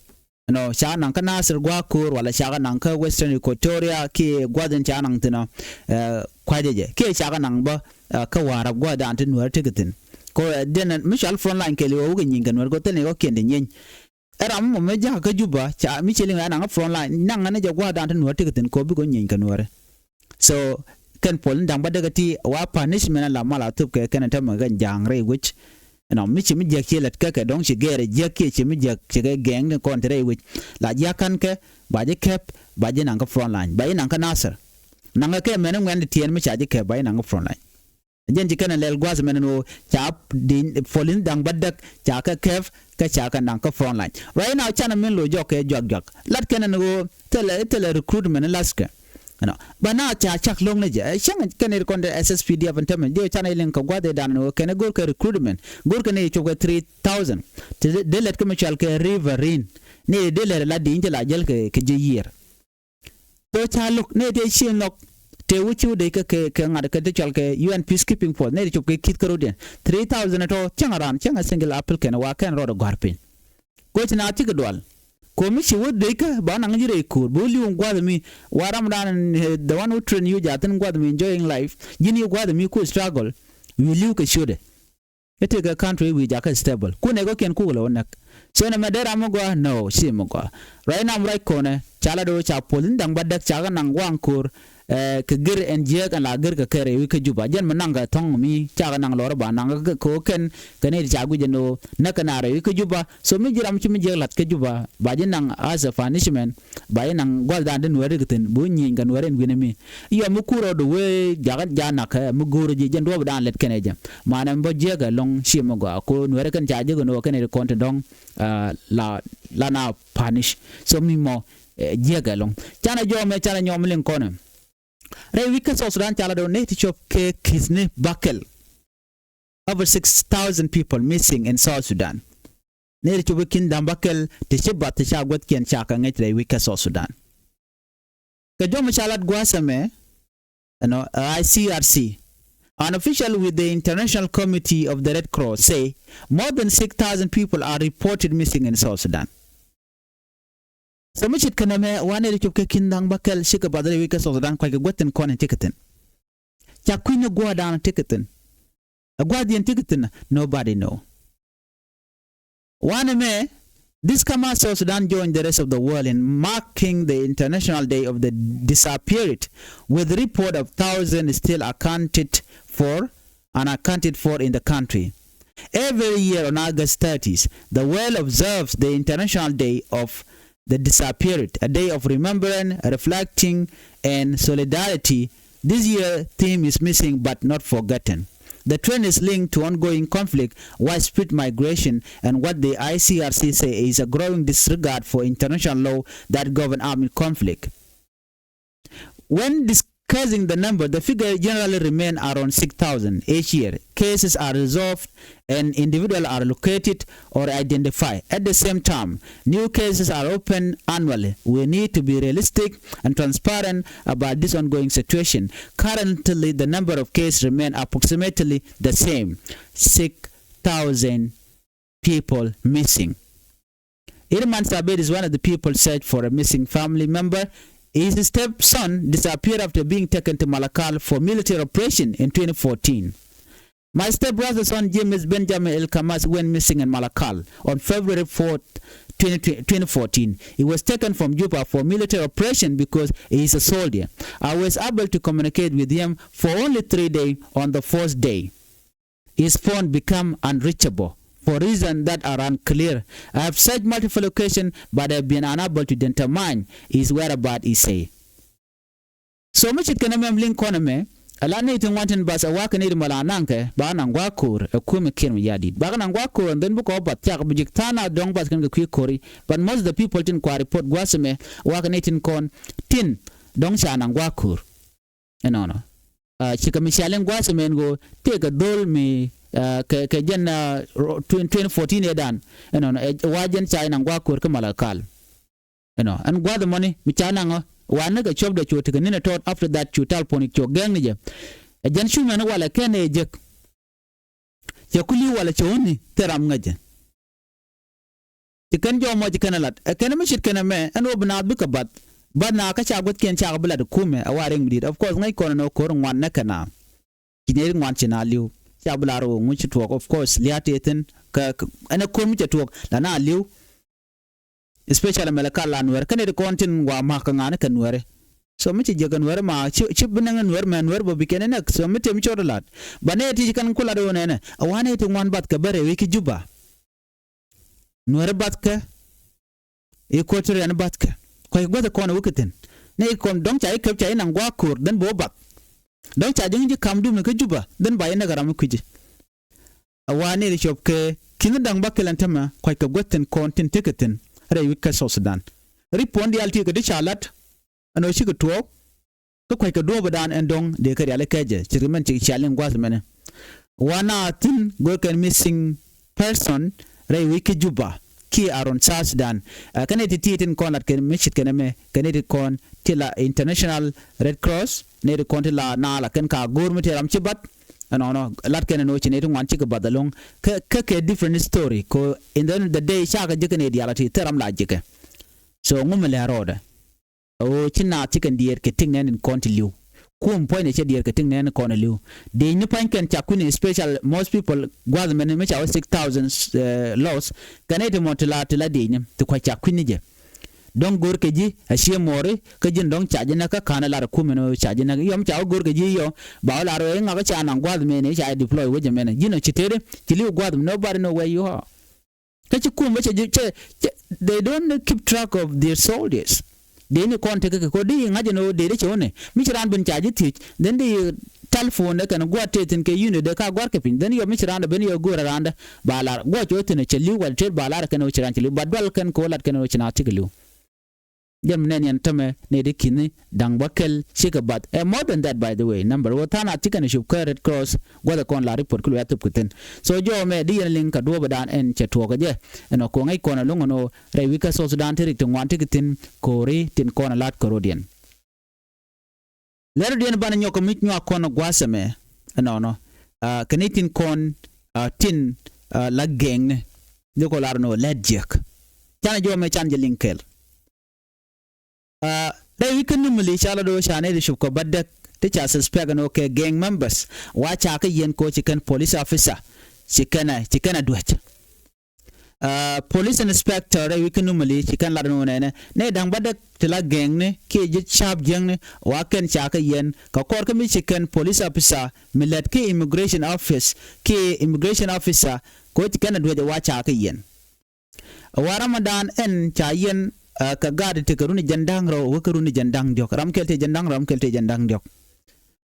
you know, ca kɛ naŋ kä Nasir gua̱a̱k ko̱r wala ca kɛ naŋ kä Western Equatoria kiɛ gua̱th in ca kɛ naŋ thi̱n ɔ, eh, kua̱cä jɛ kiɛ ca kɛ naŋ bä, eh, kä Warap gua̱th dan ti Nuäär tekɛ thi̱n. Kɛ, eh, den mi cɔal frontline kɛɛliw ɛ wä kɛ nyieeny kɛ Nuäär kɛ thilɛ ni kɔ̱kiɛn ti nyieeny. Ɛ ram mɔ mi jakä kä Juba ca mi ci liŋ ɛ naŋ kä frontline naŋ ni jɛ gua̱th dan ti Nuäär tekɛ thi̱n kɛ bikɛ nyieeny kɛ Nuäärä. So kɛn puɔl ni da̱ŋ bädäk ɛ ti wa punishment ala mal a thop kɛ kɛn ɛ tämɛ kɛn ja̱a̱ŋ rɛy wec. Ɛnɔ mi ci mi jiäk ci lät kä kɛ dɔ̱ŋ ci gɛɛr ɛ jiäk kiɛ ci mi jiäk ci kɛ gɛɛŋ ni kɔn ti rɛy wec. La jiakan kɛ ba ji̱ kɛp ba ji̱ naŋ kä frontline ba ji̱ naŋ kä Nasir. Naŋ kɛ kɛ mɛn ŋuɛn ti tiɛɛn mi ca ji̱ kɛp ba ji̱ naŋ kä frontline. Jɛn ci kɛn ɛ lɛl gua̱th mɛn ɛn ɣöö ca di puɔl ni da̱ŋ bädäk ca kɛ kɛp kä ca kɛ naŋ kä frontline. Right now canɛ min lo̱c jɔk kɛ juak juak lat kɛn ɛn ɣöö thilɛ thilɛ recruitment in laskɛ. Ɛnɔ bä na ca cak lo̱ŋ ni jɛ cäŋ kɛn ir kɔn de S S P D F in tämɛ jɛ canɛ iliŋ kɛ gua̱th idan ɛn ɣöö kɛn i̱ go̱r kɛ recruitment go̱r kɛn i̱ cop kɛ three thousand. Ti dee lɛt kä mi cɔal kɛ River Inn ni dee lɛt la di̱i̱n ci la jäl kɛ kɛ ji̱ yiër. Thok ca lo̱k nɛy tëë ci nhɔk tëë wä ci wä dee kɛ kɛ ŋa̱t kɛ ti cɔal kɛ U N peacekeeping force nɛy ti cop kɛ ki̱th kärɔ̱diɛn three thousand tɔ cäŋ raan cäŋ a single applicant wa kɛn rɔɔdɛ gɔ̱a̱r piny. Koci na cikɛ dual komi ci wä dee kä ba naŋ ji̱ rɛy ko̱o̱r bi wä li̱w in gua̱th mi wa ram dan, eh, the one who train you jathin gua̱th mi enjoying life ji̱n yi gua̱th mi ku struggle. Wi̱i̱ li̱w kɛ ciötdɛ. I̱ tëëkɛ country wi̱i̱ jakä stable kunɛ kɔ̱kiɛn kukɛ lɛ wä näk. So nɛ mɛ dee ram mi gɔaa no ci mi gɔaa. Ruac nam ruac konɛ ca la do̱ ca puɔth in da̱ŋ bädäk ca kɛ naŋ waŋ ko̱r. Kɛ gir ɛn jiääk ɛn la gir kɛ kɛrɛ wi̱i̱ kä Juba jɛn mi naŋ kɛ thɔ̱ŋ mi ca kɛ naŋ lɔr ba naŋ kɛ ko̱ kɛn kɛ ni ca guic ɛn ɣöö näk kɛ naar wi̱i̱ kä Juba. So mi ji̱ ram ci mi jiääk la̱t kä Juba ba ji̱ naŋ as a punishment. Ba ji̱ naŋ gua̱th dan ti nuɛɛri kɛ thi̱n bi wä nyieny kɛ nuɛɛri ɛn wi̱nɛ mi. Yɔ mi kur rɔɔdu wee jakä janak ɛ mi go̱o̱rä ji̱ jɛn duɔ̱ɔ̱p dan lɛt kɛnɛ jɛ. Manɛ mi bä jiäk ɛlɔ̱ŋ ciɛ mi gɔaa ko nuɛɛrɛ kɛn ca jiäk ɛn ɣöö kɛnɛ ti kɔn ti dɔ̱ŋ. La la na punish. So mi mɔ jiäk ɛlɔ̱ŋ canɛ jɔɔmɛ canɛ nyɔɔm liŋ kɔnɛ. Rɛy wi̱c kä South Sudan ca la dɔ̱ŋ ni ti cop kɛ ki̱thni bäkɛl. Over six thousand people missing in South Sudan. Ni ti cop kɛ ki̱n da̱ŋ bäkɛl ti ci bath ti ca guäthkiɛn ca kɛ ŋäc rɛy wi̱c kä South Sudan. Kɛ jɔm ca lat gua̱a̱th ɛmɛ ɛnɔ I C R C. An official with the International Committee of the Red Cross say more than six thousand people are reported missing in South Sudan. So mi cit kɛn ɛmɛ wanɛ ri cop kɛ ki̱n dhaŋ bäkɛl cikɛ bath rɛy wi̱c kä South Sudan kuackɛ guäth thi̱n kɔn in tekɛ thi̱n. Ca kui̱n ni gua̱a̱th dan tekɛ thi̱n. Ɛ gua̱a̱th yɛn tekɛ thi̱n nobody know. Wanɛ mɛ this come as South Sudan join the rest of the world in marking the International Day of the Disappeared with report of thousands still accounted for unaccounted for in the country. Every year on August thirtieth, the world observes the International Day of the Disappeared, a day of remembering, reflecting, and solidarity. This year theme is missing but not forgotten. The trend is linked to ongoing conflict, widespread migration, and what the I C R C say is a growing disregard for international law that govern armed conflict. When discussing the number, the figure generally remain around six thousand each year. Cases are resolved and individuals are located or identified. At the same time, new cases are opened annually. We need to be realistic and transparent about this ongoing situation. Currently, the number of cases remain approximately the same, six thousand people missing. Irman Sabet is one of the people searched for a missing family member. His stepson disappeared after being taken to Malakal for military operation in twenty fourteen. My stepbrother's son, James Benjamin El Kamas, went missing in Malakal on February fourth, twenty, twenty fourteen. He was taken from Juba for military operation because he is a soldier. I was able to communicate with him for only three days. On the fourth day, his phone become unreachable for reasons that are unclear. I have searched multiple locations, but I have been unable to determine his whereabouts, he say. So mi ce̱tkɛ nɛmɛ mi liŋ kɔn ɛmɛ, a la nɛy ti ŋuan tin bath ɛ wa̱a̱ kɛ nɛy ti mɔ la naŋkɛ ba naŋ gua̱a̱k ko̱o̱r ɛ kui̱ mi kiɛn mi ya̱a̱ di̱t. Bakɛ naŋ gua̱a̱k ko̱o̱r, and then bikɛ ɔ bath cak bi ji̱k tha̱a̱ŋ nath dɔ̱ŋ bath kɛn kɛ kui̱ ko̱ri. But most of the people tin kua report gua̱a̱th ɛmɛ ɛ wa̱a̱ kɛ nɛy tin kɔn tin dɔ̱ŋ ca naŋ gua̱a̱k ko̱o̱r. Ɛnɔnɔ. Cikɛ mi cia liŋ gua̱a̱th ɛmɛ ɛn ɣöö tëëkɛ dho̱l mi kɛ jɛn twenty fourteen ëëdan. Ɛnɔnɔ ɛ wa̱a̱ jɛn ca naŋ gua̱a̱k ko̱o̱r kä Malakal. Ɛnɔ ɛn gua̱a̱th ɛmɔni mi ca naŋ ɔ wa̱a̱ ni kɛ cuɔ̱pdɛ cu tekɛ ni̱n ɛ tɔt, after that cu tal puɔ̱ni cu gɛŋni jɛ. Ɛ jɛn cu mɛn walɛ kɛn ɛ jek. Cɛ ku li̱w walɛ cɛ wuni thil ram ŋäcɛ. Ci kɛn jɔmɔ ci kɛn ɛ lat ɛ kɛn mi ce̱tkɛ nɛmɛ ɛn ɣöö bi naath bikɛ bath. Bath naath kä ca guäthkiɛn cakɛ bi lat ɛ kumɛ ɛ wa̱a̱ riŋ mi di̱i̱t. Of course ŋäc kɔn ɛn ɣöö ko̱r ŋuan nɛ kɛ naath. Ci nɛy ti ŋuan ci naath li̱w ca bi lar ɣöö ŋu ci tuɔɔk. Of course lia̱a̱ tëë thi̱n kä ɛn ɛ ko̱r mi cɛ tuɔɔk la naath li̱w. Especially Malakal la Nuɛr kä nɛy ti kɔn tin wa ma̱k kɛ ŋa̱a̱n kɛ Nuɛri. So mi ci jiäk kɛ Nuɛri ma ci bi nɛŋ Nuɛr mɛ Nuɛr bä bi kɛn ɛ nɛk. So mi tëë mi cɔt lat bä nɛy ti ci kɛn ku lat ɣöö nɛnɛ a wa̱a̱ nɛy ti ŋuan bath kɛ bä rɛw i̱ ki Juba. Nuɛri bath kɛ Equatorian bath kɛ kua̱c guäth kɔn ɛ wä kɛ thi̱n. Nɛy kɔn dɔ̱ŋ ca i̱ käp ca i̱ naŋ gua̱a̱k ko̱o̱r dhän bä wä bath. Dɔ̱ŋ ca ji̱ ŋi̱n ji̱ ka̱m dumni kä Juba dhän ba i̱ näk ram i̱ kui̱ci. A wa̱a̱ nɛy ti cop kɛ ki̱n da̱ŋ bä kɛl ɛn tämɛ kua̱c kɛ guäth thi̱n kɔn tin tekɛ thi̱n rɛy wi̱c kä South Sudan. Ri puɔ̱n diaal ti kɛ ti ca la̱t ɛn ɣöö cikɛ tuɔɔk. Kä kua̱ckɛ duɔ̱ɔ̱pädan ɛn dɔ̱ŋ dee kɛ rialikä jɛ ce̱tkɛ mɛn ci cia liŋ gua̱a̱th mɛnɛ. Wanɛ thi̱n go̱o̱rkɛn missing person rɛy wi̱c kä Juba kiɛ around South Sudan. Ɛ kɛn nɛy ti ti tin kɔn lat kɛn mi ce̱tkɛ nɛmɛ kɛn nɛy ti kɔn ti la International Red Cross, nɛy ti kɔn ti la naath la kɛn ka go̱o̱r mi tëë ram ci bath. Ɛnɔnɔ lat kɛn ɛn ɣöö ci nɛy ti ŋuan cikɛ bath ɛlɔ̱ŋ. Kä kɛ different story kɛ ɣöö in the end of the day cakɛ ji̱ kɛn nɛy diaal a ti thil ram la ji̱kɛ. So ŋu mi lɛ rɔɔdɛ. Ɣöö ci naath ci kɛn diɛɛr kɛ ti̱ŋ nɛɛni kɔn ti li̱w. Kum puɔ̱nydɛ cɛ diɛɛr kɛ ti̱ŋ nɛɛni kɔn ti li̱w. Dëëcni pa̱nykɛn ca kui̱ni special most people gua̱th mɛn mi ca wä six thousand loss. Kɛn i̱ ti mɔ ti la ti la dëëcni ti kua̱c ca kui̱ni jɛ. Dɔ̱ŋ go̱o̱r kɛ ji̱ a cië muɔɔri kä ji̱n dɔ̱ŋ ca ji̱ näk kä ka̱n lar kum ɛn ɣöö ca ji̱ näk yɔm ca wä go̱o̱r kɛ ji̱ yɔ. Ba wä lar ɣöö i̱ ŋakä ca naŋ gua̱th mɛn i̱ ca deploy wecɛ mɛn ji̱n ɔ ci tëëdi ci li̱w gua̱th nobody know where you are. Kä ci kum bä cɛ cɛ cɛ they don't keep track of their soldiers. Dee ni kɔn tekɛ kɛ kɔ di ŋa̱c ɛn ɣöö dee dee cɛ wä nɛ mi ci raan ben ca ji̱ thiec then di telephone dɛ kɛn gua̱a̱t tëë thi̱n kɛ unit dee ka gua̱a̱r kɛ piny then yɔ mi ci raan dɛ ben yɔ go̱o̱r ɛ raan dɛ ba lar gua̱a̱t cɛ wä thi̱n ɛ cɛ li̱w wal tëë ba lar kɛn ɣöö ci raan cɛ li̱w ba dual kɛn kɛ wä lat kɛn ɣöö ci naath cikɛ li̱w. Jɛn mi nɛn yɛn tämɛ nɛ di ki̱ni da̱ŋ bä kɛl cikɛ bath. Ɛ more than that by the way number wä tha̱a̱ŋ a cikɛn cop kä Red Cross gua̱thɛ kɔn la report kɛ luɛ a thop kɛ thi̱n. So jɔɔmɛ di yɛn liŋ kɛ duɔ̱ɔ̱pädan ɛn cɛ tuɔɔkä jɛ. Ɛn ɔ ko̱ŋ ŋäc kɔn ɛ luŋ ɛn ɣöö rɛy wi̱c kä South Sudan ti rik ti ŋuan ti kɛ thi̱n ko̱ri tin kɔn ɛ la̱t kɛ rɔ̱diɛn. Lɛr diɛn banɛ nyɔk kɛ mi nyuak kɔn gua̱a̱th ɛmɛ ɛnɔnɔ. Kɛ ni tin kɔn tin la gɛŋni. Jɛ kɔ lar ni wä lɛt jiɛk. Canɛ jɔmɛ can jɛ liŋ kɛl. Rɛy wi̱c kä ni mi li ca la do̱ ca nɛy ti cop kɛ bädäk ti ca suspect ni wä kɛ gang members wa ca kä yɛn kɛ wä ci kɛn police officer. Ci kɛn a ci kɛn a duäc. Police inspector rɛy wi̱c kä Numili ci kɛn lat ni wä nɛnɛ, nɛ da̱ŋ bädäk ti la gɛŋni kiɛ ji̱ ca̱a̱p jiäkni wa kɛn ca kɛ yɛn kɛ kɔr kä mi ci kɛn police officer mi lät kiɛ immigration office kiɛ immigration officer, kɛ wä ci kɛn a duec wa ca kɛ yɛn. Wa Ramadan ɛn ca yɛn kɛ gaat ti kɛ runi jɛn da̱ŋ rɛw wä kɛ runi jɛn da̱ŋ diɔ̱k, ram kɛl ti jɛn da̱ŋ rɛw, ram kɛl ti jɛn da̱ŋ diɔ̱k.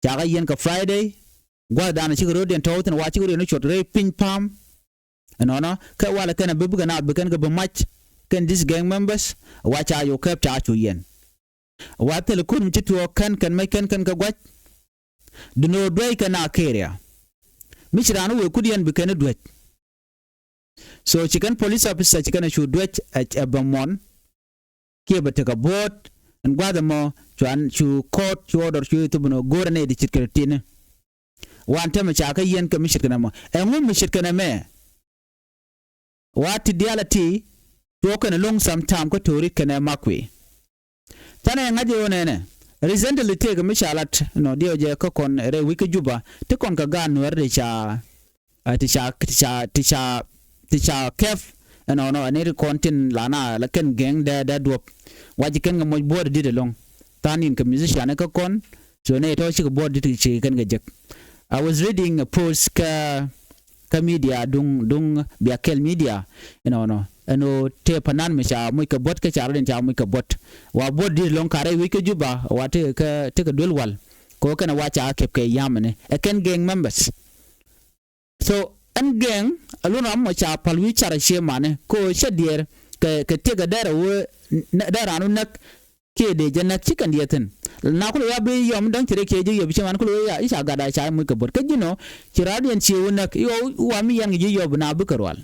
Ca kɛ yɛn kɛ Friday, gua̱th dan cikɛ röödiɛn tɔ̱w thin wa cikɛ röödiɛn cuɔt rɛy piny pa̱a̱m. Ɛnɔnɔ kɛ walɛ kɛn a bi bikɛ naath bi kɛn kɛ bi mac kɛn this gang members. Wa ca yo̱ kɛp ca cu yɛn. Wa thil kun mi ci tuɔɔk kɛn kɛn mec kɛn kɛn kɛ gua̱c. Duno duec kɛn a kɛria. Mi ci raan wëë kut yɛn bi kɛn duec. So ci kɛn police officer ci kɛn a cu duec ɛ bɛ muɔn. Kiɛ bɛ tekɛ bo̱o̱t ɛn gua̱th ɛmɔ cuan cu court cu order cu ithubunɔ go̱o̱rɛ nɛy di ce̱tkɛ tini. Wan tɛmɛ ca kä yɛn kɛ mi ce̱tkɛ nɛmɔ ɛŋu mi ce̱tkɛ nɛmɛ. Wa ti diaal a ti tuɔɔk kɛn lo̱ŋ sometime kä to̱ri kɛnɛ mak kui̱. Thanɛ ŋa̱c jɛ ɣöö nɛnɛ recently tëëkɛ mi ca lat nɔ diɛw jɛ kä kɔn rɛy wi̱c kä Juba ti kɔn kɛ gaat Nuɛr ti ca ti ca ti ca ti ca ti ca kɛp. Ɛnɔnɔ ɛn ri kɔn tin lana la kɛn gɛŋ dɛ dɛ duɔp. Wa ci kɛn kɛ moc buɔt dit ɛlɔŋ. Than in kɛ musician kä kɔn. So nɛ tɔ cikɛ buɔt dit ci kɛn kɛ jek. I was reading a post kä kä media duŋ duŋ bia kɛl media. Ɛnɔnɔ ɛn ɣöö tëë panan mi ca moc kɛ buɔt kä ca rɔ̱diɛn ca moc kɛ buɔt. Wa buɔt dit ɛlɔŋ karɛ wi̱c kä Juba wa tëë kɛ tëë kɛ duel wal. Kɛ ɣöö kɛn wa ca kɛp kɛ yamɛni ɛ kɛn gang members. So ɛn gɛŋ a lun ram mɔ ca pal wi̱i̱ car a cie mani kɛ ɣöö cä diɛɛr kɛ kɛ tiɛk a dɛr a wee dɛr ran wä näk. Kiɛ dee jɛ näk ci kɛn diɛɛr thi̱n. Na kulɛ ya bi yɔm däŋ ci rɛ kiɛ ji̱ yɔp ci man kulɛ ya i̱ ca gat a ca muc kɛ buɔt kä ji̱n ɔ ci raar diɛn cie wä näk i̱ ɣɔw wa mi yɛn kɛ ji̱ yɔp na bikɛ rual.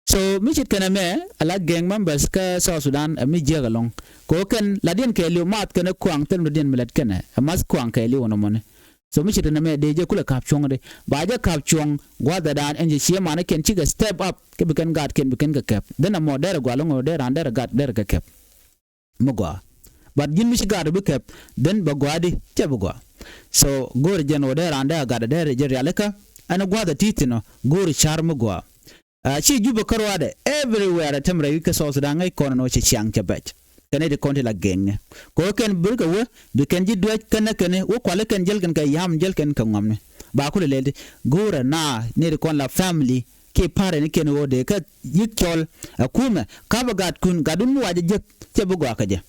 So mi cit kɛn ɛmɛ a la gang members kä South Sudan ɛ mi jiäk ɛlɔŋ. Kɛ ɣöö kɛn la diɛn kɛɛliw math kɛn ɛ kuaŋ thil mi diɛn mi lät kɛn ɛ math kuaŋ kɛɛliw ɛn ɔmɔni. So mi ci tin ɛmɛ dee jɛ kulɛ ka̱p cuɔ̱ŋ di ba jɛ ka̱p cuɔ̱ŋ gua̱thɛ daan ɛn jɛ ciɛ manikiɛn cikɛ step up kɛ bi kɛn gaatkiɛn bi kɛn kɛ kɛp dhin ɛmɔ derɛ gua̱l ɛŋɔ derɛ an derɛ gat derɛ kɛ kɛp. Mi gɔaa but ji̱n mi ci gaat bi kɛp dhin bɛ gɔaa di cɛ bi gɔaa. So go̱o̱rɛ jɛn ɣöö derɛ an derɛ gat derɛ jɛ rialikä ɛn gua̱thɛ ti thin ɔ go̱o̱rɛ ca̱r mi gɔaa. Ci Juba kä ruaadɛ everywhere ɛ tɛm rɛy wi̱c kä South Sudan ŋäc kɔn ɛn ɣöö cɛ ciaŋ cɛ bɛc. Kɛn ɛ ti kɔn ti la gɛŋni kɛ ɣöö kɛn bur kɛ wä bi kɛn ji̱ duäc kä näk kɛn wä kualä kɛn jäl kɛn kɛ yam jäl kɛn kɛ ŋɔmni. Ba kulɛ lɛl ti go̱o̱rɛ na ni ti kɔn la family kiɛ parent kɛn ɣöö dee kä yi̱k cɔl. Ɛ kumɛ kapɛ gatkun gatdun mi wacɛ jek cɛ bi gɔaa kä jɛ.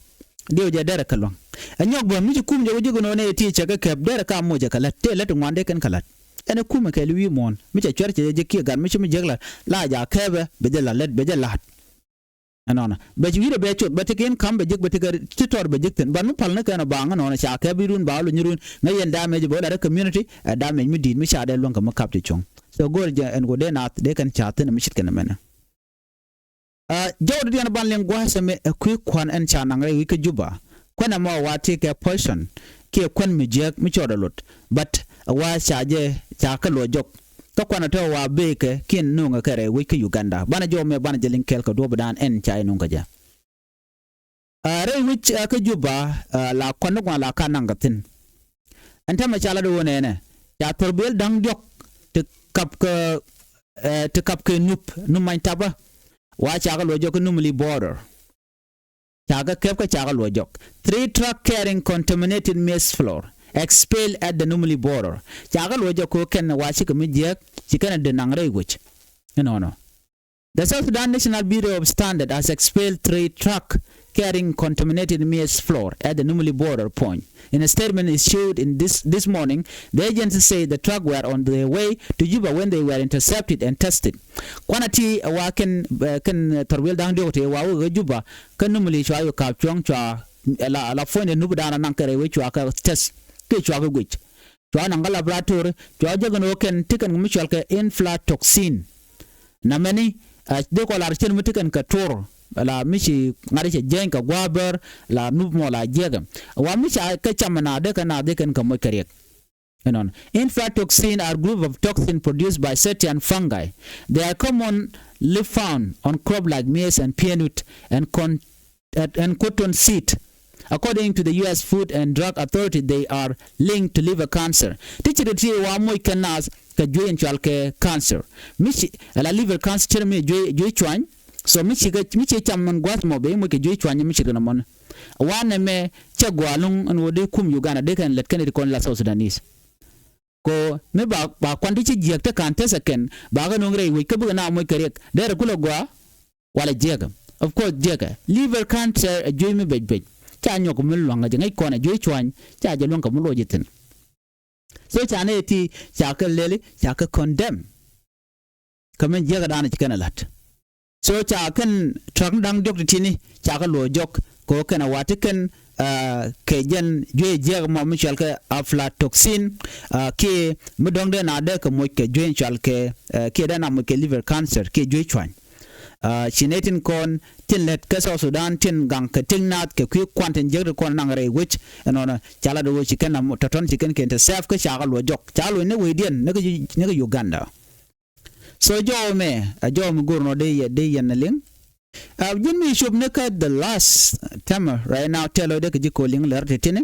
Diɛw jɛ derɛ kɛ lua̱ŋ. Ɛ nyɔk bä mi ci kum jɛ wä ji̱ gɛ nɔɔni ɛ ti cɛ kɛ kɛp derɛ ka moc jɛ kɛ la̱t tëë lät ti ŋuan dee kɛn kɛ la̱t. Ɛn ɛ kumɛ kɛɛli wi̱i̱ muɔ̱ɔ̱n mi cɛ cuɛr cɛ jɛ ji̱ kiɛ gat mi ci mi jiäk la̱t la ja̱ kɛpɛ bɛ jɛ la̱t lät bɛ jɛ la̱t. Ɛnɔnɔ bɛ ci wi̱i̱dɛ bɛ cot bɛ ti kiɛn ka̱m bɛ ji̱k bɛ ti kɛ ti tɔr bɛ ji̱k thi̱n but mi pal ni kɛn ɔ baŋ ɛnɔnɔ ca kɛp i̱ run ba wä luny run ŋäc yɛn damage bɛ wä la̱t ɛ community. Ɛ damage mi di̱i̱t mi ca dee luäŋ kɛ mi kap ci cuɔ̱ŋ. So go̱o̱r jɛ ɛn ku dee naath dee kɛn ca thi̱n ɛ mi cit kɛn ɛmɛnɛ. Jɔwdä diɛn ban liŋ gua̱a̱th ɛmɛ ɛ kui̱ kua̱n ɛn ca naŋ rɛy wi̱c kä Juba. Kuän ɛmɔ wa ti kɛ poison kiɛ kuän mi jiääk mi cɔɔdɛ lot. But wa ca jɛ ca kä luɔ jɔk kä kuan ɛ tɔ̱ wa bëëkɛ kiɛn no̱o̱ŋɛ kɛ rɛy wi̱c kä Uganda. Banɛ jɔw mɛ banɛ jɛ liŋ kɛɛl kɛ duɔ̱ɔ̱pdan ɛn ca jɛ no̱o̱ŋ kä jɛ. Rɛy wi̱c kä Juba la kuan ni gua̱a̱th la ka naŋ kɛ thi̱n. Ɛn täämɛ ca lat wä nɛnɛ ca thurbil da̱ŋ diɔ̱k ti kap kɛ ti kap kɛ nup nup many tapä. Wa ca kɛ luɔ jɔk kä Numili border. Ca kɛ kɛp kä ca kɛ luɔ jɔk. Three truck carrying contaminated maize flour expelled at the Numili border. Ca kɛ luɔ jɔk kɛ kɛn wa cikɛ mi jiääk ci kɛn a dee naŋ rɛy wec. Inɔnɔ. The South Sudan National Bureau of Standard has expelled three truck carrying contaminated maize flour at the Numili border point. In a statement issued in this, this morning, the agency said the truck were on their way to Juba when they were intercepted and tested. Kuanɛ ti wa kɛn kɛn thurbil da̱ŋ diɔ̱k ti wa wä kä Juba kä Numili cua yɔ ka̱p cuɔ̱ŋ cua la la puɔ̱ny de nup dan a naŋ kɛ rɛy wec cua kɛ test kiɛ cua kɛ guic. Cua naŋ kä laboratory cua jek ɛn ɣöö kɛn ti kɛn kɛ mi cɔal kɛ inflatoxin. Namɛni dee kɔ lar cien mi ti kɛn kɛ tuɔr la mi ci ŋa̱t cɛ jiɛny kɛ gua̱a̱ bär la nup mɔ la jiɛkɛ. Wa mi ca kɛ cam ɛn a dee kɛn a dee kɛn kɛ moc kɛ riɛk. Ɛnɔn inflatoxin are group of toxin produced by certain fungi. They are commonly found on crop like maize and peanut and con and cotton seed. According to the U S Food and Drug Authority, they are linked to liver cancer. Ti ce̱tkɛ ti wa moc kɛ naath kɛ juey in cɔal kɛ cancer. Mi ci, ala liver cancer, ce̱t mi juey, juey cuany. So mi ci kɛ, mi ci cam min gua̱th mɔ bɛ moc kɛ juey cuany mi ce̱tkɛ nɔmɔni. Wanɛ mɛ cɛ gɔaa ɛlɔ̱ŋ ɛn ɣöö dee kum Uganda dee kɛn lät kɛn ti kɔn la South Sudanese. Ko mi ba, ba kuan ti ci jiäk te kan tɛth ɛ kɛn, ba kɛ no̱o̱ŋ rɛy wec kä bikɛ na moc kɛ riɛk. Derɛ kulɛ gɔaa, walɛ jiäkä. Of course jiäkä. Liver cancer ɛ juey mi bec bec. Ca nyɔk mi lua̱ŋ ɛ jɛ ŋäc kɔn ɛ juey cuany, ca jɛ luäŋ kɛ mi luɔc ithin. So ca nɛ ti, ca kɛ lɛli, ca kɛ condemn. Kä min jiäkä danɛ ci kɛn ɛ la̱t. So ca kɛn track ni da̱ŋ diɔ̱k ti tini ca kɛ luɔ̱c jɔk kɛ ɣöö kɛn a wa̱ti̱ kɛn, ah, kɛ jɛn juey jiäk mɔ mi cɔal kɛ aflatoxin, ah, kiɛ mi dɔ̱ŋ dee na dee kɛ moc kɛ juey cɔal kɛ, ah, kiɛ dee na moc kɛ liver cancer kiɛ juey cuany. Ah, ci nɛ tin kɔn tin lät kä South Sudan tin gaŋ kɛ ti̱k naath kɛ kui̱ kuan tin jiäk ti kɔn naŋ rɛy wec ɛnɔnɔ ca lat ɣöö ci kɛn a tɔ̱tɔ̱n ci kɛn kɛn te sɛf kä ca kɛ luɔ̱c jɔk ca luɔ̱c ni wecdiɛn ni kä, ni kä Uganda. So jɔw mɛ, a jɔw mi go̱r nɔ dee yɛ, dee yɛn liŋ. A ji̱n mi cop ni kä the last tɛmɛ right now tɛl ɔ dee kɛ ji̱ ko̱ liŋ lɛr ti tini.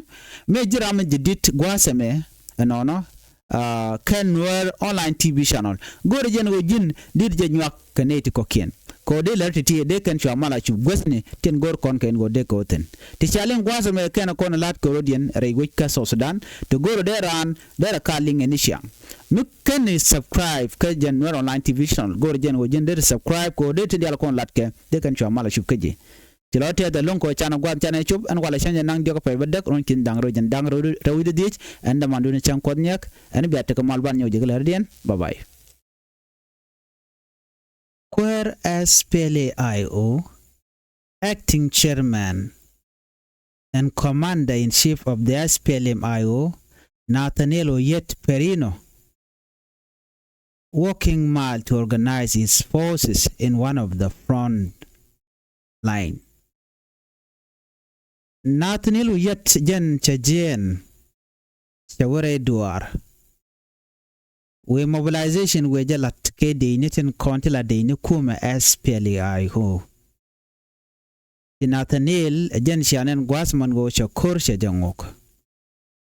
Mɛ ji̱ ram mi ji̱ dit gua̱a̱sɛ mɛ ɛnɔnɔ. A kɛn Nuer online T V channel go̱r jɛn ɣöö ji̱n dit jɛ nyuak kɛ nɛy ti kɔ̱kiɛn. Kɛ ɣöö dee lɛr ti ti dee kɛn cua mal a cup guäthni tin go̱r kɔn kɛ in ɣöö dee kɛ ɣöö thi̱n. Ti ca liŋ gua̱a̱sɛ mɛ kɛn kɔn la̱t kɛ rɔ̱diɛn rɛy wec kä South Sudan ti go̱r dee raan dee rɛ ka liŋ ɛn i̱ ciaŋ. Mi kɛn i̱ subscribe kä jɛn Nuer online T V channel go̱r jɛn ɣöö ji̱n deri subscribe kɛ ɣöö dee ti diaal kɔn latkɛ dee kɛn cua mal a cup kä ji̱. Ci lɔ tɛth ɛlɔ̱ŋ kɛ ɣöö canɛ gua̱a̱th canɛ cop ɛn walɛ cäŋ jɛ naŋ diɔ̱k pɛc bä däk ruɔ̱n ki̱n da̱ŋ rɛw jɛn da̱ŋ rɛw, rɛw wi̱cdɛ dhiec ɛn dämandu ni cäŋ kuɔth niɛk ɛn bia tekɛ mal ban nyɔk jɛ kɛ lɛr diɛn. Bye bye. Kuäär S P L A I O, acting chairman and commander in chief of the S P L M I O, Nathaniel Oyet Perino, walking mile to organize his forces in one of the front line. Nathaniel Oyet jɛn cɛ jiɛɛn cɛ wä rɛy duaar. Wëë mobilization wëë jɛ la̱t kɛ dëëcni tin kɔn ti la dëëcni kumɛ S P L A I O. Ti Nathaniel ɛ jɛn cia nɛn gua̱a̱th man ɣöö cɛ ko̱r cɛ jɛ ŋok.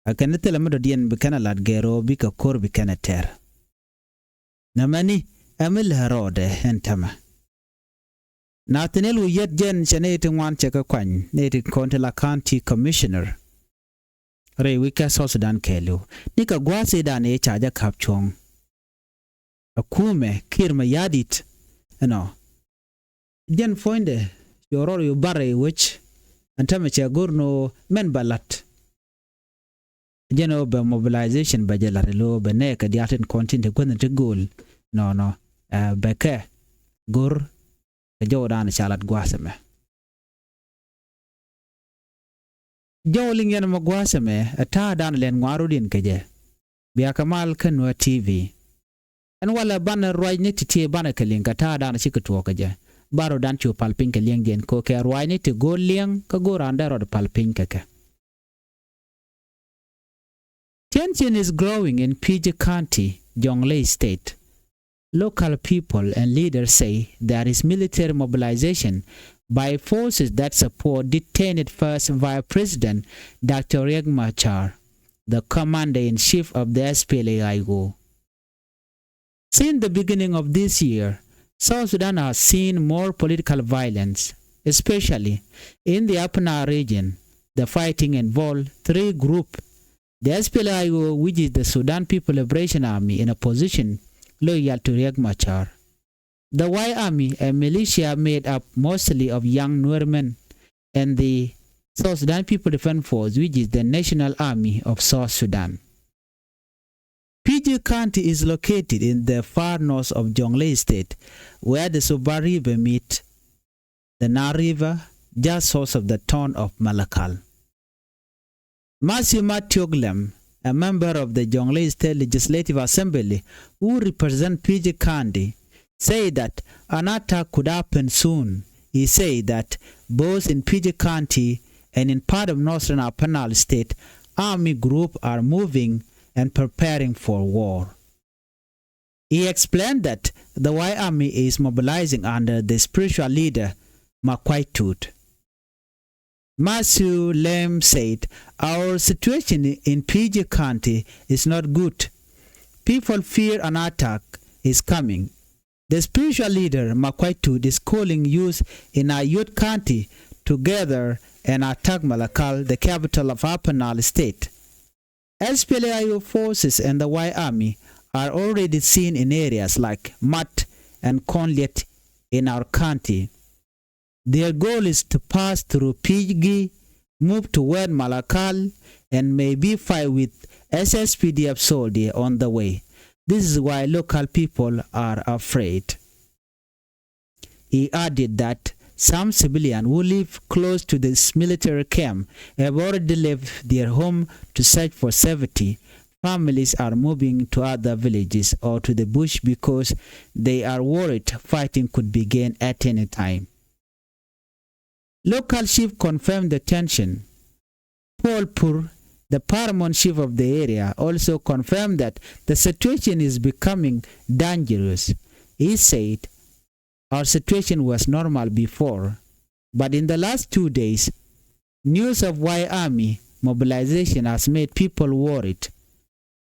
Ɛ kɛn thilɛ mi dɔ̱diɛn bi kɛn ɛ la̱t gɛr ɣöö bikɛ ko̱r bi kɛn ɛ tɛr. Nɛmɛni ɛ mi lɛ rɔɔdɛ ɛn täämɛ. Nathaniel Oyet jɛn cɛ nɛy ti ŋuan cɛ kɛ kuany, nɛy ti kɔn ti la county commissioner rɛy wec kä South Sudan kɛɛliw. Ni kɛ gua̱a̱th ëëdan ëë ca jɛ ka̱p cuɔ̱ŋ. Ɛ kumɛ Kiir Mayardit ɛnɔ. Jɛn puɔ̱nydɛ cɛ rɔɔd yu barɛ i̱ wec ɛn täämɛ cɛ go̱r ni ɣöö mɛn bɛ la̱t. Jɛn ɣöö bɛ mobilization bɛ jɛ la̱t i̱ lo̱o̱ bɛ nɛɛkɛ diaal tin kɔn tin te guäthni ti gööl nɔnɔ, ɛ, bɛ kɛ go̱r kɛ jɔwdan ca la̱t gua̱a̱th ɛmɛ. Jɔw liŋ yɛn mɛ gua̱a̱th ɛmɛ ɛ ta̱a̱dan lɛn ŋuan rɔ̱diɛn kɛ jɛ. Bia kɛ mal kä Nuer T V. Ɛn walɛ banɛ ruacni ti ti banɛ kɛ liŋ kɛ ta̱a̱dan cikɛ tuɔɔk kɛ jɛ. Ba rɔ̱dan cu pal piny kɛ liɛŋdiɛn kɛ ɣöö kɛ ruacni ti go̱o̱r liɛŋ kä go̱o̱r raan dee rɔɔd pal piny kɛ kɛ. Tension is growing in Pigi County, Jonglei State. Local people and leaders say there is military mobilization by forces that support detained First Vice President Doctor Riek Machar, the commander-in-chief of the S P L A I O. Since the beginning of this year, South Sudan has seen more political violence, especially in the Upper Nile region. The fighting involved three groups: the S P L A I O, which is the Sudan People Liberation Army in opposition, loyal to Riek Machar. The White Army, a militia made up mostly of young Nuer men, and the South Sudan People Defense Force, which is the National Army of South Sudan. Pigi County is located in the far north of Jonglei State, where the Suba River meet the Nile River, just south of the town of Malakal. Matthew Matiok Lem, a member of the Jonglei State Legislative Assembly who represent Pigi County, say that an attack could happen soon. He say that both in Pigi County and in part of northern Upper Nile State, army group are moving and preparing for war. He explained that the White Army is mobilizing under the spiritual leader Makwai Tut. Matthew Lam said, "Our situation in P G County is not good. People fear an attack is coming." The spiritual leader, Makuac Tut, is calling youth in Ayod County to gather and attack Malakal, the capital of Upper Nile State. S P L A I O forces and the White Army are already seen in areas like Mat and Kɔnliet in our county. Their goal is to pass through P G, move toward Malakal, and maybe fight with S S P D F soldier on the way. This is why local people are afraid. He added that some civilians who live close to this military camp have already left their home to search for safety. Families are moving to other villages or to the bush because they are worried fighting could begin at any time. Local chief confirmed the tension. Paul Pur, the paramount chief of the area, also confirmed that the situation is becoming dangerous. He said, "Our situation was normal before, but in the last two days, news of White Army mobilization has made people worried."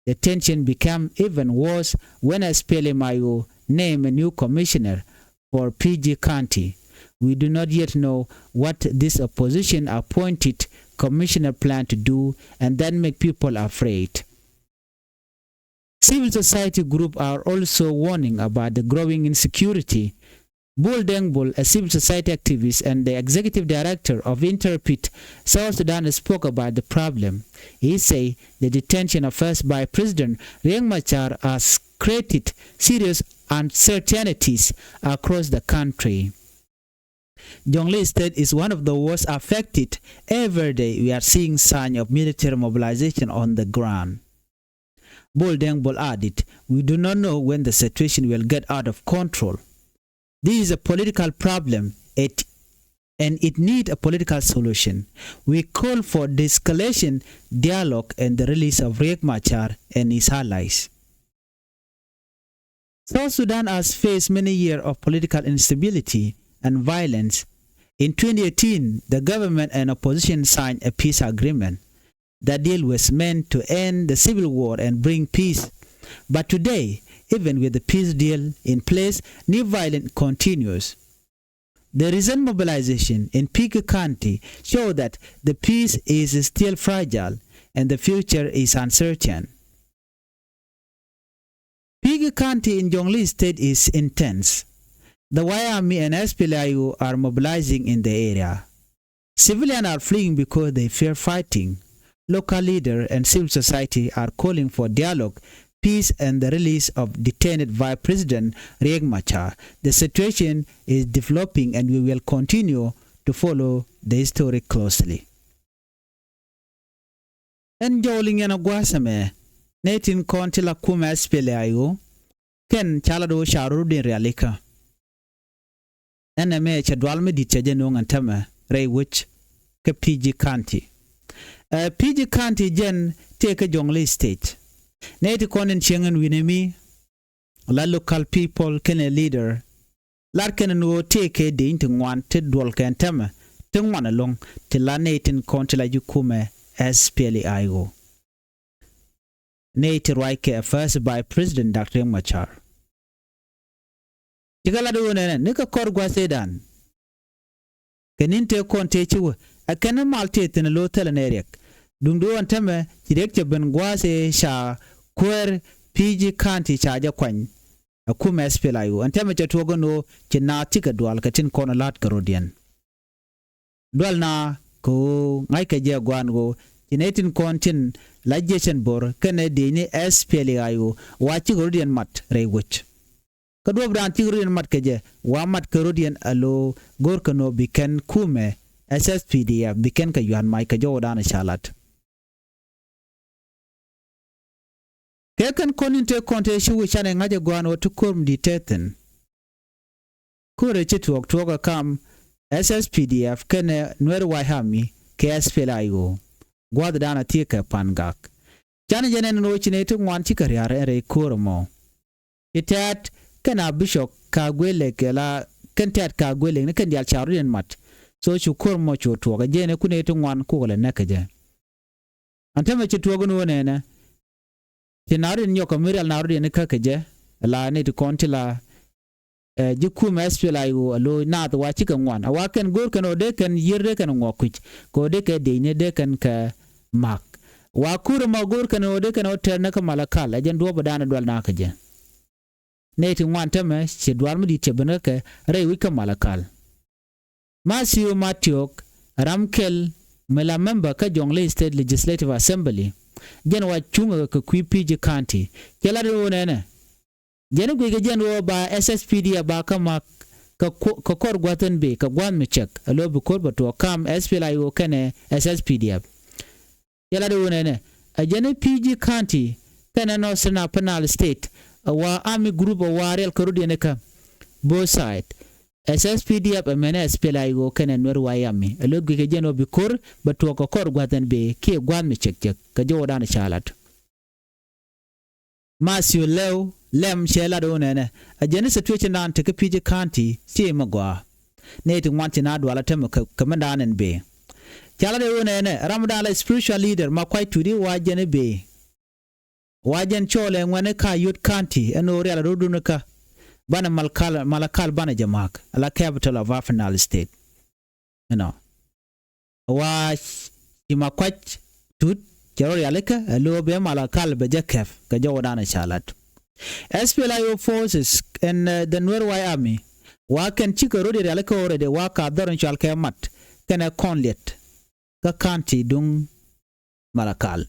The tension became even worse when S P L M I O named a new commissioner for P G County. We do not yet know what this opposition appointed commissioner plan to do, and that make people afraid. Civil society groups are also warning about the growing insecurity. Bol Deng Bol, a civil society activist and the executive director of Interfaith South Sudan, spoke about the problem. He said the detention of First Vice President Riek Machar has created serious uncertainties across the country. Jonglei State is one of the worst affected. Every day we are seeing signs of military mobilization on the ground. Bol Deng Bol added, "We do not know when the situation will get out of control. This is a political problem, it, and it need a political solution. We call for de-escalation, dialogue, and the release of Riek Machar and his allies." South Sudan has faced many years of political instability and violence. In twenty eighteen, the government and opposition signed a peace agreement. That deal was meant to end the civil war and bring peace. But today, even with the peace deal in place, new violence continues. The recent mobilization in P G County show that the peace is still fragile and the future is uncertain. P G County in Jonglei State is intense. The White Army and S P L A I O are mobilizing in the area. Civilians are fleeing because they fear fighting. Local leader and civil society are calling for dialogue, peace, and the release of detained Vice President Riek Machar. The situation is developing and we will continue to follow the story closely. Ɛn jɔw liŋ yɛn a gua̱a̱th ɛmɛ, nɛy tin kɔn ti la kumɛ S P L A I O, kɛn ca la do̱ ca rot in rialikä. Ɛn ɛmɛ cɛ dual mi di̱t cɛ jɛ no̱o̱ŋ ɛn tämɛ rɛy wec kä P G County. Ɛ, P G County jɛn tëë kä Jonglei State. Nɛy ti kɔn in cieŋ ɛn wi̱nɛ mi la local people kɛnɛ leader. Lar kɛn ni ɣöö tëëkɛ deny ti ŋuan ti duɔl kɛn tämɛ ti ŋuan ɛlɔ̱ŋ ti la nɛy tin kɔn ti la ji̱ kumɛ S P L A I O. Nɛy ti ruac kɛ First Vice President Doctor Riek Machar. Cikɛ lat ɣöö nɛnɛ ni kɛ kɔr gua̱th ëëdan. Kɛ ni̱n tëë kɔn tëë ci wä ɛ kɛn mal tëë thi̱n ɛ lo̱ thilɛ nɛy riɛk. Duŋdu ɛn tämɛ ci riɛk cɛ ben gua̱a̱th ëë ca kuäär P G County ca jɛ kuany. Ɛ kumɛ S P L A I O ɛn tämɛ cɛ tuɔɔk ɛn ɣöö ci naath cikɛ dual kɛ tin kɔn ɛ la̱t kɛ rɔ̱diɛn. Dual na kɛ ɣöö ŋa̱ckɛ jɛ gua̱a̱n ɣöö ci nɛy tin kɔn tin la jiɛcɛn bo̱r kɛnɛ diecni S P L A I O wa cikɛ rɔ̱diɛn mat rɛy wec. Kä duɔ̱p raan cik rɔ̱diɛn mat kɛ jɛ wa mat kɛ rɔ̱diɛn a lo̱ go̱rkɛ nɔ bi kɛn kumɛ S S P D F bi kɛn kɛ yua̱n mac kɛ jɔwdan ca lat. Kɛ kɛn kɔn in te kɔn te ci wi̱c canɛ ŋa̱c ɛ gua̱a̱n ɣöö ti ko̱r mi di̱t te thi̱n. Ko̱rɛ ci tuɔɔk tuɔɔk ɛ kam S S P D F kɛnɛ Nuer White Army kɛ S P L A I O. Gua̱a̱thdan a thiek kɛ Pan Gak. Canɛ jɛ nɛn ɛn ɣöö ci nɛy ti ŋuan cikɛ ria̱r ɛn rɛy ko̱r ɛmɔ. Ci tɛ̈t kɛn a bicɔk ka guelek la kɛn tɛ̈t ka guelek ni kɛn diaal ca rɔ̱diɛn mat. So cu ko̱r mɔ cu tuɔɔk ɛ jɛn ɛ kun ɛ ti ŋuan kukɛ lɛ näk kɛ jɛ. Ɛn tämɛ ci tuɔɔk ni wä nɛnɛ. Ti naarɔdiɛn nyɔk kɛ mi rial naarɔdiɛn ni kä kɛ jɛ. La ni ti kɔn ti la, eh, ji̱ kumɛ S P L A I O a lo̱c naath wa cikɛ ŋuan. A wa kɛn go̱o̱r kɛn ɣöö dee kɛn yier dee kɛn ŋuɔk kui̱c. Kɛ ɣöö dee kɛ diecni dee kɛn kɛ ma̱k. Wa kuur ɛmɔ go̱o̱r kɛn ɣöö dee kɛn ɣöö tɛr ni kä Malakal. Ɛ jɛn duɔ̱ɔ̱p ɛ daanɛ dual na kɛ jɛ. Nɛy ti ŋuan tämɛ ci dual mi di̱i̱t cɛ ben kä kɛ rɛy wi̱c kä Malakal. Matthew Matiok, ram kɛl mi la member kä Jonglei State Legislative Assembly, jɛn wa cuŋ kɛ kui̱ P G County, cɛ lat i̱ ɣöö nɛnɛ. Jɛn i̱ guic kɛ jɛn ɣöö ba S S P D F ba kä ma̱k kɛ kuɔ-, kɛ kɔr gua̱th ɛn bëë kɛ gua̱a̱th mi cɛk, ɛ lo̱ bi ko̱r bɛ tuɔɔk kam S P L A I O kɛnɛ S S P D F. Cɛ lat i̱ ɣöö nɛnɛ, ɛ jɛn i̱ P G County kɛnɛ Northern Upper Nile State, ɛ wa army group ɛ wa riɛl kɛ rɔ̱diɛn ikä both side. S S P D F ɛ mɛnɛ S P L A I O kɛnɛ Nuer White Army. Ɛ lo̱ guic kɛ jɛn ɣöö bi ko̱r bɛ tuɔɔk kɛ kɔr gua̱th ɛn bëë kiɛ gua̱a̱th mi cɛk cɛk kɛ jɔwdan cɛ lat. Matthew Lɛw Lɛm cɛ lat ɣöö nɛnɛ, ɛ jɛn i̱ situation dan te kä P G County ci mi gɔaa. Nɛy ti ŋuan ci na dual a tɛmɛ kɛ, kɛ mɛn dan ɛn bëë. Ca lat ɣöö nɛnɛ, ram dan la spiritual leader ma kuac tuti wa jɛn i̱ bëë. Wa jɛn cɔɔl ɛ ŋuɛni ka Yot County ɛn ɣöö rial a rɔ̱dun ikä. Banɛ Malakal, Malakal banɛ jɛ ma̱k, la capital of Upper Nile State. Inɔ. Wa ci ma kuac tut cɛ rɔ rialikä ɛ lo̱o̱ bɛ Malakal bɛ jɛ kɛp kɛ jɔwdan ɛ ca lat. S P L A I O forces and, uh, the Nuer White Army wa kɛn cikɛ rɔ̱diɛn rialikä already wa ka dhɔr in cual kɛ mat kɛnɛ kɔn liɛt kä county duŋ Malakal.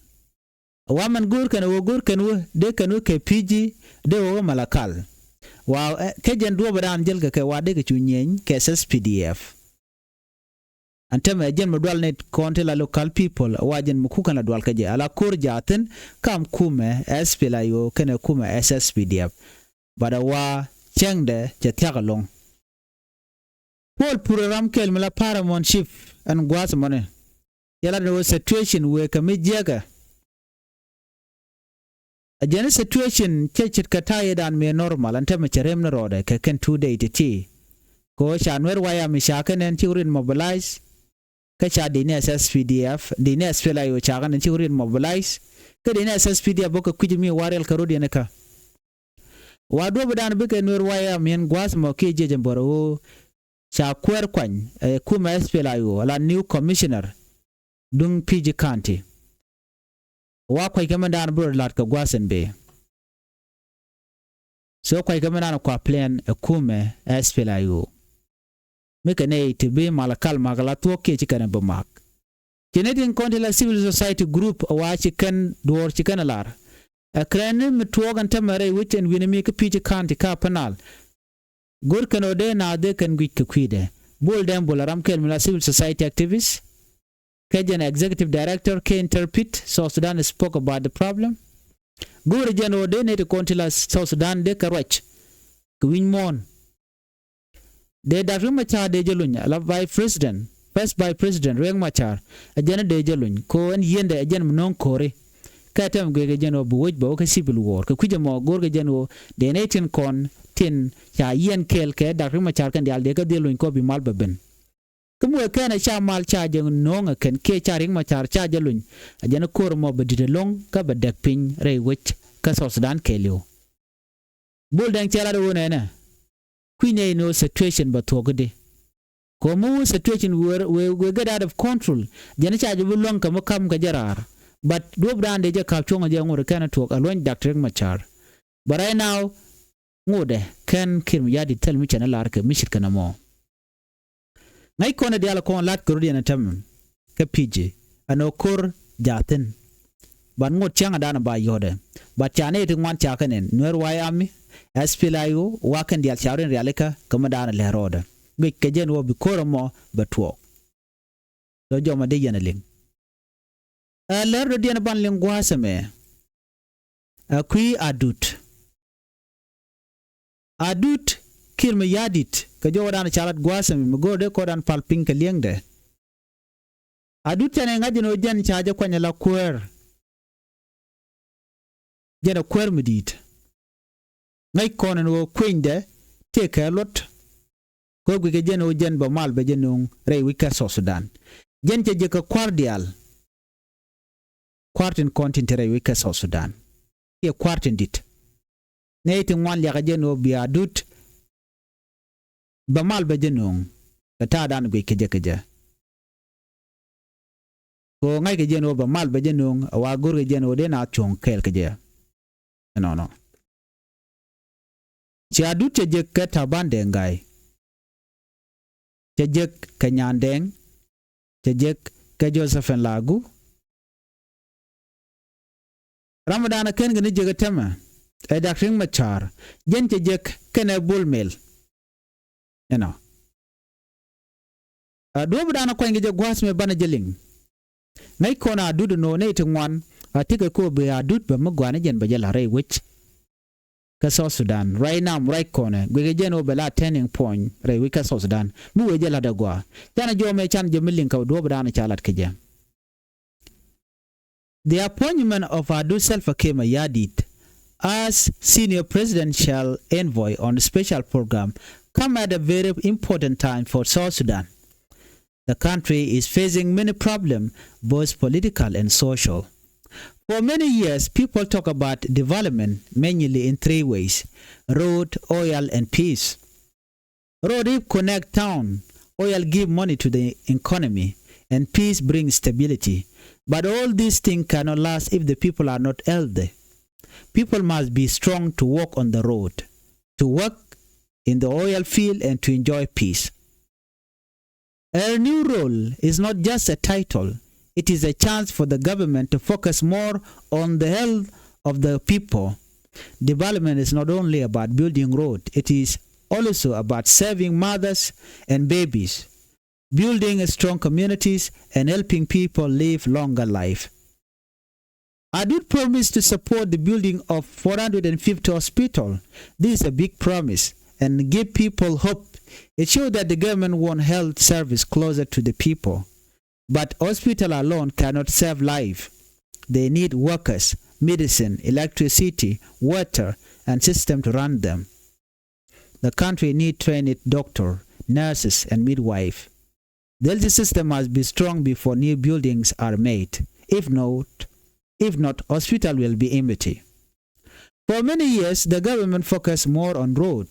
Wa mɛn go̱o̱r kɛn wä go̱o̱r kɛn wä dee kɛn wä kɛ P G dee wä wä Malakal. Wa, eh, kɛ jɛn duɔ̱ɔ̱p dan jäl kɛ kɛ wa dee kɛ cu nyieny kɛ S S P D F. Ɛn tɛmɛ jɛn mi dual ni kɔn ti la local people wa jɛn mi kukɛn la dual kä jɛ ala ko̱r jaathin kam kumɛ S P L A I O kɛnɛ kumɛ S S P D F. But a wa cɛŋdɛ cɛ thiak ɛlɔ̱ŋ. Paul Pur ram kɛl mi la paramount chief ɛn gua̱a̱th mɔni. Cɛ lat ni wä situation wëë kɛ mi jiɛkɛ. A jɛn situation cɛ ce̱tkɛ ta̱yɛ dan mi normal ɛn tɛmɛ cɛ rem ni rɔɔdɛ kɛ kɛn two day ti ti. Kɛ ɣöö ca Nuer White Army ca kɛn ɛn cik rin mobilize. Kä ca di̱t ni S S P D F, di̱t ni S P L A I O ca kɛn ɛn cik rin mobilize. Kä di̱t ni S S P D F bä kɛ kui̱c mi wa riɛl kɛ rɔ̱diɛn ikä. Wa duɔ̱p dan bikɛ Nuer White Army ɛn gua̱a̱th mɔ kiɛ jiɛc ɛn bär ɣöö ca kuäär kuany ɛ kumɛ S P L A I O la new commissioner duŋ P G County. Wa kuackɛ mɛn dan bi rɔ la̱t kɛ gua̱a̱th ɛn bëë. So kuackɛ mɛn dan kua plan ɛ kumɛ S P L A I O. Mi kɛ nɛy ti bi Malakal mak la thuɔ̱k kiɛ ci kɛn bi mak. Ci ni tin kɔn ti la civil society group wa ci kɛn duɔ̱ɔ̱r ci kɛn lar. Ɛ kɛn ni mi tuɔɔk ɛn tämɛ rɛy wec ɛn wi̱ni mi kä P G County kä Upper Nile. Go̱r kɛn ɔ dee na dee kɛn guic kɛ kui̱dɛ. Bol Dɛŋ Bol a ram kɛl mi la civil society activist. Kɛ jɛn executive director kɛ Interpret, South Sudan spoke about the problem. Go̱r jɛn ɔ dee nɛy ti kɔn ti la South Sudan dee kɛ ruac. Kɛ wi̱ny muɔ̱ɔ̱n. Dee Dak Riek Machar dee jɛ luny, ala vice president, first vice president Riek Machar, ɛ jɛn dee jɛ luny, ko ɛn yiendɛ ɛ jɛn mi no̱o̱ŋ ko̱ri. Kɛ tɛm guic kɛ jɛn ɣöö bi wec bɛ wä kä civil war, kɛ kui̱c ɛmɔ go̱o̱r kɛ jɛn ɣöö dee nɛy tin kɔn tin ca yiɛn kɛɛl kɛ Dak Riek Machar kɛn diaal dee kä dhil luny kɔ bi mal bɛ ben. Kä mi wee kɛn ɛ ca mal ca jɛ no̱o̱ŋ ɛ kɛn kiɛ ca Riek Machar ca jɛ luny, ɛ jɛn ko̱r ɛmɔ bɛ di̱t ɛlɔ̱ŋ kä bɛ dɛk piny rɛy wec kä South Sudan kɛɛliw. Bol Dɛŋ cɛ lat ɣöö nɛnɛ. Kui̱ nɛy ni ɣöö situation bɛ thuɔ̱k i̱di. Kɛ ɣöö mi ɣöö situation wëë, wëë, wëë get out of control. Jɛn ca jɛ bi luäŋ kɛ mi ka̱m kɛ jɛ raar. But duɔ̱p dan dee jɛ ka̱p cuɔ̱ŋ jɛ ŋot kɛn tuɔ̱k ɛ luɔ̱ny Dak Riek Machar. But right now, ŋotdɛ kɛn Kiir Mayardit thil mi cɛn ɛ lar kɛ mi ce̱tkɛ nɔmɔ. Ŋäc kɔn ɛ diaal kɔn lat kɛ rut yɛn ɛ tɛm kä P G ɛn ɣöö ko̱r jaathin. Bat ŋot cäŋ ɛ daanɛ ba yɔ̱ɔ̱dɛ. Bat ca nɛy ti ŋuan ca kɛ nɛn Nuer White Army, S P L A I O, wa kɛn diaal ca rut yɛn rialikä kɛ mi daanɛ lɛ rɔɔdɛ. Guic kɛ jɛn ɣöö bi ko̱r ɛmɔ bɛ tuɔɔk. Dɔ jɔmɔ dee yɛn ɛ liŋ. Ɛ lɛr dɔ̱diɛn ban liŋ gua̱a̱th ɛmɛ. Ɛ kui̱ Adut. Adut Kiir Mayardit kɛ jɔwädan ca lat gua̱a̱th ɛmɛ mi go̱o̱r dee kɔdan pal piny kɛ li̱eŋdɛ. Adut canɛ ŋa̱c ɛn ɣöö jɛn ca jɛ kuany ala kuäär. Jɛn ɛ kuäär mi di̱i̱t. Ŋäc kɔn ɛn ɣöö kuenydɛ tëëkɛ luɔt. Ɣöö guic kɛ jɛn ɣöö jɛn bɛ mal bɛ jɛ nööŋ rɛy wec kä South Sudan. Jɛn cɛ jek kɛ kua̱r diaal. Kua̱r tin kɔn tin te rɛy wec kä South Sudan. Kiɛ kua̱r tin di̱t. Nɛy ti ŋuan liakɛ jɛn ɣöö bia Adut bɛ mal bɛ jɛ nööŋ. Kɛ ta̱a̱dan guic kɛ jɛ kɛ jɛ. Kɛ ɣöö ŋa̱ckɛ jɛn ɣöö bɛ mal bɛ jɛ nööŋ, ɛ wa go̱rkɛ jɛn ɣöö dee na cuɔ̱ŋ kɛɛl kɛ jɛ. Ɛnɔnɔ. Ci Adut cɛ jek kɛ Taban Deng Gai. Cɛ jek kɛ Nyan Deng. Cɛ jek kɛ Josephine Lagu. Ram mi da̱a̱n ɛ ken kɛ ni jek ɛ tɛmɛ ɛ Dak Riek Machar. Jɛn cɛ jek kɛnɛ Bol Mel. Ɛnɔ. Ɛ duɔ̱ɔ̱p da̱a̱n ɛ kuany kɛ jɛ gua̱a̱th mi banɛ jɛ liŋ. Ŋäc kɔn Adut ɛn ɣöö nɛy ti ŋuan a tekɛ ko̱o̱p bi Adut bɛ mi gɔaa ni jɛn bɛ jɛ la̱t rɛy wec kä South Sudan. Ruac nam ruac kɔnɛ guic kɛ jɛn ɣöö bɛ la turning point rɛy wec kä South Sudan. Mi wëë jɛ la̱t ɛ gɔaa. Canɛ jɔɔmɛ can jɛ mi liŋ kɛ duɔ̱ɔ̱p da̱a̱n ca la̱t kɛ jɛ. The appointment of Adut Salva Kiir Mayardit as senior presidential envoy on the special program come at a very important time for South Sudan. The country is facing many problems, both political and social. For many years, people talk about development mainly in three ways: road, oil, and peace. Road if connect town, oil give money to the economy, and peace bring stability. But all these things cannot last if the people are not healthy. People must be strong to work on the road, to work in the oil field, and to enjoy peace. Her new role is not just a title, it is a chance for the government to focus more on the health of the people. Development is not only about building road, it is also about serving mothers and babies, building strong communities, and helping people live longer life. Adut promised to support the building of four hundred and fifty hospital. This is a big promise and give people hope. It shows that the government want health service closer to the people. But hospital alone cannot save life. They need workers, medicine, electricity, water, and system to run them. The country need trained doctor, nurses, and midwife. The health system must be strong before new buildings are made. If not, if not, hospital will be empty. For many years, the government focused more on road.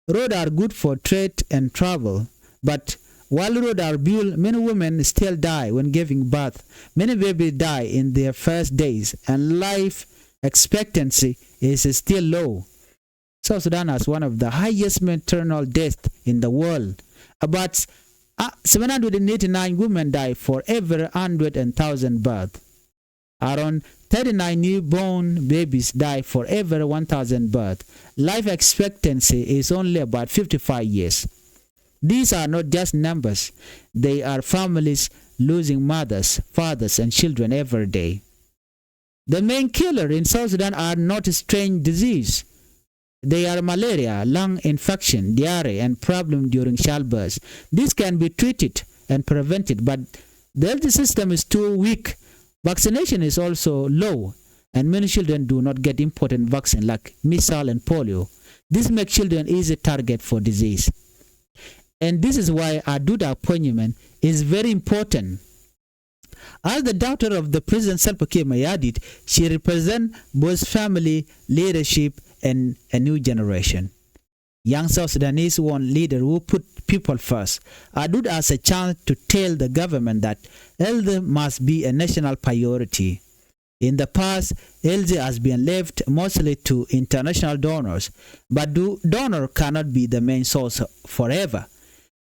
Road are good for trade and travel, but while road are built, many women still die when giving birth. Many babies die in their first days, and life expectancy is still low. South Sudan has one of the highest maternal deaths in the world. About, uh, seven hundred and eighty-nine women die for every hundred thousand birth. Around thirty-nine newborn babies die for every one thousand birth. Life expectancy is only about fifty-five years. These are not just numbers. They are families losing mothers, fathers, and children every day. The main killer in South Sudan are not strange disease. They are malaria, lung infection, diarrhea, and problem during childbirth. This can be treated and prevented, but the health system is too weak. Vaccination is also low, and many children do not get important vaccine like measles and polio. This makes children easy target for disease. And this is why Adut appointment is very important. As the daughter of the President Salva Kiir Mayardit, she represents both family, leadership, and a new generation. Young South Sudanese want leader who put people first. Adut has a chance to tell the government that health must be a national priority. In the past, health has been left mostly to international donors, but do, donor cannot be the main source forever.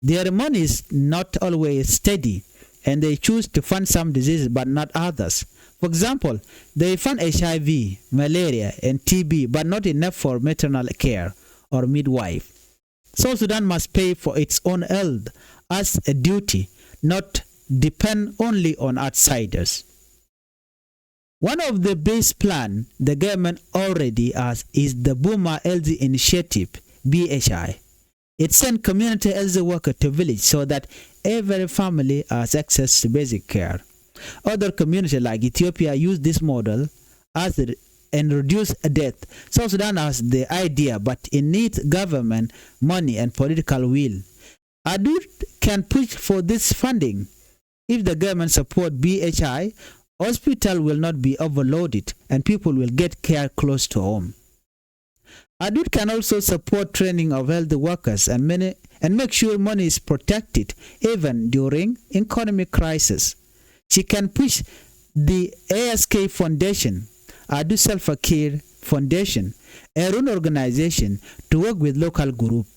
Their money is not always steady, and they choose to fund some diseases but not others. For example, they fund H I V, malaria, and T B, but not enough for maternal care or midwife. South Sudan must pay for its own health as a duty, not depend only on outsiders. One of the best plan the government already has is the Buma Health Initiative, B H I. It sent community health worker to village so that every family has access to basic care. Other community like Ethiopia use this model as it, and reduce death. South Sudan has the idea, but it needs government money and political will. Adut can push for this funding. If the government support B H I, hospital will not be overloaded and people will get care close to home. Adut can also support training of health workers and, many, and make sure money is protected even during economic crisis. She can push the A S K Foundation, Adut Salva Kiir Foundation, a run organization, to work with local group.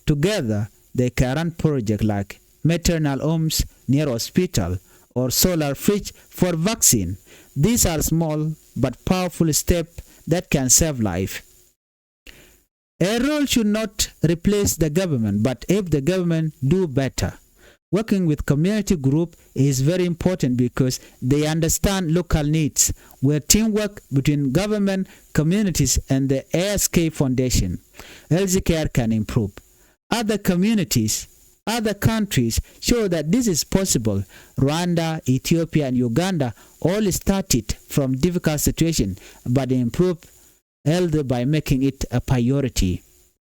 Together, they can run project like maternal homes near hospital or solar fridge for vaccine. These are small but powerful steps that can save life. A role should not replace the government, but if the government do better. Working with community group is very important because they understand local needs, where teamwork between government, communities, and the A S K Foundation, healthcare can improve. Other communities, other countries show that this is possible. Rwanda, Ethiopia, and Uganda all started from difficult situation but improved health by making it a priority.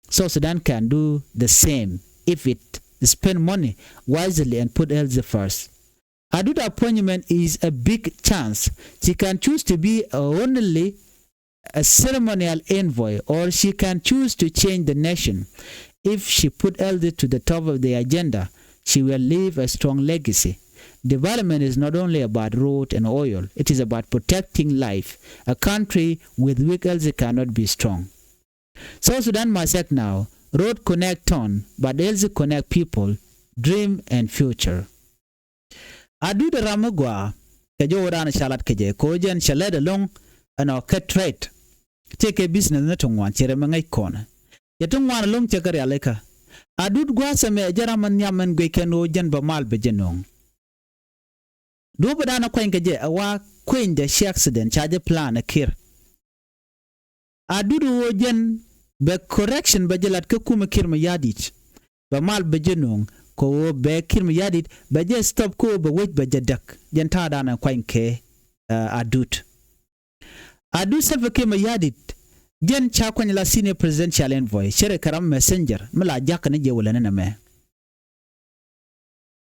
South Sudan can do the same if it spend money wisely and put health first. Adut appointment is a big chance. She can choose to be only a ceremonial envoy, or she can choose to change the nation. If she put health to the top of the agenda, she will leave a strong legacy. Development is not only about road and oil, it is about protecting life. A country with weak health cannot be strong. South Sudan must act now. Road connect town, but health connect people, dream and future. Adut ɛ ram mi gɔaa kɛ jɔw dan ca lat kɛ jɛ kɛ ɣöö jɛn cɛ lɛt ɛlɔ̱ŋ ɛnɔ kɛ trade. Tëë kɛ business ni ti ŋuan ci rɛ mi ŋäc kɔnɛ. Cɛ ti ŋuan ɛlɔ̱ŋ cɛ kɛ rialikä. Adut gua̱a̱th ɛmɛ ɛ jɛn ram mi nhiam ɛn guic kɛn ɣöö jɛn bɛ mal bɛ jɛ nööŋ. Duɔ̱ɔ̱p ɛ dan ɛ kuany kɛ jɛ ɛ wa kuenydɛ ci accident ca jɛ plan ɛ Kiir. Adut ɣöö jɛn bɛ correction bɛ jɛ lat kä kumɛ Kiir Mayardit. Bɛ mal bɛ jɛ nööŋ kɛ ɣöö bɛ Kiir Mayardit bɛ jɛ stop kä ɣöö bɛ wec bɛ jɛ däk. Jɛn ta̱a̱ dan ɛ kuany kɛ, uh, Adut. Adut Salva Kiir Mayardit jɛn ca kuany la senior presidential envoy cɛ rɛ kɛ ram messenger mi la jakä ni jɛ wälä ni nɛmɛ.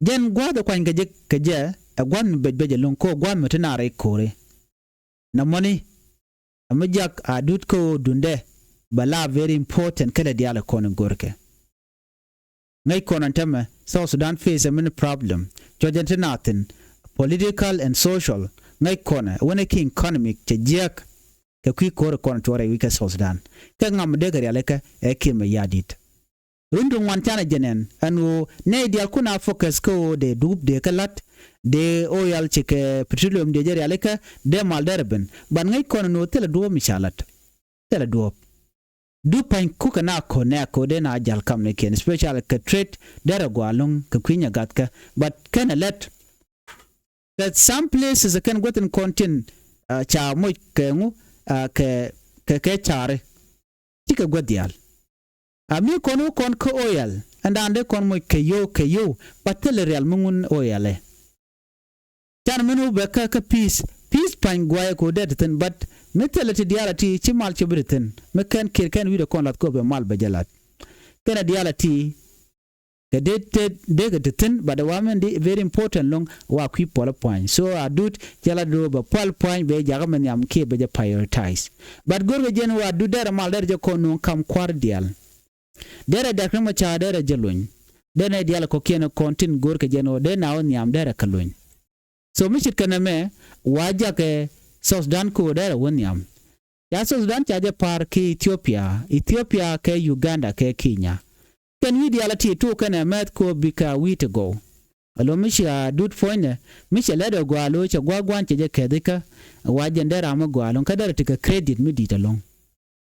Jɛn gua̱a̱th ɛ kuany kɛ jɛ kɛ jɛ ɛ gua̱a̱th mi bec bec ɛlɔ̱ŋ kä ɛ gua̱a̱th mi ti na rɛy ko̱ri. Nɛ mɔni ɛ mi jak Adut kä ɣöö dundɛ bɛ la very important kä lɛ diaal ɛ kɔn in görkɛ. Ŋäc kɔn ɛn tämɛ South Sudan face ɛ mini problem. Cuɔc ɛn ti na thi̱n political and social. Ŋäc kɔn ɛ wänɛ ki economic cɛ jiäk kɛ kui̱ ko̱ri kɔn tuɔrɛ wi̱c kä South Sudan. Kɛ ŋam dee kɛ rialikä ɛ Kiir Mayardit. Run ti ŋuan canɛ jɛ nɛn ɛn ɣöö nɛy diaal kun a focus kä ɣöö dee dup dee kä la̱t dee oil ci kɛ petroleum dee jɛ rialikä dee mal dee rɛ ben. Ban ŋäc kɔn ɛn ɣöö thilɛ duɔ̱ɔ̱p mi ca la̱t. Thilɛ duɔ̱ɔ̱p. Dup pa̱ny kukɛ na ko̱n nɛ ko̱ dee na jal kamnikiɛn especially kɛ trade dee rɛ gɔaa lo̱ŋ kɛ kui̱ nyɛ gathkä. But kɛn ɛ lɛt kɛ some places kɛn guäthin kɔn tin, uh, ca moc kɛ ŋu, uh, kɛ kɛ kɛ cari. Cikɛ guäth diaal. A mi kɔn wä kɔn kä oil ɛn daan dee kɔn moc kɛ yow kɛ yow. But thilɛ rial mi ŋun oil ɛ. Can min wä bɛ kä kä peace, peace pa̱ny guayɛ kɛ wä dee ti thi̱n. But mi thilɛ ti diaal a ti ci mal cop ti thi̱n mi kɛn Kiir kɛn wi̱cdɛ kɔn lath kɛ wä bɛ mal bɛ jɛ lath. Kɛn a diaal a ti kɛ dee te dee kɛ ti thi̱n. But wa mɛn di very important loŋ wa kui̱ puɔl pua̱ny. So Adut cɛ la do̱o̱ bɛ puɔl pua̱ny bɛ jakä mɛ nhiam kiɛ bɛ jɛ prioritize. But go̱rkɛ jɛn wa Adut derɛ mal derɛ jɛ kɔn nuŋ kam kua̱r diaal. Derɛ Dr. Machar derɛ jɛ luny. Derɛ nɛ diaal kɔ̱kiɛn kɔn tin go̱rkɛ jɛn ɣöö derɛ na wä nhiam derɛ kɛ luny. So mi ce̱tkɛ nɛmɛ wa jakɛ South Sudan kɛ ɣöö derɛ wä nhiam. Ca South Sudan ca jɛ pa̱a̱r ki Ethiopia, Ethiopia kɛ Uganda kɛ Kenya. Kɛn wi̱i̱ diaal a ti tuuk kɛn ɛ mɛth kɛ ɣöö bikɛ a wi̱i̱ ti gɔw. Alo mi ci Adut puɔ̱nydɛ mi cɛ lɛt ɛ gɔaa lo̱o̱ cɛ gua̱a̱k gua̱a̱n cɛ jɛ kɛth ikä. Wa jɛn derɛ ram mi gɔaa lo̱ŋ kä derɛ ti kɛ credit mi di̱i̱t ɛlɔ̱ŋ.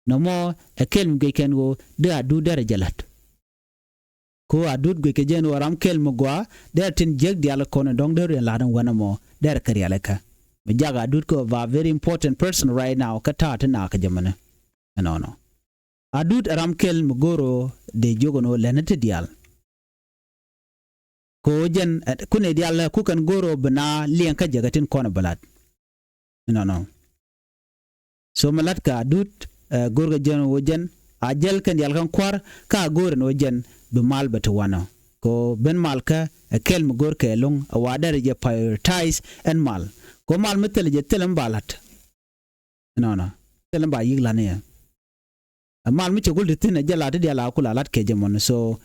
Nɔmɔ ɛ kɛl mi guic kɛn ɣöö dee Adut derɛ jɛ la̱t. Ko Adut guic kɛ jɛn ɣöö ram kɛl mi gɔaa derɛ tin jiäk diaal kɔn in dɔ̱ŋ derɛ riɛn la̱t in wänɛ mɔ derɛ kɛ rialikä. Mi jak Adut kɛ ɣöö ba very important person right now kä ta̱a̱ ti nakä jɛ mɛnɛ. Ɛnɔnɔ Adut ɛ ram kɛl mi go̱o̱r ɣöö dee jiök ɛn ɣöö lɛn ti diaal. Ko jɛn, eh, kunɛ diaal ku kɛn go̱o̱r ɣöö bi na liɛŋ kä jɛ kɛ tin kɔn bi la̱t. Ɛnɔnɔ. So mi la̱t kɛ Adut, eh, go̱rkɛ jɛn ɣöö jɛn a jäl kɛn diaal kɛn kua̱r kä a go̱o̱r ɛn ɣöö jɛn bi mal bɛ ti wanɔ. Kɛ ɣöö ben mal kä ɛ kɛl mi go̱o̱rkɛ ɛlɔ̱ŋ, ɛ wa derɛ jɛ prioritize ɛn mal. Kɛ ɣöö mal mi thilɛ jɛ thilɛ mi ba la̱t. Nɔnɔ, thilɛ mi ba yi̱k la̱t ni ɛ. Ɛ mal mi cɛ gul ti thi̱n ɛ jɛ la̱t ti diaal a kula la̱t kɛ jɛ mɔni. So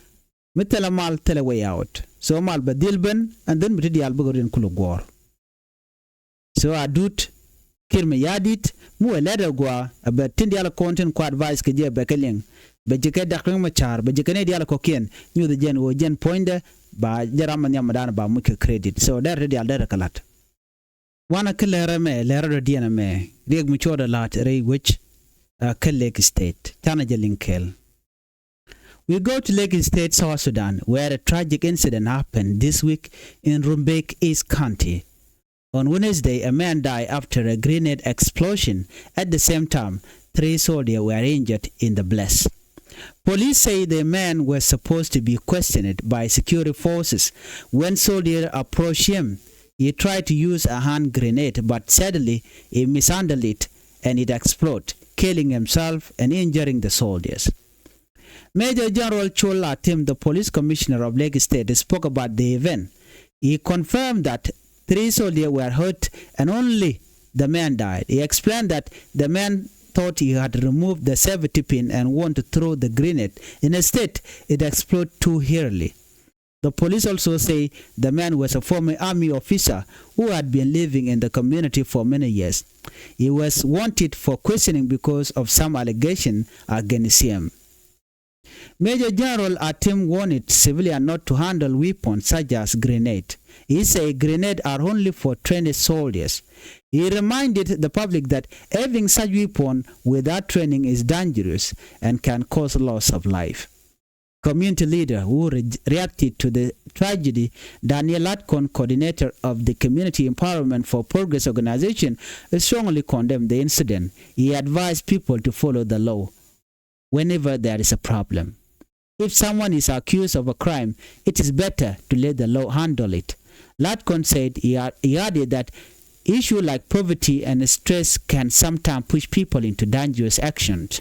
mi thilɛ mal thilɛ way out. So mal bɛ dhil ben, and then bi ti diaal bikɛ rɔ̱diɛn kulɛ guɔ̱ɔ̱r. So a dut Kiir Mayardit, mi wee lɛt ɛ gɔaa, ɛ bɛ tin diaal kɔn tin kua advice kɛ jɛ bɛ kɛ liŋ. Bɛ ji̱ kɛ Doctor Riek Machar, bɛ ji̱ kɛ nɛy diaal kɔ̱kiɛn, nyuth jɛn ɣöö jɛn puɔ̱nydɛ, ba jɛ ram ma nhiam dan ba muc kɛ credit. So derɛ ti diaal derɛ kɛ la̱t. Wanɛ kä lɛrɛ mɛ, lɛrɛ dɔ̱diɛn ɛmɛ, Riek mi cuɔt ɛ la̱t rɛy wec, ɛ kä Lake State. Canɛ jɛ liŋ kɛɛl. We go to Lake State, South Sudan, where a tragic incident happened this week in Rumbek, East County. On Wednesday, a man died after a grenade explosion. At the same time, three soldiers were injured in the blast. Police say the man was supposed to be questioned by security forces. When soldiers approached him, he tried to use a hand grenade, but suddenly he mishandled it and it exploded, killing himself and injuring the soldiers. Major General Chol Atim, the police commissioner of Lake State, spoke about the event. He confirmed that three soldiers were hurt and only the man died. He explained that the man thought he had removed the safety pin and wanted to throw the grenade. Instead, it exploded too early. The police also say the man was a former army officer who had been living in the community for many years. He was wanted for questioning because of some allegation against him. Major General Atim warned civilians not to handle weapons such as grenade. He said grenades are only for trained soldiers. He reminded the public that having such weapon without training is dangerous and can cause loss of life. Community leader who re- reacted to the tragedy, Daniel Latkon, coordinator of the Community Empowerment for Progress organization, strongly condemned the incident. He advised people to follow the law whenever there is a problem. If someone is accused of a crime, it is better to let the law handle it. Latkon said he, had, he added that issues like poverty and stress can sometimes push people into dangerous actions.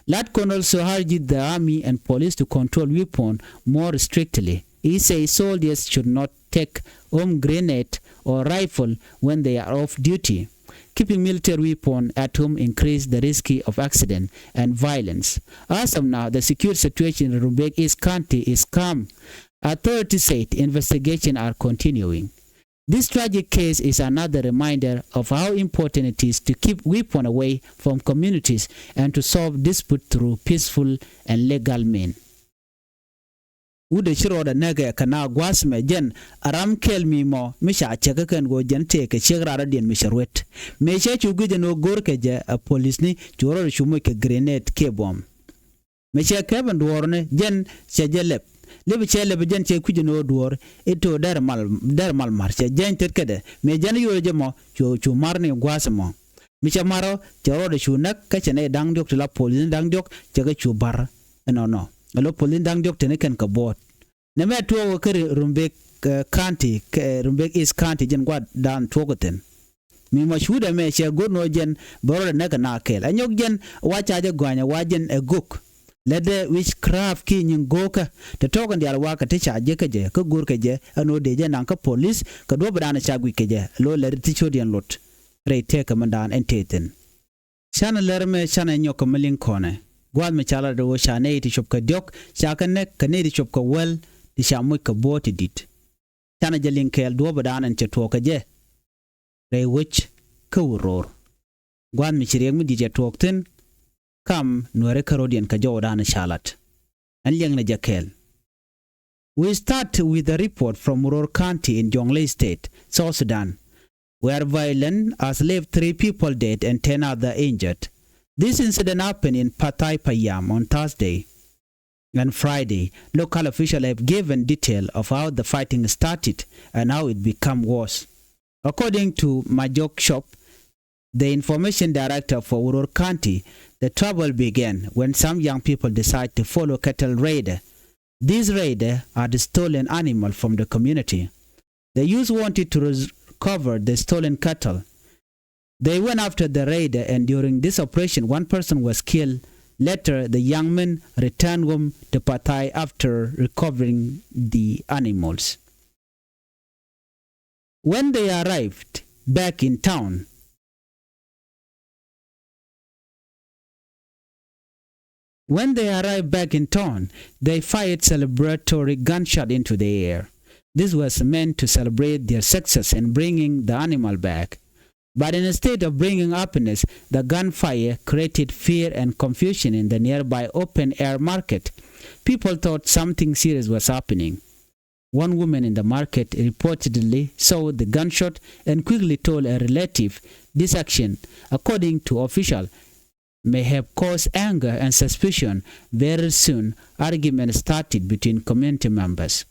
Latkon also urged the army and police to control weapons more strictly. He says soldiers should not take home grenade or rifle when they are off duty. Keeping military weapons at home increase the risk of accident and violence. As of now, the security situation in Rumbek East County is calm. Authorities said investigations are continuing. This tragic case is another reminder of how important it is to keep weapons away from communities and to solve disputes through peaceful and legal means. Wut ɛ ci rɔɔdɛ näkɛ kɛ na gua̱a̱th mɛ jɛn a ram kɛl mi mɔ mi ca cɛ kä kɛn ɣöö jɛn tëëkɛ ciek raar rɔ̱diɛn mi cɛ ruet. Mëë cɛ cu gui̱c ɛn ɣöö go̱o̱rkɛ jɛ ɛ polisni cu rɔɔdɛ cu moc kɛ grenade kiɛ buɔ̱m. Mëë cɛ kɛp ɛn duɔ̱ɔ̱rni jɛn cɛ jɛ lɛp. Lip cɛ lɛp jɛn cɛ kui̱c ɛn ɣöö duɔ̱ɔ̱r i̱ to̱ dɛr mal, dɛr mal ma̱r cɛ jɛny tet kädɛ. Mëë jɛn i̱ yo̱o̱r jɛ mɔ cu, cu ma̱r ni gua̱a̱th ɛmɔ. Mi cɛ ma̱r ɔ cɛ rɔɔdɛ cu näk kä cɛ nɛy da̱ŋ diɔ̱k ti la polisni da̱ŋ diɔ̱k cɛ kɛ cu ba̱r. Ɛnɔnɔ ɛ lo̱ polisni da̱ŋ diɔ̱k teni kɛn kɛ buɔ̱ɔ̱t. Nɛmɛ tuɔɔk kä Rumbek, eh, County, kɛ Rumbek East County jɛn gua̱a̱th da̱a̱n tuɔɔk ɛ thi̱n. Mi mɔ cuudɛ mɛ cɛ go̱r nɔ jɛn bɛ rɔɔdɛ näk kɛ na kɛɛl. Ɛ nyɔk jɛn wa ca jɛ gɔ̱a̱nyɛ wa jɛn ɛ go̱k. Lätdɛ witchcraft ki nyin go̱o̱kä. Te tɔɔk in diaal wakɛ ti ca jɛ kä jɛ kä go̱r kɛ jɛ ɛn ɣöö dee jɛ naŋ kä polis kɛ duɔ̱p in dan ca guic kɛ jɛ. Lo̱ lät ti cot yɛn lot rɛy tëëkä min dan ɛn tëë thi̱n. Canɛ lär mɛ canɛ nyɔk kɛ mi liŋ kɔnɛ. Gua̱a̱th mi ca lat ɣöö ca nɛy ti cop kɛ diɔ̱k ca kɛ näk kɛ nɛy ti cop kɛ wäl ti ca moc kɛ buɔ̱ɔ̱t ti di̱t. Canɛ jɛ liŋ kɛɛl duɔ̱ɔ̱p in dan ɛn cɛ tuɔɔk kɛ jɛ. Rɛy wec kä wut ro̱o̱r. Gua̱a̱th mi ci riɛk mi di̱t cɛ tuɔɔk thi̱n. Kam nuɛri kä ro̱diɛn kɛ jɔwdan ca lat. Ɛn liɛŋnɛ jɛ kɛɛl. We start with a report from Uror County in Jonglei State, South Sudan, where violence has left three people dead and ten other injured. This incident happened in Pathai Payam on Thursday and Friday. Local officials have given detail of how the fighting started and how it became worse. According to Majok Shop, the information director for Uror County, the trouble began when some young people decide to follow cattle raider. These raider had stolen animal from the community. The youth wanted to recover the stolen cattle. They went after the raider, and during this operation, one person was killed Later, the young men returned home to Pathai after recovering the animals. When they arrived back in town, When they arrived back in town, they fired celebratory gunshot into the air. This was meant to celebrate their success in bringing the animal back. But instead of bringing happiness, the gunfire created fear and confusion in the nearby open-air market. People thought something serious was happening. One woman in the market reportedly saw the gunshot and quickly told a relative. This action, according to official, may have caused anger and suspicion. Very soon, arguments started between community members.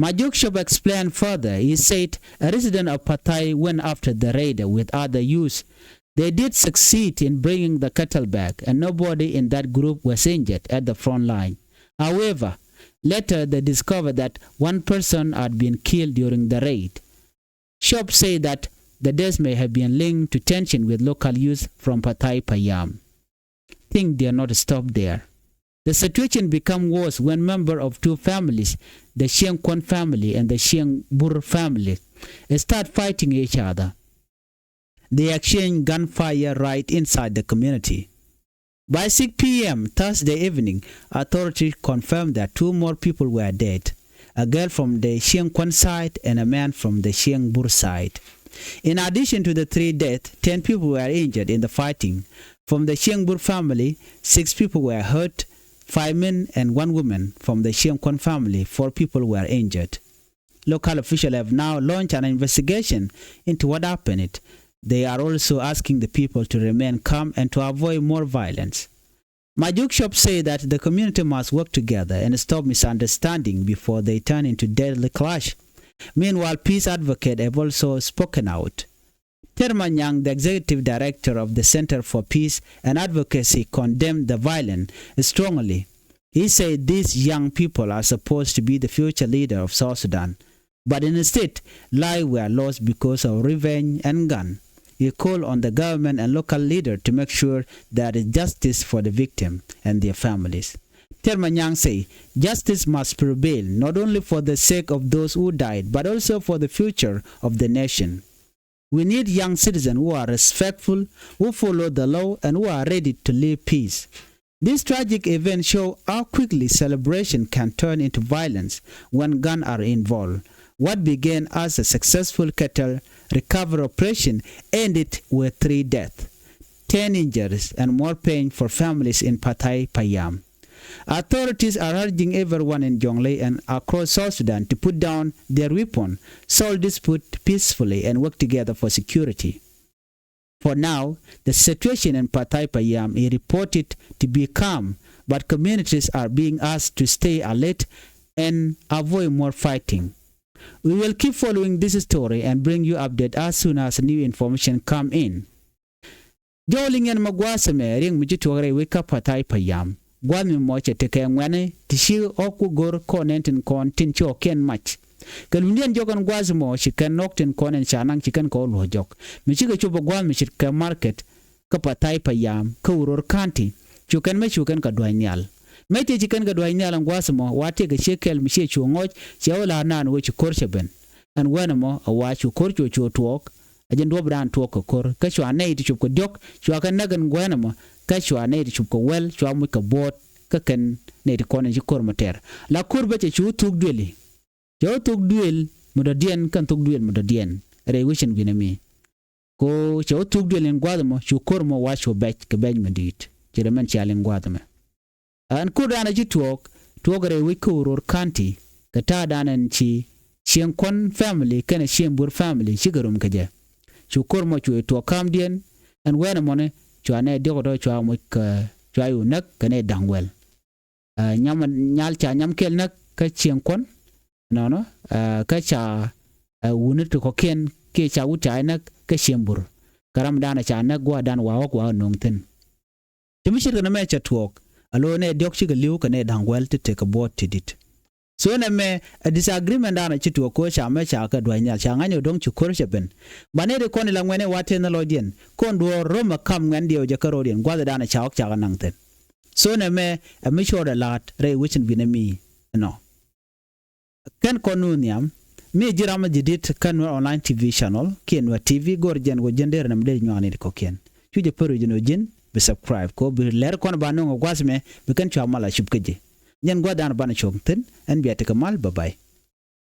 Majok Shop explained further. He said a resident of Pathai went after the raider with other youths. They did succeed in bringing the cattle back, and nobody in that group was injured at the front line. However, later they discovered that one person had been killed during the raid. Shop said that the death may have been linked to tension with local youth from Pathai Payam. Things did not stop there. The situation became worse when members of two families, the Chieng Kuon family and the Chieng Bur family, start fighting each other. They exchange gunfire right inside the community. By six p.m. Thursday evening, authorities confirmed that two more people were dead, a girl from the Chieng Kuon side and a man from the Chieng Bur side. In addition to the three deaths, ten people were injured in the fighting. From the Chieng Bur family, six people were hurt, five men and one woman. From the Chieng Kuon family, four people were injured. Local officials have now launched an investigation into what happened. They are also asking the people to remain calm and to avoid more violence. Majok Shop said that the community must work together and stop misunderstanding before they turn into deadly clash. Meanwhile, peace advocates have also spoken out. Ter Manyang, the executive director of the Center for Peace and Advocacy, condemned the violence strongly. He said these young people are supposed to be the future leader of South Sudan, but instead, lives were lost because of revenge and gun. He called on the government and local leaders to make sure there is justice for the victim and their families. Ter Manyang said justice must prevail, not only for the sake of those who died, but also for the future of the nation. We need young citizens who are respectful, who follow the law, and who are ready to live peace. This tragic event shows how quickly celebration can turn into violence when guns are involved. What began as a successful cattle recovery operation ended with three deaths, ten injuries, and more pain for families in Pathai Payam. Authorities are urging everyone in Jonglei and across South Sudan to put down their weapon, solve dispute peacefully, and work together for security. For now, the situation in Pathai Payam is reported to be calm, but communities are being asked to stay alert and avoid more fighting. We will keep following this story and bring you update as soon as new information come in. Jɔw liŋ yɛn mɛ gua̱a̱th ɛmɛ riɛŋ mi ci tuɔɔk rɛy wec kä Pathai Payam. Gua̱a̱th mi mɔ cɛ tekɛ ŋuɛ̈ni ti ci ɣɔ̱k ku go̱r kɔn ɛn tin kɔn tin ci ɣɔ̱kiɛn mac. Kɛ lundiɛn jɔk ɛn gua̱a̱th mɔ ci kɛn nɔk tin kɔn ɛn ca naŋ ci kɛn kɛ ɣɔ̱ luɔ̱c jɔk. Mi cikɛ cop ɛ gua̱a̱th mi ci kɛ market kä Pathai Payam kä Uror County. Cu kɛn mɛ cu kɛn kɛ dua̱c nhial. Mɛ tëë ci kɛn kɛ dua̱c nhial ɛn gua̱a̱th mɔ wa tëëkɛ ciek kɛl mi ciɛ cu ŋɔc cɛ wä la̱r naan wee ci ko̱r cɛ ben. Ɛn wɛn ɛmɔ a wa cu ko̱r cu cu tuɔɔk. A jɛn duɔ̱pdan tuɔɔk kɛ ko̱r kä cua nɛy ti cop kɛ diɔ̱k cua kɛ näk ɛn guɛn ɛmɔ kä cua nɛy ti cop kɛ wɛl cua muc kɛ buɔ̱ɔ̱t kä kɛn nɛy ti kɔn in ci ko̱r mɔ tɛr. La ko̱r bä cɛ cu thuk duëli. Cɛ wä thuk duël mi dɔ̱diɛn kɛn thuk duël mi dɔ̱diɛn rɛy wecin gui̱n ɛmi. Ko cɛ wä thuk duël in gua̱a̱th ɛmɔ cu ko̱r mɔ wa cu bɛc kɛ bɛc mi di̱i̱t. Ci rɛ mɛn cial in gua̱a̱th ɛmɛ. Ɛn ko̱rdan a ci tuɔɔk, tuɔɔk rɛy wec kä Uror County kɛ ta̱a̱dan ɛn ci Cieŋ Kuɔn family kɛnɛ Cieŋ Bur family cikɛ rom kɛ jɛ. Cu ko̱r mɔ cu tuɔɔk ka̱mdiɛn ɛn wɛn ɛmɔni cua nɛy diɔ̱k tɔ̱ cua moc kɛ cua yu näk kɛ nɛy da̱ŋ wɛl. Ɛ, nyam nyal ca nyam kɛl näk kä Cieŋ Kuɔn nɔnɔ, ɛ, kä ca, ɛ, wuni ti kɔ̱kiɛn kiɛ ca wut ca näk kä Cieŋ Bur. Kɛ ramdan ca näk gua̱a̱dan wa ɣɔ̱k wa no̱o̱ŋ thi̱n. Ti mi ce̱tkɛ nɛmɛ cɛ tuɔɔk a lo̱o̱ nɛy diɔ̱k cikɛ li̱w kɛ nɛy da̱ŋ wɛl ti tekɛ buɔ̱ɔ̱t ti di̱t. So nɛmɛ ɛ disagreement danɔ ci tuɔɔk ko̱ ca mɛ ca kɛ dua̱c nhial ca ŋa̱c ɛ do̱ŋ ci ko̱r cɛ ben. Ba nɛy ti kɔn ila ŋuɛ̈ni wa technologian kɔn duɔɔr ro̱mɛ kam ŋuɛ̈n diɛw jɛ kä ro̱diɛn gua̱th danɔ ca ɣɔk ca kɛ naŋ thi̱n. So nɛmɛ ɛ mi cuɔɔdɛ la̱a̱t rɛy wecin binɛ mi ɛnɔ. Kɛn kɔn nu nhiam mi ji̱ ram mi ji̱ di̱t kä Nuer online T V channel kiɛ Nuer T V go̱r jɛn wä ji̱n derɛ nɛmɛ dee nyuak ni ti kɔ̱kiɛn. Cu jɛ pär wi̱c jɛn wä ji̱n bi subscribe kɛ wä bi lɛr kɔn ba nuŋ ɛ gua̱th mɛ bi kɛn cua mal a cup kä ji̱. Jɛn gua̱th danɔ banɛ cuɔ̱k thi̱n ɛn bia tekɛ mal bye bye.